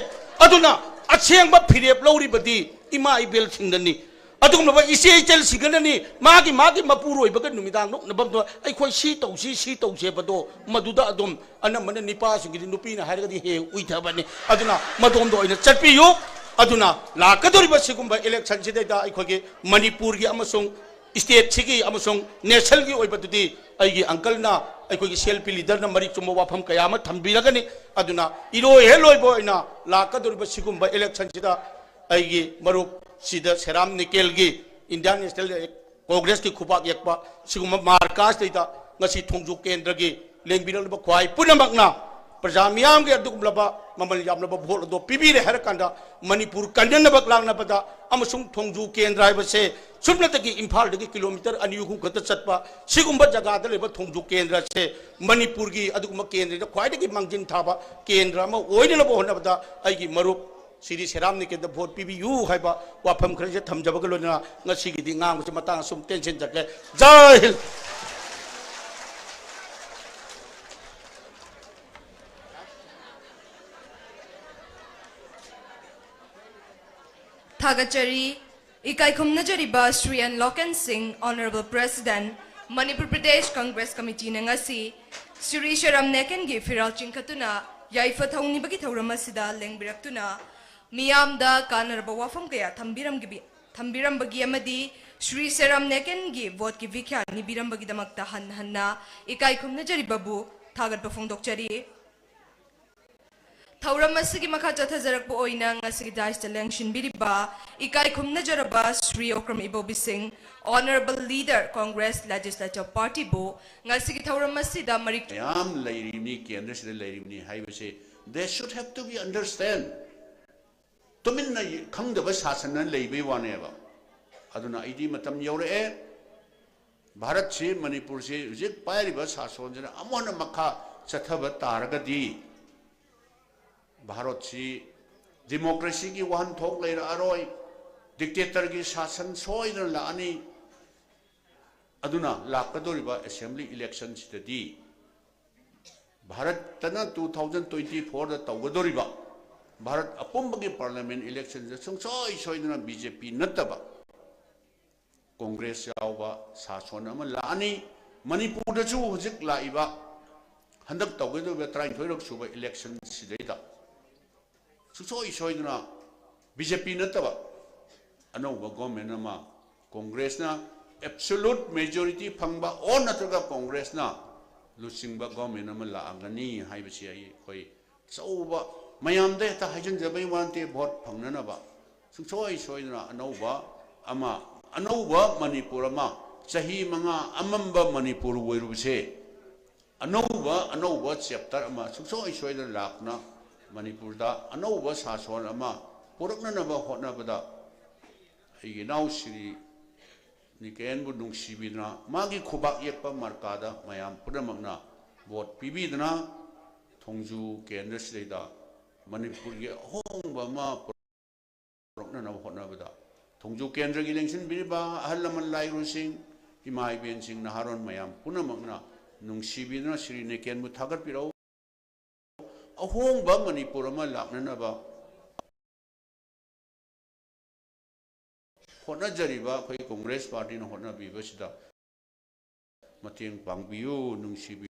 ꯑꯗꯨꯅ ꯑꯁꯦꯡꯕ ꯐꯤꯔꯦꯞ ꯂꯧꯔꯤꯕꯗꯤ ꯏꯃꯥ ꯏꯕꯦꯜꯁꯤꯡꯗꯅꯤ꯫ ꯑꯗꯨꯒꯨꯝꯂꯕ ꯏꯆꯦ ꯏꯆꯜꯁꯤꯡꯒꯅꯅꯤ ꯃꯥꯒꯤ ꯃꯥꯒꯤ ꯃꯄꯨꯔꯣꯏꯕꯒ ꯅꯨꯃꯤꯗꯥꯡ ꯅꯣꯛꯅꯐꯝꯗꯣ ꯑꯩꯈꯣꯏ ꯁꯤ ꯇꯧꯁꯤ, ꯁꯤ ꯇꯧꯁꯦꯕꯗꯣ ꯃꯗꯨꯗ ꯑꯗꯨꯝ ꯑꯅꯝꯕꯅ ꯅꯤꯄꯥꯁꯤꯡꯒꯤꯗꯤ ꯅꯨꯄꯤꯅ ꯍꯥꯏꯔꯒꯗꯤ ꯍꯦꯛ ꯎꯏꯊꯕꯅꯤ꯫ ꯑꯗꯨꯅ ꯃꯗꯣꯝꯗ ꯑꯣꯏꯅ ꯆꯠꯄꯤꯌꯨ꯫ ꯑꯗꯨꯅ ꯂꯥꯛꯀꯗꯧꯔꯤꯕ ꯁꯤꯒꯨꯝꯕ ꯏꯂꯦꯛꯁꯟꯁꯤꯗꯩꯗ ꯑꯩꯈꯣꯏꯒꯤ ꯃꯅꯤꯄꯨꯔꯒꯤ ꯑꯃꯁꯨꯡ ꯁ꯭ꯇꯦꯠꯁꯤꯒꯤ ꯑꯃꯁꯨꯡ ꯅꯦꯁꯟꯒꯤ ꯑꯣꯏꯕꯗꯨꯗꯤ ꯑꯩꯒꯤ ꯑꯪꯀꯜꯅ ꯑꯩꯈꯣꯏꯒꯤ ꯁꯤ ꯑꯦꯜ ꯄꯤ ꯂꯤꯗꯔꯅ ꯃꯔꯤꯛ ꯆꯨꯝꯕ ꯋꯥꯐꯝ ꯀꯌꯥ ꯑꯃ ꯊꯝꯕꯤꯔꯒꯅꯤ꯫ ꯑꯗꯨꯅ ꯏꯔꯣꯏ ꯍꯦꯛ ꯂꯣꯏꯕ ꯑꯣꯏꯅ ꯂꯥꯛꯀꯗꯧꯔꯤꯕ ꯁꯤꯒꯨꯝꯕ ꯏꯂꯦꯛꯁꯟꯁꯤꯗ ꯑꯩꯒꯤ ꯃꯔꯨꯞ ꯁꯤꯗ ꯁꯦꯔꯥꯝ ꯅꯤꯀꯦꯜꯒꯤ ꯏꯟꯗꯤꯌꯥꯟ ꯅꯦꯁꯅꯦꯜ ꯀꯣꯡꯒ꯭ꯔꯦꯁꯀꯤ ꯈꯨꯄꯥꯛ ꯌꯦꯛꯄ ꯁꯤꯒꯨꯝꯕ ꯃꯥꯔꯀꯥꯁꯇꯩꯗ ꯉꯁꯤ ꯊꯣꯡꯖꯨ ꯀꯦꯟꯗ꯭ꯔꯒꯤ ꯂꯦꯡꯕꯤꯔꯛꯂꯤꯕ ꯈ꯭ꯋꯥꯏ ꯄꯨꯝꯅꯃꯛꯅ ꯄ꯭ꯔꯖꯥ ꯃꯤꯌꯥꯝꯒꯤ ꯑꯗꯨꯒꯨꯝꯂꯕ ꯃꯃꯜ ꯌꯥꯝꯂꯕ ꯚꯣꯠ ꯑꯗꯣ ꯄꯤꯕꯤꯔꯦ ꯍꯥꯏꯔ ꯀꯥꯟꯗ ꯃꯅꯤꯄꯨꯔ ꯀꯟꯅꯅꯕ ꯂꯥꯛꯅꯕꯗ ꯑꯃꯁꯨꯡ ꯊꯣꯡꯖꯨ ꯀꯦꯟꯗ꯭ꯔ ꯍꯥꯏꯕꯁꯦ ꯁꯨꯞꯅꯇꯒꯤ ꯏꯝꯐꯥꯜꯗꯒꯤ ꯀꯤꯂꯣꯃꯤꯇꯔ ꯑꯅꯤ ꯑꯍꯨꯝ ꯈꯛꯇ ꯆꯠꯄ ꯁꯤꯒꯨꯝꯕ ꯖꯒꯥꯗ ꯂꯩꯕ ꯊꯣꯡꯖꯨ ꯀꯦꯟꯗ꯭ꯔꯁꯦ ꯃꯅꯤꯄꯨꯔꯒꯤ ꯑꯗꯨꯒꯨꯝꯕ ꯀꯦꯟꯗ꯭ꯔꯗ ꯈ꯭ꯋꯥꯏꯗꯒꯤ ꯃꯥꯡꯖꯤꯟ ꯊꯥꯕ ꯀꯦꯟꯗ꯭ꯔ ꯑꯃ ꯑꯣꯏꯅꯅꯕ ꯍꯣꯠꯅꯕꯗ ꯑꯩꯒꯤ ꯃꯔꯨꯞ ꯁꯤꯗꯤ ꯁꯦꯔꯥꯝ ꯅꯤꯀꯦꯟꯗ ꯚꯣꯠ ꯄꯤꯕꯤꯌꯨ ꯍꯥꯏꯕ ꯋꯥꯐꯝ ꯈꯔꯁꯦ ꯊꯝꯖꯕꯒ ꯂꯣꯏꯅꯅ ꯉꯁꯤꯒꯤꯗꯤ ꯉꯥꯡꯕꯁꯤ ꯃꯇꯥꯡ ꯑꯁꯨꯝ ꯇꯦꯟꯁꯤꯟꯖꯒꯦ꯫ ꯖꯥꯏ ꯍꯤꯟ꯫ ꯊꯥꯒꯠꯆꯔꯤ꯫ ꯏꯀꯥꯏ ꯈꯨꯝꯅꯖꯔꯤꯕ ꯁ꯭ꯔꯤ ꯑꯦꯟ ꯂꯣꯀꯦꯟ ꯁꯤꯡ, Honourable President, ꯃꯅꯤꯄꯨꯔ ꯄ꯭ꯔꯗꯦꯁ ꯀꯪꯒ꯭ꯔꯦꯁ ꯀꯃꯤꯇꯤꯅ ꯉꯁꯤ ꯁ꯭ꯔꯤ ꯁꯦꯔꯥꯝ ꯅꯦꯀꯦꯟꯒꯤ ꯐꯤꯔꯥꯜ ꯆꯤꯡꯈꯠꯇꯨꯅ ꯌꯥꯏꯐ ꯊꯧꯅꯤꯕꯒꯤ ꯊꯧꯔꯝ ꯑꯁꯤꯗ ꯂꯦꯡꯕꯤꯔꯛꯇꯨꯅ ꯃꯤꯌꯥꯝꯗ ꯀꯥꯟꯅꯔꯕ ꯋꯥꯐꯝ ꯀꯌꯥ ꯊꯝꯕꯤꯔꯝꯒꯕꯤ-, ꯊꯝꯕꯤꯔꯝꯕꯒꯤ ꯑꯃꯗꯤ ꯁ꯭ꯔꯤ ꯁꯦꯔꯥꯝ ꯅꯦꯀꯦꯟꯒꯤ ꯚꯣꯠꯀꯤ ꯚꯤꯈ꯭ꯌꯥ ꯅꯤꯕꯤꯔꯝꯕꯒꯤꯗꯃꯛꯇ ꯍꯟꯅ ꯍꯟꯅ ꯏꯀꯥꯏ ꯈꯨꯝꯅꯖꯔꯤꯕꯕꯨ ꯊꯥꯒꯠꯄ ꯐꯣꯡꯗꯣꯛꯆꯔꯤ꯫ ꯊꯧꯔꯝ ꯑꯁꯤꯒꯤ ꯃꯈꯥ ꯆꯠꯊꯖꯔꯛꯄ ꯑꯣꯏꯅ ꯉꯁꯤꯒꯤ dais ꯇ ꯂꯦꯡꯁꯤꯟꯕꯤꯔꯤꯕ ꯏꯀꯥꯏ ꯈꯨꯝꯅꯖꯔꯕ ꯁ꯭ꯔꯤ ꯑꯣꯀ꯭ꯔꯝ ꯏꯕꯣꯕꯤ ꯁꯤꯡ, Honourable Leader, Congress Legislature Party ꯕꯨ ꯉꯁꯤꯒꯤ ꯊꯧꯔꯝ ꯑꯁꯤꯗ ꯃꯔꯤꯛ ꯃꯌꯥꯝ ꯂꯩꯔꯤꯕꯅꯤ, ꯀꯦꯟꯗ꯭ꯔꯁꯤꯗ ꯂꯩꯔꯤꯕꯅꯤ ꯍꯥꯏꯕꯁꯦ they should have to be understand. ꯇꯨꯃꯤꯟꯅ ꯈꯪꯗꯕ ꯁꯥꯁꯟꯅ ꯂꯩꯕꯩ ꯋꯥꯅꯦꯕ꯫ ꯑꯗꯨꯅ ꯑꯩꯗꯤ ꯃꯇꯝ ꯌꯧꯔꯛꯑꯦ, ꯚꯥꯔꯠꯁꯤ, ꯃꯅꯤꯄꯨꯔꯁꯤ ꯍꯧꯖꯤꯛ ꯄꯥꯏꯔꯤꯕ ꯁꯥꯁꯣꯟꯁꯤꯅ ꯑꯃꯨꯛ ꯍꯟꯅ ꯃꯈꯥ ꯆꯠꯊꯕ ꯇꯥꯔꯒꯗꯤ ꯚꯥꯔꯠꯁꯤ democracy ꯒꯤ ꯋꯥꯍꯟꯊꯣꯛ ꯂꯩꯔꯛꯑꯔꯣꯏ, dictator ꯒꯤ ꯁꯥꯁꯟ ꯁꯣꯏꯗꯅ ꯂꯥꯛꯑꯅꯤ꯫ ꯑꯗꯨꯅ ꯂꯥꯛꯀꯗꯧꯔꯤꯕ assembly election ꯁꯤꯗꯗꯤ ꯚꯥꯔꯠꯇꯅ two thousand twenty four ꯗ ꯇꯧꯒꯗꯧꯔꯤꯕ ꯚꯥꯔꯠ ꯑꯄꯨꯝꯕꯒꯤ parliament election ꯁꯤꯗ ꯁꯨꯡꯁꯣꯏ ꯁꯣꯏꯗꯅ B J P ꯅꯠꯇꯕ Congress ꯌꯥꯎꯕ ꯁꯥꯁꯣꯟ ꯑꯃ ꯂꯥꯛꯑꯅꯤ꯫ ꯃꯅꯤꯄꯨꯔꯗꯁꯨ ꯍꯧꯖꯤꯛ ꯂꯥꯛꯏꯕ ꯍꯟꯗꯛ ꯇꯧꯒꯗꯧꯔꯤꯕ ꯇꯔꯥꯅꯤꯊꯣꯏꯔꯛ ꯁꯨꯕ election ꯁꯤꯗꯩꯗ ꯁꯨꯡꯁꯣꯏ ꯁꯣꯏꯗꯅ B J P ꯅꯠꯇꯕ ꯑꯅꯧꯕ government ꯑꯃ, Congress ꯅ absolute majority ꯐꯪꯕ or ꯅꯠꯇ꯭ꯔꯒ Congress ꯅ ꯂꯨꯆꯤꯡꯕ government ꯑꯃ ꯂꯥꯛꯑꯒꯅꯤ ꯍꯥꯏꯕꯁꯤ ꯑꯩ, ꯑꯩꯈꯣꯏ ꯑꯆꯧꯕ ꯃꯌꯥꯝꯗ ꯍꯦꯛꯇ ꯍꯥꯏꯖꯤꯟꯖꯕꯩ ꯋꯥ ꯅꯠꯇꯦ꯫ Vote ꯐꯪꯅꯅꯕ ꯁꯨꯡꯁꯣꯏ ꯁꯣꯏꯗꯅ ꯑꯅꯧꯕ ꯑꯃ, ꯑꯅꯧꯕ ꯃꯅꯤꯄꯨꯔ ꯑꯃ, ꯆꯍꯤ ꯃꯉꯥ ꯑꯃꯝꯕ ꯃꯅꯤꯄꯨꯔ ꯑꯣꯏꯔꯨꯕꯁꯦ ꯑꯅꯧꯕ, ꯑꯅꯧꯕ chapter ꯑꯃ ꯁꯨꯡꯁꯣꯏ ꯁꯣꯏꯗꯅ ꯂꯥꯛꯇꯨꯅ ꯃꯅꯤꯄꯨꯔꯗ ꯑꯅꯧꯕ ꯁꯥꯁꯣꯟ ꯑꯃ ꯄꯨꯔꯛꯅꯅꯕ ꯍꯣꯠꯅꯕꯗ ꯑꯩꯒꯤ ꯏꯅꯥꯎ ꯁ꯭ꯔꯤ ꯅꯤꯀꯦꯟꯕꯨ ꯅꯨꯡꯁꯤꯕꯤꯗꯨꯅ ꯃꯥꯒꯤ ꯈꯨꯕꯥꯛ ꯌꯦꯛꯄ ꯃꯥꯔꯀꯥꯗ ꯃꯌꯥꯝ ꯄꯨꯝꯅꯃꯛꯅ vote ꯄꯤꯕꯤꯗꯨꯅ ꯊꯣꯡꯖꯨ ꯀꯦꯟꯗ꯭ꯔꯁꯤꯗꯩꯗ ꯃꯅꯤꯄꯨꯔꯒꯤ ꯑꯍꯣꯡꯕ ꯑꯃ ꯄꯨꯔꯛꯅꯅꯕ ꯍꯣꯠꯅꯕꯗ ꯊꯣꯡꯖꯨ ꯀꯦꯟꯗ꯭ꯔꯒꯤ ꯂꯦꯡꯁꯤꯟꯕꯤꯔꯤꯕ ꯑꯍꯜ ꯂꯃꯟ ꯂꯥꯏꯔꯨꯁꯤꯡ, ꯏꯃꯥ ꯏꯕꯦꯟꯁꯤꯡ, ꯅꯍꯥꯔꯣꯟ ꯃꯌꯥꯝ ꯄꯨꯝꯅꯃꯛꯅ ꯅꯨꯡꯁꯤꯕꯤꯗꯨꯅ ꯁ꯭ꯔꯤ ꯅꯤꯀꯦꯟꯕꯨ ꯊꯥꯒꯠꯄꯤꯔꯛꯎ꯫ ꯑꯍꯣꯡꯕ ꯃꯅꯤꯄꯨꯔ ꯑꯃ ꯂꯥꯛꯅꯅꯕ ꯍꯣꯠꯅꯖꯔꯤꯕ ꯑꯩꯈꯣꯏ Congress Party ꯅ ꯍꯣꯠꯅꯕꯤꯕꯁꯤꯗ ꯃꯇꯦꯡ ꯄꯥꯡꯕꯤꯌꯨ, ꯅꯨꯡꯁꯤꯕꯤꯌꯨ꯫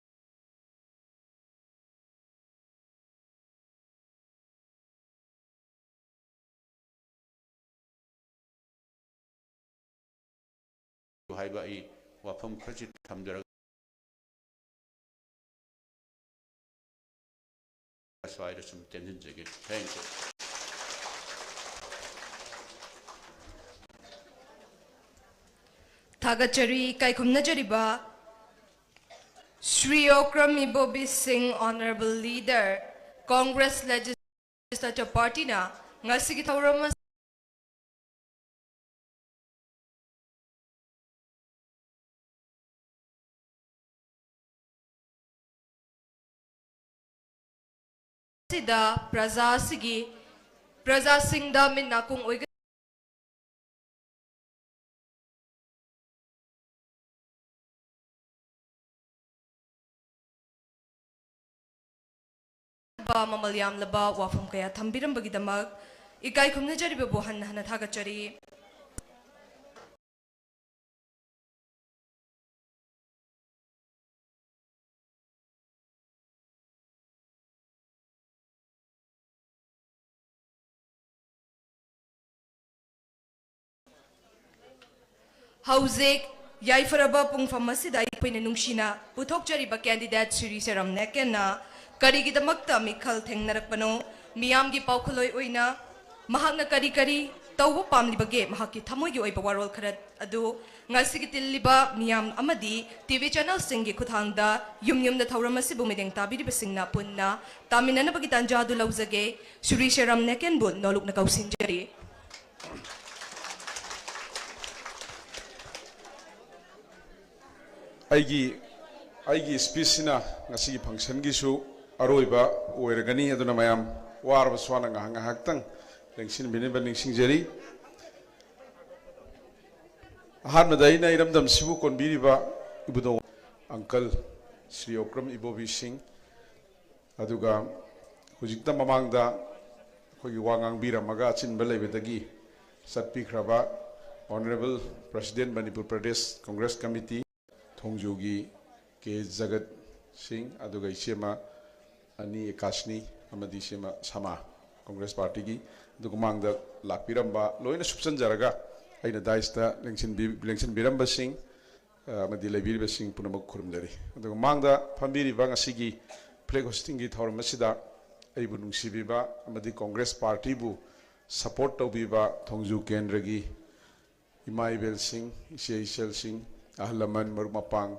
ꯍꯥꯏꯕ ꯑꯩ ꯋꯥꯐꯝ ꯈꯔꯁꯤ ꯊꯝꯖꯔꯒ ꯁ꯭ꯋꯥꯏꯗ ꯁꯨꯝ ꯇꯦꯟꯁꯤꯟꯖꯒꯦ꯫ Thank you꯫ ꯊꯥꯒꯠꯆꯔꯤ꯫ ꯏꯀꯥꯏ ꯈꯨꯝꯅꯖꯔꯤꯕ ꯁ꯭ꯔꯤ ꯑꯣꯀ꯭ꯔꯝ ꯏꯕꯣꯕꯤ ꯁꯤꯡ, Honourable Leader, Congress Legislature Party ꯅ ꯉꯁꯤꯒꯤ ꯊꯧꯔꯝ ꯑꯁꯤꯗ ꯄ꯭ꯔꯖꯥ ꯑꯁꯤꯒꯤ, ꯄ꯭ꯔꯖꯥꯁꯤꯡꯗ ꯃꯤꯠ ꯅꯥꯀꯣꯡ ꯑꯣꯏꯒ-, ꯃꯃꯜ ꯌꯥꯝꯂꯕ ꯋꯥꯐꯝ ꯀꯌꯥ ꯊꯝꯕꯤꯔꯝꯕꯒꯤꯗꯃꯛ ꯏꯀꯥꯏ ꯈꯨꯝꯅꯖꯔꯤꯕꯕꯨ ꯍꯟꯅ ꯍꯟꯅ ꯊꯥꯒꯠꯆꯔꯤ꯫ ꯍꯧꯖꯤꯛ ꯌꯥꯏꯐꯔꯕ ꯄꯨꯡꯐꯝ ꯑꯁꯤꯗ ꯑꯩꯈꯣꯏꯅ ꯅꯨꯡꯁꯤꯅ ꯄꯨꯊꯣꯛꯆꯔꯤꯕ candidate ꯁ꯭ꯔꯤ ꯁꯦꯔꯝ ꯅꯦꯀꯦꯟꯅ ꯀꯔꯤꯒꯤꯗꯃꯛꯇ ꯃꯤꯈꯜ ꯊꯦꯡꯅꯔꯛꯄꯅꯣ, ꯃꯤꯌꯥꯝꯒꯤ ꯄꯥꯎꯈꯨꯝꯂꯣꯏ ꯑꯣꯏꯅ ꯃꯍꯥꯛꯅ ꯀꯔꯤ ꯀꯔꯤ ꯇꯧꯕ ꯄꯥꯝꯂꯤꯕꯒꯦ, ꯃꯍꯥꯛꯀꯤ ꯊꯃꯣꯏꯒꯤ ꯑꯣꯏꯕ ꯋꯥꯔꯣꯜ ꯈꯔ ꯑꯗꯨ ꯉꯁꯤꯒꯤ ꯇꯤꯜꯂꯤꯕ ꯃꯤꯌꯥꯝ ꯑꯃꯗꯤ ꯇꯤ ꯚꯤ channel ꯁꯤꯡꯒꯤ ꯈꯨꯠꯊꯥꯡꯗ ꯌꯨꯝ ꯌꯨꯝꯗ ꯊꯧꯔꯝ ꯑꯁꯤꯕꯨ ꯃꯤꯠꯌꯦꯡ ꯇꯥꯕꯤꯔꯤꯕꯁꯤꯡꯅ ꯄꯨꯟꯅ ꯇꯥꯃꯤꯟꯅꯅꯕꯒꯤ ꯇꯥꯟꯖꯥ ꯑꯗꯨ ꯂꯧꯖꯒꯦ꯫ ꯁ꯭ꯔꯤ ꯁꯦꯔꯝ ꯅꯦꯀꯦꯟꯕꯨ ꯅꯣꯂꯨꯛꯅ ꯀꯧꯁꯤꯟꯖꯔꯤ꯫ ꯑꯩꯒꯤ, ꯑꯩꯒꯤ speech ꯁꯤꯅ ꯉꯁꯤꯒꯤ function ꯒꯤꯁꯨ ꯑꯔꯣꯏꯕ ꯑꯣꯏꯔꯒꯅꯤ꯫ ꯑꯗꯨꯅ ꯃꯌꯥꯝ ꯋꯥꯔꯕꯁꯨ ꯋꯥꯅ ꯉꯥꯏꯍꯥꯛ ꯉꯥꯏꯍꯥꯛꯇꯪ ꯂꯦꯡꯁꯤꯟꯕꯤꯅꯕ ꯅꯤꯡꯁꯤꯡꯖꯔꯤ꯫ ꯑꯍꯥꯟꯕꯗ ꯑꯩꯅ ꯏꯔꯝꯗꯝꯁꯤꯕꯨ ꯀꯣꯟꯕꯤꯔꯤꯕ ꯏꯕꯨꯙꯧ uncle ꯁ꯭ꯔꯤ ꯑꯣꯀ꯭ꯔꯝ ꯏꯕꯣꯕꯤ ꯁꯤꯡ, ꯑꯗꯨꯒ ꯍꯧꯖꯤꯛꯇ ꯃꯃꯥꯡꯗ ꯑꯩꯈꯣꯏꯒꯤ ꯋꯥ ꯉꯥꯡꯕꯤꯔꯝꯃꯒ ꯑꯆꯤꯟꯕ ꯂꯩꯕꯗꯒꯤ ꯆꯠꯄꯤꯈ꯭ꯔꯕ Honourable President Manipur Pradesh Congress Committee, ꯊꯣꯡꯖꯨꯒꯤ ꯀꯦ ꯖꯒꯠ ꯁꯤꯡ, ꯑꯗꯨꯒ ꯏꯆꯦꯃ ꯑꯅꯤ ꯑꯦꯀꯥꯁꯅꯤ ꯑꯃꯗꯤ ꯏꯆꯦꯃ ꯁꯃꯥ, Congress Party ꯒꯤ, ꯑꯗꯨꯒ ꯃꯥꯡꯗ ꯂꯥꯛꯄꯤꯔꯝꯕ ꯂꯣꯏꯅ ꯁꯨꯞꯆꯟꯖꯔꯒ ꯑꯩꯅ dais ꯇ ꯂꯦꯡꯁꯤꯟꯕꯤ-, ꯂꯦꯡꯁꯤꯟꯕꯤꯔꯝꯕꯁꯤꯡ, ꯑ, ꯑꯃꯗꯤ ꯂꯩꯕꯤꯔꯤꯕꯁꯤꯡ ꯄꯨꯝꯅꯃꯛ ꯈꯨꯔꯨꯝꯖꯔꯤ꯫ ꯑꯗꯨꯒ ꯃꯥꯡꯗ ꯐꯝꯕꯤꯔꯤꯕ ꯉꯁꯤꯒꯤ flag hoisting ꯒꯤ ꯊꯧꯔꯝ ꯑꯁꯤꯗ ꯑꯩꯕꯨ ꯅꯨꯡꯁꯤꯕꯤꯕ ꯑꯃꯗꯤ ꯀꯣꯡꯒ꯭ꯔꯦꯁ ꯄꯥꯔꯇꯤꯕꯨ ꯁꯄꯣꯔꯠ ꯇꯧꯕꯤꯕ ꯊꯣꯡꯖꯨ ꯀꯦꯟꯗ꯭ꯔꯒꯤ ꯏꯃꯥ ꯏꯕꯦꯜꯁꯤꯡ, ꯏꯆꯦ ꯏꯆꯜꯁꯤꯡ, ꯑꯍꯜ ꯂꯃꯟ, ꯃꯔꯨꯞ ꯃꯄꯥꯡ,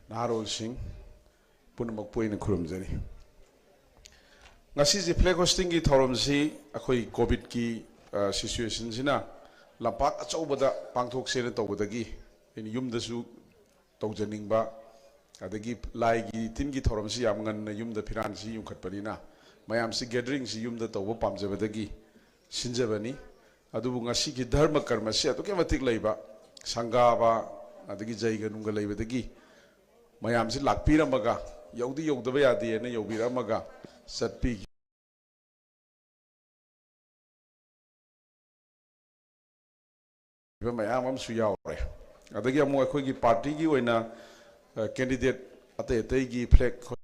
ꯅꯍꯥꯔꯣꯜꯁꯤꯡ ꯄꯨꯝꯅꯃꯛꯄꯨ ꯑꯩꯅ ꯈꯨꯔꯨꯝꯖꯔꯤ꯫ ꯉꯁꯤꯁꯦ ꯐ꯭ꯂꯦꯒ ꯍꯣꯁꯇꯤꯡꯒꯤ ꯊꯧꯔꯝꯁꯤ ꯑꯩꯈꯣꯏ ꯀꯣꯚꯤꯗꯀꯤ, ꯑ, ꯁꯤꯆꯨꯋꯦꯁꯟꯁꯤꯅ ꯂꯝꯄꯥꯛ ꯑꯆꯧꯕꯗ ꯄꯥꯡꯊꯣꯛꯁꯦꯅ ꯇꯧꯕꯗꯒꯤ ꯑꯩꯅ ꯌꯨꯝꯗꯁꯨ ꯇꯧꯖꯅꯤꯡꯕ, ꯑꯗꯒꯤ ꯂꯥꯏꯒꯤ ꯇꯤꯟꯒꯤ ꯊꯧꯔꯝꯁꯤ ꯌꯥꯝ ꯉꯟꯅ ꯌꯨꯝꯗ ꯐꯤꯔꯥꯟꯁꯤ ꯌꯨꯝꯈꯠꯄꯅꯤꯅ ꯃꯌꯥꯝꯁꯤ ꯒꯦꯗꯔꯤꯡꯁꯤ ꯌꯨꯝꯗ ꯇꯧꯕ ꯄꯥꯝꯖꯕꯗꯒꯤ ꯁꯤꯟꯖꯕꯅꯤ꯫ ꯑꯗꯨꯕꯨ ꯉꯁꯤꯒꯤ ꯙꯔꯃ ꯀꯔꯃꯁꯤ ꯑꯗꯨꯛꯀꯤ ꯃꯇꯤꯛ ꯂꯩꯕ, ꯁꯪꯒꯥꯕ, ꯑꯗꯒꯤ ꯖꯩꯒ ꯅꯨꯡꯒ ꯂꯩꯕꯗꯒꯤ ꯃꯌꯥꯝꯁꯤ ꯂꯥꯛꯄꯤꯔꯝꯃꯒ, ꯌꯧꯗꯤ ꯌꯧꯗꯕ ꯌꯥꯗꯦꯅ ꯌꯧꯕꯤꯔꯝꯃꯒ ꯆꯠꯄꯤꯈꯤ꯫ ꯃꯌꯥꯝ ꯑꯃꯁꯨ ꯌꯥꯎꯔꯦ꯫ ꯑꯗꯒꯤ ꯑꯃꯨꯛ ꯑꯩꯈꯣꯏꯒꯤ ꯄꯥꯔꯇꯤꯒꯤ ꯑꯣꯏꯅ, ꯑ, ꯀꯦꯟꯗꯤꯗꯦꯠ ꯑꯇꯩ ꯑꯇꯩꯒꯤ ꯐ꯭ꯂꯦꯒ